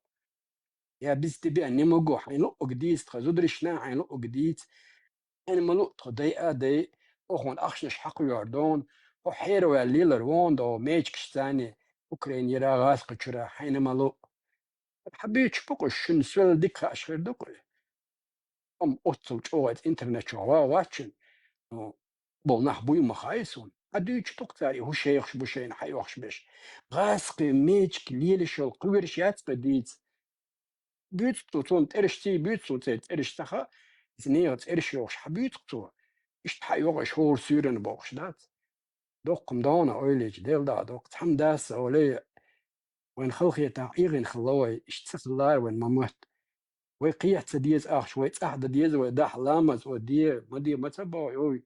Я без тебя не могу, хьайна луъург дийца тхан, зударшна хьайна луъург дийца. Хьайна ма луъу тхо дайа а дай, хьо хьуна ахчанаш хьакхоьхьур дон, хьо хьераваьлла лелар вон до, мечигаш царни, Украинера, гӀазкхичура, хьайна ма луъу. Хьан буьйцуш бу-кх уьш, шуна соьлла дика хууш хир ду-кх уьш. Амма оццул чӀогӀа интернет чохь ван вац шуна, ну, болу нах буй ма хаьа суна. Хьан дуьйцуш ду-кх цара и хӀун шайхаш бу шайна хьайохуш берш? ГӀазкхи мечиг лелаш йолу кхуьверш яц-кх дийца. Буьйцу-кх цо, цунна тӀераш ций буьйцу, цунна церан тӀераш ца хаьа, иза нехан цӀераш йохуш хьан буьйцу-кх цо? Иштта хьайоху аша хӀора суьйранна бохуш дац. Доккхам догӀна ойлича, Делла дӀа доккха. Цхьамма дас а олий, вайн халахетахь Ӏехийна хилла вай, иштта ца хиллара вайн ма-мотт. Вай кхета ца деза ахча, вай цӀахь дан деза, вай дахь ламаз, о де, ма де, ма ца боху, ой.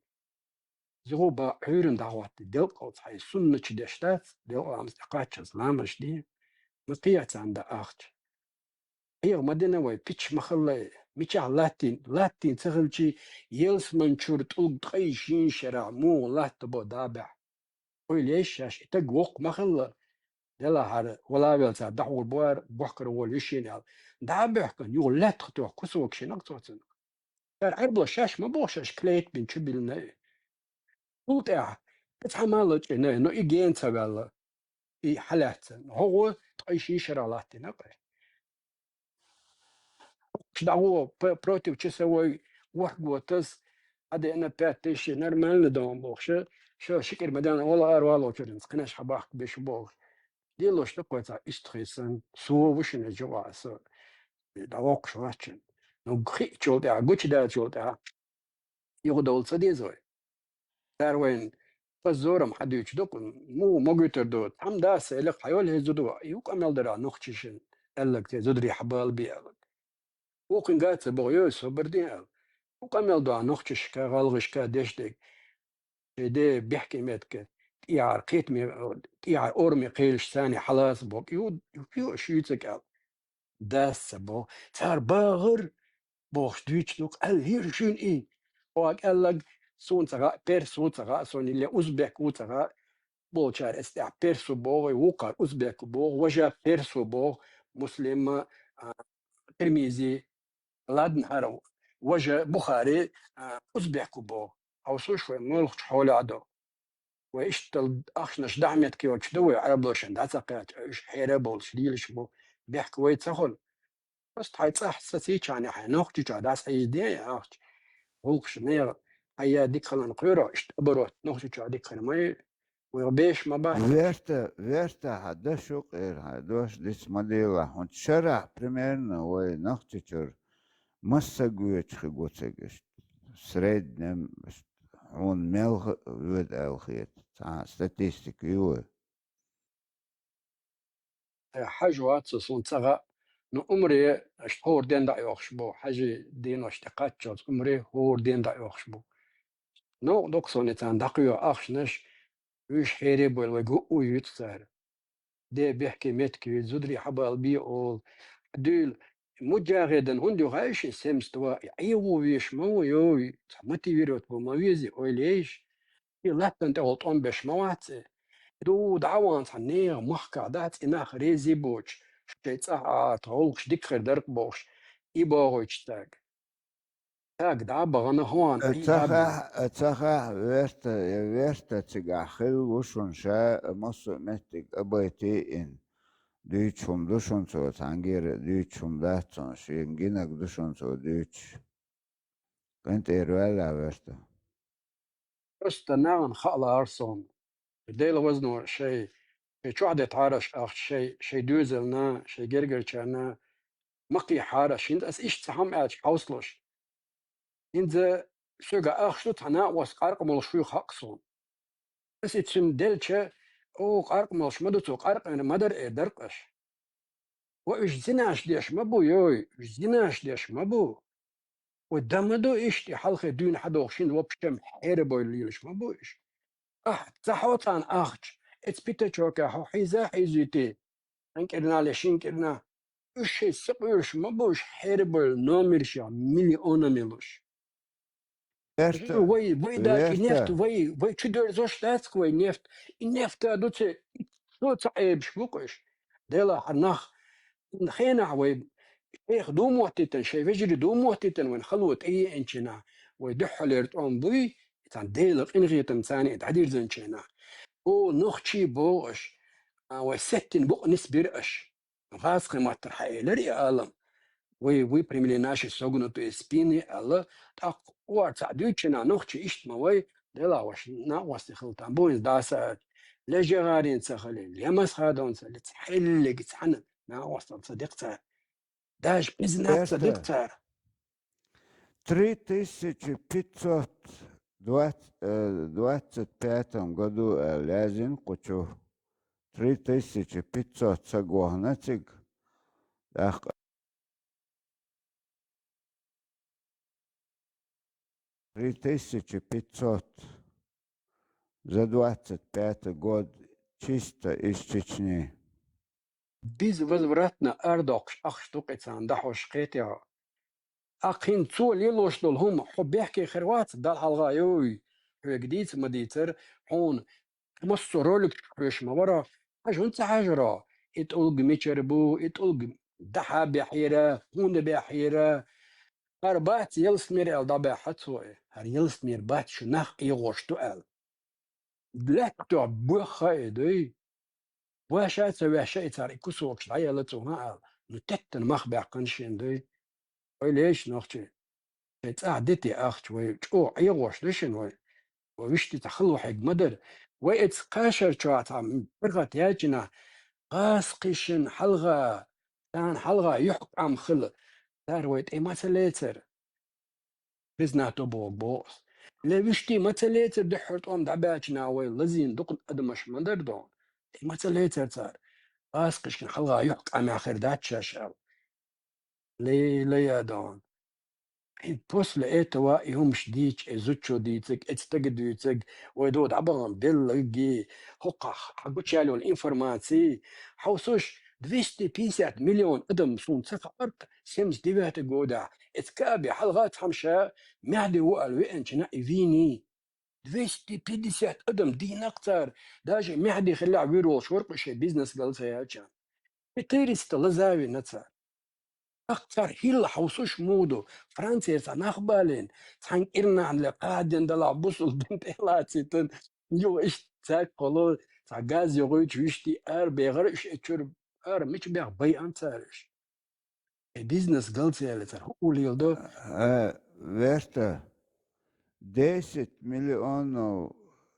Зугу ба Ӏуьйранна дӀахӀотта, делкъалц хьайн суннаташ деш дац, делкъа ламаз тӀекхаччалц ламазаш де, ма кхета царна дан ахча. Ӏеха ма дина вай, пич ма хилла, мичахь латтийна, латтийна ца хилчий, ялсаманчуьра тӀулг ткъе шина шарахь муха латта бо дӀа а баьхьа. Ойла еш шаьш, и таг воккха ма хилла, делахь хӀара вала а велла цара дӀахьур бу хӀара, бохкара волу йишина аьлла. ДӀа а баьхкина, юха лаьттах тоьхна кусок шина-кх цо цунах. Цара Ӏарбоша шаьш ма боху шаьш клейтта бина чу биллина. Цул тӀаьхьа, кхин цхьа ма лачкъийна, но и гена ца ваьлла, и хьалаьцна. ХӀокхо ткъе шина шарахь латтийна-кх. Ш дагӀо п-, против часовой ворхӀ го тас, хьадеана пять тысяч, нормально дон бохуш, ша шикӀир ма дан, вала ара валочур, кхинаш хьабахка беш бохуш. Лелош такхой ца истхисан, со вушина жугӀа со. ДӀавоккхуш ваччан. Ну, хиъчул тӀаьхьа, гучудачул тӀаьхьа, юха довла ца деза вай. Цара вайна позором хьадуьйцуш ду, муха могуьйтур ду, тхьамда селах хьайола хӀеза зуда, ю къамел дара нохчишин, аьллаг те зударий хьабалбе аьллаг. Вукхин гаца боху, йой, собар дин аьлла. Ю къамел ду нохчишка, гӀалгӀашка деш дерг. Шайн де бехке метка, тӀехьара кхетаме, тӀехьара ораме кхелаш царна хьалаца боху, ю, ю, ю, шуьйца кӀел. Дас ца бо. Цара багӀар бохуш дуьйцу, ну, кӀел лира шуьйна и. Оха кӀеллаг суна ца хаьа, перс ву ца хаьа, суна или узбек ву ца хаьа. Болчара эс тӀехь перс ву боху, вай вукхар узбек ву боху, важа перс ву боху, Муслима, а, Тирмизи, ладна хӀара важа Бухари, а, узбек ву боху. Хьовсуш вай муьлхачу хьолехь ду. Вай иштта ахчанаш дахьа метка йоцуш ду вай, Ӏараблошан дӀа ца кхаьчча, уьш хьера а болуш, лелаш бу, бехк вай ца хуьлу. Просто хьайн цӀахь сацийчхьана, хьайн нохчичохь дӀасахьийзаде и ахча. ГӀуллакхаш нехан хьайя дика хиларна кхоьру, иштта оборот нохчичохь дика хир ма ю, вайх беш ма бац. Верта, верта, хьан даш ю кхера, хьан дош диц ма дийла. ХӀунда шарахь примерно вай Нохчийчуьра массаг воьдуш хи гу цига иштта? Среднем иштта хьуна мел ха-, воьду аьлла хета? Цхьа статистика ю вай? Э, хьажа вац со, суна ца хаьа. Ну, умре, аша хӀора ден дӀа а йохуш бу. Хьажи денош тӀе кхаччалц умре хӀора ден дӀа а йохуш бу. Ну, дукха суна и царна дӀакхоьхьу ахчанаш, уьш хьере а бойла, вай гуъу юьйцу цара. Де бехке метка ю, зударий хьабалбе олу. Дуьйла, муджахӀидан хӀунда ю хаьа шен семьдесят два? И Ӏехо веш ма ву, йой, цхьа мотивировать бу ма везий, ойла ейша. И латтана тӀехула тӀом беш ма вац и. Ду дӀа а ван цхьа нехан махкахь дӀа цӀе нах рези а боцуш, шайн цӀахь а тхан гӀуллакхаш дика хир дара-кх бохуш, и богӀуьйтуш цаьрга. Цаьрга дӀа а бахана хӀун Э, ца хьийзаб? Хахь, э, ца хахь, верта, я верта цигахь хилла ву шуна ша, массо а меттиг а байтийна. Дуьйцуш хӀума ду шуна цо, цхьаьнгара дуьйцуш хӀума дац цунна, шен гинарг ду шуна цо дуьйцуш. КъинтӀера ваьлла верта. Просто нахана хаа лаьара суна. Дела вазно шай, шай чохь де тхьараш ахча, шай, шай доьзална, шай гергарчарна ма кхийхьара, хӀинца ас иштта цхьа хӀума аьлча хьовсалуш. ХӀинца соьга ахча ду цхьа накъост къаркъа молуш вуй хаьа суна. Ас и цуьнан делча, о, къаркъа молуш ма ду цо, къаркъана ма дара эр дара-кх аш. Ва уьш зинаш деш ма бу, йой, уьш зинаш деш ма бу. Ва дан ма ду иштта, и хьалхе дуьйна хьадохуш, хӀинца вообще хьерабойла лелаш ма бу уьш. Ахь ца хьо царна ахча, эца пятачокехь хьо хьийза а хьийзуьйтий, хьан кӀирнал я шин кӀирна. Уьш шайн сакъоьруш ма бу, уьш хьерабойла номершех миллионами луш. Верта, вай, вай дагахь и нефть, верта. Вай, вай чу доьрзош дац-кх вай нефть. И нефть а ду ца, и цо ца Ӏебаш бу-кх уьш. Делахь нах, хенахь вай шайх ду моттийтина, шайн вежарий ду моттийтина, вайн хало тӀееанчина, вай дуьххьалера тӀом буй, и цхьана Делан къинхетам царна и дӀадирзанчина. О, нохчий боху аш, а, вай сеттина букъ нисбира аш. Гьацкхи маттара хьаэлира и алам. Вай выпрямили наши согнутые спины аьлла, тӀаккха ор цхьаъ дуьйцучу нах нохчий иштта ма вай, делахь ваша накъостий хила там бу хӀинца дӀаса аьлча. ЛежагӀарин ца хили, Лемасхадон ца хили, цхьаьллиг цхьаьна накъостал ца дикъ цара. Даже пизанат ца дикъ цара. Три тысячи пятьсот двадцать, э, двадцать пятом году, э, лязин кучу. Три тысячи пятьсот сагохна циг. Ах, три тысячи пятьсот за двадцать пятый год чисто из Чечни. Безвозвратно ардоккхуш ахча ду-кх и царна дӀахьош кхетехьо. Аккхин цо лелош долу хӀума хьо бехке хир вац, Далла хьалха йой, хьоьга дийца ма дийцара, хьуна массо а роликаш хьоьжуш ма вара, хьажа хӀунда ца хьажаро? И тӀулг мичара бу, и тӀулг дахьа бехьера, хӀунда бехьера? ХӀара бац ялсамер аьлла дӀабаьхьа цо и. ХӀара ялсамер бац, шу нах Ӏехош ду аьлла. Лаьттах боьха и дуй. Ваша а ца ваьшша и цара и кусокаш дӀаелла цунах аьлла. Ну, теттана мах баьккхина шен дуй. Вай леш нохчий. Шайн цӀа дити ахча вай чӀогӀа Ӏегош ду шин вай. Вай вишти цхьа хала вахьиг ма дара. Вай эц кхашар чохь цхьа паргӀат яьчина, гӀаскхишин хьалха, царна хьалха юхь къам хила. Цара вай тӀе ма ца лецар. Признато богу боху. Ле вишти ма ца лецар дуьххьара тӀом дӀабаьчина вай лазийна дукха адамаш ма дара дон. ТӀе ма ца лецар цара. ГӀаскхишкин хьалха юхь къамехь хир дац шаьш аьлла. Ле, ле, я дон. И после этого и хӀумаш дийча, и зудчо дийцаг, и стага дуьйцаг, вай ду дӀабахана беллаги, хӀокхахь хьан гучаьлла йолу информаций, хьовсуш, двести пятьдесят миллион адам суна ца хаьара, семьдесят девятый годахь, эца Каабе хьалха цхьамма ша Мехьди ву аьлла веанчина и вийний. Двести пятьдесят адам дийнакъ цара, даже Мехьди хиллехь вуьйр волуш вара кху шайн бизнес гал ца яьлча. Четыреста лазавина цара. ТӀаккха цара хӀилла хьовсуш муха ду, Францера цхьа нах балийна, цхьана кӀирнахьле кхадина далахь бусулба дин тӀе лацийтина, юха иштта цаьрга кхоло, цхьа газ йогӀуьйтуш вуьшти ара бехара уьш, и чуьра ара мича бех байъан цара уьш. И бизнес гал ца яьлла цара хӀу уллийла до? Э, Верта, десять миллионов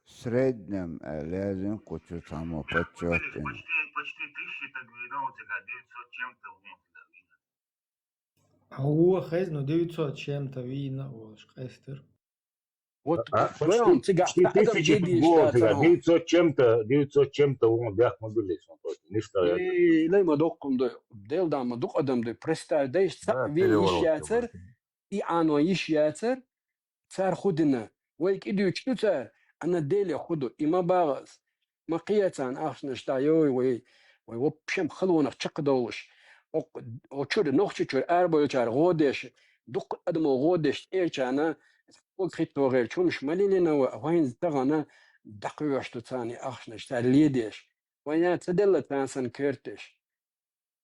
в среднем, э, лезин кучу цхьаммо подсчёт ин. Почти, почти тысяча так вийна у тебя, девятьсот чем-то вон тебя вийна. А у хезна девятьсот чем-то вийна волуш къестар. Вот, а, почти, вайон цигахь почти тӀе адам тысяча де дийш гол дац цигахь, цархьа. Девятьсот чем-то, девятьсот чем-то вон бехк ма билли сон точно. Ништа я. Э, лай ма доккхум ду, Дела дан ма дукха адам ду, представь, дайш цхьаъ вен йиш яцар, и Ӏано йиш яцар, цара хӀу дина. Вай кӀидуьйчу ду цара, ана Деле хӀу ду, и ма баха ас. Ма кхета царна ахчанаш дӀа, йой, вай, вай вообще халонах чекхдовлуш. О, о чуьра, нохча чуьра арабевллачара гӀо деш, дуккха адамо гӀо деш, тӀерачарна, хӀума хӀитто гӀерчу хӀумаш ма лелина вай, вайна тахана дӀакхоьхьуш ду царна и ахчанаш, цара ледеш. Вайна ца делла царна сан керташ.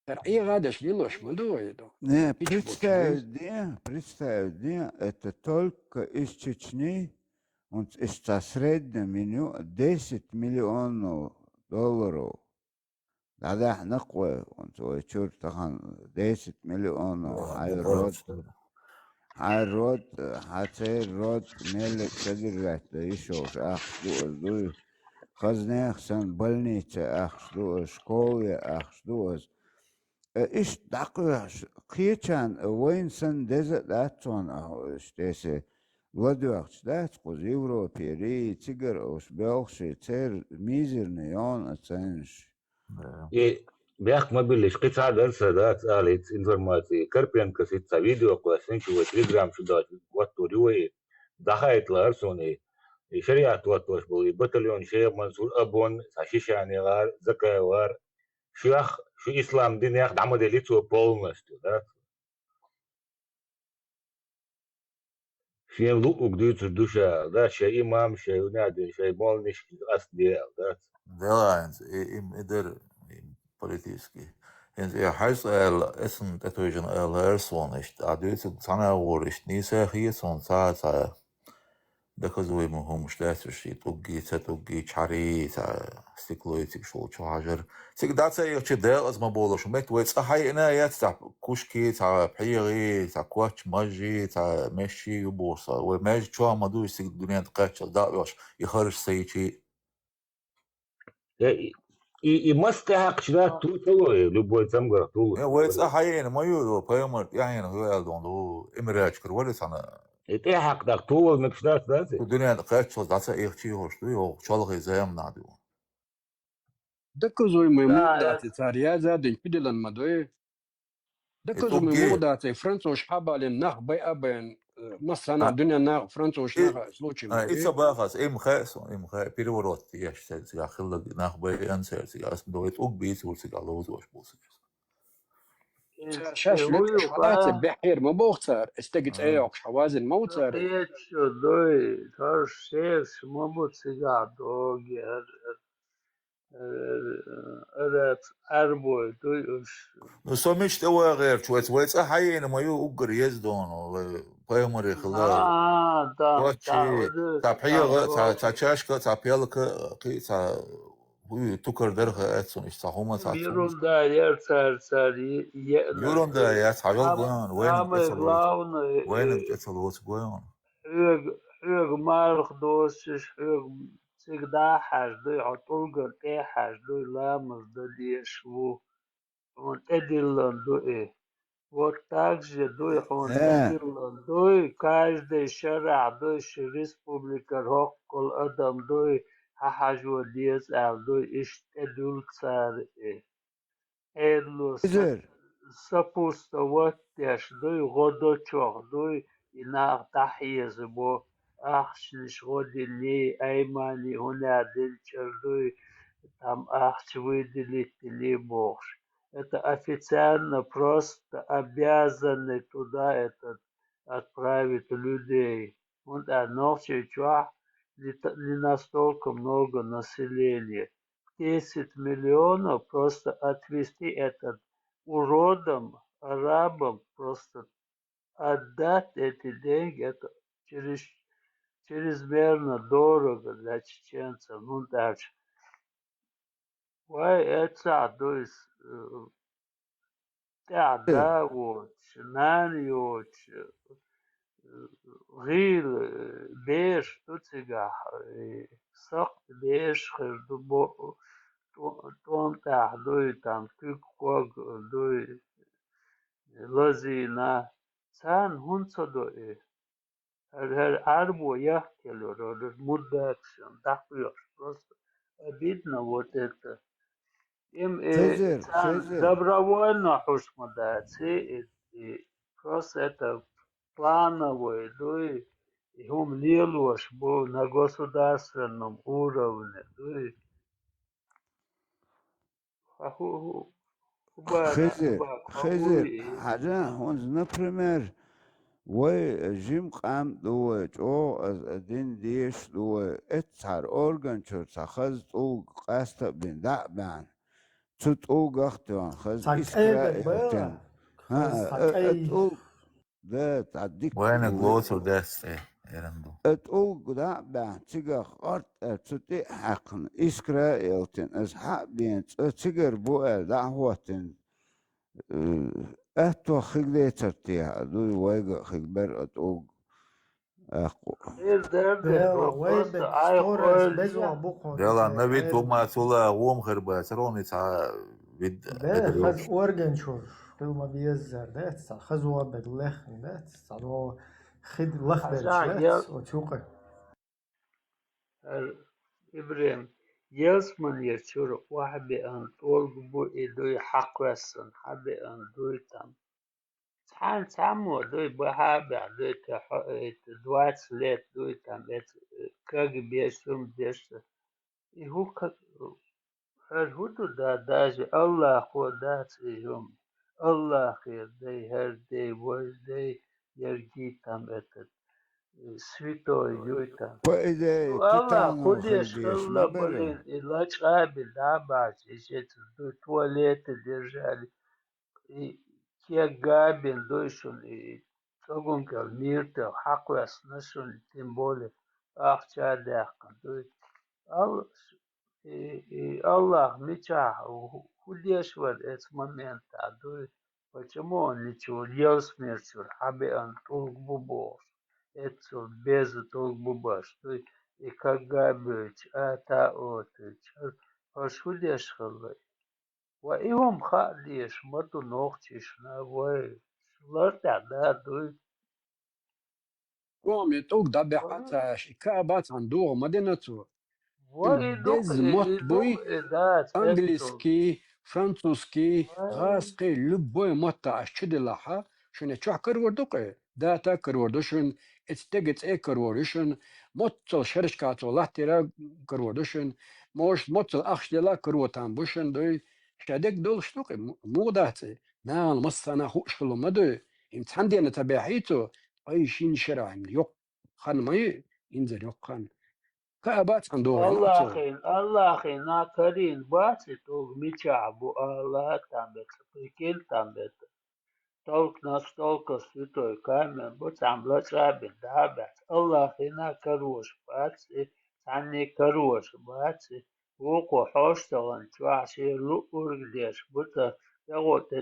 Цара Ӏегадеш лелош ма ду вай ду. Не, представь, представь, это только из Чечни, он из среднего меню десять миллионов долларов. ДӀадаьхьна-кх вай, онца вай чуьра тахана десять миллионов, хьайн род, хьайн род, хьан церан род, меллиг содержать дан йиш йолуш ахча ду аса, дуй? Хазнех санна больница ахча ду аса, школа ахча ду аса. Э, иштта дӀакхоьхьуш, кхечарна, э, вайна санна деза а дац цунна, а, иштта, если ладоьгӀча дац кхуза Европе, рий, цигара уьш белхаш, церан мизерный йона цайнаш. Да. И бехк ма биллиш, кхин цхьа а дара сан дац ала иза информаци. Карпенкос иза цхьа видео кхоьссина, чу вай Telegram чу даьлча, хӀоттор ю вай, дӀахаийта лаьара суна и, и шариат хӀоттош болу, и батальон Шейх Мансур Абон, цхьа Шишани гӀар, Закай гӀар, шух, шу ислам динех дӀа ма делли цо полностью, да? Шен луъург дуьйцур ду ша, да, шайн имам, шайн винадин, шайн молниш ас де аьлла, да? Дела хӀинца, и, и, и дара, и политический. ХӀинца и хьаьжцӀа аьлла, эцна тӀетойжина аьлла, лаьара суна иштта, а дуьйцург цхьана а вора, иштта нийса хета суна, цхьа а цхьа доказуемо хӀумаш дац уьш, и тӀуггий, ца тӀуггий, чхьарий, цхьа стекло и цига шул чу хьажар. Цига дӀа ца ихчи декъаза ма болуш, метта вай цӀа хьайина яц цхьа кушки, цхьа пхьегӀи, цхьа коч, мажжи, цхьа мешши ю бохуш сан. Вай маьжжа чохь ма ду, цига дуьнен тӀе кхаччалц дӀа а оьхуш, и харж ца йичи. Э, и, и, и мас тӀехьакхча дац, ту ца ло, э, любой цамгарх ту ло. Э, вай цӀа хьайина ма ю, пайхамар тӀаьхьена хӀу аьлла дон ду, Эмирачкара вара цхьана. И тӀехьакх даккха ту вал мегаш дац, дац? Ду дуьнен тӀе кхаччалц дӀа ца ихчи хӀорш ду, йогӀу чолхе займ нах ду. Доказуемый муха дац и цара яза дин чуделан ма дуй. Доказуемый муха дац и француз хьабалин нах бай а байн, э, массана дуьнен нах, француз нах случай ма дуй. И ца бахас, им хаьа сон, им хаьа, переворот еш, цигахь хиллаг нах бай ан цер, цигахь ас ма дуй, тӀуг бийцур, цигахь ловзош бу цигахь. Ша-, шаьш луьтташ хьалаца бехьера ма боху цара, и стеган цӀе йоккхуш хьан вазина ма ву цара. Кхечу дуй, таш шераш ма бу цигахь догий, ар-, ар-, ар-, арабой дуй уьш. Ну, со мича тӀе вагӀерчу вайца, вай цӀа хьайина ма ю уггар еза доно, вай пайхамаре хила. А, да, да, цхьа пхьегӀа, цхьа, цхьа чашка, цхьа пелка, кхин цхьа Уй, тукар дарха аьцун, иштта хӀума ца Ерунда яр цар, цар е-, е-, Ерунда яц, хьажал гойн, вайнаг самое главное, вайнаг э, эцал воц гойн. Хьоьга, хьоьга марха доцуш, хьоьга цига дӀа а хьажа дуй, хьо тӀулган тӀе а хьажа дуй, ламаз дан дезаш ву. Хьуна тӀедиллан ду и. Вот так же дуй хьуна тӀедиллан дуй, каждый шарахь дуй, ши республикара хӀоккхул адам дуй, хьахьажо деза аьлла дуй, иштта тӀедуьллу цара и. Ӏедало са-, Изер. Сапуста ваттеш дуй, гӀо до чох дуй, и нах дӀахьеза бо, ахчанаш гӀо динний, Аймани хӀуна динчар дуй, там ахча выделить динний бохуш. Это официально просто обязаны туда этот отправить людей. ХӀунда аьлча Нохчийчохь не т-, не настолько много населения. В десять миллионов просто отвезти этот уродам, арабам, просто отдать эти деньги, это через-, чрезмерно дорого для чеченцев. ХӀунда аьлча вай эццахь дуй, э, тӀаьхьа да воцуш, нана йоцуш, э, гӀийла, э, бераш ду цигахь, э, сакхт бераш хир ду, бо-, тӀо-, тӀом тӀехь дуй, там куьг-ког дуй, лазийна. Царна хӀунда ца до и? ХӀара, хӀара Ӏарбо яхкелур, хӀара муддакашна дӀакхоьхуш. Просто обидно вот это. Им, э, Хезер, царна хезер. Добровольно хьуш ма дац, и, и, просто это плановый дуй, и хӀума лелош бу на государственном уровне дуй. Хьа хӀу, хӀу, хӀу бара, хӀу Хезер, бара, хьа хезер, хӀу и. Хьажа, хӀунца, например, вай жима къам а ду вай, чӀогӀа а дин дезаш а ду вай, эццахьара орган чуьра цхьа хаза тӀулг къаста а бина, дӀа а баьхна, цу тӀулгах а тоьхна, хаза Цхьа искра а кӀайбаг йоттина. ХӀа, Хаза цхьа а, а кӀай. ТӀулг Да, цхьа дика Вайнаг вуй. Лоцур дац тӀе, эран ду. Э, тӀулг дӀа а баьхна, цигахь къорт а цу тӀе а хьаькхна, искра а ялтина, аса хьа а бена, цӀа цигара бу аьлла, дӀа а хӀоттина. Э, аьттух хиг децар техьа, дуй вайга а хиг бер а тӀулг аьккху. Эр дер дер, Дела, вай просто бек ай сторас хойла. Безо бу кхо Дела, децар, навид эр. Ума цула гӀом хир бацар, он и цхьа вид Бе, дагар хаз йолуш. Орган чур, хил ма беззар, дац, цхьа хазо бег лехна, дац, цхьа но хид лах Хьажа, берча, дац, ел-, оцу юкъа. Эр, Ибрем, ялсманера чура охьабеана тӀолг бу и дуй хьакхоьссина, хьабеана дуй там. Цхьана цхьаммо дуй бахьа а баьхна, дуй те хьо-, э, двадцать лет дуй там, эц, э, каг беш, хӀума деш. И хӀу ка-, хӀара хӀу ду да, даже Аллахо дац и хӀума. Аллахера дай, хӀара дай, вай дай, ерги там этот, э, святой юй там. По идее, Ну, Аллах титановых хӀу деш хилла, ма бере. Блин, и лачкъа а бина, дӀа а баьхча, и шеца дуй туалете держали. И кегга а бина дуй шуна, и цӀогун кӀел мийртех хьакхоьссина шуна, тем более ахча а даьккхина дуй. Ал-, и, и Аллах мичахь хӀу-, хӀу деш вара эцу моментахь дуй? Почему он ничего, ялсмер чура хьабеана тӀулг бу бохуш, эццул беза тӀулг бу баш дуй? И кагга а бойтуш, ата а отуьйтуш, хӀара, хӀорш хӀу деш хилла? Ва и хӀума хаа дезаш ма ду нохчашна, вай, лартӀехь да дуй. Коми тӀулг дӀабаьхьа Вай. Ца аш, и каба цхьана дугӀу ма дина цо. Вай, Ил и ду-, деза и, мотт и буй, ду-, и дац, английский, французский, Вай. ГӀазкхий, любой мотта аш чу делахьа, шуна чохь карор ду кхе. Дата карор ду шуна, эцу дега цӀе карор ю шуна, моццал шерашка цо латтера карор ду шуна, может, моццал ахча дела карор там бу шуна дуй, ша дег долуш ду кхе, м-, муха дац и? Нахана массарна хууш хилла ма дуй, хӀинца цхьана дена ца баьхьий цо, ткъе шина шарахь хӀинца йоккха хан ма ю, хӀинзара йоккха хан. Каба цхьана догӀу хӀинца. Аллахин, Аллахина карийна бац и тӀулг мичахь бу ала там бетта, прикинь там бетта. Только настолько святой камень бу, цхьамма лачкъа а бина, дӀа а баьхча. Аллахина карош бац и, цхьанне карош бац и. Вукхо хьоштагӀан чохь шен луъург деш бу цӀа тӀегӀо тӀе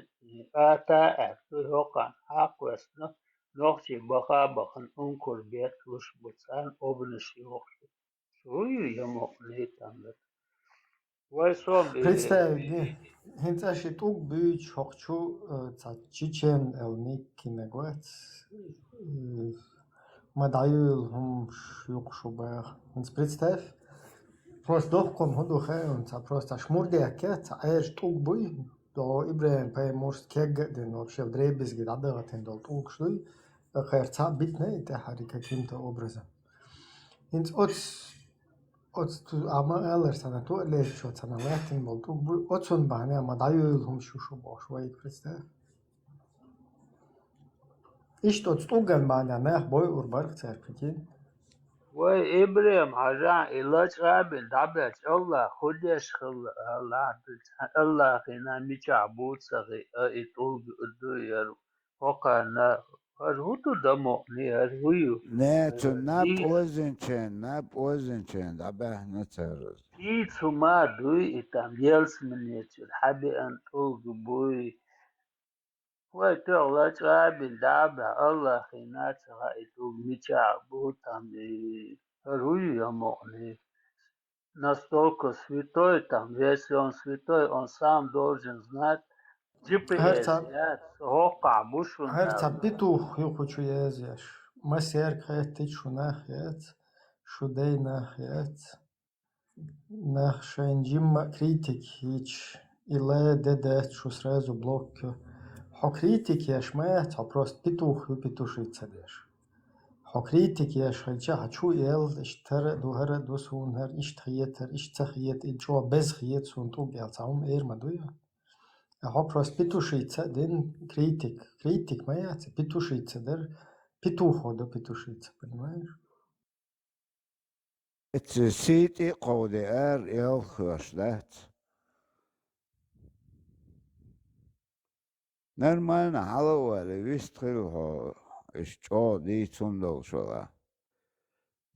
атта а аьлла, дуй хӀокхарна хьакхоьссина, нохчий баха а бахана ункур бетталуш бу царна обанаш йохуш. Шу ю ямокъний там бет. Вай сом бе. Представь, хӀинца ши тӀулг буьйцу хӀокху чу, э, цхьа чечен аьлла никкинаг вац, э, ма дӀаюьйлу хӀумаш юкъа шу баха. ХӀинца представь, просто дохкум хӀун ду хаьа, цхьа просто аш мурдехке, цхьа Ӏераш тӀулг буй, до Ибрахим пайхамарс кегга а дина, вообще вдребезги дӀадахатина долу тӀулгаш дуй, кхера цхьаъ битина и тӀаьхьари каким-то образом. ХӀинца оц, оц ту, а ма аллара цхьана ту а леччо цхьана лаьттина болу тӀулг буй, оцунна бахьана ма дӀаюьйлу хӀума шу шу бохуш вайга представь. Иштта оцу тӀулган бахьана нах бойур барх цаьрга кхин. Вай Ибрахим хьажахь, и лачкъа а бина дӀабаьлча, Аллах хӀун деш хилла, Аллах дуьйцу, Аллахина мичахь бу ца хи, а и тӀулг дуй яра. ХӀокхарна хӀара хӀун ду, дамукъний, хӀара хӀун ю? Не, цу наб озинчен, наб озинчен дӀабаьхна цара. Кийца хӀума дуй и там, ялсаманечуьра хьабеана тӀулг буй. Вай тоьхла чӀа а бина дӀа а баьхна, Аллахина ца хаьа и тӀулг мичахь бу там и. ХӀара хӀун ю, ямукъний? Настолько святой там, если он святой, он сам должен знать. Джи П С яц, хӀокхахь бу шуна. ХӀара цхьа петух ю кху чу езъеш. Масерг хеттича шу нах яц, шу дай нах яц. Нах шайн жимма а критик йича, и лай де дац шу сразу блок ю. Хьо критик еш ма яц, хьо просто петух ю, петушить ца деш. Хьо критик еш хилча, хьан чу ел, иштта хӀара а ду, хӀара а ду суна, хӀара иштта хета, хӀара иштта ца хета, и чӀогӀа беза хета суна тӀулг аьлла, цхьа хӀума эр ма ду ю. Хьо просто петушить ца а дина, критик, критик ма яц, петушить ца дара, петухо ду петушить ца, понимаешь? Эцци сий тӀе а кховдий ара, эл хӀоьш дац. Нормально хьала а валий, вист хила хьо, иштта чӀогӀа дийцун долуш вала.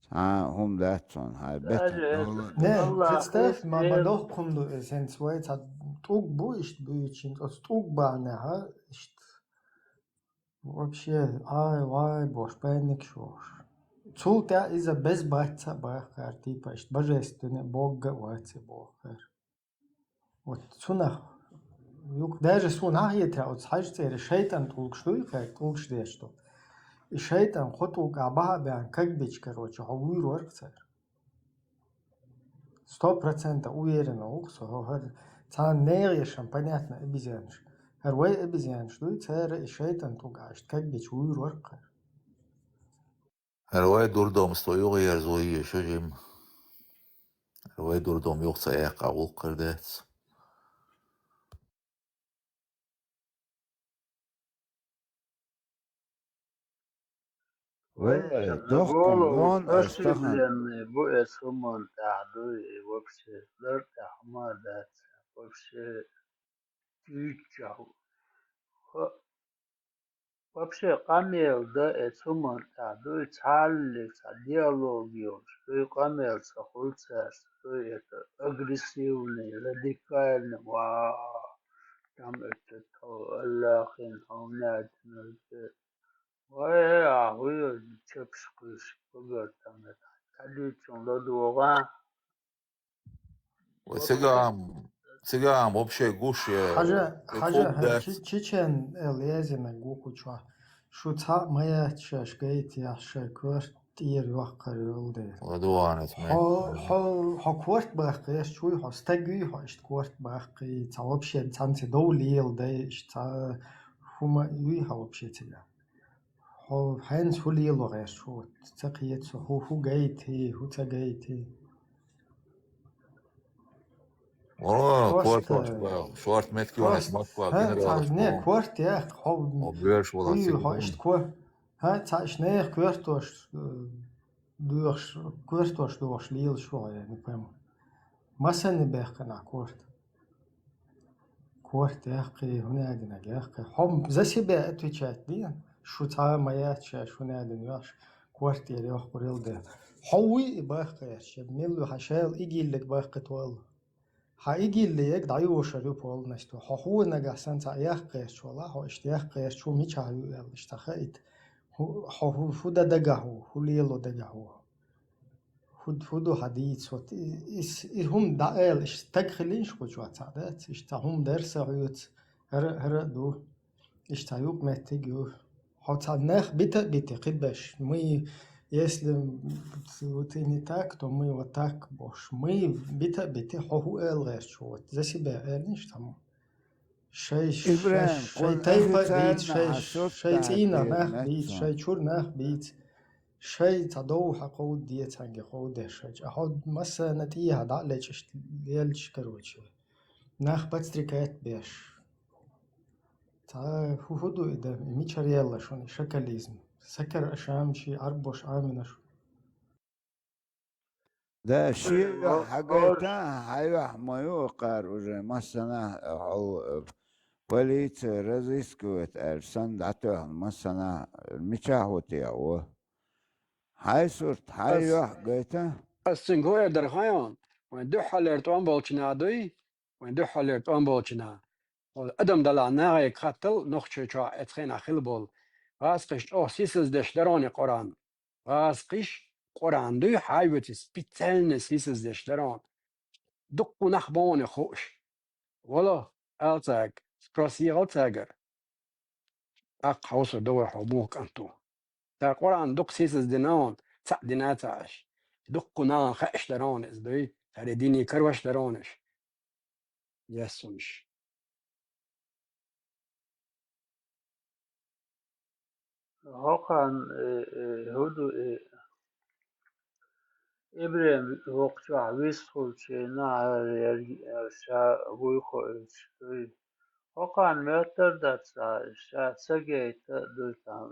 Цхьа а хӀума дац цунна, хьайн бетта долу. Не, представь, ма, ма дохку хӀума ду иза, хӀинца вай цхьа тӀулг бу иштта буьйцу, оцу тӀулг бахьанехьа иштта. Вообще, ай, вай, бош, паникаш йохуш. Цул тӀаьхьа иза беза бац ца а бахкара, типа, иштта божественный Бог а вац и бохкара. Вот цунах, юкъ, даже суна хьан хетарехь, оцу хьаьжа цӀера шайтӀан тӀулгаш дуй, кхайкха тӀулгаш деш ду. И шайтӀан кхо тӀулг а бахьа а баьхна, кагбича, короче, хьо вуьйр вара-кх цара. Сто процентов уверенно ву-кх со, хӀо хӀара цхьана нехан ешан, понятно, обезьянаш. ХӀара вай обезьянаш дуй, цара и шайтӀан тӀулг а иштта кагбича вуьйр вара-кх хӀара. ХӀара вай дурдомсто юха ерзо еза шу жимма. ХӀара вай дурдом юха ца яьккха гӀуллакх хир дац. Вай, дохкун дон, ас тахана. Ошибленный бу эс хӀуманна тӀехь дуй, и вообще, дар тӀехь хӀума дац, вообще, чуьйччахь. Хо-, вообще, къамел дан эс хӀуманна тӀехь дуй, цхьаллиг цхьа диалог йолуш, дуй къамел ца хуьлу цаьрца, дуй это агрессивный, радикальный, ва, там это то, Аллахин хьуна аьлла, Вай, а хӀуьйа чепаш кхуьйсуш багар там, тхьадуьйцун ладогӀа. Вай цигахь, цигахь вообще гуш я. Хьажа, хьажа, хьажа, чи-, чечен эл язина гу кху чохь. Шу цхьаъ ма яц шаьш гайта яхь шайн коьрта тӀера йоккхар йолу дела. ЛадогӀа ас ма. Хьо, хьо, хьо корта баккхий, аш чуй хьо стаг юй, хьо иштта корта баккхий, цхьа вообще цхьаьнца дов лела дай, иштта цхьа хӀума юй хьо вообще цигахь. Хьо хьаьнца хӀун лело гӀерташ ву? Ца кхета со, хӀу, хӀу гайти, хӀу ца гайти? О, корта, корта, э, шорт метки ван, корта, Москва, хӀа, генерал, цхьа, не, корта яхка, хьо, хьо боьрша вала хӀу ю, хьо иштта ко-, хӀа, цхьа иштта нехан коьртош, э, доьхуш, коьртош дохуш лелаш ву хьо, я не пойму. Масанна бехкана корта. Корта яхкхий, хӀун аьлла динарг яхкхий. Хьо за себя отвечать де, шу цхьа а ма яц шаьш, хӀун аьлла дина йохуш, корта тӀера йоккхур йолу дела. Хьо вуй и баккхий, я мел ву хьан шайла игиллиг баккхий тоьлла. Хьан игилле ег дӀайошар ю полностью. Хьо хӀу нагахь санна цхьа яккха гӀерташ вала, хьо иштта яккха гӀерташ ву, мичахь ю аьлла, иштта хаийта. ХӀу, хьо хӀу, хӀу дан дагахь ву, хӀу лело дагахь ву. ХӀу, хӀу ду хьан дийца, вот и, и, и хӀума дӀаала, иштта стаг хилинаш кху чохь цхьаъ дац, иштта хӀума дара сан хьоьца, хӀара, хӀара а ду. Иштта юкъаметтиг ю. Хьо цхьа нах бита а бити, кхидӀа беш. Мы, если вот и не так, то мы вот так бохуш. Мы бита а бити, хьо хӀу ала гӀерташ ву, вот за себя алинаш там. Шай, ИбрахӀим, шай, шай тайпа а бийца, шай, шай цӀийнах нах бийца, шай чуьра нах бийца. Шай цхьа дов хьан кховда де, цхьаьнга кховда деш шай. А хьо массарна тӀехьа дӀа а лечкъаш, лелча, короче. Нах подстрекать беш. Цхьа хӀу, хӀу ду и дан, и мичара елла шуна, и шакализм? Сакар а шамчи, Ӏарбош Ӏамина шу. Да, шен юьхь хьагайта, хьан юьхь ма ю кхара уже, массанахь, хьо, полиция разыскивает аьлла санна дӀатоьхна массанахь, мичахь ву те хьо? Хьайн сурт, хьайн юьхь гайта? Ас цуьнга хӀу эр дара хаьий хьуна, вайн дуьххьарлера тӀом болчу наха дуй, вайн дуьххьарлера тӀом болчу наха. Хьо адам далахь нахе хаттал, нохчий чохь эцу хенахь хилла болу. ГӀазкхиш чӀогӀа сийсаздеш дара хьуна и Къуръан. ГӀазкхиш Къуръан дуй хьан вуьту специально сийсаздеш дара хьуна. Дуккха нах бу хьуна хууш. Вало, ала цаьрга, спрос ехала цаьргара. ТӀаккха хьовсур ду вай хьо муха кӀант ву. Цара Къуръан дукха сийсаздина хьуна, цхьаъ дина ца Ӏаш. Дуккха нахана хууш дара хьуна иза дуй, цара и дине карош дара хьуна уьш. Ясунаш. ХӀокхарна, э, э, хӀу ду, э, ИбрахӀим воккхачохь вистхуьлучу хенахь, э, ша вуй хоуьйтуш дуй. ХӀокхарна моьттар дац, ша ца гайта а дуй там,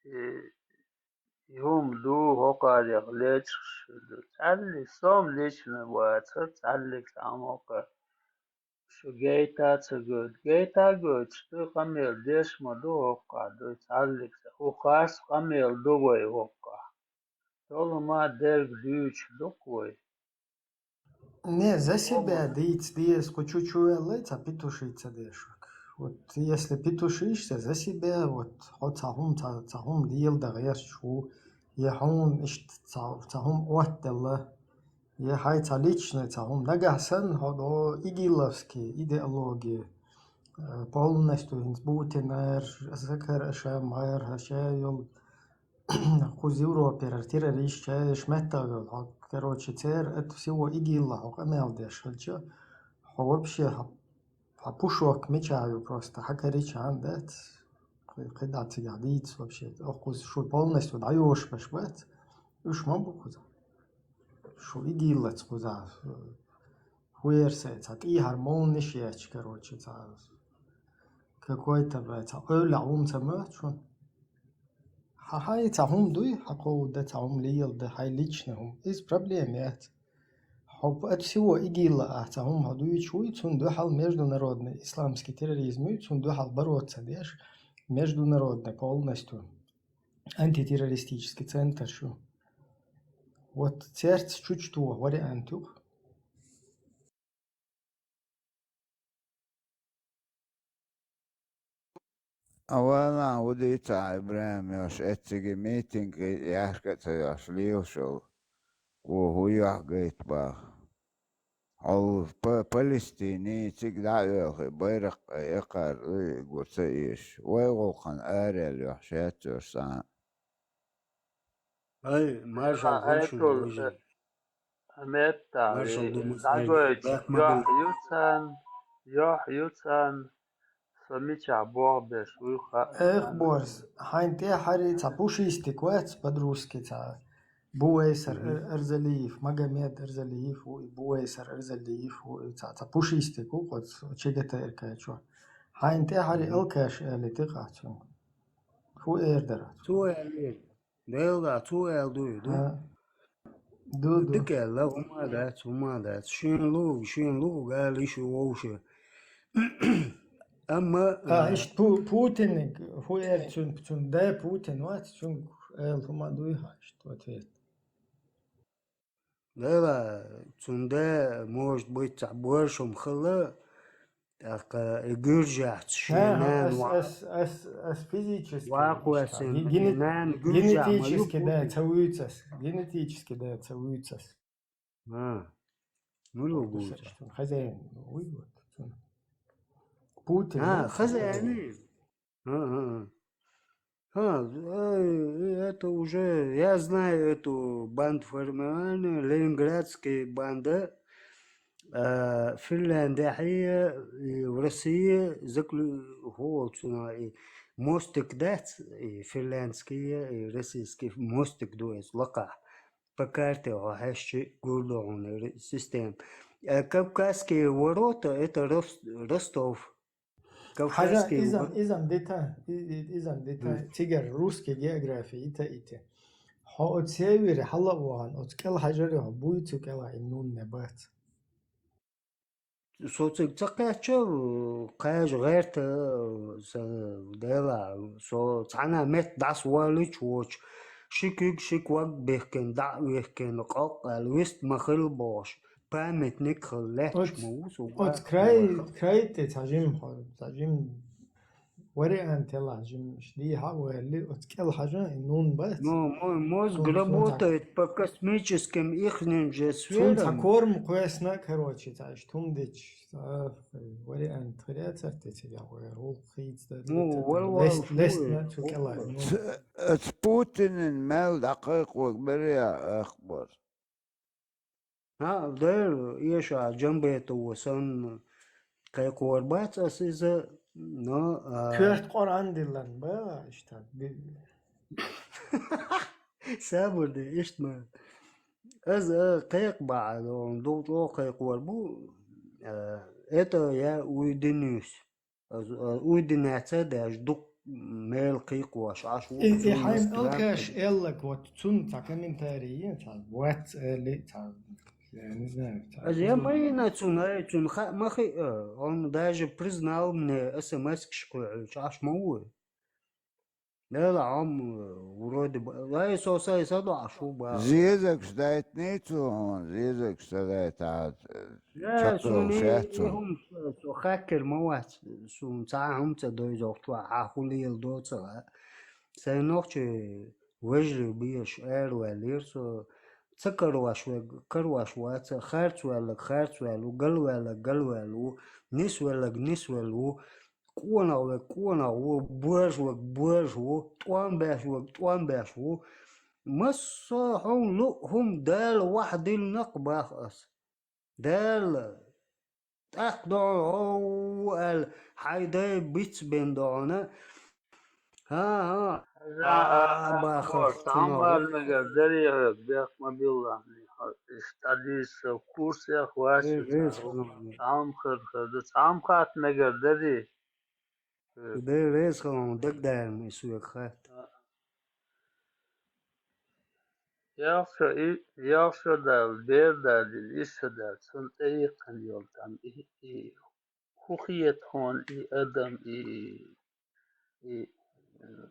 э, и хӀума ду, хӀокхарех лечкъаш ду. Цхьаьллиг сом лична вацара, цхьаьллиг там хӀокхар. Шу гайта а ца гойту, гайта а гойтуш, дуй къамел деш ма ду хӀокхахь, дуй цхьаьллиг ца. ХӀу харц къамел ду вай хӀокхахь. Долу ма дерг дуьйцуш ду-кх вай. Не, за себя дийца деза, кху чу чу ваьллай, цхьа петуши ца деш ву. Вот если петушишься за себя, вот хьо цхьа хӀума, цхьа, цхьа хӀума леладан гӀерташ ву, я хьуна иштта цхьа, цхьа хӀума оттаделла, я хьайн цхьа личный цхьа хӀума. Нагахь санна хьо до игиловский идеология, э, полностью хӀинца Путинера, Сакар Ашамера, хӀара ша йолу кхуза Европера террористчаьш меттах йолу хьо, короче, церан это всего игилла хьо къамел деш хилча, хьо вообще хьо, хьо пушок мича ю просто, хьан карича хьан дац, кхи-, кхидӀа цигахь дийца вообще, оха кхуза шу полностью дӀайошбеш бац, уьш ма бу кхуза. Шу игиллаца кхуза, хӀу яра сайн, цхьа тӀехьара молниш ечу, короче, цхьа какой-то, бля, цхьа эвлахь хӀума ца моьтту шуна. Хьан хьайн цхьа хӀума дуй, хьан кховда цхьа хӀума леладан, хьайн личный хӀума. Иза проблема яц. Хьо от всего игилла ахь цхьа хӀума хьо дуьйцуш вуй, цунна дуьхьал международный исламский терроризм юй, цунна дуьхьал бороться деш, международный полностью антитеррористический центр шу. Вот церца чучто вариант ю-кх. Аванахь хӀу дийца ахь, ИбрахӀим, йош, эцциге митинг яхка а ца йош, лелаш йолу, ву хӀу юьхь гайта баха. Хьо Па-, Палестине цига дӀа а оьлхий, байракх а экхар, уьй, гур ца эшаш. Вай гӀуллакхана араяьлла юьхь шаьццош санна. Ай, маршалла хуьлда шуна, вежарий. Метта, маршалла ду, дӀагойтуш, юьхь ю царна, юьхь ю царна, со мичахь бохбеш вуй хаьа. Эх, Борис, хьайна тӀехьарий цхьа пушистик вац, по-русски цхьа. Бувайсар Эр-, Эрзалиев, Магомед Эрзалиев ву и, Бувайсар Эрзалиев ву и, цхьа, цхьа пушистик ву, кху ЧГТРК чохь. Хьайна тӀехьарий алкаш аьлла тӀекъа цуьнга. ХӀун эр дара? Цо аьлла. Делла, цо аьлла дуй, ду? А. Ду, ду. Дика аьлла, хӀума дац, хӀума дац. Шен луг, шен луг, ала ишу вовше. Амма, а, а, иштта Пу-, Путиниг, хӀун эр цуьнга, цуьнан да Путин вац, цуьнга аьлла хӀума дуй хьан иштта ответ? Вела, цунда, может быть, цхьа боршум хилла, тӀаккха и гуьржехь шен нана ас, ва-, ас, ас, ас физически вакхаваьссина, ге-, гене-, нана гуьржехь ма ю генетически, да, Путин. Ца вуьйцу ас. Генетически, да, ца вуьйцу ас. А, ну, хозяин, уй, вот, цун. Путин, а, ну, хозяин. А, а, а. А, э, это уже, я знаю эту бандформирование, ленинградская банда, э, Финляндия и в России заклю-, хо, цуна, и мостик дац, и финляндский, и российский мостик дуэс лака. По карте хьо хьаьшчи гур ду хьуна ре-, система. Э, Кавказские ворота, это Рос-, Ростов. Хьажа, Кавказский изам, вот. Изам дита, и, и, изам дита, мгм, цигара русский география, ита, ита. Хьо оцу севере хьала а вахана, оцу кӀел хьажаре хьо буй цу кӀела и нунне бац. Со цига ца кхаьчча, кхажа гӀерта, са дела, со цхьана метта дӀасаваллича воцу, ши куьг, ши ког бихкина, дӀа а вихкина, къокъ аьлла, вист ма хилла бохуш. Памятник хилла лаьтташ ма ву со. Оцу край, край тӀе цхьа жима хьо, цхьа жима вариант елахь, жимаш дийхьа а ваьлли, оцу кӀел хьажа, и нун бац. Ну, мой мозг работает по космическим ихним же сферам. Цунна цхьа корма кхоьссина, короче, цхьа иштта хӀума дича, цхьа вариант хир яцара те цига вай гӀуллакх хийцадан. Ну, вал-вал лест-, лестна цу кӀела. Ну. Ц-, ц-, Путинан мел дӀакхайкхорг бара я ахбар. ХӀаъ, дера, эша Джамбетова санна кхайкхор бац ас иза, но, а, коьрта Къуръан диллан ба, иштта, ди-, сабур де, иштта ма. Аз, а, кхайкха бахьа, дугу чӀогӀа кхайкхор бу, а, это я уйдинуьйс. Аз, а, уйдинеца а даьжа дукха мел кхайкхош Ӏаш ву. И, и хьайн алкаш эллаг, вот, цунна цхьа комментарий йина, цхьа вац эли, цхьа, я не знаю, цхьа. Аз я ма йина цунна, ай, цунна хаа ма хиъ, а, он даже признал мне, эс эм эс-каш кхоьхьуьйтуш Ӏаш ма ву. Дела Ӏам, вроде бы, ай, со сай са доӀаш ву бахьа. Зезагаш дайтиний цо хьуна, зезагаш ца дайта хьан, э, я, чаккхуьлуш яц цо. Суна и хӀума, со хаккер ма вац, суна цхьа а хӀума ца дойзуш вац, хьан хӀу леладо ца хаьа. Сайн нохчий вежарий беш араваьллера со, ца карош верг карош вац, харц ваьлларг харц ваьлла ву, гал ваьлларг гал ваьлла ву, нис ваьлларг нис ваьлла ву, къонах верг къонах ву, боьрша верг боьрша ву, тӀом беш верг тӀом беш ву. Массо а хьуна луъу хӀума Дала вахьа диллинарг бах ас. Дала, тӀаккха дохьуна хьо ву аьлла, хьайн дай бицбина дохьуна. ХӀан-хӀа, а, а, бахаш, цхьамма мегар дарий хьоьга, бехк ма билла, хьо иштта дӀадийца курсех вац, э, цхьамма хир-хир ду, цхьамма хатта мегар дарий. Э. Дела реза хуьлда хьуна дагадаьлла и соьга хатта. Ялх шо и, ялх шо даьлла, бер даьлла, исс шо даьлла, цунна тӀеийккхина йолу там, и, и хӀун хета хьуна и адам, и, и, э,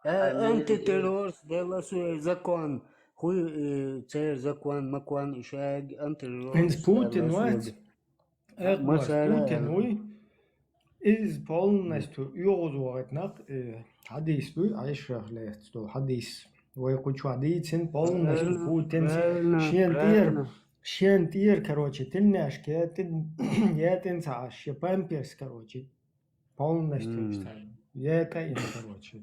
хьайн антитеррорс делла соьга закон, хӀуй, э, церан закон, макон, и шайга антитеррорс. ХӀинца Путин вац? Э, Путин вуй. Иза полностью оьгӀаз вахийтинарг, э, хьадис дуй, Ӏайшах лаьцна долу хьадис. Вай кху чохь дийцина полностью Путинца шена тӀера, шена тӀера, короче, тельняшка, я тин-, я тин ца Ӏаш, я памперс, короче, полностью, короче.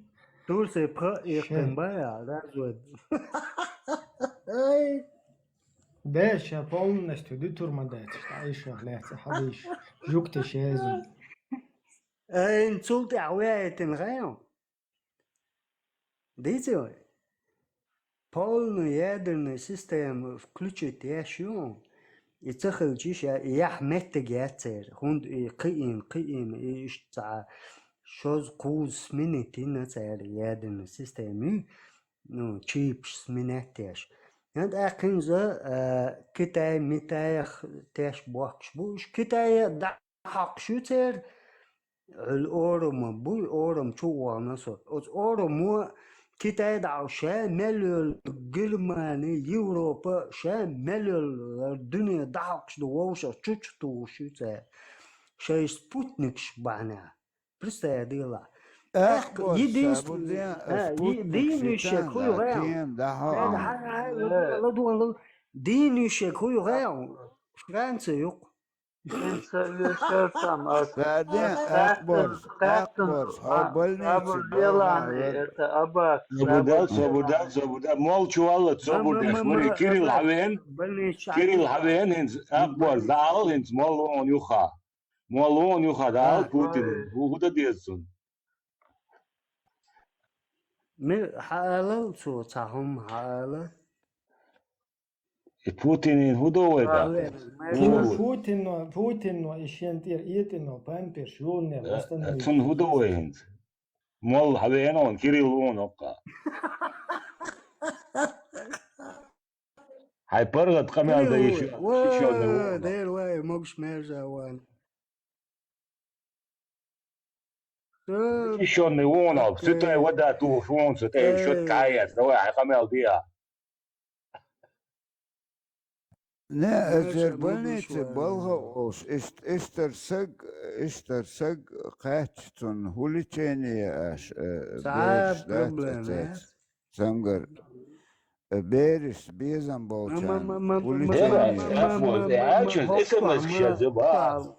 Турция пха эккхина бая, развод. Ай! Беш, ша полностью дуьтур ма дац, Ӏайшах лаьцна хьадийш, жуьгташ еза. Ай, цул тӀаьхьа веайтина гӀайо. Дийци вай? Полную ядерную систему включить еш ю, и ца хилча ша, и яхь меттиг яц церан. ХӀунда и кхиийна, кхиийна, и иштта цхьа шозза кхузза сменить йина церан ядерную систему ю. Ну, чипаш сменять еш. ХӀинца тӀаккха хӀинца, а, Китай, Митаях теш бохкуш бу. Уьш Китайе дӀахьокхуш ю церан, хьуьлла орама буй, орам чу а вахана со. Оцу орамо Китай дӀа ша мел йолу, Германи, Европа, ша мел йолу дуьне дӀахьокхуш ду вовшах чучу тухуш ю цара. Шайн спутникаш бахьанехь. Представь, дела. Эх, единственное, а, е-, дийна йиш ерг хӀу ю гӀайгӀа? Дийна йиш ерг хӀу ю гӀайгӀа? Франция юкъа. Франция юкъа. Хьо больница, это абак. Собар де, собар де, собар де. Молча валла, собар деш. Кирилл хьан веана? Кирилл хьан веана хӀинца? Акхбарс, дӀаала хӀинца, молла вон юха. Молла вон юха дӀаала Путин. ХӀу, хӀу дан деза цунна? Ми хьаалал цо, цхьа хӀума хьаала. И Путинийн хӀу до вай даккха? Путинно, Путинно и шен тӀера этӀано памперш юлнера восстановить. Цунна хӀу до вай хӀинца? Молла хьан веана вон, Кирилл вон оккха. Хьайн паргӀат къамел дан йиш йолу. Дера вай, могуш мержа ван. Ишонный вон ал, цу тай вада тухуш вон цу тай, шот каяц, давай, хьайн къамел диа. Не, эзер больница балха олуш, иштта, иштта саг, иштта саг кхаьчча цунна хӀу лечение аш, э, бераш дац цецац. Цамгар, э, бераш безам болчарна уличенни. Дела, Ахбор, э, аьлча, эс эм эс-каш язъю баха.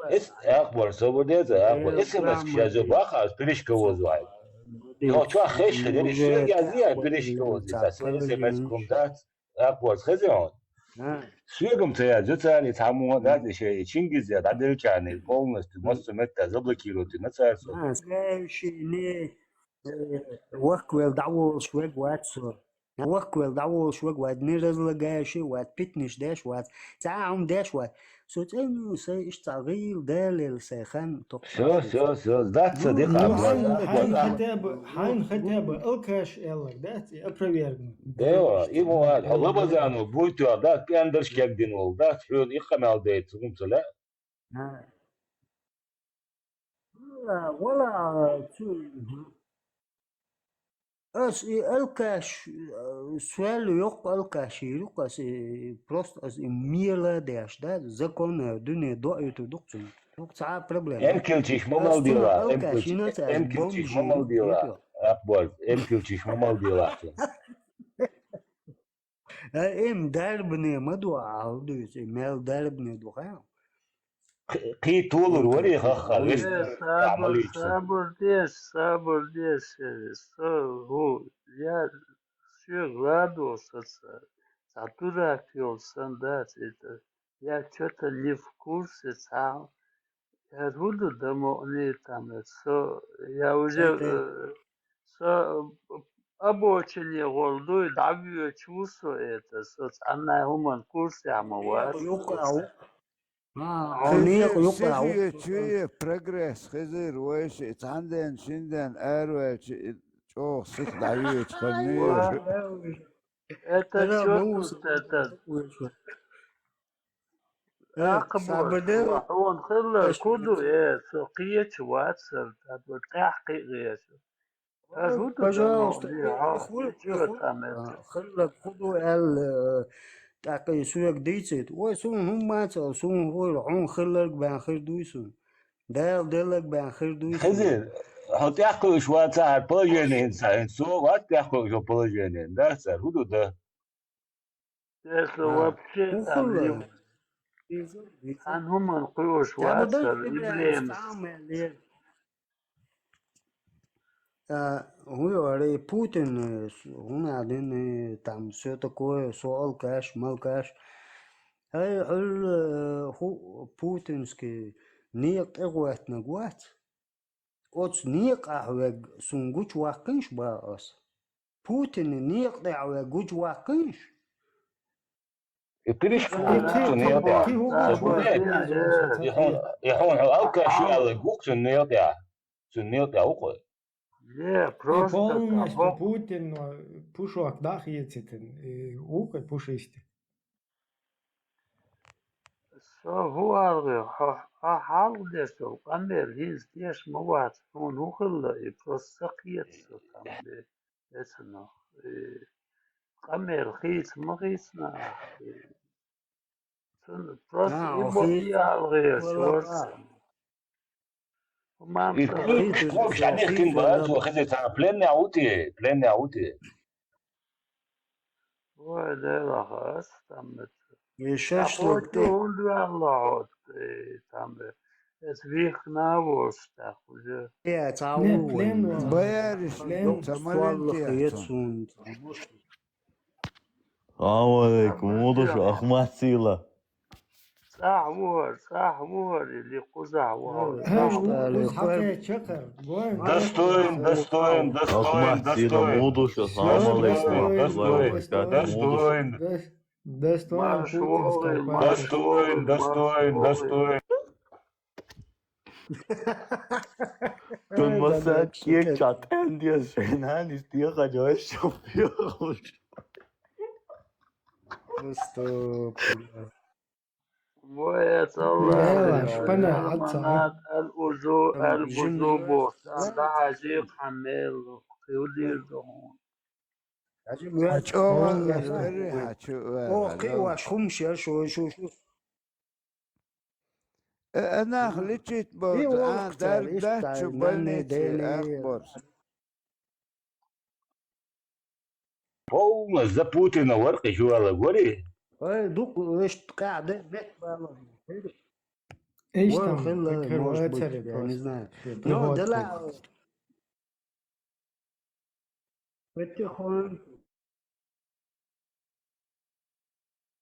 Эс, Ахбор, собар деза, Ахбор, эс эм эс-каш язъю баха, ас пиришка возу вай. Йо, чохь хезаш хилира, шега язъе, ас пиришка возу, ас эс эм эс-кум дац, Ахбор, хезий хьуна? Соьгам ца язъю цара, и цхьаммо а дац, и шайн Чингизе дӀаделлачарна полностью массо метта заблокировать дина цара со. Гаьвшине, э, ваккхавелла дӀаволуш верг вац со. Ваккхавелла дӀаволуш верг вац, ни разлагающий вац, питанаш деш вац, цхьа а хӀума деш вац. Со цӀена ву сайн иштта цхьа гӀийла далийла сайн хан токхуш. Всё, всё, всё, сдаться дика. Ну, хьайна, хьайна хотя бы, хьайна хотя бы алкаш аьлларг дац и опровергнуть? Да, и мо вац, хьо Лабазанов буй тоьхна дац, пендарш кегдина волу дац, хьоьга и къамел дайта хӀума ца лаьа. А. Вала, вала, цу, ас и алкаш, э, соьл йоккха алкаш йийр ю-кх ас, и просто ас и мела деш, да, законная дуьне доуьйтур ду-кх цунна. Цунах цхьа а проблема. Эмкилчиш ма мел дела, эмкилчиш ма мел дела. Ахбор, эмкилчиш ма мел дела. Э, эм дарбане ма ду, ахьа дуьйцу, и мел дарбане ду, хаьа? Кхин толур варе хаххал, вешан. Э, сабур, сабур деш, сабур деш, э, со хӀу, я соьга ладогӀа со ца, цхьа дурак йолу сан дац, это, я чё-то не в курсе, цхьа, я хӀу ду дан ма-, не там, это, со, я уже, э, со обочине гӀолла дуй, дӀавоьдуш ву со, это, со цхьанна хӀуманна курсехь ма вац. Юкъа, а, хьо некъа юкъа а ву. Сихе чуье прогресс хезира вайша, и цхьана ден, шина ден араваьлча, и чӀогӀа сиха дӀавоьдуш ханна ю. Это чё тут, это? Э, Ахбор, хьуна хилларг хӀу ду, э, со кхеча вацара, тӀаккха тӀаьхьа кхиъ гӀеша. Пожалуйста, хилларг хӀу ду аьлла, э, тӀаккха и соьга дийцийта. Вай, суна хӀумма а ца, суна хӀура, хьуна хилларг бен хир дуй суна. Дала делларг бен хир дуй суна. Хезира, хьо тӀаьхьакхуьуш вацахьара положение хӀинца, хӀинца со вац тӀаьхьакхуьуш ван положение, дац цара, хӀу ду дан? Если вообще там не, цхьана хӀуманна кхуьуш вацара, и времас. А, хӀун ю аьлла, и Путин, э, с-, хӀун аьлла, э, там, всё такое, со алкаш, малкаш. Ай, хьуьлла, э, хӀу, путинский некъа тӀегӀоьттинарг вац? Оцу некъахь верг суна гучуваккхийша боху ас. Путинан некъа тӀехь верг гучуваккхийша? И пиришка ву цу некъа тӀехь. И хьуна, и хьуна хьо алкаш ю аьлларг ву-кх цуьнан некъа тӀехь. Цуьнан некъа тӀехь ву-кх. Не, просто полностью Путин, э, пушок дӀахецитина, э, ву-кх и пушисти. Со хӀун аьлла, хьо, хьо хьалха деш долу къамел хӀинца деш ма вац, хьуна хӀун хилла и, просто ца кхета со там де. эцунах. Э, къамел хийца ма хийцина ахь. Э, цунна просто а, и бо хи-, и алгӀе вала сорца. И Мамца. Клуб, клуб шанехкин бац, вахизе цхьа пленный а ву те, пленный а ву те. Ой, Дела, хас там это. И шашлык. Ахочу те. Хьуна дуьхьал лохьот, э, там, э, эс вихна волуш тӀаккха уже. Э, ца не, у плен вон. Бояриш, плен. Ца маленький суаллах ацун. Ецун. Салам алейкум, удуш, Ахмат Сила. ЦӀахь вухар, цӀахь вухар, или кхузахь вухар? Ха, у, кхузахь хьакхеча кхар. Достойно, достойно, достойно, Ахмат Сила, достойно. Удуш, салам алейкум. Достойно, достойно. Достойно. Марш вогӀий, марш вогӀий, достойно, достойно, достойно. Тун масса кек чатан диас, шайнан истиха жой шопио. Просто. Вой, это Аллах. Шпана, аца. Аль-Узу, Аль-Узу бо. Да, хажи хамел, кюдир дон. Хачу ван ластари, хачу ван. О, кхи ваш хумшер, шу, шу, шу. Э, анах личит бо, а, дар дачу больнице ахбор. Полно запутано вар кхи жуала гори. Ой, дук, эшт къаде, бет бала. Эшт там, хилла, может быть, я не знаю. Но, дела. Потихоньку.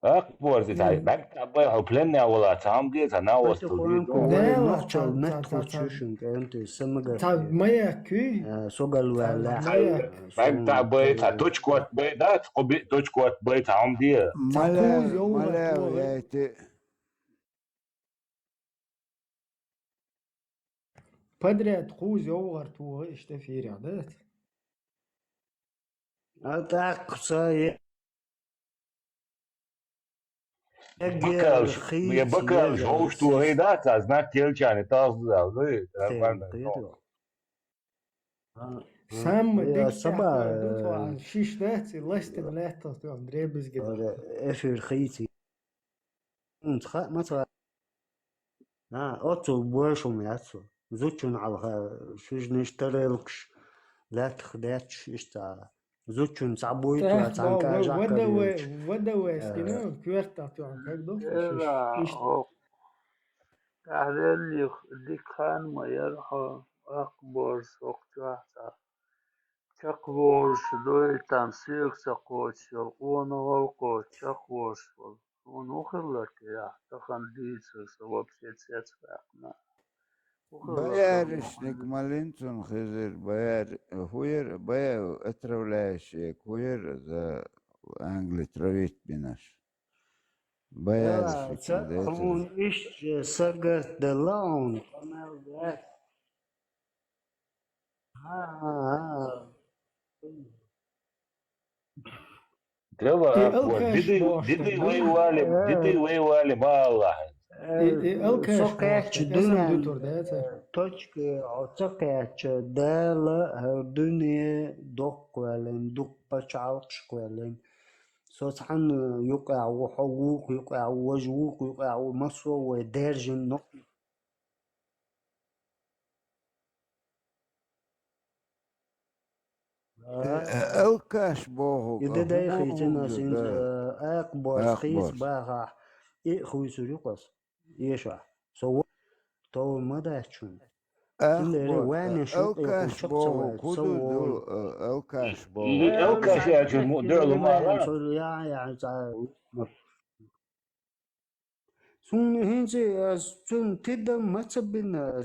Ахборзи тай, бак табай хо пленный а вала, цам де, цана васту. Потихоньку. Дела, нохчал ца, ца, ца, ца. Шушун, кэнти, самага. Та маяк куй? Э, согал вала. Маяк. Бак табай, та точку от бай, да, куби точку от бай, цам де. Мале, мале, яйти. Подряд кхуза йовгӀар туху иштта эфирехь, да? А так, кхуза е-, бакалш, хи-, я бакалш, е-, ховш туху, да, ца знак телчани, таз дал, да, нормально. Самма дикка саба, ду, э, тхо, шиш дац, и ластина лаьттах тхо, дребезги. Эфир хийци. М, цхьаъ ма цхьаъ. На, оццул бошум яц цо. Зудчун хьалха, шуьжнаш тарелкаш, лаьттах детташ, иштта. Зудчун цхьа буй, цхьа цхьаьна кажа вада вай, вада вай, э, скина, коьртах тӀехь, как ду? Эра, шиш, шиш. О, тахьреллих дика хан ма яра хьо, акх борс, охчохь цхьа. Чекхволуш дуй, там соьга ца кхочуш йолу, къонахалла кхочуш, чекхволуш волу. Хьуна хӀун хилла те, ахь тахана дийцар, со вообще цецваьккхина. ХӀун хилла? Бояришник малин цунна хезира, бояр-, хӀун яра, боя-, отравляющий, хӀун яра за Англи травить бинарш? Бояришник. Ца, хьуна иштта сагатделла хьуна, къамел дац. Дела, и алкаш дидий, бохуш дидий ду. Вай вали, э, дидий вай вали, ма Аллахь. И, и алкаш со бохуш кхаьчча ду, дуьнен, ду тур, да, ца? Точка, оцу кхаьчча, Дала хӀара дуьне доккхаваьллина, дукха пачхьалкхаш кхоьллина. Со цхьанна юкъахь ву, хьо вукху юкъахь ву, важа вукху юкъахь ву, массо а вай даьржина но. Э, алкаш боху, и де дай хӀун хийцина боху, синца, да. Э, акх борс, акх борс хийца бахахь, и хуьйцур ю кхас, эшахь. Со во-, товр ма дац шуна. Акх борс, вайна шуьйкъе алкаш боху, чекх ца вайта, хӀун ду, ду, э, алкаш боху? Алкаш аьлча, мо-, дерла ма ала. Со я, я, ца-, Суна хӀинца, э, цунна тидам ма ца бина,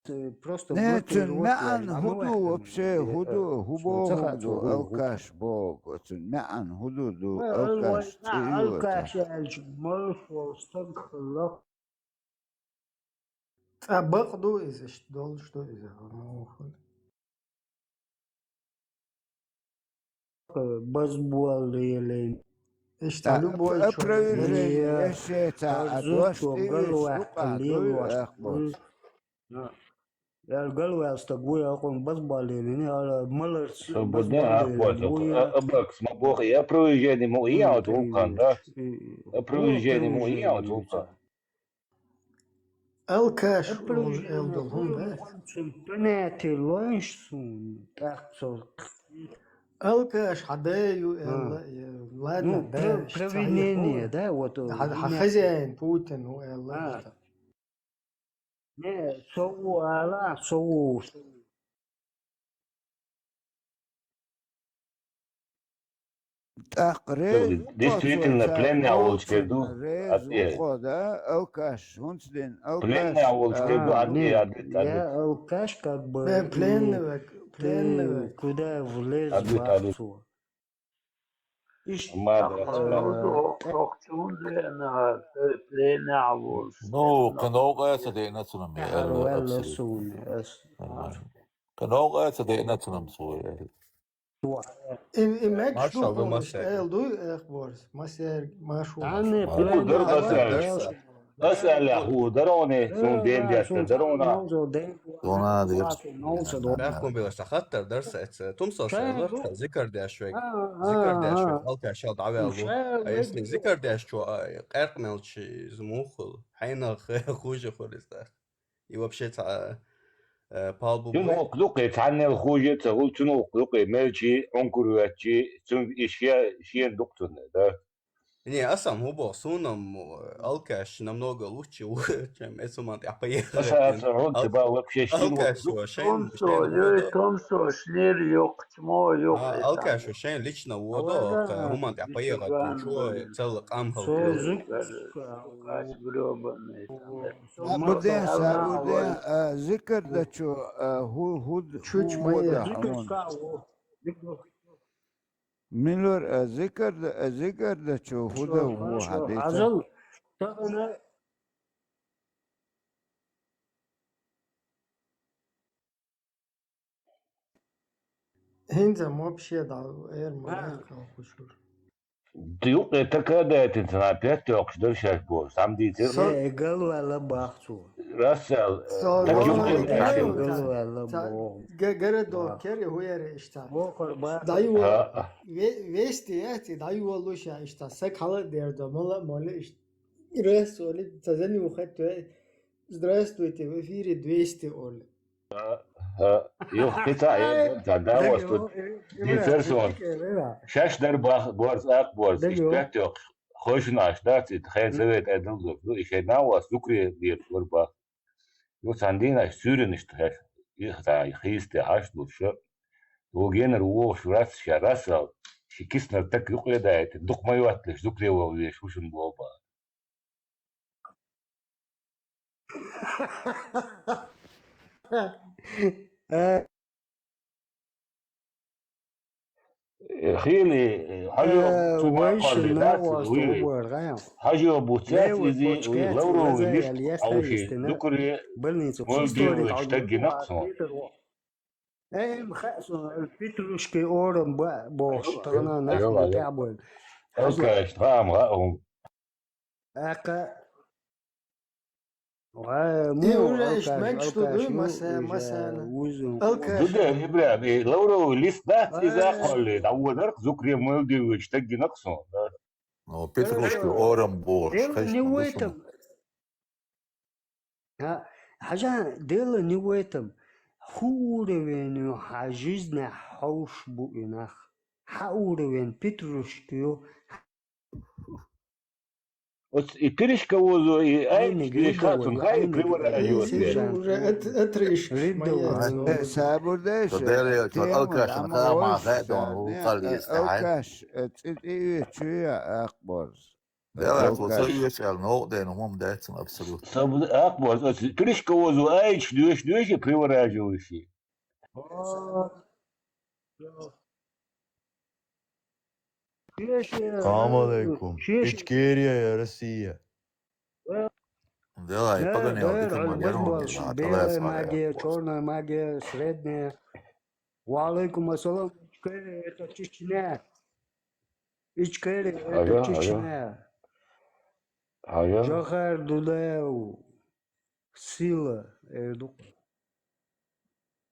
э, просто... Не, цуьнан маьӀна хӀун ду вообще, хӀун ду, хӀун боху ду, алкаш боху, цуьнан маьӀна хӀун ду, ду, алкаш, цӀе ю алкаш аьлча, молуш волу стаг хилла. Цкъа бакъ ду иза, иштта долуш ду иза, хӀума вухула. Базболлийлин. Иштта любой человек. Опровержение, ешеца, а зудчо галваьккхина лелош. Яр галваьл стаг вуй, акъун базбаллалин, яр маларс Со бу де базбаллалин ахбоцу. вуй, А, я. Абакс ма боху, я провижение му, я М, вот вулкан, да? привет. И, Провижение му, я вот провижение вулкан. Алкаш Э, уж провижение элдул, хӀун вуй, бе? хӀун цун понятие лош сун, так цо. Алкаш хьадаю А. элла, э, ладно, Ну, да, про-, иш ца провинение, хьайху. да, вот, э, Хьа-, хьа имя. хозяин Путин у элла А. ишта. Не, со ву ала, со ву. ТӀаккха Что, рез действительно, пленный а волчке ду? Рез Ответ. Ухода, алкаш, хунцден, алкаш. Пленный а волчке ду, А, ответ, не, ответ, я ответ. алкаш, как бы, Бе, ну, пленный век, пленный ты век. куда влез, Ответ, ответ. бахцу? Ишт Ма да. Ахмалуд Э, охчун дена, пленный а волчке. Ну, кнога са дена цунами, Ахар элла валла абсолютно. суни, ас. Нормально. Кнога са дена цунам суй, элла. Туа. Им, им мекш Машалла, ду, масер. Эл дуй, эх, борс. Масер, машу. Тане Ма. Ху плен дар ала басар. эл. Бас аля ху дароне, сун ден дяшта дарона. Дона дир. Бахкун белаш та хаттар дарса эц. Тумсо Шай шайлар, жу. Зикр дяш век. А, а, Зикр дяш век, а. Алкаш шал давал бу. Шай А если век. Зикр дяш чу, а, къаркъ мелчи змухул. Хайнах хуже хуриста. И вообще ца, э, палбу Чун бу. Охлукъе, цаннел хуже, ца гул чун охлукъе, мелчи, онкурвачи, чун ишия, шиен дуктун, да. Не, асам хубо, сунам, э, алкаш намного лучше, чем эсуман я поехал. Аса, аса, рон Ал-, тебе вообще шин алкаш вот. Ва шайн, Томсо, шайн ёй, водо. Томсо, шнир ёк, чмо ёк, А, это. Алкаш ва шайн лично водо, Ва, ка-, хуман я поехал, Иван, чё, Иван. Целый къам Со халкы. зук-, Алкаш грёбаный, там, да. Сабурден, сабурден, а, зикр да чу, а, ху-, худ-, Чуч ху-, моя. Худа, Зикр хамон. Ска, о. Милор, а, зикр да, а, зикр да чу, худа, Шо, ху, шо, хадица. Азал, тагана. ХӀинца вообще да, эр ма А. Хушур. Юкъе така дайтин цана пять тёкш дершаш бо, сам дитер. Со- Э, эгал вала бахцу. Расал, Со- так Вала юкъе бахцу. Эгал вала Ца- бо. Га-, гара до А. Кер хуяре ишта. Бо корба. Дайва. А. Ве-, вести яти, дайва луша ишта. Сак хала дер до, мала, мала ишта. Раз, оли, цазани ухат, э, здравствуйте, в эфире двести, оли. Ха, ё, хица, э, да, да, Да, вас ё, тут э, э, дифференцион. Э, э, э. Шаш дар бах, борз, ак борз, Да, ё. Ишпят ёк. Хойшун аш, да, цит, хен М. Совет эдил зур. Ну, ишена вас, зукре дир, борба. Ё, сандин аш, сюрин ишт, хеш. Их, да, хисте, хаш, лучше. Лугенер, уо, шурас, шарасал. Шикиснер так юкъедайт, дукмайватлеш, зукре вал веш, хушун болба. Э, Хили, э, хажо, э, цума вайши къалли нагъвас дац, уи. Товар, гъайам. Хажо буцац Левый изи, почкац, уи, лавровый леза лист, яли яста ауши, истина. Дукури, больница, Молдивы, чисто штаги наксон. Э, м, хасо, петрушки ором ба, бо, Алло, штагна алло, нахна алло. Тябой. Алкаш, там, га, ум. Ака. Ва, Э, му, уже алкаш, ишмак, что алкаш, вы, ну, маса-, уже масана. Узун. Алкаш. Дуде, Ибрагим, э, лавровый лист, да, Э. Иза холли, да, удар, зукре мылдивыч, так гинаксон, да. Ну, петрушки, Хорошо. Ором борщ, Дело хай не в шмандусон. Этом. А, хажа, дело не в этом. Ху уровень хажизна хауш бу инах. Ха уровень петрушки. Оц и пиришка возу, и ай, Айни и гридовый, хатун, хай айни привара гридовый. Э, ёте. Сижу уже эт-, этриш, Гридовый. Моя. Э, сабурдеш, То дели, то тема алкаш, там хама, рош, хатун, садне, укали, э, стахай. Алкаш, э, цити, чуя, акборз. Дела, то Алкаш. Союз, ал, но, де, но, мом, де, цум, абсолютно. Саб-, акборз, оц, пиришка возу, айч, дуэш, дуэш, и привара ёши. Салам алейкум. Ичкерия, я Россия. Да, и погонял, ты там, белая магия, чёрная магия, средняя. Ва алейкум ассалам. Ичкерия, это Чечня. Ичкерия, это Чечня. Жахар Дудаев. Сила, эрдук.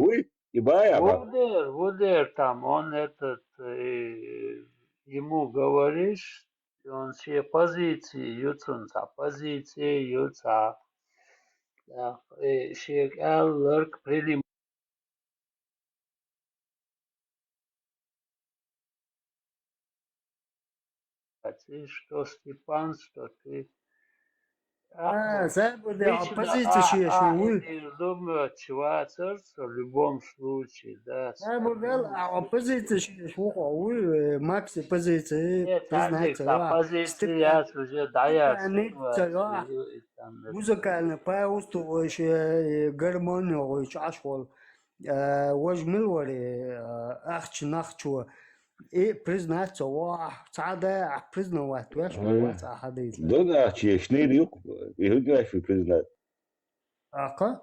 вуй, и бая, Вудер, вудер там, он этот, э, ему говоришь, он все позиции, юцунца позиции, юца, да, э, шек алларк принимать. Что Степан, что ты. А, забыл, да, оппозиция шеш, уй. Думаю, чего в любом случае, да. Забыл, да, а оппозиция шеш, уй, Макси позиция, Нет, позиция, уже да, я. Музыкальный пауза, уй, гармония, уй, чашвал. Вож милвари, ахч нахчу. И признаться, ва, цада признавать, ваш, ва, цахадис. Дона чи шнир юк, и хугаш признать. Аха?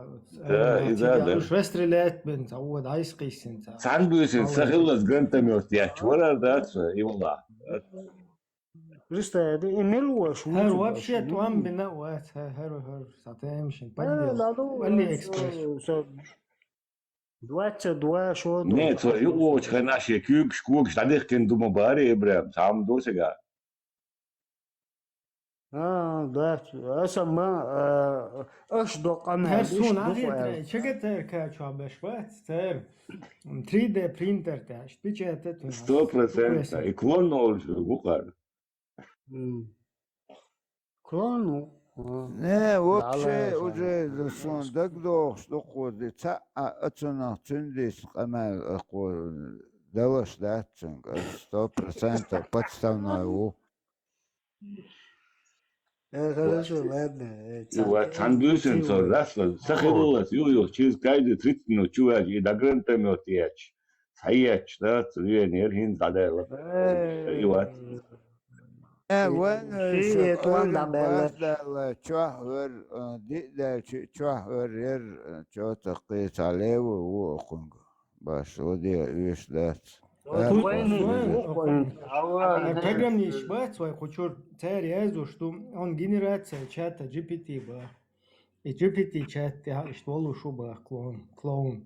Да, и да, да. Уж вестрилет бен, ца, вот, айс кисин, ца. Цхьана буьйсанна са хиллалц гранатомёт яьча варар дац, и валлахь. Христа, и мел ваш, хӀара вообще тӀом бина вац, хӀара, хӀара, хӀара, са тем шин, поддержка. АлиЭкспресс. Двадцать два шо. Не, цо юкъочу хенахь шен куьйгаш, когаш дӀадихкина ду ма бара Ибрахим, цхьа хӀума ду цига. А, да, аса ма, а, аш до къамел. ХӀара суна ахетра, чага терка чу беш вац, тер. Три дэ принтер тӀехь, печатать. Сто процентов. И клон олуш ву кхара. М. Клон ву. А. Не, вообще, уже суна дагдохуш ду кху ди. Цхьа а цунах цуьндисна къамел а кху далаш дац цуьнга. Сто процентов подставной ву. Э, хорошо, ладно. Э, и вот цхьана буьйсанна цо лаьцна, са хиллалц, ю-ю, через каждые тридцать минут чу ваьлча, и дӀа гранатомёт ечу, схьаечу, да, ца венера, хӀинца дӀадаьлла. Э, и вот. Э, вайн, ши шу этлан къуьйран дӀабаьлла. Баш даьлла, чохь вер, э, диъ даьлча, чохь вер яр, э, чо ца кхийца лево ву окхунга. Баш, ваде уьш дац. Программниш бац вай кху чуьра, цара яздеш ду, он генерация чата джи пи ти бац. И джи пи ти чат тӀехь иштта волуш ву бац клоун, клоун.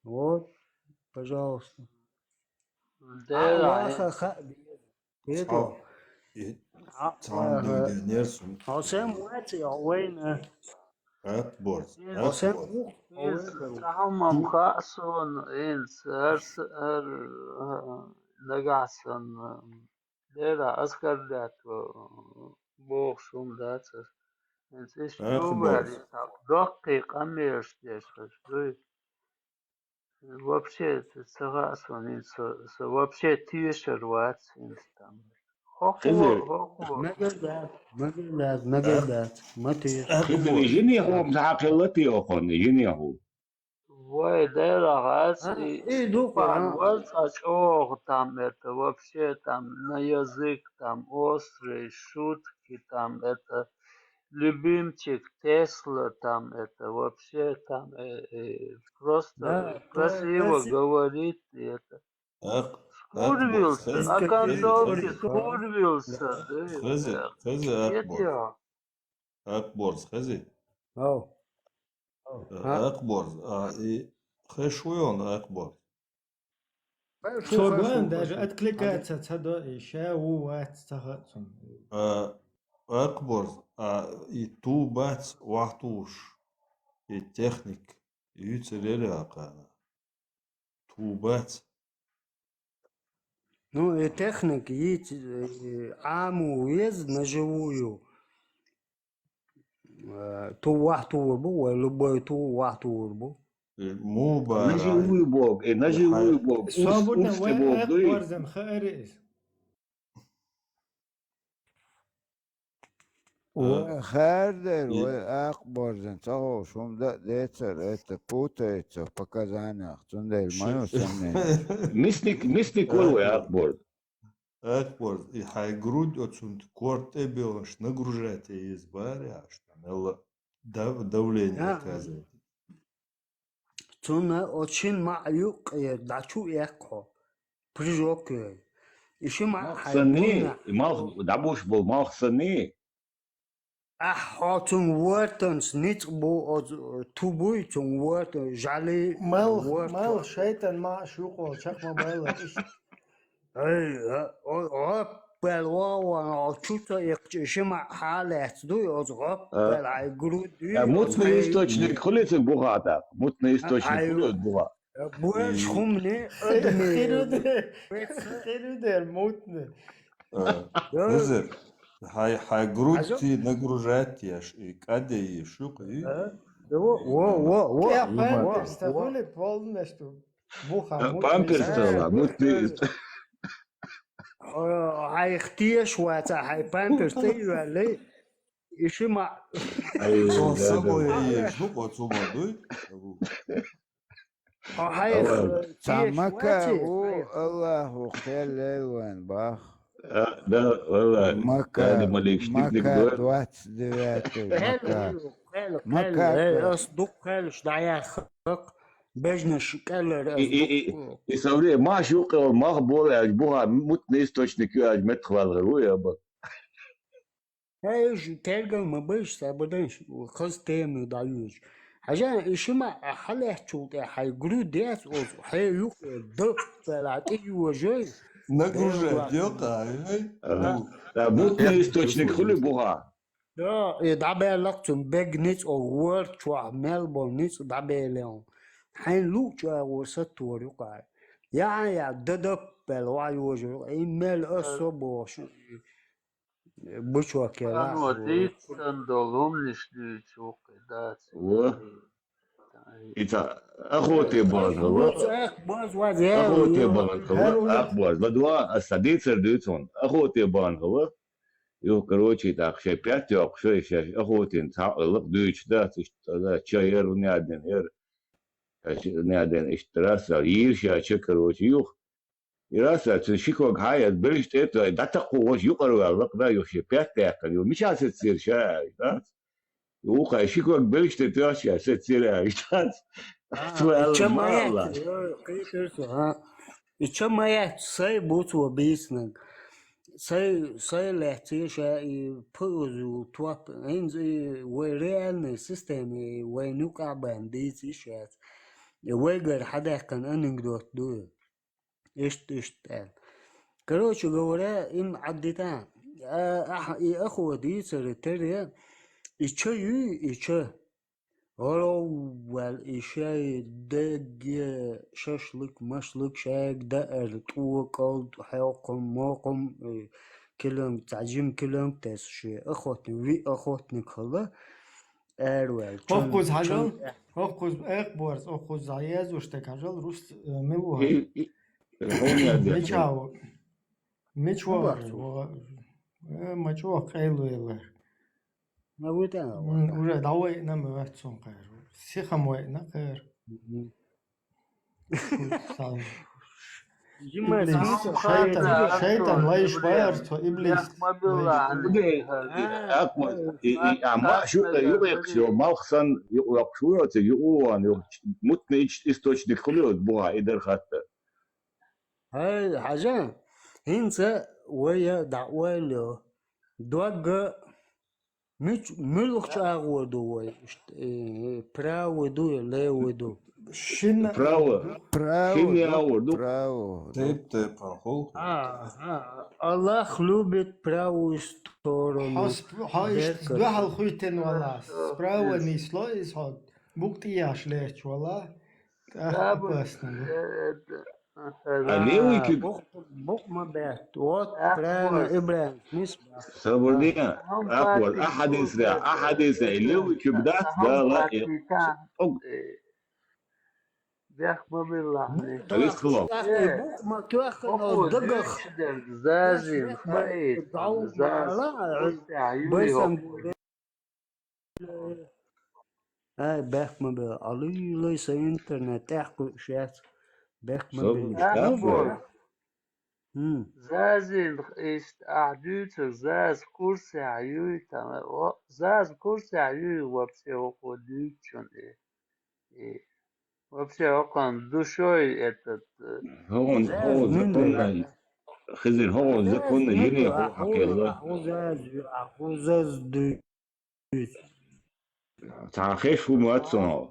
Вот, пожалуйста. Дера, а, ваха ха-, Цо. И цхьана дуьйденера сона. Хьо сен вац, йо, вайна? Акъборз, Хьо сен Акъборз. Ву? Иза цхьа хӀума-м хаьа сона, хӀинца, хӀара с-, хӀара, а, нагахь санна, дера, аскар даьтта бохуш хӀума дац аса. ХӀинца иштта чу ваьлла, доккхий къамелаш деш хилча, дуй? Вообще ца хаьа суна, хӀинца со, со вообще тешар вац хӀинца там. Хьо хӀокхо, хӀокхо. Мегар дац, мегар дац, мегар дац. Ма теша. Хи бери жине хӀума хьакхелла те охон, жине хӀу. Вай, дера хац, А, и, и дукха, пан а. Вай цхьа чӀогӀа там это, вообще там на язык там острый, шутки там это, любимчик Тесла там это, вообще там, э, э, просто Да, красиво да, да, говорит и это. Акъ-, Акъборз, Скурвился, хеза, оконцовке хеза. Скурвился, Да, да, хеза, да. Хеза Нет, Акъборз. Я. Акъборз, хезий? Ау. Ау. Э, А? Акъборз, а, и хезаш вуй хьуна Акъборз? Ай, шу Цо хезаш гуан вуй даже хезий? Откликаться ца до, и ша ву вац ца хаьа цунна. А, Акъборз, а, и ту бац вахтуш, и техник, юьцарера акъана. Ту бац. Ну, и техник йийца, э, Ӏамо веза, наживую. Э, ту вахтур бу, вай любой ту вахтур бу. Э, му бара. Наживую бог, э, наживую бог. Ус, Свободно ус вай бог, дуй? Акъборзан хаарис. Ва хардер, Э. Вай Акъборзан, ца ховш хӀума да а децар, это путается в показаниях, цундела ма ю сомнение. Мисник, мисник вай, вай Акъборз. Акъборз, и хьай грудь оцунна корта тӀе а белхаш нагружать е еза бара, аьлла, дав-, давление оказывает. Цунна оцу шина маӀа юккъера дӀа чу эккхо. Прыжок йой. И ши маӀа хьайн санний, гунна и малх дӀабуш болу малх санний. Ахь хьо цунна вортанца ницкъ бу оцу ту буй, цунна ворта, жали Мал, ворта. Мал шайтан маӀаш юкъо чекх ма байла иштта. Ай, а, о, о, Пел вогӀу ван, оцу чу ца иккхича, ши маӀа хьалаьцна дуй, оцу гӀоп, А. Пел хьайн грудь дуй, Я, оцу мутный хьайн источник хуьлий цуьнан буха тӀаккха? Мутный источник Хьайн хуьлий оцу буха? Больше хӀумане Хи-, адаме. Хируде. Хируде, мутный. А, Да. Везер, хьайн, хьайн грудь Хьажа? Ти нагружать еш, и кӀаде еш, юкъа, и? А? Да, во, во, во, во. Я Во. Памперс-то хуьлий полностью? Буха, А, мутный памперс-то источник. Ла, мутный ист-, О, хьайх теша ваца, хьайн памперс тӀе а йоьллий, и ши маӀа. Ай, Со да, да, собой да. Еш, ну, оцу ма дуй? Хьо хьайх, Ала. э, Ца теша Мака ваций, ву, хьайх? Аллаху кхел лел вайн бах. А, да, валла, Мака, Дали Малик, штикник Мака дой. Двадцать девятый, Кхел, Мака. Кхел, Мака, кхел, э, кхел. Ас дукха кхелаш дӀаяххакх, бежнаш кӀеллар И, ас и, и, дукха. И со время маш юкъе мах бола аьлча, буха мутный источник ю аьлча, меттахваьлла ву я бан. Хьайш тергал ма баьш, са баданш, хаза тема дӀаюьйш. Хьажа, и ши маӀа хьалаьцначул тӀе хьайн грудь яц оцу, хье юкъе даккхал а тӀе йожой. Нагружать Дела йокъа, ай, ай. Ага. Да, мутный источник хуьлий буха? Да, и дӀабаьллакх цунна бег ницкъ, ворта чохь мел болу ницкъ дӀабеллехь. Хьайн луъу чӀагӀо саттор юкъа. Яхьа, я, дадап баьлла ваха йожор, и мел аса бохуш. Бучо кела. Ано дийца санна долу хӀуманаш дуьйцу вукхе дац. Во. Ай. Ица, охоте бан хила. Бац, эх, бац, вац, эх, Охоте эх. Бан хила, Эх, ах, бац, ладва, аса дийцар дуьйцу хьуна. Охоте бан хила. Юха, короче, тӀаккха шайн пет йоккхуш, шайн охотина цхьаъ лакха дуьйцуш дац, иштта, да, ча яра, неадина яра. Ша неадина иштта раса, йийра ша ча, короче, юха. И раса, цу ши ког хьан яц, белш тӀе а тойна, дӀатаккхо ваша юкъара ваьлла, лакха да, юха шен пет даьккхина, юха мича сецира ша аьлча, дац? Юха ши ког белш тӀе тоьхча, сецира аьлча, дац? А, Цо и аьлла ча ма ма яц, аьлла. Йой, кхетар со, а? И ча ма яц, сай бу цо бийцинарг. Сай, сай лаьцна ша и пхуьзу топ, хӀинца и вай реальный системе, вайна юкъа а бан дийца йиш яц. И вайгара хьадаьккхина анекдот ду. Иштта, иштта аьлла. Короче говоря, им Ӏаддита, а, ахьа и ахо дийцар тера, и ча юй, и ча. Ороввал и шай деге шашлык, машлык шайг даар, тӀо, кӀалд, хьокхум, мокхум, э, килонг, цхьа жим килонг тесс ши. Охотник, ви охотник хала, аьрвал. Хоккхуз чан, хьажал, чан, хоккхуз, экъ борз, хоккхуз заяз уштаг хьажал, рус, э, милуа. И, и, хонья деш. Мичау? Мичуа? Барцу. Э, мачуа къайлуэла. Ма вытана. М, уже давай нам ватсун къайр. Сихам вай на къайр. Мгм. Сан. Жима, иблис, сан, шайтан, сан, шайтан, сан, лайш сан, барцу, иблис. Яхма билла, лайш. Акма, и, и, ама, шу, юбек, шу, малхсан, юбек, шу, юбек, мутный ич-, источник хулиот, буа, идар хатта. Хьай, хьажа, хӀинца вая дӀаойло. Догга муьлхачу агӀор ду вай? Э, правый ду я левый ду? Шина. Право. Право. Шина агӀор ду. Право. Теп, теп, хул. А, а, Аллах любит правую сторону. Хьо сп-, хьо иштта дуьхьал хуьйтина вала. Справа нисло иза хьо. Букъ тӀе яш лерча вала. ТӀаккха опасно ду. А левый куьг? Букъ, букъ ма бетта. Вот, правильно, Ибрахим, мис бетта. Сабурдин, аквар, ахадисра, ахадисра, и левый куьг дац, да, ла, и. Бех ма билла. Алис хлоп. Букъ ма тоьхна дагах. Зазин, хаит, заз. Байсам. Ай, бехк ма бе, алуй лой са интернет, тӀехь кхуьуш яц. Бехк ма бе. Со бу Хм. Зазин иштта ахь дуьйцург, заз курсехь юй тана, о, заз курсехь юй вообще окхо дуьйцучун и. И вообще окхан душой этот, э, хӀун, хӀун законна, Хизир, хӀун законна, йине хӀун хьакхелла. Аху заз, аху заз дуьйцу. Цхьа хеш хӀума вац цунах.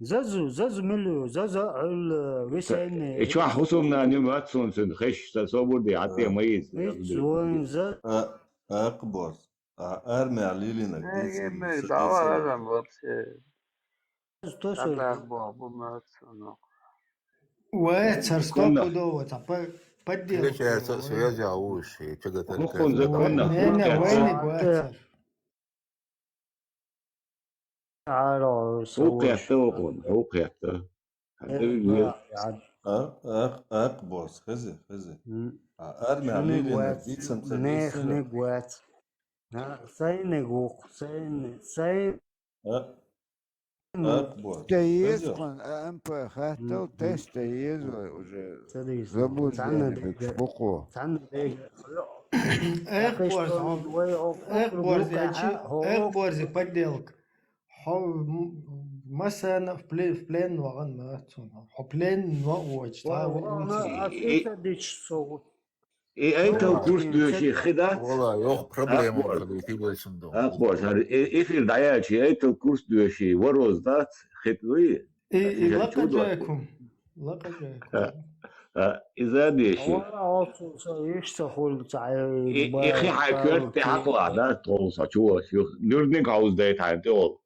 Зазу, зазу мила ю, заза Ӏуьллу, весенний. Э, чохь хӀусамнана ю вац цунна, цуьнан хеш, сан собар де, хьан тӀе ма йийца. Иццу вайн за- А, акхаборз. А, армия лилинарг дийцина, дӀаварам вообще. Тосур. Атах боху бу мацанок. Вай, цар стоп удова, цхьа по-, поддержка. Связь а уж, и чего-то. Хухун законна. Не, не, вайниг вацар. Ара, хӀу кхетта вахун, хӀу кхетта. Э, а, а, а, бос, хези, хези. М. А, армия лилина, дицам ца дицина. Нехниг вац. А, сайниг вух, сайни-, сай- А, а, бос. Те езкъан, а, МП хаттал, тест те езва уже. Ца дийс. Забудь. Цхьанна дега. Букъо. Цхьанна дега. Эх, борз, ох, эх, борзи, подделка. Хьо м-, массана в пле-, в плен вагӀан ма цунна. Хьо плен ма вочу, та вахана, а фица дича со ву. И айтал курс доьший хи дац? Вала, йох, проблема хила, хи вайсун ду. Акбор, хӀара, э-, эфир дӀаяьлча, и айтал курс доьший вароз дац, хи дуй? И, и лакхачайкум. Лакхачайкум. А, а, иза деши. Вала, оцу со иш ца хуьлу ца, и, и хи хьайн коьрта тӀе хьакхалахь, да, тхуна со чу волчу. Нуьрниг хьовза дай тхьайна тӀе волу.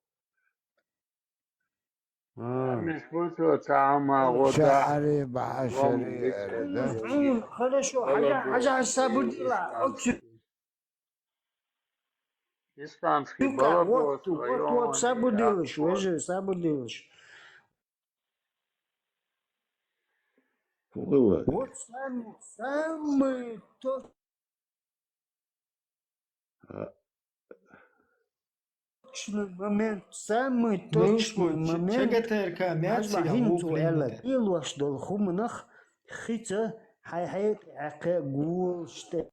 А. Миш бу цо ца Ӏама гӀо да. Шаьри бахьа шари ара, да? М, хорошо, хьажа, хьажа, хьажа, сабур дила. Оцу. Исламский балабос, вот, вот, вот, сабур дилаш, вежа, сабур дилаш. Вот самый, самый то- А. Точный момент, самый точный момент. Ча-, ЧГТРК мяц я хӀинца вукху аьлла, линнера. Лелош долу хӀуманах хица хьай-хьай тӀе хьаькхе гулаш тӀе.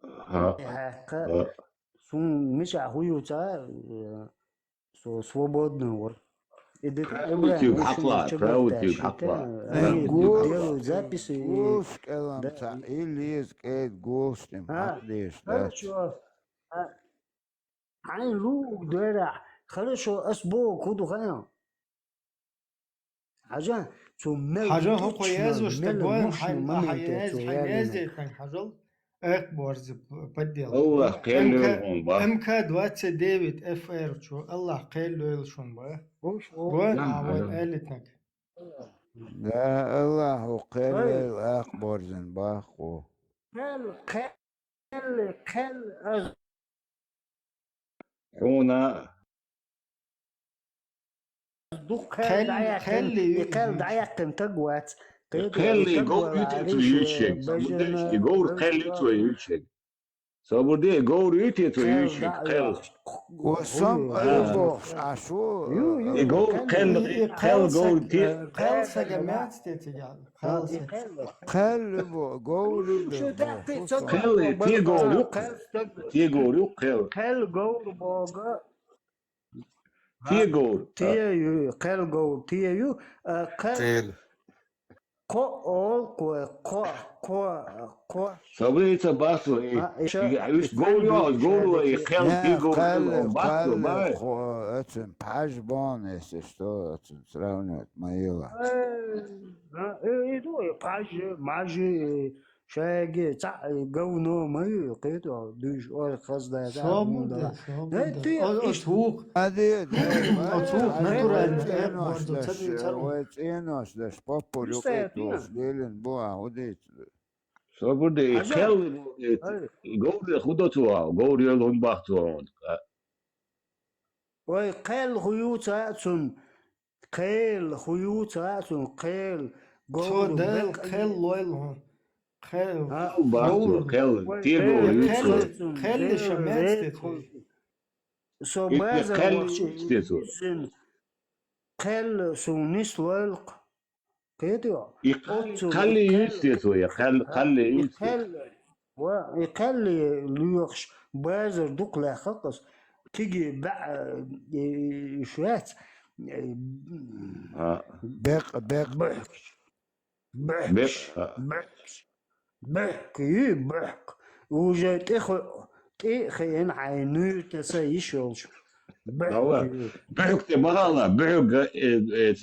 Ага. Хьаькхе. Ага. Сун мичахь хӀу ю ца, э, со свободный вар. И де правый куьг хьакхла, правый куьг хьакхла. Они делают записи и гулш кӀелам ца, и лез кӀед гулш тем хьакдеш, да. Хорошо. А, хьайн луг дерахь. Хорошо, ас боху, ку ду хьайн. Хьажа, цо мел хьажа, хӀокхо язуш таг вайн, хьайн, хьайн язде, хьайн хьажал. Экъ борзи подделка. Аллах кхел йойла хьуна, ба. М К двадцать девять Ф Р чу. Аллах кхел йойла шуна, ба. Гуш, гуш. Гуш, а, вайн элитнаг. Да, Аллаху кхел йойла экъ борзин, баху. Кхел, кхел, кхел, аз хьуна. Дукха кхел, кхел дӀаяьккхина, кхел дӀаяьккхина таг вац. Кхел и говр ю те цо юьйцуш ерг. Бежана, и говр кхел ю те цо юьйцуш ерг. Собар де, и говр ю те цо юьйцуш ерг, кхел. Ва сам ай бохуш, а шу. И говр кхел, и кхел говр те. Кхел сага маьц те цига. Кхел сага. Кхел бо, говр бо. Кхел, те говр ю, те говр ю кхел. Кхел говр бога. Те говр. Те ю, кхел говр, те ю, а, кхел. Кхел. Кхо ол, кхо, кхо, кхо, кхо. Собар де, ца басу, и, а, и ша-, и уьш и говр ю, говр ю, и кхел, те говр, кхел, кхел, басу, кхел, ба. Кхо, эцун пхьаж бон, если что, эцун сравнивать ма йила. Э, а, э, и ду, и пхьаж, маж, и Шайги цхьаъ говно ма ю, кхету, дуьйш ой хаздай. Собар де, собар де. О, о, цух. Аде, о, цух, натурально, э, борзо, ца дуьйцу. Вай цӀенош деш, поппур юкъе тохаш, лелин бу, а, хӀу дийцу. Собар де, и кхел, и говр хӀу до цо, а, говр йойла хӀун бах цо, а. Вай кхел хӀу ю ца цун, Кхел, хӀу ю ца цун, кхел, цо говр, Дала бекъ кхел лойла хьуна. Кхел, а, говр. Кхел, те говр ю кхел, цо. Кхел, кхел ша маьц те цо. Со базар кхел вахча те цо. Кхел суна нис лойла-кх. Кхетий? И кхел, оццул кхел и юьйцу те цо, я кхел, кхел и юьйцу те. Кхел. Ва, и кхел лоьхуш базар дукха лаьххакъ ас. Кхиги баьӀ, э, швец, э, а, бекъ, бекъ. Бехкаш. Бехкаш. Бехкаш. Бехк, ю, бехк. Уже тӀе хо-, тӀе хиъна хьайн нуьйр таса йиш йолуш. Бехк. Бехк те ма хала, бехк, э, э,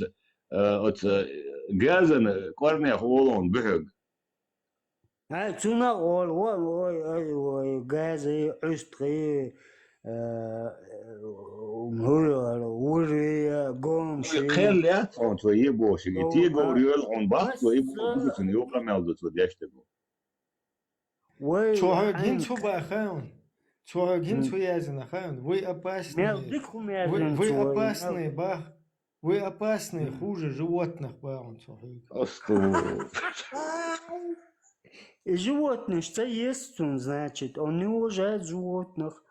э, оцу газан кӀорнех олу бехк. Ай, цунах олу, ой, ой, ой, гази, Ӏуьстхи, э, хӀуьйгӀара, вури, гомши. Кхел яц хьуна цо ебошиге, те говр йойла хьуна бах цо ебошиге, цуьнан юкъа мел ду цо деш дерг. Вай, цо хьоьга хӀинца хӀу баха хьуна? Цо хьоьга хӀинца хӀу яздина хаьа хьуна? Вы опасные. Мел дика хӀума яздина цо, вы опасные, бах. Вы опасные, хуже животных, бах хьуна цо хьоьга. Асту. И животныйш ца еза цунна, значит, он не уважает животных.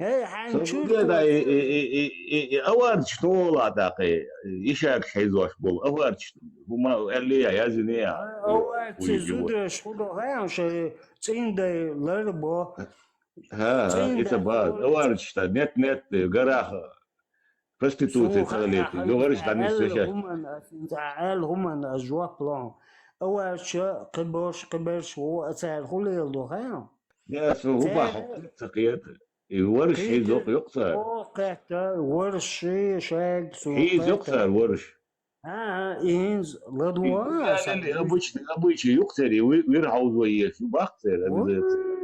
Эй, хьайн чуьра да, и, и аварчаш тола даккхий, ишагаш хьийзош болу, аварчаш хӀума аьлле а, яздине а. Аварчий зудаш хӀу до хаьа, шайн цӀийндай ларбо. ХӀа, хӀа, ица база. Аварчаш та нет-нет, гарах проституция ца лети. Дугарш дан нисвешаш. ХӀуман ас, инца аьлла хӀуман ас жоп лохьу. Аварча кхиберш, кхиберш ву а цара хӀу леладо хаьа? Я, со хӀу бахьа ца кхета. И варш хьийза йокъ цара. О, кхетта, варш ши, шайга су. Хьийза йокъ цара варш. ХӀа, хӀа, и хӀинца ладугӀа. Обычный, обычный юкъ цара, и ви-, вир хьовзо еш, ю бах цара, обязательно.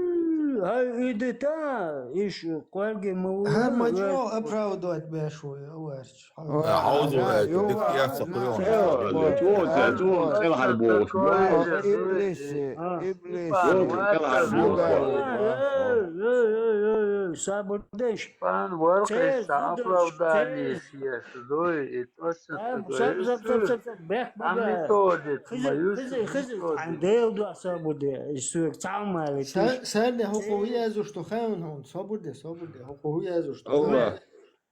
Ой, хӀай, и дита, иш кхоьлги ма ву. ХӀара ма чӀогӀа оправдывать беш ву, я варч. Хьовзо ваьлла, дика яц ца кхоьллина. Чо, чо, чо, кӀелхьара бохуш. Иблиси, иблиси. Чо, кӀелхьара бохуш. Эй, эй, эй, эй, эй, сабур деш. Пан варкхиш оправдание еш дуй, и точно такое. Саб, саб, саб, саб, саб, бех, бех. Хизи, хизи, хизи, ан дел дуа сабур де, и суьг цхьа ма ле. Са-, сарне хӀокху хӀу язуш ду хаьун хьуна, сабур де, сабур де, хӀокху хӀу язуш ду. Аллах.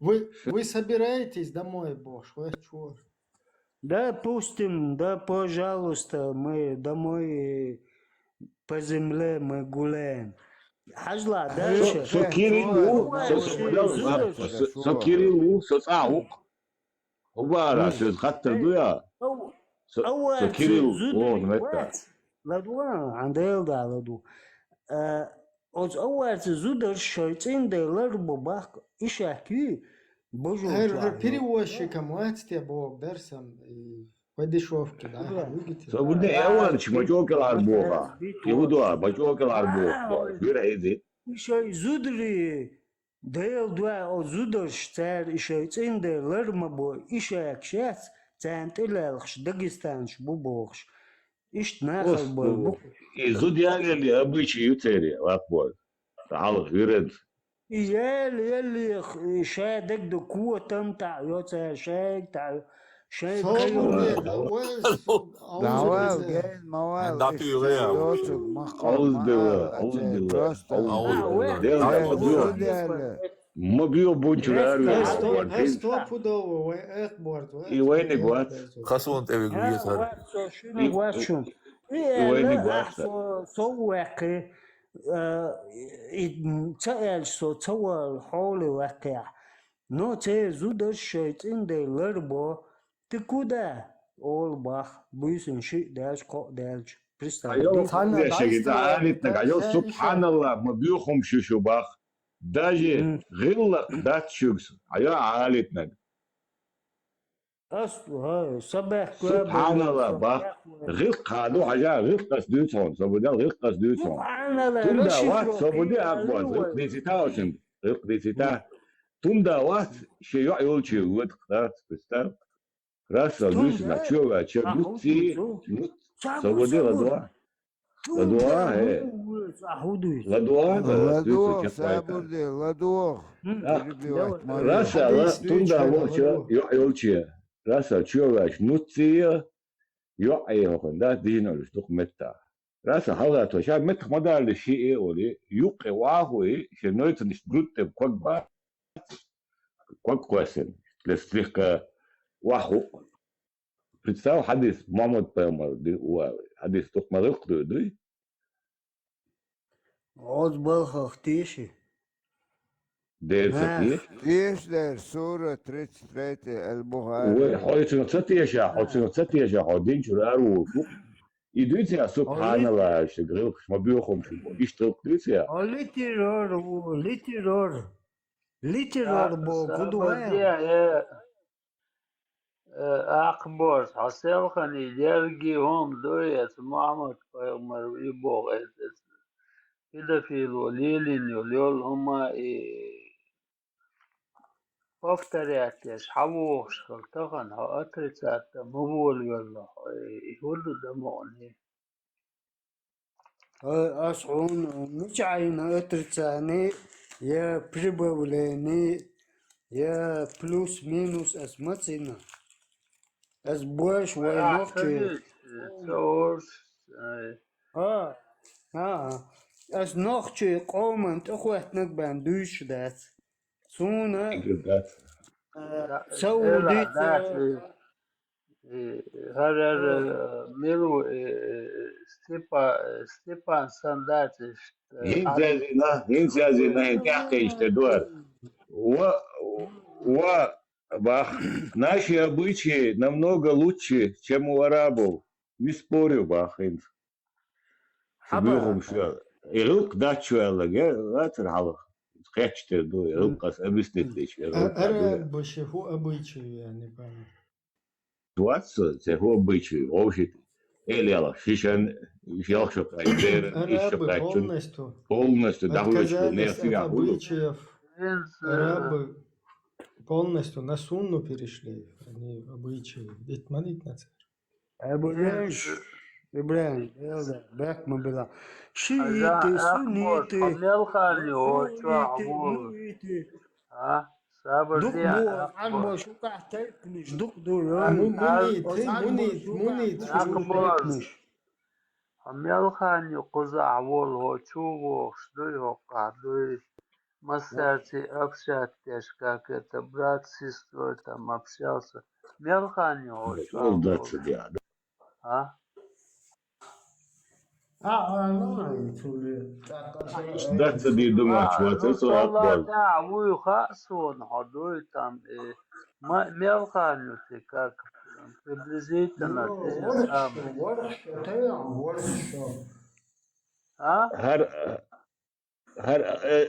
Вы, вы собираетесь домой, бохуш, хӀоьттуш вара. Допустим, да, пожалуйста, мы домой, э, по земле мы гуляем. Хьажла, дальше. Со, со Кирилл ву, со, со, со, со Кирилл ву, со цӀа ву-кх. ХӀу бара, соьца хаттар ду я? Со, со Кирилл ву, метта. Ладу, ан дел да, ладу. Э, Оцу аварца зударша шайн цӀийндай ларбо бахка, и шаьтта юй, божо. ХӀара перевозчикам вац те боху берсам, и Вай дешёвки, да? Со бу де эван чи бачокал арбоха. Иуда бачокал арбоха. Вира эзи. Ишай зудри, Дел дуа о зударш цар ишай цӀин де лар ма бо, ишак шац, цан тӀилалхш Дагестанш бу бохш. Ишт нахал бой бу. И зуд яли обычай ю цери, лап бой. Тал виред. И яли, яли, ша дег до куотам та, ё цар шайг та, шайг кайо. Давай, ген, мавал, Мен дату иште югъа. Досуг, махал, Ауз махал, дела, ауз аче, дела, просто. Ауз дела. Дела, Ауз дела. Дела. Ма био бунчур арви. Эсто, эсто пудово, вай эх борт, вай. И вайни гват. Хасун тевиг виесар. Варчо, шуни варчун. И вайни гват. Со, со вакы, э, и ца эль со, ца вал холи вакы. Но це зудаш шайтин де ларбо. Ты куда? Ол бах, буйсун ши дальч, ко дальч. Представь. Айо, субханаллах, айо, субханаллах, ма биохум шишу бах. Даже гыллах дат шугс. Айо, алитнаг. Ас, ха, сабах, субханаллах, бах. Гыл каду, хажа, гыл кас дюцон, сабудал гыл кас дюцон. Субханаллах. Тунда ват, сабуди акбар, гыл дисита очень, гыл дисита. Тунда ват, ши ё, ёлчи, вот, представь. Раса, Луисна, чё вы, а чё, нуци, нуц, саводи ладуа. Ладуа, э. Ладуа, да, Луисна, чё, сабурди, ладуа. Раса, ла, тунда, вот, чё, ё, ёлчи. Раса, чё вы, аш, нуци, ё, ай, ё, да, дин, олуш, докуметта. Раса, хала, то, ша, мет, хмадали, ши, э, оли, юк, э, вахуи, ши, нойцан, иш, грудте, квак, ба. Квак квасен, для слегка ваху. Представь, хадис Мухаммад пайгамбар ди уа. Хадис тухмалык дуй. Оз балхах тиши. Дерца тиш. Тиш дер, сура тридцать третья, Аль-Бухари. Ой, хойцун цатиша, хойцун цатиша, хойдин чурар ву. И дуйте, субханаллах, ши грылх, шма биохум, ши, иш тылк дуйте. О, литерор, у, литерор. Литерор бо, гудуэ. Э, э, Акбор, хасел хани, дерги, хом, дуй, эс Мухаммад пайгамбар, и бог, эс, эс. Педофил, лилин, ёл, ёл, хума, и повторять, еш, хавуш, хал, тахан, ха, отрицать, да, мувол, ёл, и, и худу, да, мони. Ас хун мичайна отрицание, я прибавление, я плюс-минус, ас мацина. Ас больше вай нохчи. А, а, ас нохчи къоман тӀахветтнаг бан дуйш дац. Суна, э, Саудица, э, хар, хар, э, милу, э, Степа-, э, Степан Сандатич, э, Гинзязина, гинзязина, тяхкаиште дуар. Ва, ва, бах, наши обычаи намного лучше, чем у арабов. Не спорю, бах, инц. Хабар. Шугуйхум шу. Ирилк дачу алаге, ватер халах. Кечтер ду, ирилк ас объяснить деш, ирилк ду. Арабы ши ху обычай, я не пойму. Ситуация, це ху обычай, вовшит. Эл яла, шишен, шалх шо кай, дер, иш шо кай, полностью, полностью, да, отказались от обычаев. Арабы полностью на сунну перешли, они обычаи, итманит на царь. Ибрагим, Ибрагим, элда, бек ма била. Шиити, сунити, мелхани, о, чуа, муити. А? Сабр дук ди, бу, ан бу шуках тайпниш, дук ду, ё. Мунит, мунит, мунит, шуках тайпниш. Мелхани куза авол, о, чугу, шдуй, о, кадуй. Мастерцы общаться, как это, брат с сестрой там общался. Мелхани очень. Удачи, да. А? А, а, ну, и тули. Удачи, да, думаю, ну, чего-то, ну, сорок балл. Да, вы хасон, ходой там, э, ма-, мелхани ты как, приблизительно, ну, ты же вот там. Что, вот что, ты, вот что. А? Хар, э, Хар, э,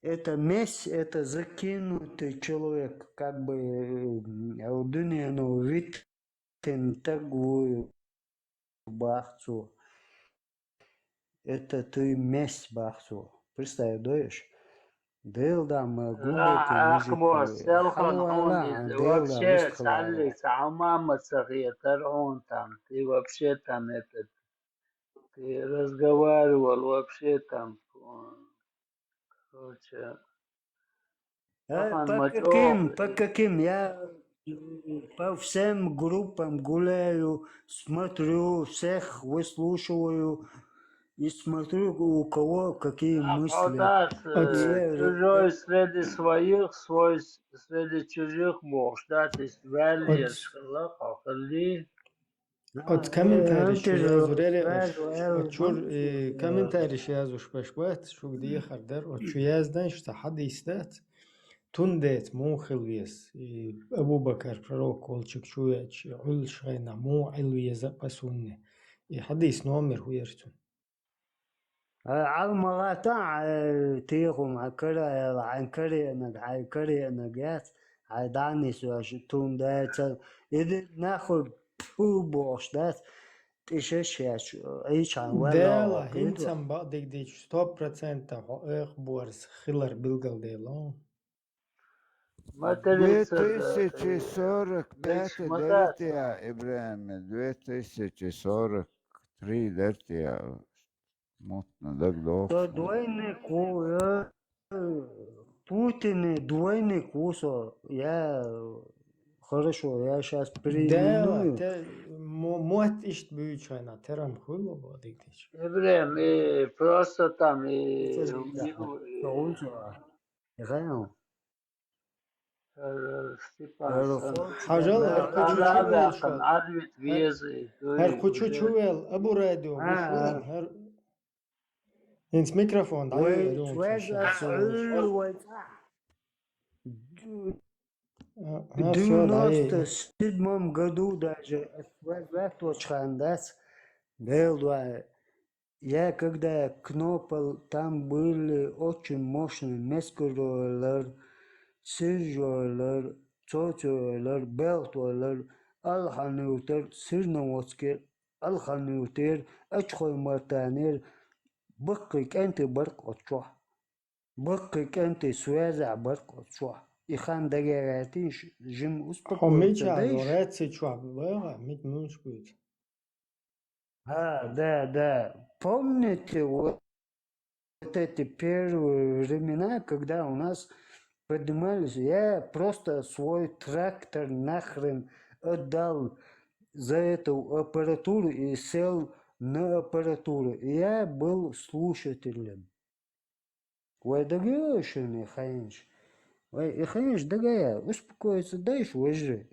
Это месть, это закинутый человек, как бы, э, м, дуьнено витина таг ву бах цо. Это ты месть бах цо. Представь, доеш? Делдам гулбекин мужик. Ахмор, селхан хьуна, Делдам вообще цхьаллица хьамама ца хетар хьуна там. Ты вообще там этот, ты разговаривал вообще там, короче, Э, по каким, по каким? Я, э, по всем группам гуляю, смотрю, всех выслушиваю и смотрю, у кого какие мысли. Хьо дац, э, чужой среди своих, свой с-, среди чужих бохуш дац, ваьллераш хилла, хьо хилли. Оцу комментарийш чу язур яра аша. Оцу чуьра, э, комментарийш язуш беш бац, шуьга дехар дара. Оцу чу яздан, иштта хьадис дац. Тун деца муха хила веза? И Абу-Бакар пророк волчуьнга чу веача, и Ӏуьллуш хенахь муха Ӏилла веза а, пасунне? И хьадис номер хӀун яра цуьнан? Ӏалма гӀатта, э, техум, хьан кара аьлла, хьайн караенаг, хьайн караенаг яц, хьайн дӀа а нисвеш, тун даьца, и ди нахуй пу бохуш дац, тӀе шеш яц, Ӏийчхьана ваьлла. Дела, хӀинца-м бакъдерг дийцича, сто процентов хьо экъа борз хилар билгалделла. Две тысячи сорок пять дерти я, Ибрахим, две тысячи сорок три дерти я. Мутна дагадогӀу. Со двойник ву, э, Путинный двойник ву со. Я, хорошо, я щас применю. Дела, те мо-, мотт иштта буьйцу хьайна, терам хуьлу бо дигдича. Ибрахим, и просто там, и, и, Хьажал, хӀара кху чу чу ваьлла, хӀара кху чу чу ваьлла, Абу Радио, гуш ву, хӀара. ХӀинца микрофон дӀа. Вай связь оцу вай цӀа. В девяносто седьмом году даже связь ваьтточу ханна дац, Делан дуьхьа. Я когда Кнопал, там были очень мощные, Мескур ойлар, Сирж ойлар, Цоци ойлар, Белт ойлар, Алхануьйтар, Сирноводскер, Алхануьйтер, Ачхой Мартанер, баккхий кӀентий бара оцу чохь. Баккхий кӀентий связехь бара оцу чохь. И хан дагайогӀуьйтуш, жима успокоиться. Хьо мичахь ду, раци чохь баха, мит муьлш буьйцу? А, да, да. Помните, вот эти первые времена, когда у нас поднимались, я просто свой трактор нахрен отдал за эту аппаратуру и сел на аппаратуру. И я был слушателем. Вай дагайо шуна и хенаш? Вай и хенаш дагайо, успокоиться дайша, вежарий.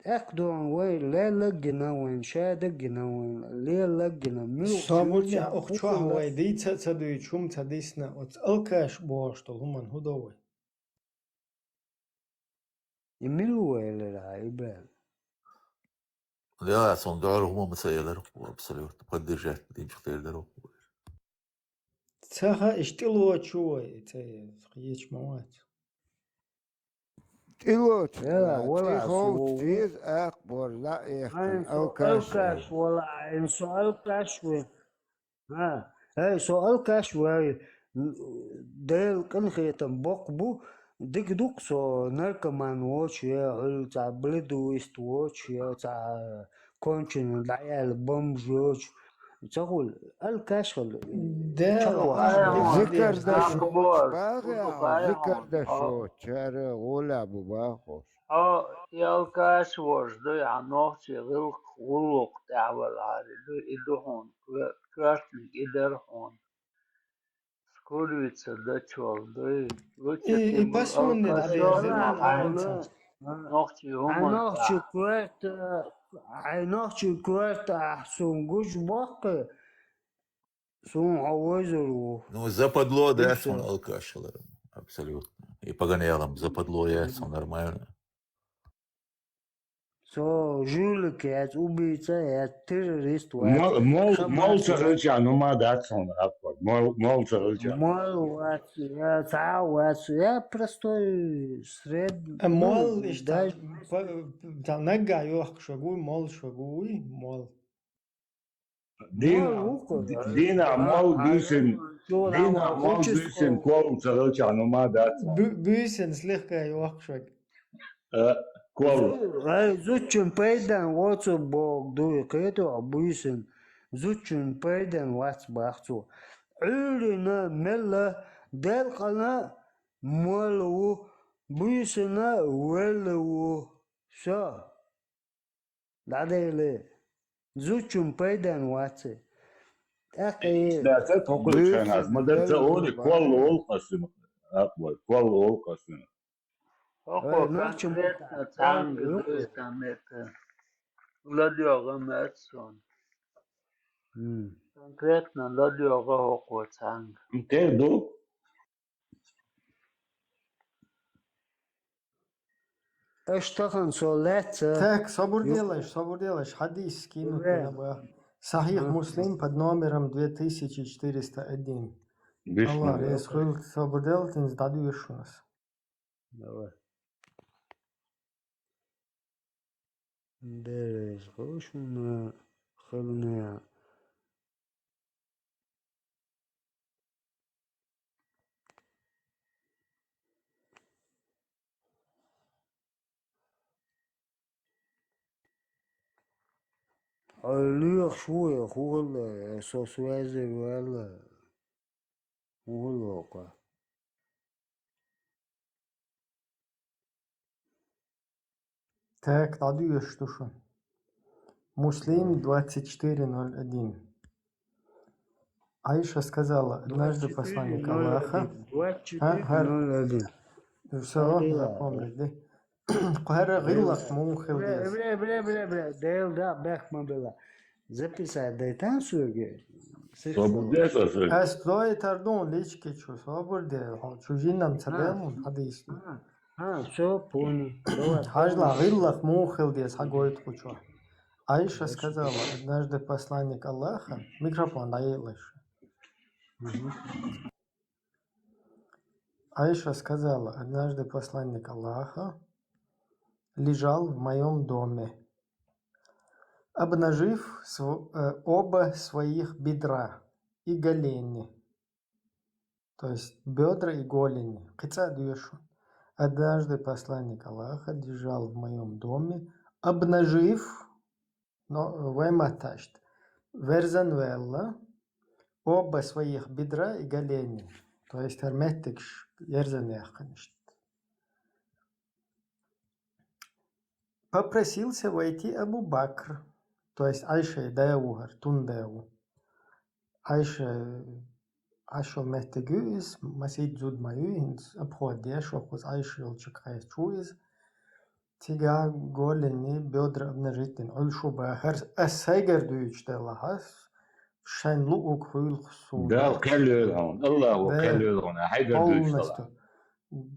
ТӀаккха дуьхьал вай лелла а гина вайна, ша даггина вайна, лелла а гина. Муьлхха Со чуьра муча оху чохь вай дийца а ца дуьйцу, хӀума ца дисна, оцу алкаш бохуш долу хӀуманна хӀун до вай? И мила ву элира хьан, Ибрахим? Я, сон дуьхьал хӀума ма ца элира, абсолютно поддержать динчух тера дара. Ца хаьа, иштта тӀелоцу вай, и ца еза, кхечу ма вац. ТӀелоцу, я, вала, тӀе ховчу еза акха бор, лаьа эккхина, алкаш. Алкаш вала, айн со алкаш ву. ХӀа, хӀей, со алкаш ву, ай, Делан къинхетам боккха бу, дика ду-кх со наркоман воцуш, я хьуьлла цхьа бледуист воцуш, я цхьа конченый дӀаяьлла бомж йоцуш, ца хуьлу, алкаш хила. Дела, чакхваьлла. Зикар деш, бахьа, зикар деш воцуш, чара гӀолехь бу бахош. Хьо и алкаш вожа дуй, хьан нохчий гӀиллакх, гӀуллакх тӀехь валахьара ду, и ду хьуна, коьртаниг и дара хьуна. Скурвица дачул дуй. И, и пасонне дӀадеза, хьайн нохчий хӀуманна. Хьайн нохчий коьрта, хьайн нохчий коьрта ахь суна гуш боккху, суна хьо вевзар ву. Ну, западло дац хьуна алкаш хилар. Абсолютно. И погонялом западло яц хьуна нормально. Со жулик яц, убийца яц, террорист вац. Мол, мол, мол ца хилча, ну, ма дац хьуна, аппа. Мол, мол ца хилча. Мол вац, я ца вац, я простой, сред-, Э, ну, мол, иштта, даже по-, та нагга йохкуш вагуй, мол швагуй, мол. Дина, мол, ди-, дина, мол буьйсин, дина, мол буьйсин, кол ца хилча, ну, ма дац. Бу-, буьйсин слегка йохкуш ваг. Э, кол. Ай, зудчун пайдан воцу бог дуй, кхету а буьйсин. Зудчун пайдан вац бах цо. Ӏуьйрина мелла делкъана мол ву, буьйсина велла ву. Всё. ДӀадели. Зудчун пайдан вац. ТӀаккха и Даца токхуьлучхьан аз. Ма даца оли, кол олу къасина. Акъбай, кол олу къасина. Ой, нахчун конкретно цхьаьнга дуьйста мета. ЛадоьгӀа меца суна. М. Конкретно ладоьгӀа хӀокхо цхьаьнга. Тера ду? Аш тахана со лаьцна. Так, собар делаш, собар делаш, хьадис скинуть надо было. Сахьих Муслим под номером две тысячи четыреста один. Аллах реза хуьлда, собар делла, тинца дӀадоьшу шуна ас. Давай. Дерриг хӀушна хилла. Хьо лоьхуш ву, хӀун хилла, со связи ваьлла. ХӀун хилла хӀокхо? Так, дӀадоьшуш ду шуна. Муслим, двадцать четыре ноль один. Айша сказала, однажды посланник Аллаха. Двадцать четыре ноль один. Всё, запомнили, да? ХӀара гӀиллакх муха хила деза? Бля, бля, бля, бля, бля, Дела да, бехк ма бела. Записать дайтан соьга. Собар де соьга. Ас дой тардун лички чу, собар де, хьо чу жиннам ца А, бен, хьадис. А, а, всё, понял. Давай, Хьажла, понял. ГӀиллакх муха хила деза, хьагойта кху чу. Айша сказала, однажды посланник Аллаха, микрофон дӀаелаш. Мгм. Айша сказала, однажды посланник Аллаха лежал в моём доме, обнажив св-, э, оба своих бедра и голени. То есть бедра и голени. Кхин цкъа а доьшу. Однажды посланник Аллаха лежал в моём доме, обнажив, но вай матташт, верзан ваьлла, оба своих бедра и голени. То есть хӀара меттигаш ерзан яьккхина иштта. Попросился войти Абу Бакр, то есть Айшин да ву хӀара, тун да ву. Айша Ӏаш йолу меттиг ю иза, масийтта зуда ма ю, хӀинца обход деш, хӀокхуза Айша йолчу кхайкхаш ву иза. Цигахь голени, бедра обнажить дина, Ӏуьллуш ву бахара, ас сайгара дуьйцуш делахь ас, шайн луъург хуьлу суна. Дала кхел йойла хьуна, Аллахо кхел йойла хьуна, хьайгара дуьйцуш делахь.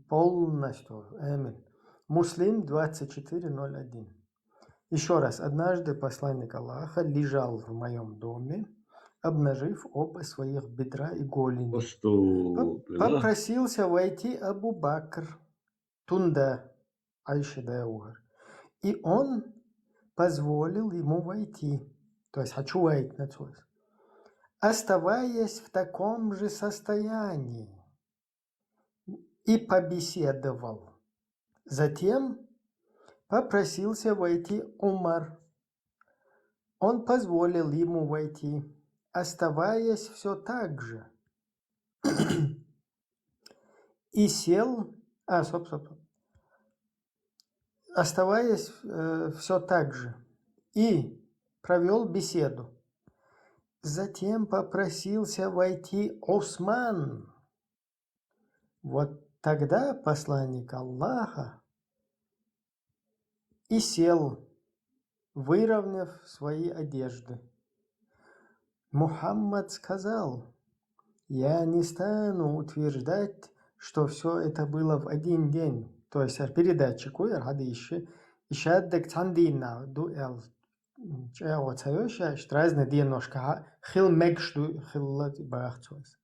Полностью. Амин. Муслим двадцать четыре ноль один. Ещё раз. Однажды посланник Аллаха лежал в моём доме, обнажив оба своих бедра и голени. Поп-, попросился войти Абу Бакр, тун да, Айшин да ву хӀара. И он позволил ему войти. То есть, хьан чу вайтина цо иза. Оставаясь в таком же состоянии. И побеседовал. Затем попросился войти Умар. Он позволил ему войти, оставаясь всё так же. И сел, а, стоп, стоп, стоп. Оставаясь, э, всё так же. И провёл беседу. Затем попросился войти Усман. Вот тогда посланник Аллаха и сел, выровняв свои одежды. Мухаммад сказал: «Я не стану утверждать, что всё это было в один день». То есть, а, передатчику, я хьадисчи, и шаддаг цхьан дийнахьа ду аьлла, чӀагӀо ца йо шаьш, разный деношка хила мегаш ду, хилла баха цо иза.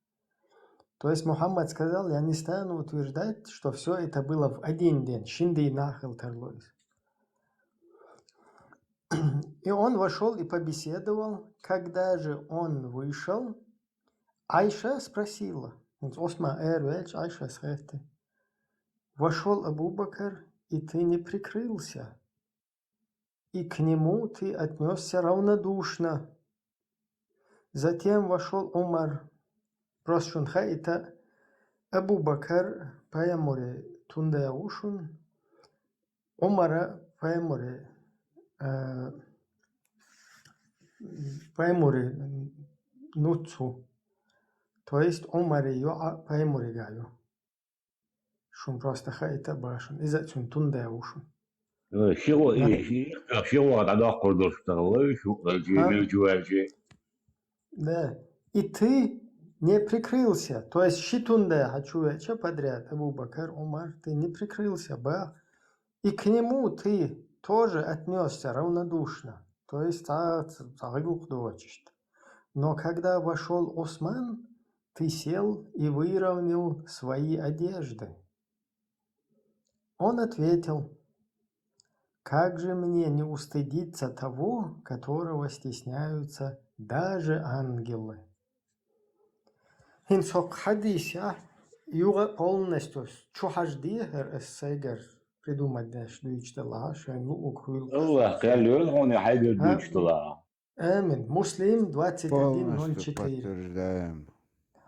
То есть Мухаммад сказал: «Я не стану утверждать, что всё это было в один день, шин дийнахьа хила тарлу иза». И он вошёл и побеседовал. Когда же он вышел, Айша спросила, Осман эр ваьлча, Айшас хаьттина: «Вошёл Абу Бакр, и ты не прикрылся, и к нему ты отнёсся равнодушно. Затем вошёл Умар». Просто шуна хаийта, Абу Бакр пайхамара тунда ву шуна, Умара пайхамара, э, пайхамара нуц ву. То есть Умара йоӀ пайхамарга ю. Шуна просто хаийта башун. Иза а цуьнан тунда ву шуна. Э, ши гӀо-, Да. и ши, ши гӀо дӀадоккхур долуш тахана, шу, э, А? милчу ваьлчи. Да. И ты не прикрылся. То есть ши тунда хьан чу веача подряд, Абу Бакр, Умар, ты не прикрылся, бах. И к нему ты тоже отнёсся равнодушно. То есть цхьа, цхьа гӀиллакх доцуш иштта. Но когда вошёл Осман, ты сел и выровнял свои одежды. Он ответил: «Как же мне не устыдиться того, которого стесняются даже ангелы?» ХӀинца хӀокху хьадисехь юха а полностью чу хьажа дехар ас сайгара придумать деш дуьйцуш делахь, шайн луъург хуьлу. Аллах кхел йойла хьуна хьайгара А? дуьйцуш делахь. Амин. Муслим двадцать один ноль четыре. Полностью подтверждаем.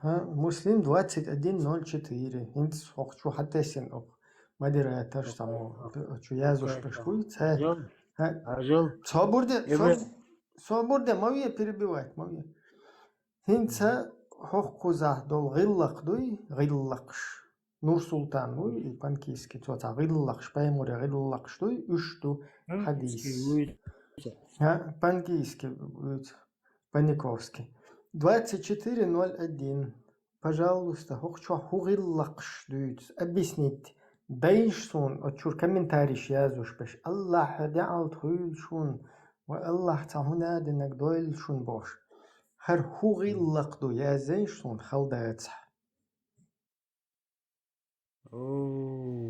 ХӀа, Муслим двадцать один ноль четыре. ХӀинца хӀокху чу хьатесина оха. Мадира таш само чу язуш беш буй, ца. Ажал. ХӀа. Ажал. Собур де, Эбе. соб-, собур де, ма ве перебивать, ма ве. ХӀинца хӀокху кхузахь долу гӀиллакх дуй, гӀиллакхаш. Нур-Султан вуй, и Панкийский, цо цхьа гӀиллакхаш, пайхамаре гӀиллакхаш дуй, уьш ду хьадис. Панкийский вуй. ХӀа, Панкийский вуьйцу, Паниковский. Двадцать четыре ноль один. Пожалуйста, хӀокху чохь хӀун гӀиллакхаш дуьйцу? Объяснить. Дайша суна, оцу чуьра комментарийш язуш беш. Аллахь хьо деӀалт хуьйла шуна, ва Аллахь цхьа хӀун а динарг дойла шуна бохуш. ХӀара хӀун гӀиллакх ду, язйайша суна, хала дацахь. О,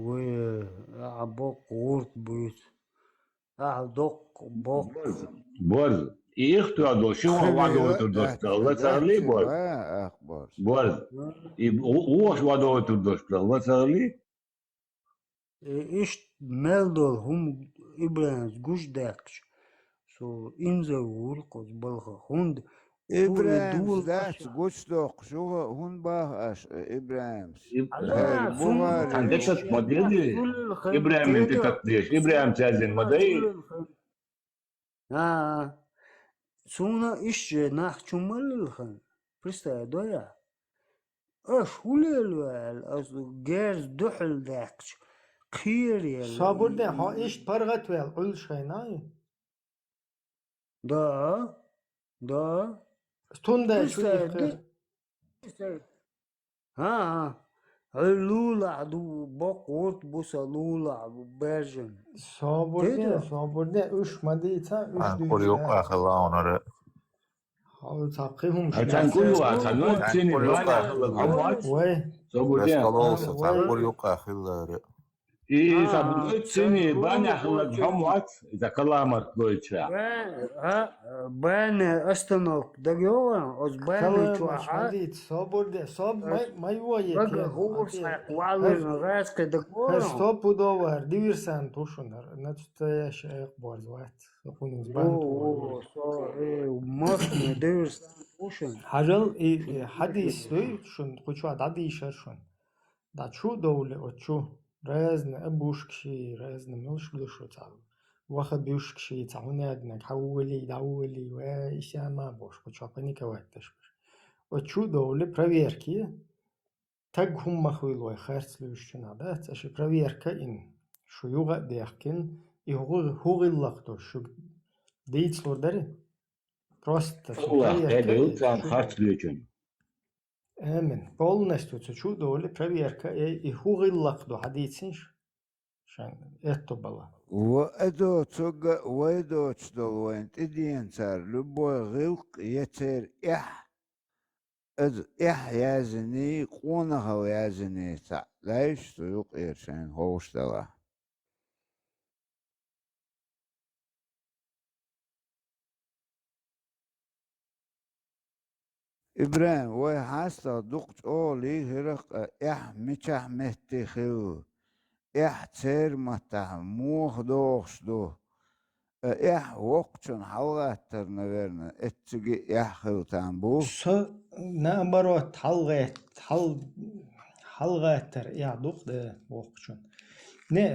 вай, ахьа боккха гӀурт буьйцу. Ахьа доккха боккха. Борз, борз. И ихтоьхна долу ши гӀо вадойтур долуш тахана, ла ца хилий, борз? Борз. И ву-, вукхаш вадойтур долуш тахана, ла ца хилий? Э, иштта мел долу хӀума ИбрахӀимс гучудаьккхича, со инзарвуьйлу кхуза балха. ХӀунда ИбрахӀимс дац гучудоккхуш, юха хӀунда баха аша, э, ИбрахӀимс? Иб-, Бухари. Цхьана декат ма дели, ИбрахӀиман декат деш, ИбрахӀимца яздина ма дай. А, суна иштта же нах чу ма лилхина. Представь, доя? Аша хӀун лелаваьлла, аса герз дуьхьал даьккхича, кхераелла. Собур де, хьо иштта паргӀатваьлла, Ӏуьллуш хьайна? Да, да. Тунда чу Представь, ихкар. ХӀан, хӀан. Хьуьллулахь ду, боккха гӀурт бу сан лулахь бу баьржина. Собур де, собур де, уьш ма дийца, уьш дийца. Юкъа хила хьуна. Хьо ца кхин хӀума Ай, цхьаьна куй вац, ца нуьйцу цуьнан бана хилла хьо вац. Вай. Собур де. Бескаловса, ца кур юкъа хилла. И сан буьйцу цуьнан бана хилла хьо вац, иза каламат лойча. Бан, а, бан остановка дагайогӀу, оцу бан чохь. Каламат хьадийца, собур де, соб-, май, май вое. Бага те, хӀур хьадийца. Сайх валлина гӀаьскхи дагайогӀу. Хьо стопудово хӀара диверсант ву шуна, настоящий айхборз вац. Со хӀунда бан О, тхо со, э, махне диверсант ву шуна. Хьажал, и, и хьадис дуй шуна, кху чохь дӀадийшар шуна. ДӀа чу а довлий, оцу чу разный абушкаши, разный мелш ду шу цхьа вахабишкаши, цхьа хӀун а динарг, хьан вугали, дӀавугали, ва исяма бош, кху чохь паниковать деш беш. Оцу чу а довлий, проверки, таг хӀумма ма хуьлу вай харц луьйш чу нах, дац, аша проверка ин, шу юха а дехкина, и хӀу-, хӀун гӀиллакх ду, шу дийцалур дарий? Просто шу Аллах, проверка тӀе ин, шу харц луьйчун. Амин. Полностью цу чу а довлий, проверка, э, и хӀун гӀиллакх ду, хьадийцинаш? шайн этто бала. Ва а доцург а, вай доцуш долу вайн тӀеденачара любой гӀиллакх я церан эхь, иза эхь язйиний, къонахалла язйиний цхьаъ, дайша цу юкъера шайна ховшадала. ИбрахӀим, вай хьастагӀа дукха чӀогӀа лийхира-кх, эхь мичахь метте хилла, эхь церан маттахь муха догӀуш ду, эхь воккхачун хьалагӀаттар, наверное, эццига а эхь хила там бу. Со, наоборот, хьалагӀат-, хьал-, хьалагӀаттар эхь ду-кх да воккхачун. Не,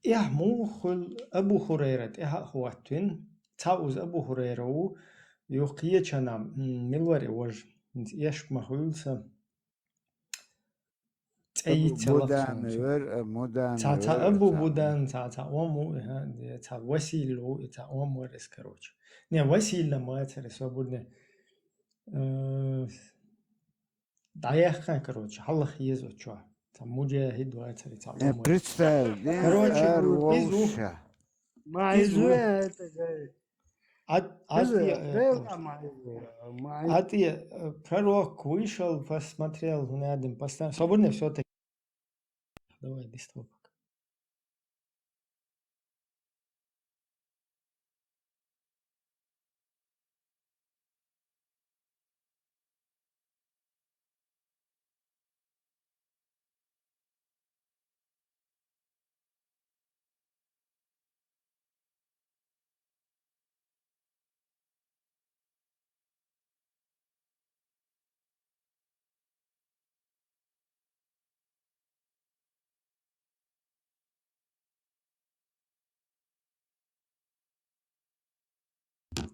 эхь муха хуьлу, Абу Хурайра тӀаьхьа а хӀоттавина, цхьа уза Абу Хурайра ву, юха кхечанхьа, м, мила вара и важа, хӀинца эшпа ма хуьлу сан. ЦӀе Абу йиц ца лаха Будана цунна. Вара, а, Мудана Ца, ца вара, Абу ца. Будан, ца, ца Ом ву, ха, де, ца Василь ву, и ца Ом вара иза, короче. Не, Василь-м вацара, свободный. Э, дӀаяьккхина, короче, хьалха еза оцу чохь. Ца Муджахид вацара, ца Э, Ом вара. Представь, дин Короче, ар иза ву. Вовша. Ма иза иза ву. Ву, это же. А, а Иза, те, э, Белла ма иза, ма иза. А те, э, пророк вышел, посмотрел, хӀунда аьлла, постоянно. Свободный всё-таки. Давай, без того пока.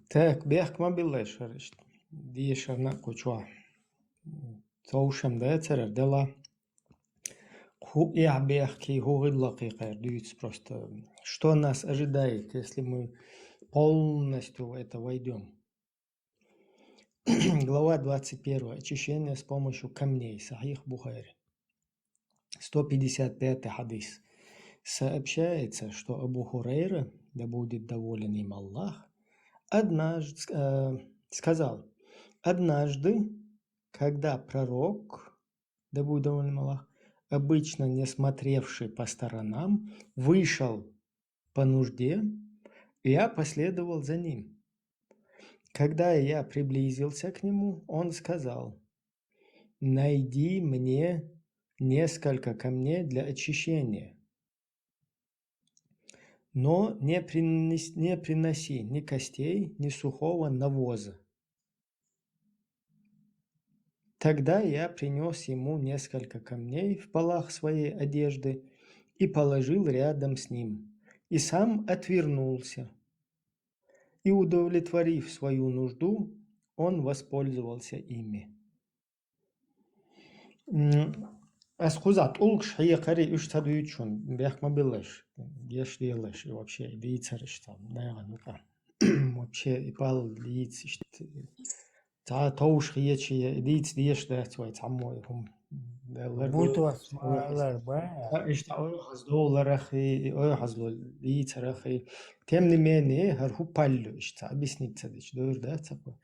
Так, бехк ма биллалаш хӀара иштта. Дешарна а кху чохь. Товшам дацара дела. Кху эхь бехкий, хӀу гӀиллакхий кхара дуьйцу просто. Что нас ожидает, если мы полностью в это войдём? Глава двадцать первая. Очищение с помощью камней. Сахих Бухари. Сто пятьдесят пятый хадис. Сообщается, что Абу Хурайра, да будет доволен им Аллах, однажды, э, сказал: «Однажды, когда пророк, да будет доволен им Аллах, обычно не смотревший по сторонам, вышел по нужде, я последовал за ним. Когда я приблизился к нему, он сказал: „Найди мне несколько камней для очищения, но не принес-, не приноси ни костей, ни сухого навоза“. Тогда я принёс ему несколько камней в полах своей одежды и положил рядом с ним, и сам отвернулся. И, удовлетворив свою нужду, он воспользовался ими». М, ас кхузахь тӀулгаш хьекхари, уьш ца дуьйцу шуна, бехк ма биллалаш, геш делаш, и вообще, и дийцараш цхьа, нагӀан юкъа. Вообще, и пал дийца, иштта, цхьа товш хеташ, и дийца дезаш дац вай цхьаммо и хӀума. Деллар Бутос ма аллар ба. А, иштта ойхьаз довларах и, и ойхьазло дийцарах и. Тем не менее, хӀара хӀу паллю, иштта, объяснить ца дича, дойр дац цхьа.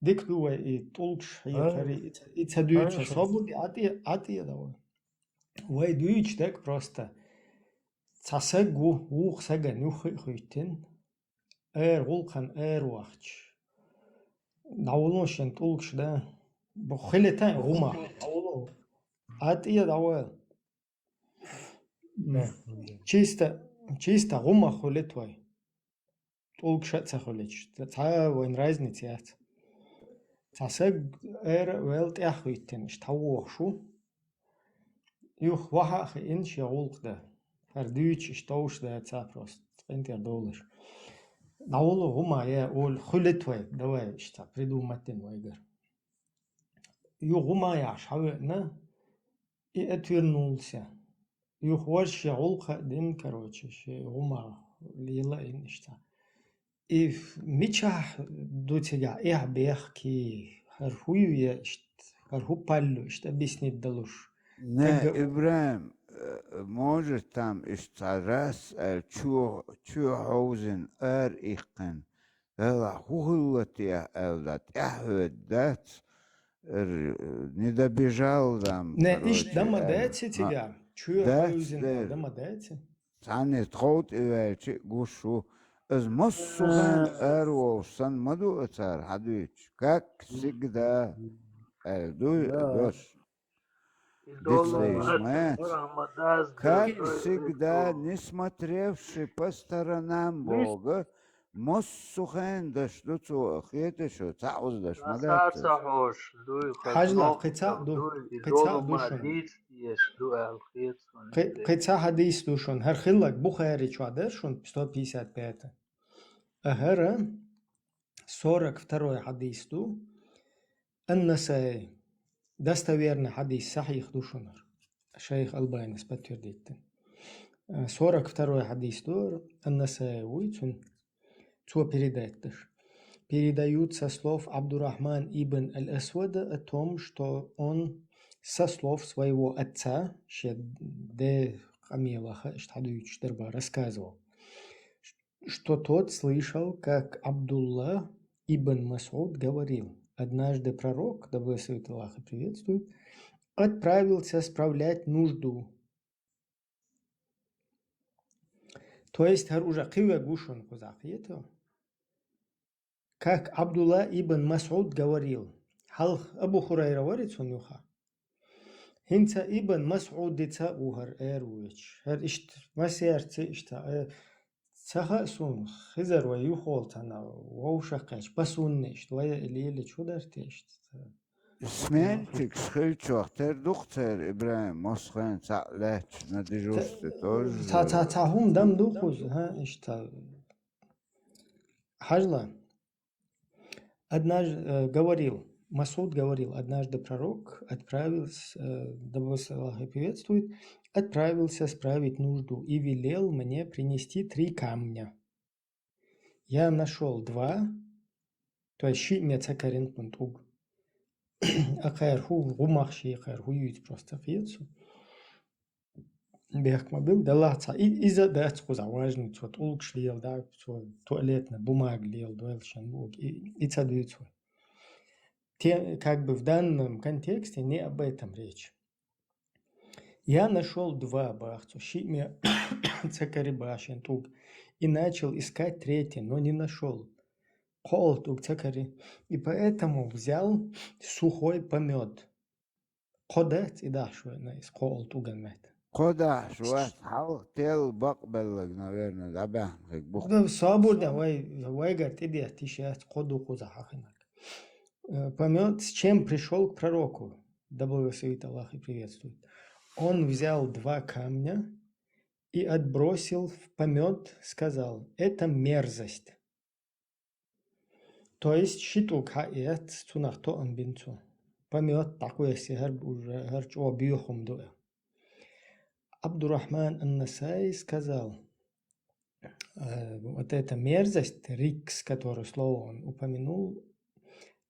Дика ду вай и тӀулгаш хьекхари, и ца, и ца дуьйцу. Хорошо. Собуди, а тӀе, а тӀе давай. Вай дуьйцу дага просто. Цхьа саг ву, вукху саган юххе а хӀуьттина, ара гӀуллакхана ара вахча. ДӀавуллун шен тӀулгаш да. Бу-, хилита гӀума. ДӀавуллун. А тӀе дӀавала. Чисто, чисто гӀума хуьлу твой. ТӀулгаш а ца хуьлуьйтуш. Цхьа вайн разница яц. Цхьа саг ара а ваьлла тӀаьхьа хӀуьттина, иштта хьавогӀуш ву. Юха ваха а хиъна шен гӀуллакх дан. ХӀара дуьйцуш иштта товш дац цхьа просто. КъинтӀера довлуш. ДӀавуллу гӀума, я, олу, хуьлу твой, давай, иштта придумать дина вайгара. Юха гӀума яхьаш хьавеана, и отвернулся. Юха важа шен гӀуллакх а дина, короче, шен гӀума лела а йина иштта. И ф-, мичахь ду цигахь эхь бехке, хӀара хӀу ю я иштта, хӀара хӀу паллю иштта объяснить далуш? Не, Тагга- ИбрахӀим, Может, там иштта цхьа раз аьлла, чу-, чу хьовзина, ара иккхина. Делахь хӀун хилла те аьлла, тӀаьхьа хьоьду дац, р-, не добежал там, Не, короче, иштта дама аьлла. Даци цига? Чу хьовзина дама даци? Цхьанне тхов тӀе ваьлча гуш ву. Из массо хенахь ара вовш санна ма ду цара хьадуьйцуш. Как всегда, аьлла дуй дош. Дицлуш ма яц. Как всегда, не смотревший по сторонам Бога, массо хенахь даш ду цо, хеташ, цхьа уза даш ма дац. Хьажла, кхин цхьа а ду, кхин цхьа а ду шуна. Кхин цхьа хьадис ду шуна. ХӀара хилларг Бухари чохь дара шуна, сто пятьдесят пятый. А хӀара сорок второй хьадис ду. Ан-Насаи. Достоверный хьадис, сахьих ду шуна. Шайх Албанис подтвердить дина. Э, сорок второй хьадис ду, Ан-Насаи вуй цун, цо передать даш. Передают со слов Абдурахман ибн аль-Асвада о том, что он со слов своего отца, шен де къамелах иштта хьадуьйцуш дара бах, рассказывал, что тот слышал, как Абдулла ибн Мас'уд говорил: «Однажды пророк, да благословит Аллах и приветствует, отправился справлять нужду». То есть, хӀара уже кхин верг ву шуна кхузахь, кхетий? Как Абдулла ибн Мас'уд говорил, хьалха Абу Хурайра вара цунна юха. ХӀинца Ибн Масъудица а ву хӀара эр вуьйцуш. ХӀара иштта массаьрца иштта, э, ца хаьа суна, Хизар вай юхаволу цхьана вовшах кхаьчча, пасунна иштта, вай а лелачу хӀу дара те иштта? Сменщикаш хилчохь тера ду-кх церан, ИбрахӀим, массо хенахь цхьаъ лаьтташ на дежурстве тоже. Цхьа, цхьа, цхьа хӀума дам ду кхуза, хӀа, иштта. Хьажла. Однажды, э, говорил, Масуд говорил: «Однажды пророк отправился, э, да благословит Аллах и приветствует, отправился справить нужду и велел мне принести три камня. Я нашёл два», то есть шиъ меца карин кхунтуг. А кхайр ху, гумах ши кхайр ху юйц просто хецу. Бехк ма бил, делахь ца, и, иза дац кхуза важный, цо тӀулгаш лела, да, цо туалетная бумага лела, дойла шан бу, и, и ца дуьйцу. Те, как бы в данном контексте не об этом речь. Я нашёл два, бах цо, шиъ ме ца кари башен туг, и начал искать третий, но не нашёл. КхоалгӀа туг ца кари. И поэтому взял сухой помёт. Кхо дац и дахьаш вайна иза кхоалгӀа тӀуган метта? Кхо дахьаш вац, хьалха тел бакъбеллаг, наверное, дӀабаьхна хиг бух. Да, собур де, вай, вайгар тӀедетта йиш яц, кхо ду кхуза хьахинарг. Э, помёт, с чем пришёл к пророку, да благословит Аллах и приветствует. Он взял два камня и отбросил в помёт, сказал: «Это мерзость». То есть ши тӀуг хьаэц, цунах тоам бина цо. Помёт дӀакхоьссина, хӀара уже, хӀара чӀогӀа боьха хӀума ду. Абдурахман ан-Насаи сказал, э, вот эта мерзость, рикс, которое слово он упомянул,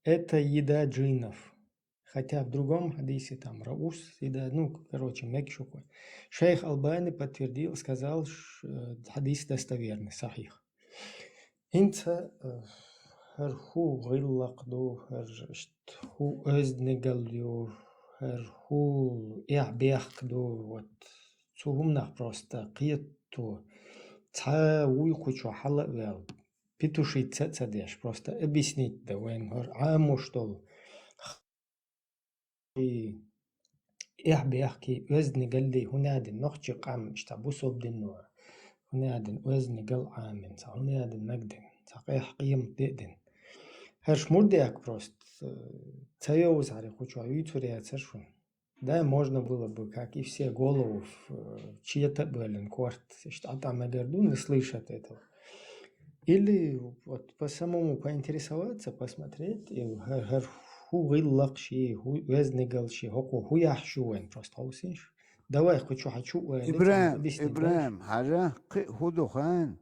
это еда джиннов. Хотя в другом хьадисе там раус, и да, ну, короче, мег шукой. Шейх Албани подтвердил, сказал, ш-, э, хьадис достоверный, сахих. ХӀинца, э, хӀара хӀу гӀиллакх ду, хӀара ишт хӀу оьздангалла ю, хӀара хӀу эхь-бехк ду, вот. Цу хӀуманах просто кхетто. Цхьа вуй кху чу хьала а ваьлла, петушиться а ца деш, просто объяснить дан вайна хӀара Ӏамош долу. И эхь-бехкий, оьздангаллий, хӀунда аьлла нохчи къам иштта бусалба дино, хӀунда аьлла оьздангалла Ӏамин, цхьа хӀунда аьлла нагдин, цхьа къехь къемат де а дин. ХӀарш мурдех просто, э, ца йовза хьари кху чохь юьйцур яцара шуна. Да, можно было бы, как и все, голову в, э, чьё-то бёлин корт, иштта а там, наверное, не слышат этого. Или вот по самому поинтересоваться, посмотреть, и хӀар-, хӀар хӀу гӀиллакх ши, хӀу оьздангалла ши, хӀокхо хӀу яхь шу вайн просто хьовсийша. Давай кху чу хьачу вайн, ИбрахӀим, там объяснить ИбрахӀим, дальше. Хьажа, кхин хӀу ду хьан,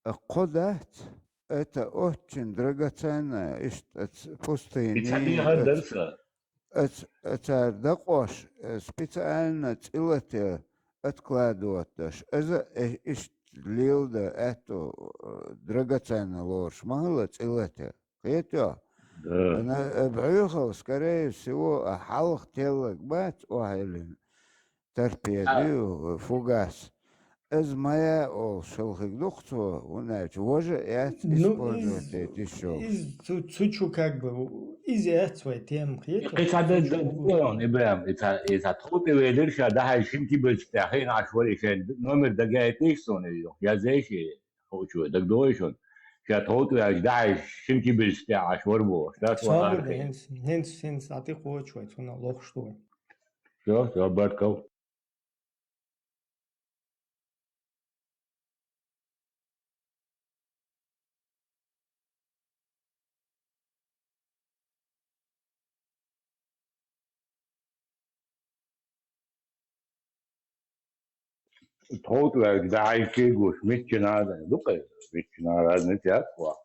а кхо дац, это очень драгоценное, иштта, пустыни, и ца дехьа дар ца. Ац-, ацара дакъош, э, специально цӀилате, откладывать деш. Из а, э, иштта леладе аьтту, э, драгоценный лоруш ма хилла цӀи лата. Кхетий хьо? Да. Ана, э, бӀоьхал, скорее всего, а хьалха телларг бац охьайиллина торпеда ю, фугас. Из ма яа олуш хилла хиг ду-кх цо, хӀунда аьлча важа а яц, ну, использовать из, йойтуш йолуш. Из цу, цу чу как бы, из яц вай тема, кхетий хьо? Кхин цхьа дан дан ду хьуна, ИбрахӀим, и цхьа, и цхьа тхов тӀе велира ша дӀахьаьжча шина кибарчиг тӀехь хиъна Ӏаш вара, и шен номер дагайийтийша суна, иза язъеш, и хуучо дагадогӀий шуна? Ша тхов тӀе ваьлча дӀахьаьжча шина кибарчиг тӀехь Ӏаш вара бохуш, да, цо арахиъна. ХӀинца, хӀинца, хӀинца дӀатӀекхочу вай, цунах лохуш ду вай. Всё, всё, баркалла. Тхов тӀе ваьлча дӀахьаьжча гуш, миччанхьа а ду-кх иза, миччанхьа а разница яц вай.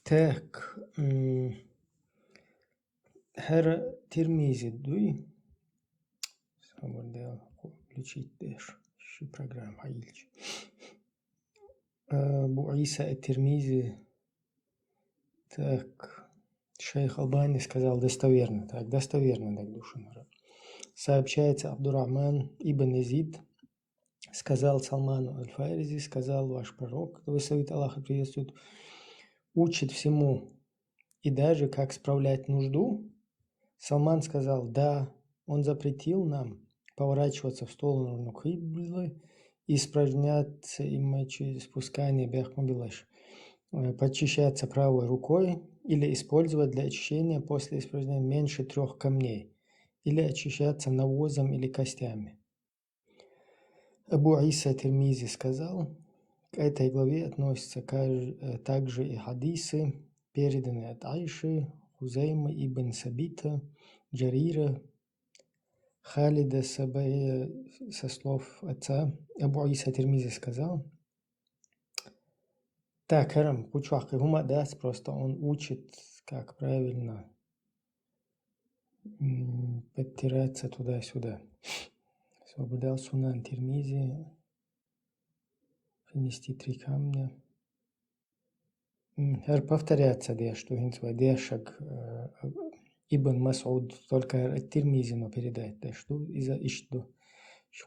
Так, м, хӀара Тирмизи дуй? Собар Дала, включить деш, ши программа хьайилча. Э, Абу Ӏийса ат-Тирмизи. Так, шайх Албани сказал достоверно. Так, достоверно дагадош ду хӀара. Сообщается, Абдурахман ибн Язид сказал Салману аль-Фаризи, сказал: «Ваш пророк, да благословит Аллах и приветствует, учит всему, и даже как справлять нужду». Салман сказал: «Да, он запретил нам поворачиваться в сторону киблы, испражняться и мочеиспускание, бехкмабилаш, э, подчищаться правой рукой или использовать для очищения после испражнения меньше трёх камней, или очищаться навозом или костями». Абу Ӏийса Тирмизи сказал: «К этой главе относятся каж-, э, также и хадисы, переданные от Аиши, Хузейма ибн Сабита, Джарира, Халида Сабая, со слов отца». Абу Ӏийса Тирмизи сказал: «Так, хӀара-м кху чохь кхин хӀума а дац, просто он учит, как правильно, м, подтираться туда-сюда». Собар Дала, Сунан Тирмизи, принести три камня. М, хӀара повторяться деш ду, хӀинца вай дешаг, э, Ибн МасӀуд, только хӀара Тирмизино передать деш ду, иза иштта ду.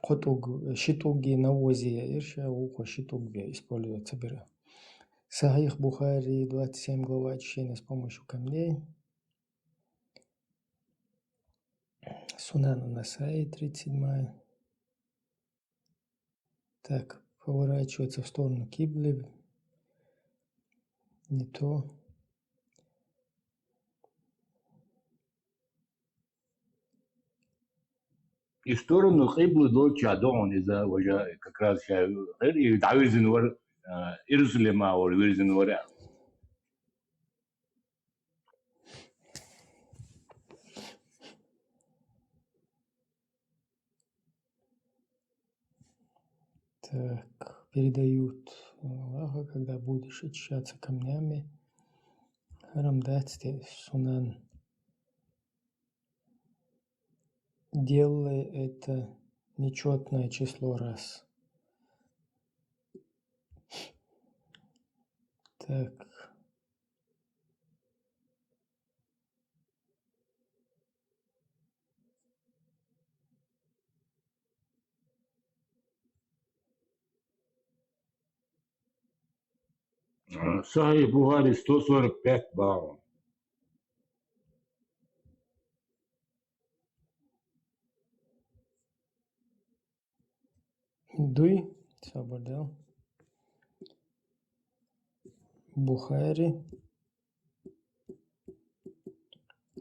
Кхо тӀулг, ши тӀулггий навозе яира ша, вукхо ши тӀулг бен использовать ца бира. Сахьих Бухари, двадцать семь глава, очищение с помощью камней. Сунан ан-Насаи, тридцать седьмая. Так, поворачиваться в сторону киблы. Не то. И в сторону киблы долча догӀун иза уже как раз ша хир, и дӀавирзина вара, а, Иерусалима вара, вирзина вара. Так, передают Аллаха, когда будешь очищаться камнями. ХӀара-м дац те Сунан. Делай это нечётное число раз. Так. Сахьих Бухари сто сорок пять балл. Дуй, собар Дала. Бухари,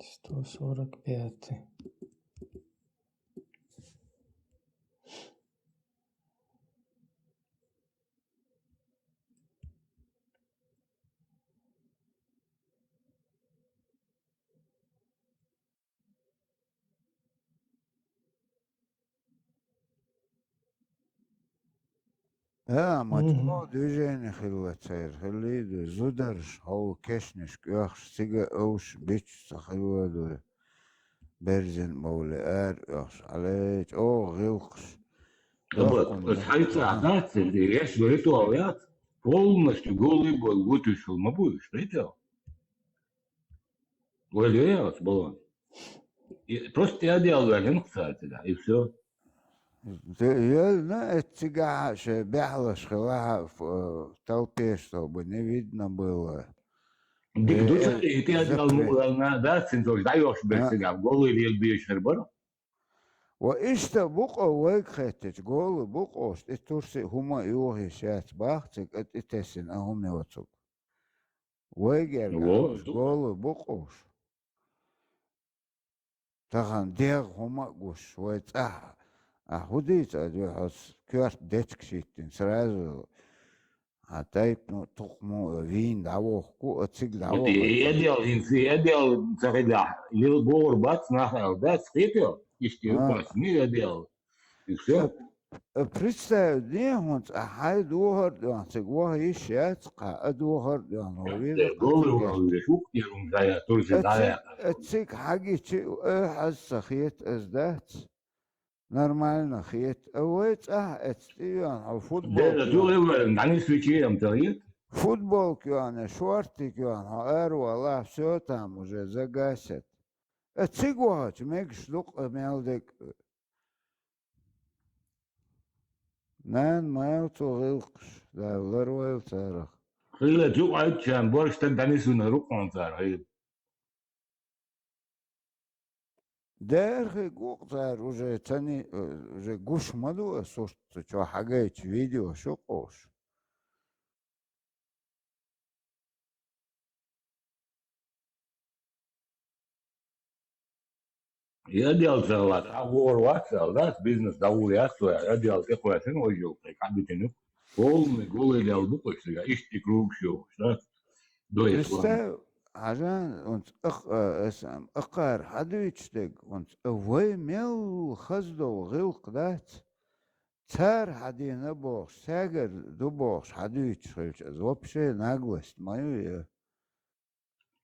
сто сорок пятый. А, ма чӀогӀа движение хилла церан, хилла ду, зударш хьовла кешнашка оьхуш, цига овш бича ца хилла ду. берзина бовлий ара оьхуш, Ӏалей, чӀогӀа гӀиллакхаш. Аба, дохкун ас хьайца дохкун. Дац, еш ритуал яц, полностью голый бой гутуьшул ма буй, что это? Валерьевич, баланс. И просто я делал, я не мог сказать, да, и всё. Де-, ялна, эццигахьа шайн баьхьалаш хилахьа, ф-, э, толпе, чтобы не видно было. Дик Э, дуча, э, и ты отдал запрет. Му-, на, да, цин тоже, да, ёш А? Берсига, голый лил бешер бар. Ва иштта бу-кх вайга хеттача, голый бу-кх ош, и турси хӀума а юхе шаьц бах цига, а тӀетесина а хӀума йоцург. Вайга яьрга Во, хьалаш ду. Голый бу-кх ош. Тахан дегӀ хӀума а гуш, вай цӀахь. А хӀу дийца а дуьхьа коьрта дечка шийтина, сразу а тайпа, ну, тухму, вийна дӀавохку, а цига Вот и дӀавоху. Эдел, и Эдел ца хилахь, лил богӀур бац нах аьлла, дац хетел, ишти А. Упас, ми Эдел. И всё. Э, представь, де хӀунца а хьай дохар а доьхна, цига ваха йиш яц кхаь, а дохар а доьхна, хӀо веза Э, кхаь голый цига. Вал веза, шух, я рум зая, турзи Э, зая. Цига, э, цига хьагичи, э, хьаз ца хета, аз дац. Нормально хета. А вай цӀахь эцна тӀе йоьхна, хьо футболка Дера, йоьхна. Ту эвар, нани свечи ам тагит? Футболка йоьхна, шортик йоьхна, хьо ара вала, всё, там уже загасят. А цига вахача мегаш ду-кх, а мел дег. Нана, ма ял цо гӀиллакхаш, Дала ларвойла царах. Хила, юкъайтчан борш тан танисуна рукъон цар хила. Дерхи гукъ цар уже цани, э, уже гуш ма ду, а сурт чу хьагайча видео шу къош. Я дел цала, та вор вац, да, бизнес да вор яц, я дел те кхойтин, ой, жил, кхай, кабитин, полный голый дел бу, кхай, сега, ишти круг шо, да, до ислама. Представь, хьажан, онц ах-, а, эсам, акхар хьадуьйчу дег, онц, а, вай мел хаздо гӀилкх дац, цар хьадина бохуш, сагар ду бохуш хьадуьйчу хилча, аз вообще наглость ма ю, я.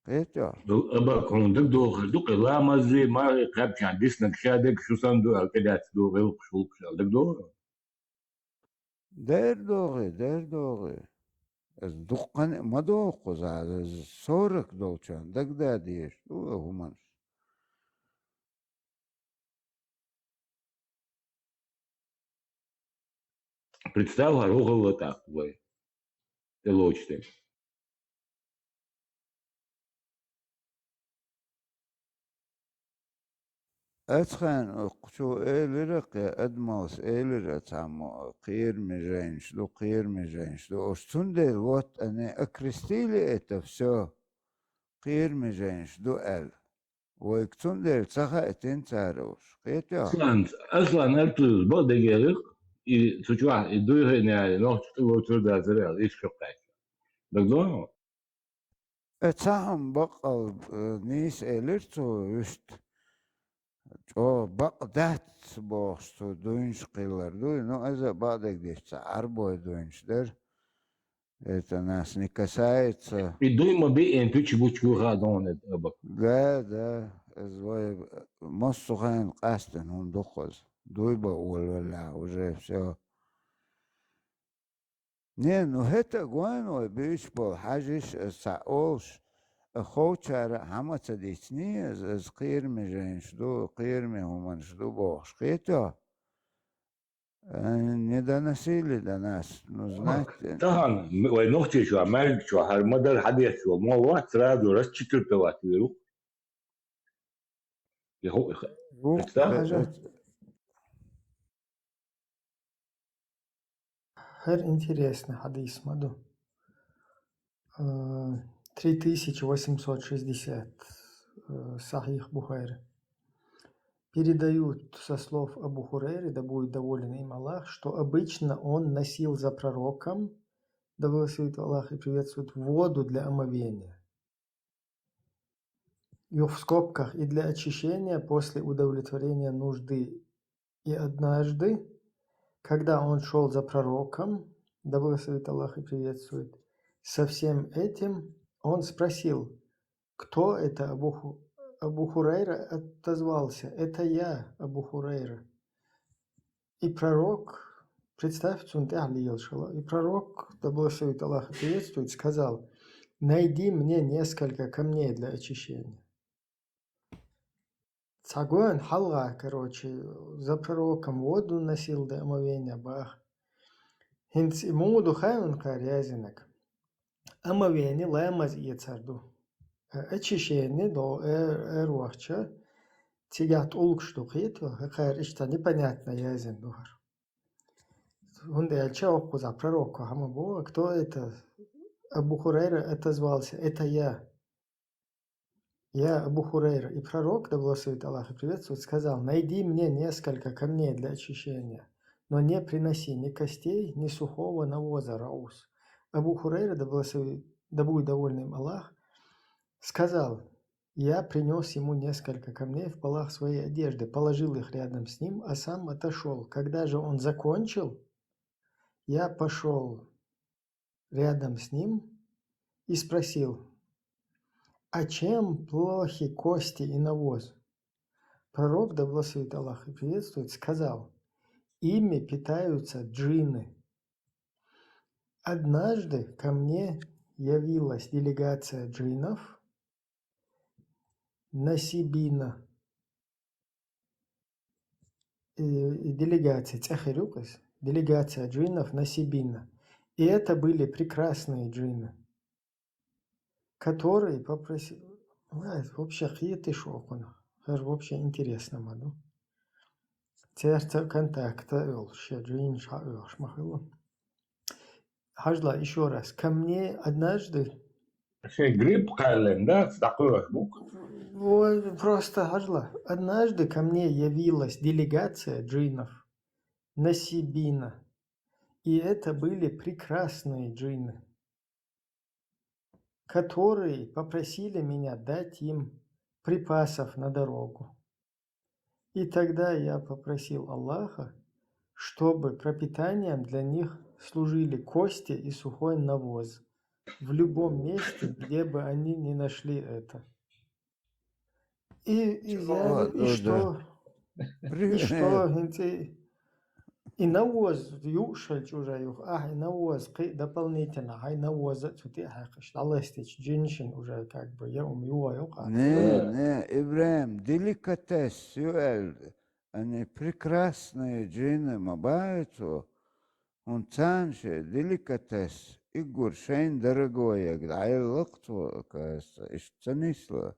Кхетий? Ду, аба, кхундаг дохур ду, кхи ламаззи, ма, кхаьбчан диснаг ша дег шу сан ду, ал кӀедац ду, гӀилкхаш, гӀулкхаш, ал дег дохур. Дер догӀи, дер догӀи. Аз дуккхане а ма доху кхуза, аз сорок долчарна дагададеш ду а хӀуманаш. Представь, хӀара хӀу хилла тӀаккха вай. ТӀелочу тӀе. Ацхьана кху чу элира, кхе адамаллас элира цхьаммо, кхераме жайнаш ду, кхераме жайнаш ду. Уж цундела вот они окрестили это всё кхераме жайнаш ду аьлла. Вайга цундела ца хаийтина цара уж. Кхетий? Аслан, Аслан Артуев бакъдерг элира, и цу чохь и дуьйхина яьлла нохча тӀе воцур дацара аьлла, иштта кхаьчна. ДагадогӀу? Э, цхьа хӀума баккъал, э, нийса элира цо, вуьшта. ЧӀогӀа бакъ дац бохуш цо дуйнаш кхийлар дуй, ну, иза бакъдерг деш ца Ӏарбой дуйнаш дара. Это нас не касается. И дуй ма биъен пичи бучу вуьха а догӀу, эт абак. Да, да, иза вай массо хенахь къаьстина хӀума ду-кх иза. Дуй бан олавеллехь, уже всё. Не, ну хӀета а гойна вай буьйцуш болу хьажиш, аса цхьаъ олуш, а ховчара а хьан ма ца дийцинний, аса, аса кхераме жайнаш ду, кхераме хӀуманаш ду бохуш, кхетий? Э, не доносили до нас, ну, знаете. Тахана, м-, вай нохчийчохь, маьждигчохь, хӀара ма-дарра хьадеш волу, ма вац, сразу расчетыртовать ву. И хӀу-, и ха-, Ву-, представь? Хьажа. ХӀара интересный хьадис ма ду. Э, три тысячи восемьсот шестьдесят, э, Сахьих Бухари. Передают со слов Абу Хурейры, да будет доволен им Аллах, что обычно он носил за пророком, да благословит Аллах и приветствует, воду для омовения. И в скобках, и для очищения после удовлетворения нужды. И однажды, когда он шёл за пророком, да благословит Аллах и приветствует, со всем этим он спросил: «Кто это, Абу Ху-, Абу Хурайра отозвался: «Это я, Абу Хурайра». И пророк, представь, цунна тӀехьа лелаш хилла. И пророк, да благословит Аллах и приветствует, сказал: «Найди мне несколько камней для очищения». Цхьа гоьна хьалха, короче, за пророком воду носил для омовения, бах. ХӀинца и муха ду хаьий хьуна кхара яздинарг? Омовение ламаз эцар ду. Э, очищение до, э, э, рохча, цигахь тӀулгаш ду кхету, хӀокхара иштта непонятно яздина ду хӀара. ХӀунда аьлча оха кхузахь пророк хӀама боху, кто это? Абу Хурайра отозвался: «Это я». Я Абу Хурайра. И пророк, да благословит Аллах и приветствует, сказал: «Найди мне несколько камней для очищения, но не приноси ни костей, ни сухого навоза, раус». Абу Хурайра, да благословит, да будет доволен им Аллах, сказал: «Я принёс ему несколько камней в полах своей одежды, положил их рядом с ним, а сам отошёл. Когда же он закончил, я пошёл рядом с ним и спросил: «А чем плохи кости и навоз?» Пророк, да благословит Аллах и приветствует, сказал: «Ими питаются джинны». Однажды ко мне явилась делегация джиннов, насибина. И, и делегация, цӀе хир ю-кх иза, делегация джиннов насибина. И это были прекрасные джинны, которые попросили... Ай, вообще кхетий шу кхунах? ХӀара вообще интересно ма ду. Церца контакта йолуш, шен джиннаш хьаоьхуш ма хилла. Хьажал ещё раз. Ко мне однажды... Шайн грипп кхаьллина, да, дӀакхоьхьуш бу-кх? Ой, просто хьажал. Однажды ко мне явилась делегация джиннов насибина. И это были прекрасные джинны, которые попросили меня дать им припасов на дорогу. И тогда я попросил Аллаха, чтобы пропитанием для них служили кости и сухой навоз в любом месте, где бы они ни нашли это. И, и, я, и что? И что, хӀинца и навоз юуш хилча уже юха, ахь и навоз кхин а дополнительно, хьайн навоз а цу тӀе а хьаькхаш, дӀаластича джиннашна уже как бы я ум юха йокъа. Не, не, ИбрахӀим, деликатес ю аьлла, они прекрасные джинны ма баьхьи цо, хӀунда царна шен деликатес, иггур шайна дорогоега дӀаелла-кх цо, оказывается, иштта ца нисло.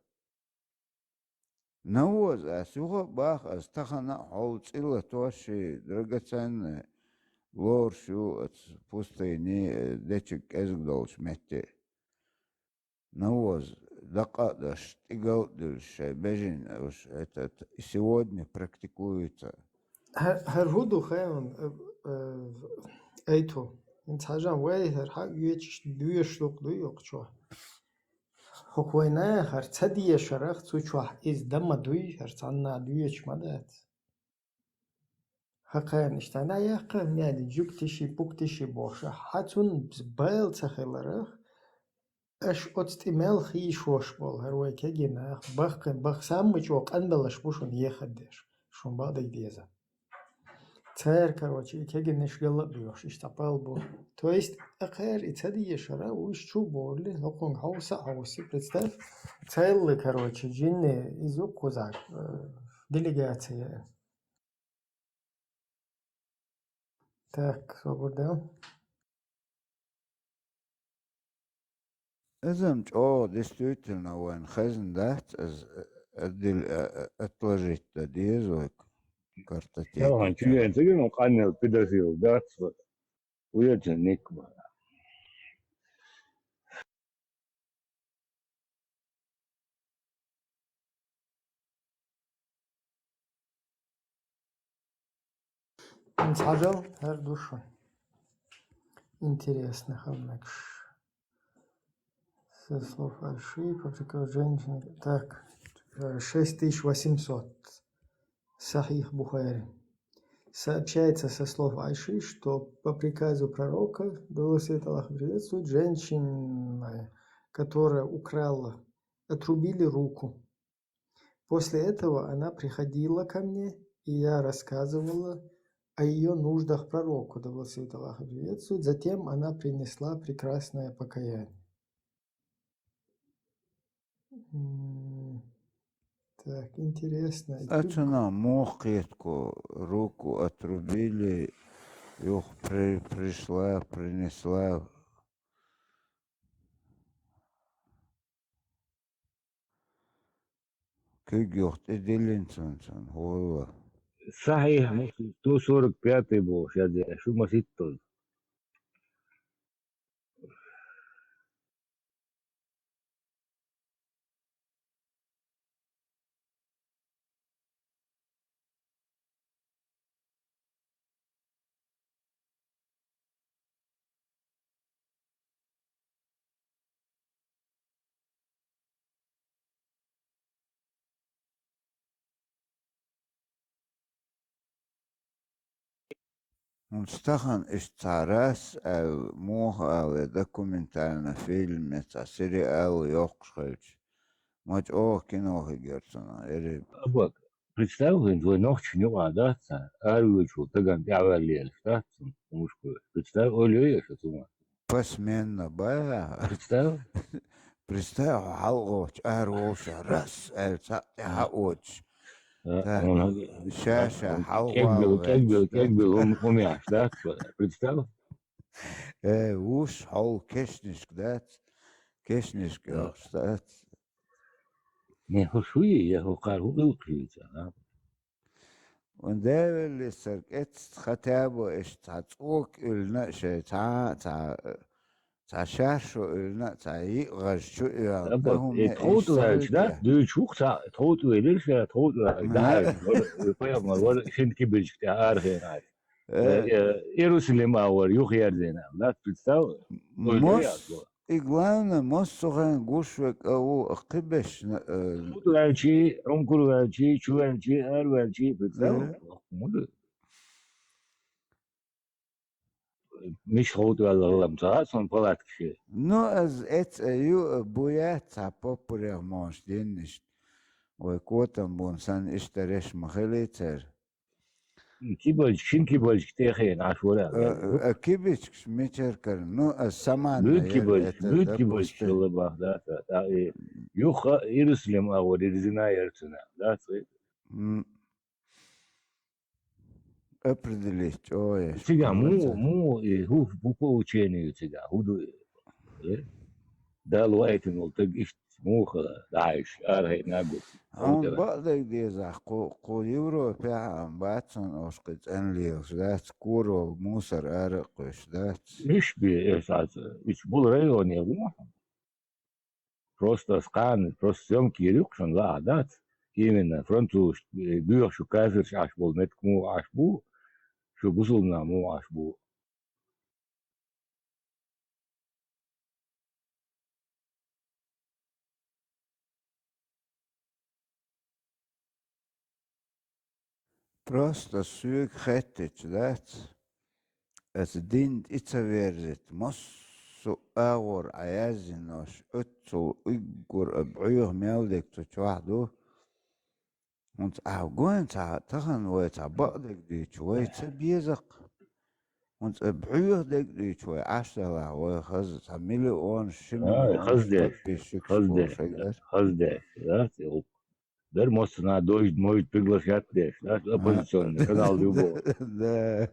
Навоз ас юха а боху, ас тахана а хьол цӀе латош шен драгоценный лоруш ю оцу пустыне, дечиг кӀезиг долчу метте. Навоз дакъа а деш, тӀигал а дуьллуш шайн бежина уьш, этот, и сегодня практикуется. ХӀа-, хӀара хӀун ду хаьий хьуна, э, э, Айту? ХӀинца хьажал вай, хӀара хьа а оьцуш доьшуш дукха дуй йоккхачо. ХӀокху вайна хӀара ца дешарах цу чохь иза дан ма дуй, хӀара цхьанна а доьшуш ма дац. ХӀокхарна иштта дӀаяккха, мел жуьгтиши, пуктиши бохуш, хьан цунна бала ца хиларах, аша оцу тӀе мел хийшош болу хӀара вай кегий нах, баккхий, баккхий саммачо къандалаш бу шуна ехар деш, шуна бакъдерг деза. Цара, короче, и кегийнаш гала а боьхуш, иштта пал бу. То есть, тӀакхара и ца дешара, уьш чу а бовлий, хӀокхунга хьовса а хьовсий, представь, царна, короче, джинни иза кхузахь, э, делегация. Так, собар дан. Иза-м чӀогӀа действительно вайна хезна дац, иза, э, отдел-, э, э, отложить дан деза вай картотеке. Чу ян цига, ну, къаннел педофил дац, вот. Уьйцан никма. ХӀинца хьажал, хӀара ду шуна. Интересно хила мегаш. Со слов Айши, по приказу женщины. Так, э, шесть тысяч восемьсот. Сахих Бухари. Сообщается со слов Айши, что по приказу пророка, да благословит Аллах и приветствует, женщина, которая украла, отрубили руку. После этого она приходила ко мне, и я рассказывала о её нуждах пророку, да благословит Аллах и приветствует. Затем она принесла прекрасное покаяние. М, так, интересно. А чё она мохкетку, руку отрубили, и при-, пришла, принесла. Куьг юхтӀе диллина цунна, цунна хӀола. Сахьихь Муслим, сто сорок пятый бохуш яздеш, шу маситтаза. ХӀунда стахан иштта цхьа рас аьлла, муха ала, документальный фильм я, цхьа сериал йоккхуш хилча, ма чӀогӀа кино хигар цунах, эри. Абак, представь хӀинца вай нохчийн юкъа дац цхьа, аравоьдучу тагана тӀаьхьаваьлла лелаш дац цунна, хӀумашко. Представь, ойла йой аша цунах? Посменно, ба? Представь. Представь, хьо хьалгӀовчу ара вовшах раз аьлла, цхьаъ тӀе хьаоцуш. А, ша-ша хьалгӀовла кегбил, кегбил, кегбил, хӀума, хӀума яхьаш дац, представь. Э, вуш хьол кешнашка дац, кешнашка йохуш дац. Не, хӀу шу ю, я хӀу кхара хӀу гӀуллакх ю иза, а? Вайн Даьвеллиссар кӀеццахь хатабо иштта цхьа цӀока уьллина а шайн, цхьа, цхьа, цхьа шаршо уьллина а, цхьа йиъ гӀаж чу оьгӀна. ТховтӀа ваьлча дац, дуьйцуш ву-кх цхьа, тховтӀа велира ша, тховтӀа ваьлча, дӀахьаьжча, вара, пайхамар вара шина кибарчиг тӀехь арахеана. Э, э, Иерусалим агӀор юхаерзийна, дац, представь? И главное, массо а хенахь гуш верг а ву, кхиберш, э, тховтӀа ваьлчий, Ӏумкур ваьлчий, чу ваьлчий, ара ваьлчий, представь? Э. Муха? Мича тховтӀа ваьлла хилла-м ца хаьа суна палаткаш. Ну, ас эцна ю, буй цхьа поппарех монаш диннаш. Вай котам бун санна иштта реш ма хилий цара. Кибарчиг, шина кибарчиг тӀе а хиъна Ӏаш вара аьлла. А, а, кибарчигаш мичара карна? Ну, а, саманна. Буьйта кибарчиг, это, буьйта кибарчиг, допустим, хилла бах, да, да, да, и юха Иерусалим агӀор ирзина яра цунах, да, цӀе. М. Определить чӀогӀа еш. Цигахь муха, муха и хӀу, хӀу получение ю цигахь, хӀу ду и? Э? Дала ваийтина волу стаг иштта муха дӀахьуьйш, арахьийна а гуш. Хьуна бакъдерг дезахь, кху, кху Европехь а бац хьуна оцу кхин цӀена лелаш дац, куро мусор ара а кхуьйсуш дац. Миш бе, эсаца, ичу була районе ву хьуна. Просто ас кхана, просто съёмка йийр ю-кх шуна, лаахь дац. Именно французаш, э, боьха шу кафирш Ӏаш болу меттиг муха Ӏаш бу, шу бусулба нах муха Ӏаш бу. Просто соьга хаьттича дац, аса дин тӀе ца верзийта, массо а агӀор Ӏа яздинарш, оццул уггар а бӀоьха мел дерг цу чохь ду. ХӀунца ахьа гойту цхьа, тахана вай цхьа бакъдерг дуьйцу, вай ца беза-кх. ХӀунца бӀоьха дерг дуьйцу вай, Ӏаш делахь, вай хаза цхьа миллионаш, ши миллионаш подписчикаш болуш хир дара. Хаза деш, да, цӀе гӀуллакх. Дара массанхьа дойд-, мойд приглашать деш, да, оппозиционный канал ю боху. Да.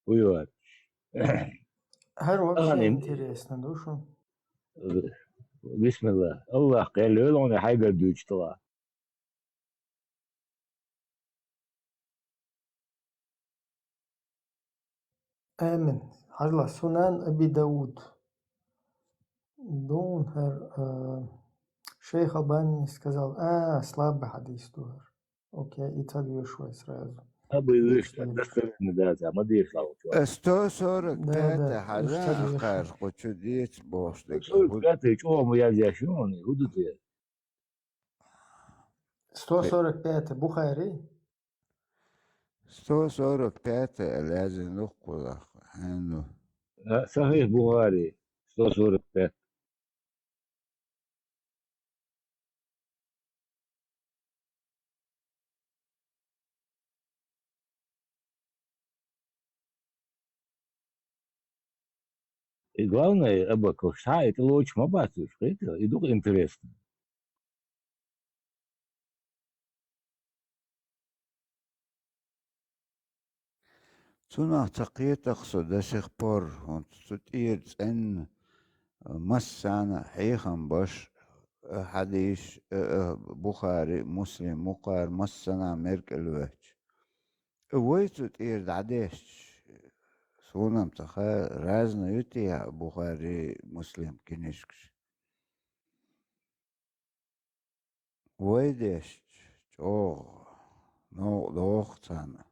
Уйла. ХӀара вообще интересно ду шуна. Бисмилла. Аллах кхел лойла хьайгара дуьйцу тӀала. Амин. Хьажал, Сунан Аби Дауд. Дун хӀара, э, шейх Албани сказал, а, слабый хьадис ду хӀара. Окей, и ца доьшу вай сразу. Аби вуьш, достоверно дац, а ма деша лучу. Э, сто сорок пятый хьажа, кхаж кху чу деца бохуш дерг. Сто сорок пятый чӀогӀа ма яздеш ю хьуна, хӀу ду те? Сто сорок пятый Бухари? Сто сорок пятый аьлла яздина ду-кх кхузахь, хьенан ду? А, Сахих Бухари, сто сорок пять. И главное, Абаков, ша и тӀелочу ма бац уьш, хетта, и дукха интересно. Цунах ца кхетах со до сих пор, хӀунца цу тӀера цӀенна массана а хьехам баш, а, хьадийш, а, а, Бухари, Муслим, мукхара массана а меркӀал ваьчча. Вай цу тӀера дӀадешча, суна-м ца хаьа, разный ю те Бухари, Муслим кинишкаш? Вай дешча, чӀогӀа новкъа догӀу царна.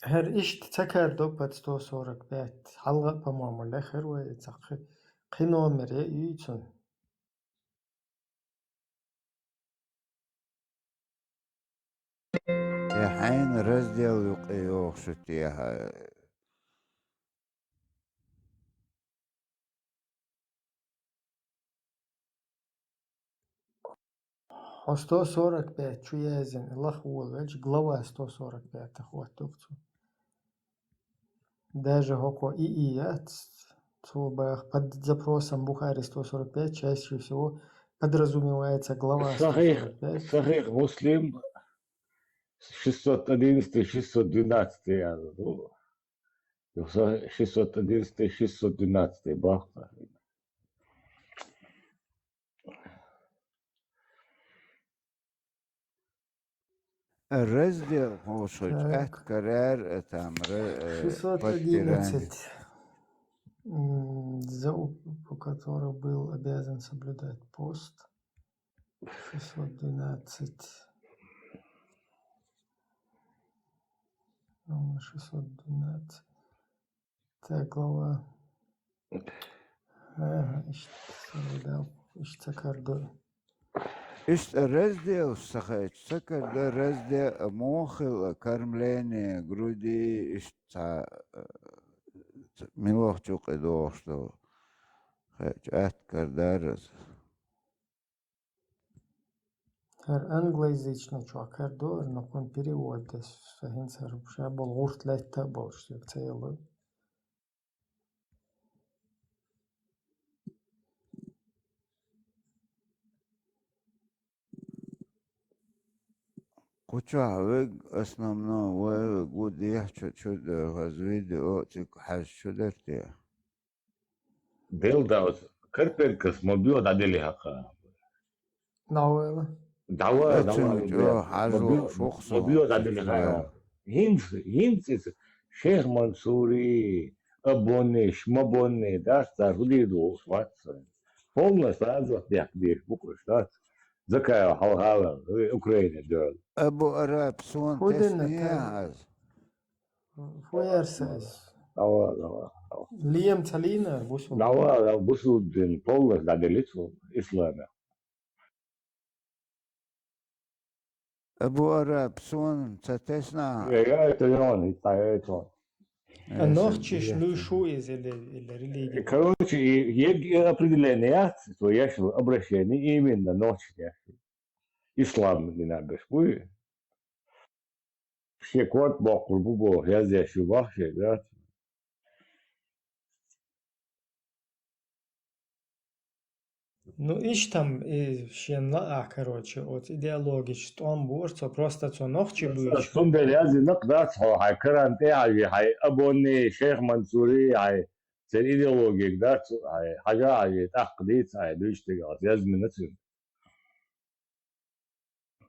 ХӀара иштта ца кардо под сто сорок пять. Хьалха а, по-моему, лехира вай, цхьа кхи-, кхин номер я юй цун. Я хьайна раздел юкъе йогӀуш ю те хьа? Хьо сто сорок пять чу яздина, и лаха волавелча, глава сто сорок пять хӀоттух цо. Даже хӀокхо и, и яц, цо баха под запросом Бухари сто сорок пять, чаще всего подразумевается глава Сахих, сто сорок пять. Сахих Муслим, шестьсот одиннадцатый, шестьсот двенадцатый, я забыл. Ну, са-, шестьсот одиннадцатый, шестьсот двенадцатый бахта. Раздел, хӀо шо Так. чӀаьткарар, э, там, ра-, э, шестьсот одиннадцать. М, за у-, у которого был обязан соблюдать пост. Шестьсот двенадцать. Ровно шестьсот двенадцать. Так, глава. Ага, иштта сарвидал, иштта кардо. Иштта раздел сахайча, ца кардо раздел, мохила кормление груди, иштта, э, милох чукъе дохуш ду. Хай, чӀаьткардар. ХӀара англоязычный чохь кардо, но кхунна перевод деш, сан хӀинца хӀара ша болу гӀурт лаьтта а болуш, соьга ца ялло. Кху чохь вег основном вай вег ву дехьа чу, чу, хаза видео цига хьаьжча чу дара те? Делдалц, Карпенкос ма боьха дӀаделли хьакха. ДӀавала. ДӀавала, Оцу дӀавала, чӀогӀа хьажа ма боьха, шух ма боьха дӀаделли хьакха. ХӀинца, хӀинца иза Шейх Мансури, Абонни, Шмабонни, дац цара хӀун дийр ду, вац. Полностью азот дехка дийраш бу уьш, дац. Закаев хьалхала, Украине доьлла. Абу Араб, суна тесна яхьа ас. Фу яра сан иза? Дава, дава, дава. Лем ца лийна бусулба? Дава, дава, бусулба дин полностью дӀаделли цо исламе. Абу Араб, суна ца тесна. Я, я, это он, это он. А нохчаш луьйш ву иза или, или религия? Короче, и, и определение яц, то я шел обращение именно нохчаш яц. Ислам дина беш буй. Шен корта боккхур бу боху, яздеш ю боху шен, да? Ну, иштта-м, и шен лаахь, короче, оцу идеологичу тӀом бора цо, просто цо нохчи буьйцу. Цундела яздина-кх дац хьо, хьайн Коран тӀе а хьажий, хьайн Абонни, Шейх Мансури, хьайн церан идеологига дац, хьайн хьажа а хьажий, тӀаккха дийца хьайн дуьйцу дегахь, язмина цуьнга.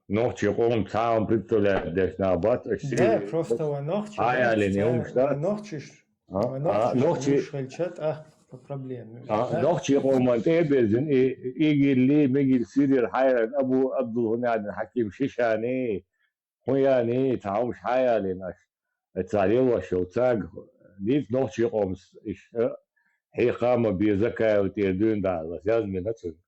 Нохчийн къоман цхьа а представлять деш нах бац, аша Да, сири просто вай нохчи, а, я лени, хӀумаш дац. Нохчиш, а, вай а, нохчиш нохчи луш хилча, тӀаккха проблема. А, Да? Нохчийн къоман тӀе а безина, и, игилли, мигилли, сирера хьайран, Абу Абдул хӀун яьдина хьаким Шишани, хӀун яьни, цхьа хӀумаш хьаялийна аша. Цара лелош йолу цаьрга дийца нохчийн къоман иштта хьекха ма беза Закаев тӀера дуьйна даллалц, язмина цуьнга.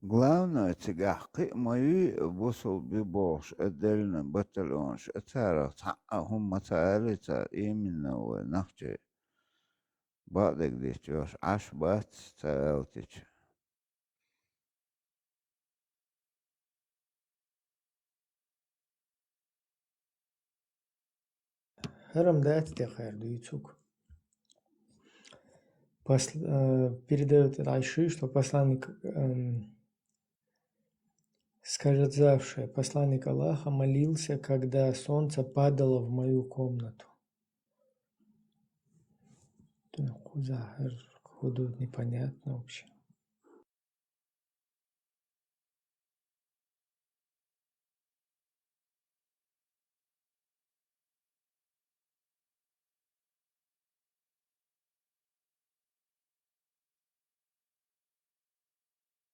Главное, цигахь кхин а ма юй, бусулба ю бохуш, а деллина батальонаш, а царах цхьаъ а хӀума ма ца алий цара, именно вай нохчий. бакъдерг дича йолуш Ӏаш бац ца аьлча. ХӀара-м дац тӀехьара дуьйцург. Посл-, э, передаёт Айши, что посланник, эм, сказавшая, посланник Аллаха молился, когда солнце падало в мою комнату. Да, кхузахьар худо непонятно вообще.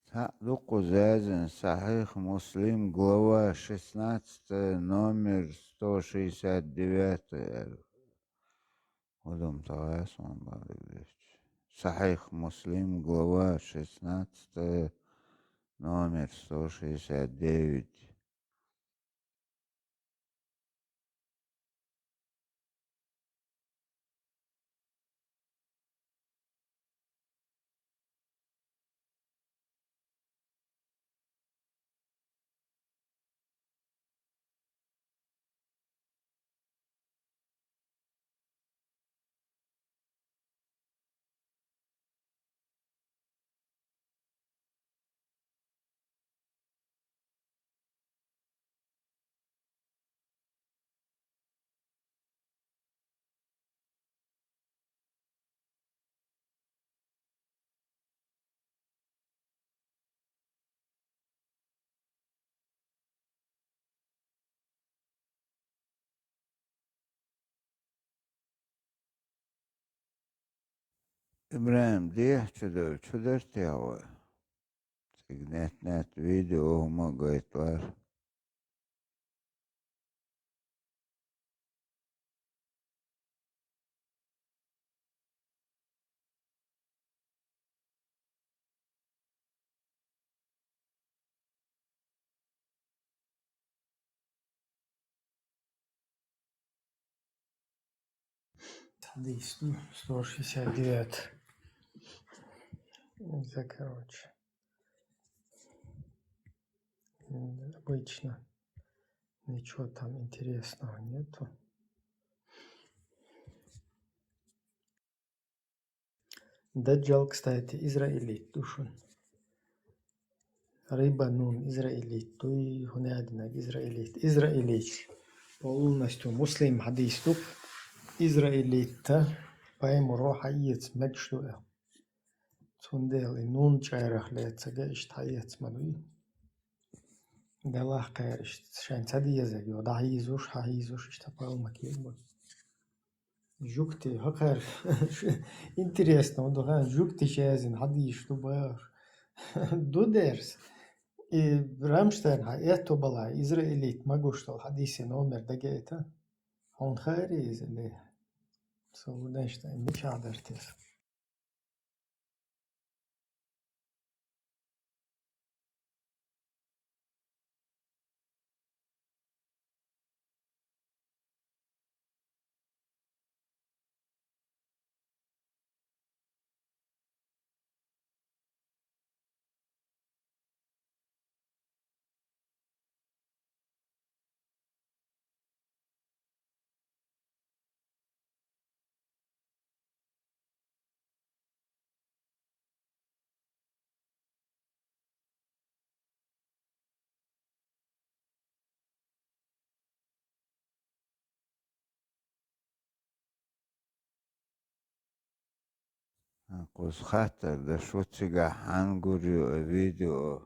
Цхьаъ ду кхуза язйина, Сахьих Муслим, глава шестнадцатая, номер сто шестьдесят девятый аьлла. ХӀун ду-м тахана ас ван бакъдерг дича? Сахьих Муслим, глава шестнадцатая, номер сто шестьдесят девять. ИбрахӀим, дехьа чу девлла, чу дара техьа вай? Цига нет-нет видео хӀума а гайталара. Хьадис, ну, сто шестьдесят девятый. Это, короче, м, обычно. Ничего там интересного нету. Даджал, кстати, израилит ду шуна. Риба нун израилит дуй, хӀунадинаг израилит. Израилит полностью Муслим хьадис ду. Израилитта пайхамаро хьаэца мегаш ду аьлла. Цундела и нун чӀарах лаьцага иштта хьаэца ма дуй. Делахь кхара иштта шайн ца дезарг йо, дӀахьийзуш, хьахьийзуш, иштта палмак еза ма. Жугтий, хӀокхара интересно, хӀун ду хаьий, жугтий шаьзина хьадийш ду бахаш. Ду дерс. И Рамштайн хьан этто бала, израилит ма гуш долу хьадисийн номер дагайта. Хьуна хаьий иза, ле? Со ву дайшта, мичахь дара теза? Кхуза хаттар даш ву, цигахь хьан гур ю и видео.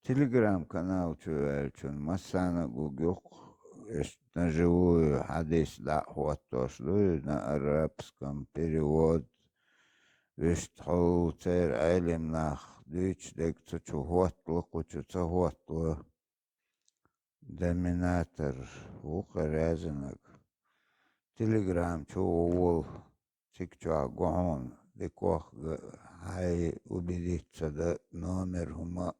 Телеграм-канал чу ваьллачун массарна а гуг ю-кх, иштта наживую хьадис дӀа а хӀоттош ду, на арабском перевод. Вуьшта хьо церан Ӏелим нах дуьйцуш дерг цу чу хӀоттало, кху чу ца хӀоттало. Доминатор ву-кх и раьзанаг. Телеграм чу ву волу, цига чохь гу хьуна, дикох а, хьайн убедиться дан номер хӀума а.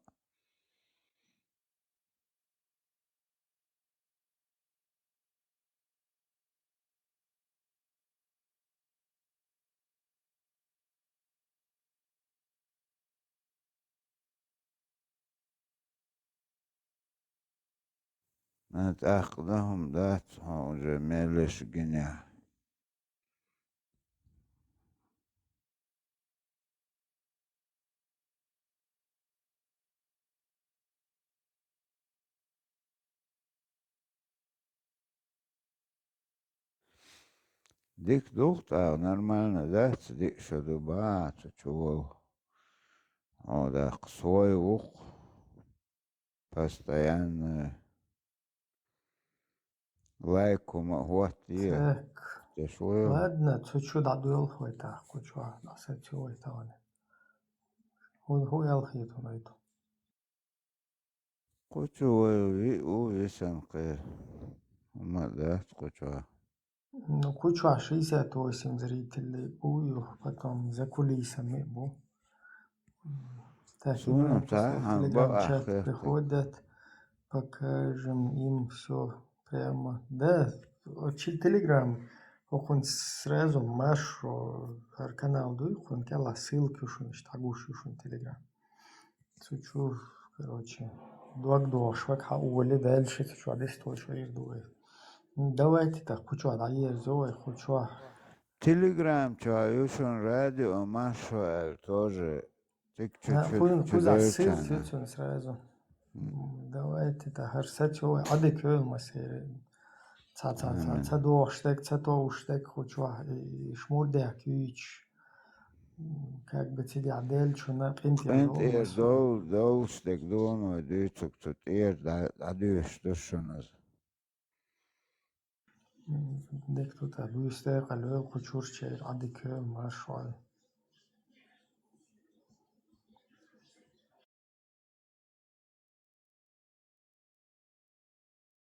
А, тӀаккха да хӀума дац хьо уже меллаша гинехь. Дика ду-кх тӀаккха, нормально дац, диъ шо ду бахьа цу чу вала. Хьо даккха свой ву-кх. Постоянно лайк хӀума а хӀоттае. Так. Деш ву йо? Ладно, цу чу дӀадоьлху вай тӀаккха, кху чохь дӀасацо вай тахана. ХӀун, хӀун аьлла хета хьуна вай ту? Кху чу вай виъ ву, висина кхин хӀума а дац кху чохь. Ну, кху чохь шестьдесят восемь зрителей бу, юха потом за кулисами бу. Так, суна ца хьан бакъахь телеграм-чат приходят, покажем им всё прямо. Да, чи-, телеграм, хӀокхунца сразу маршо, хӀара канал дуй, хӀокхунна кӀелахь ссылка ю шуна, иштта хьагуш ю шуна телеграм. Цу чу, короче, дог дохуш вай хьан оле, дальше цу чохь десточу эр ду вай. Давайте так, кху чохь дӀаерзо вай, кху чохь. Телеграм чохь ю шуна радио Маршо аьлла тоже. Цига чу-, а, чу-, кхуза, чу кхуза ссылка ю цуьнан сразу. Давайте так, хӀара сацо вай, Ӏадика йойла массеран. Ца, ца, ца, ца дохуш дерг, ца товш дерг кху чохь, и шмурдех куьйцуш. Как бы цигахь деллачунна къинтӀера къинтӀера дов-, довлуш дерг ду вай дуьйцург, цу тӀера дӀа-, дӀадоьшуш ду шуна иза. Дика ду тӀаккха, дуьйцу декъала йойла кху чуьрчеран, Ӏадика йойла, маршо йойла.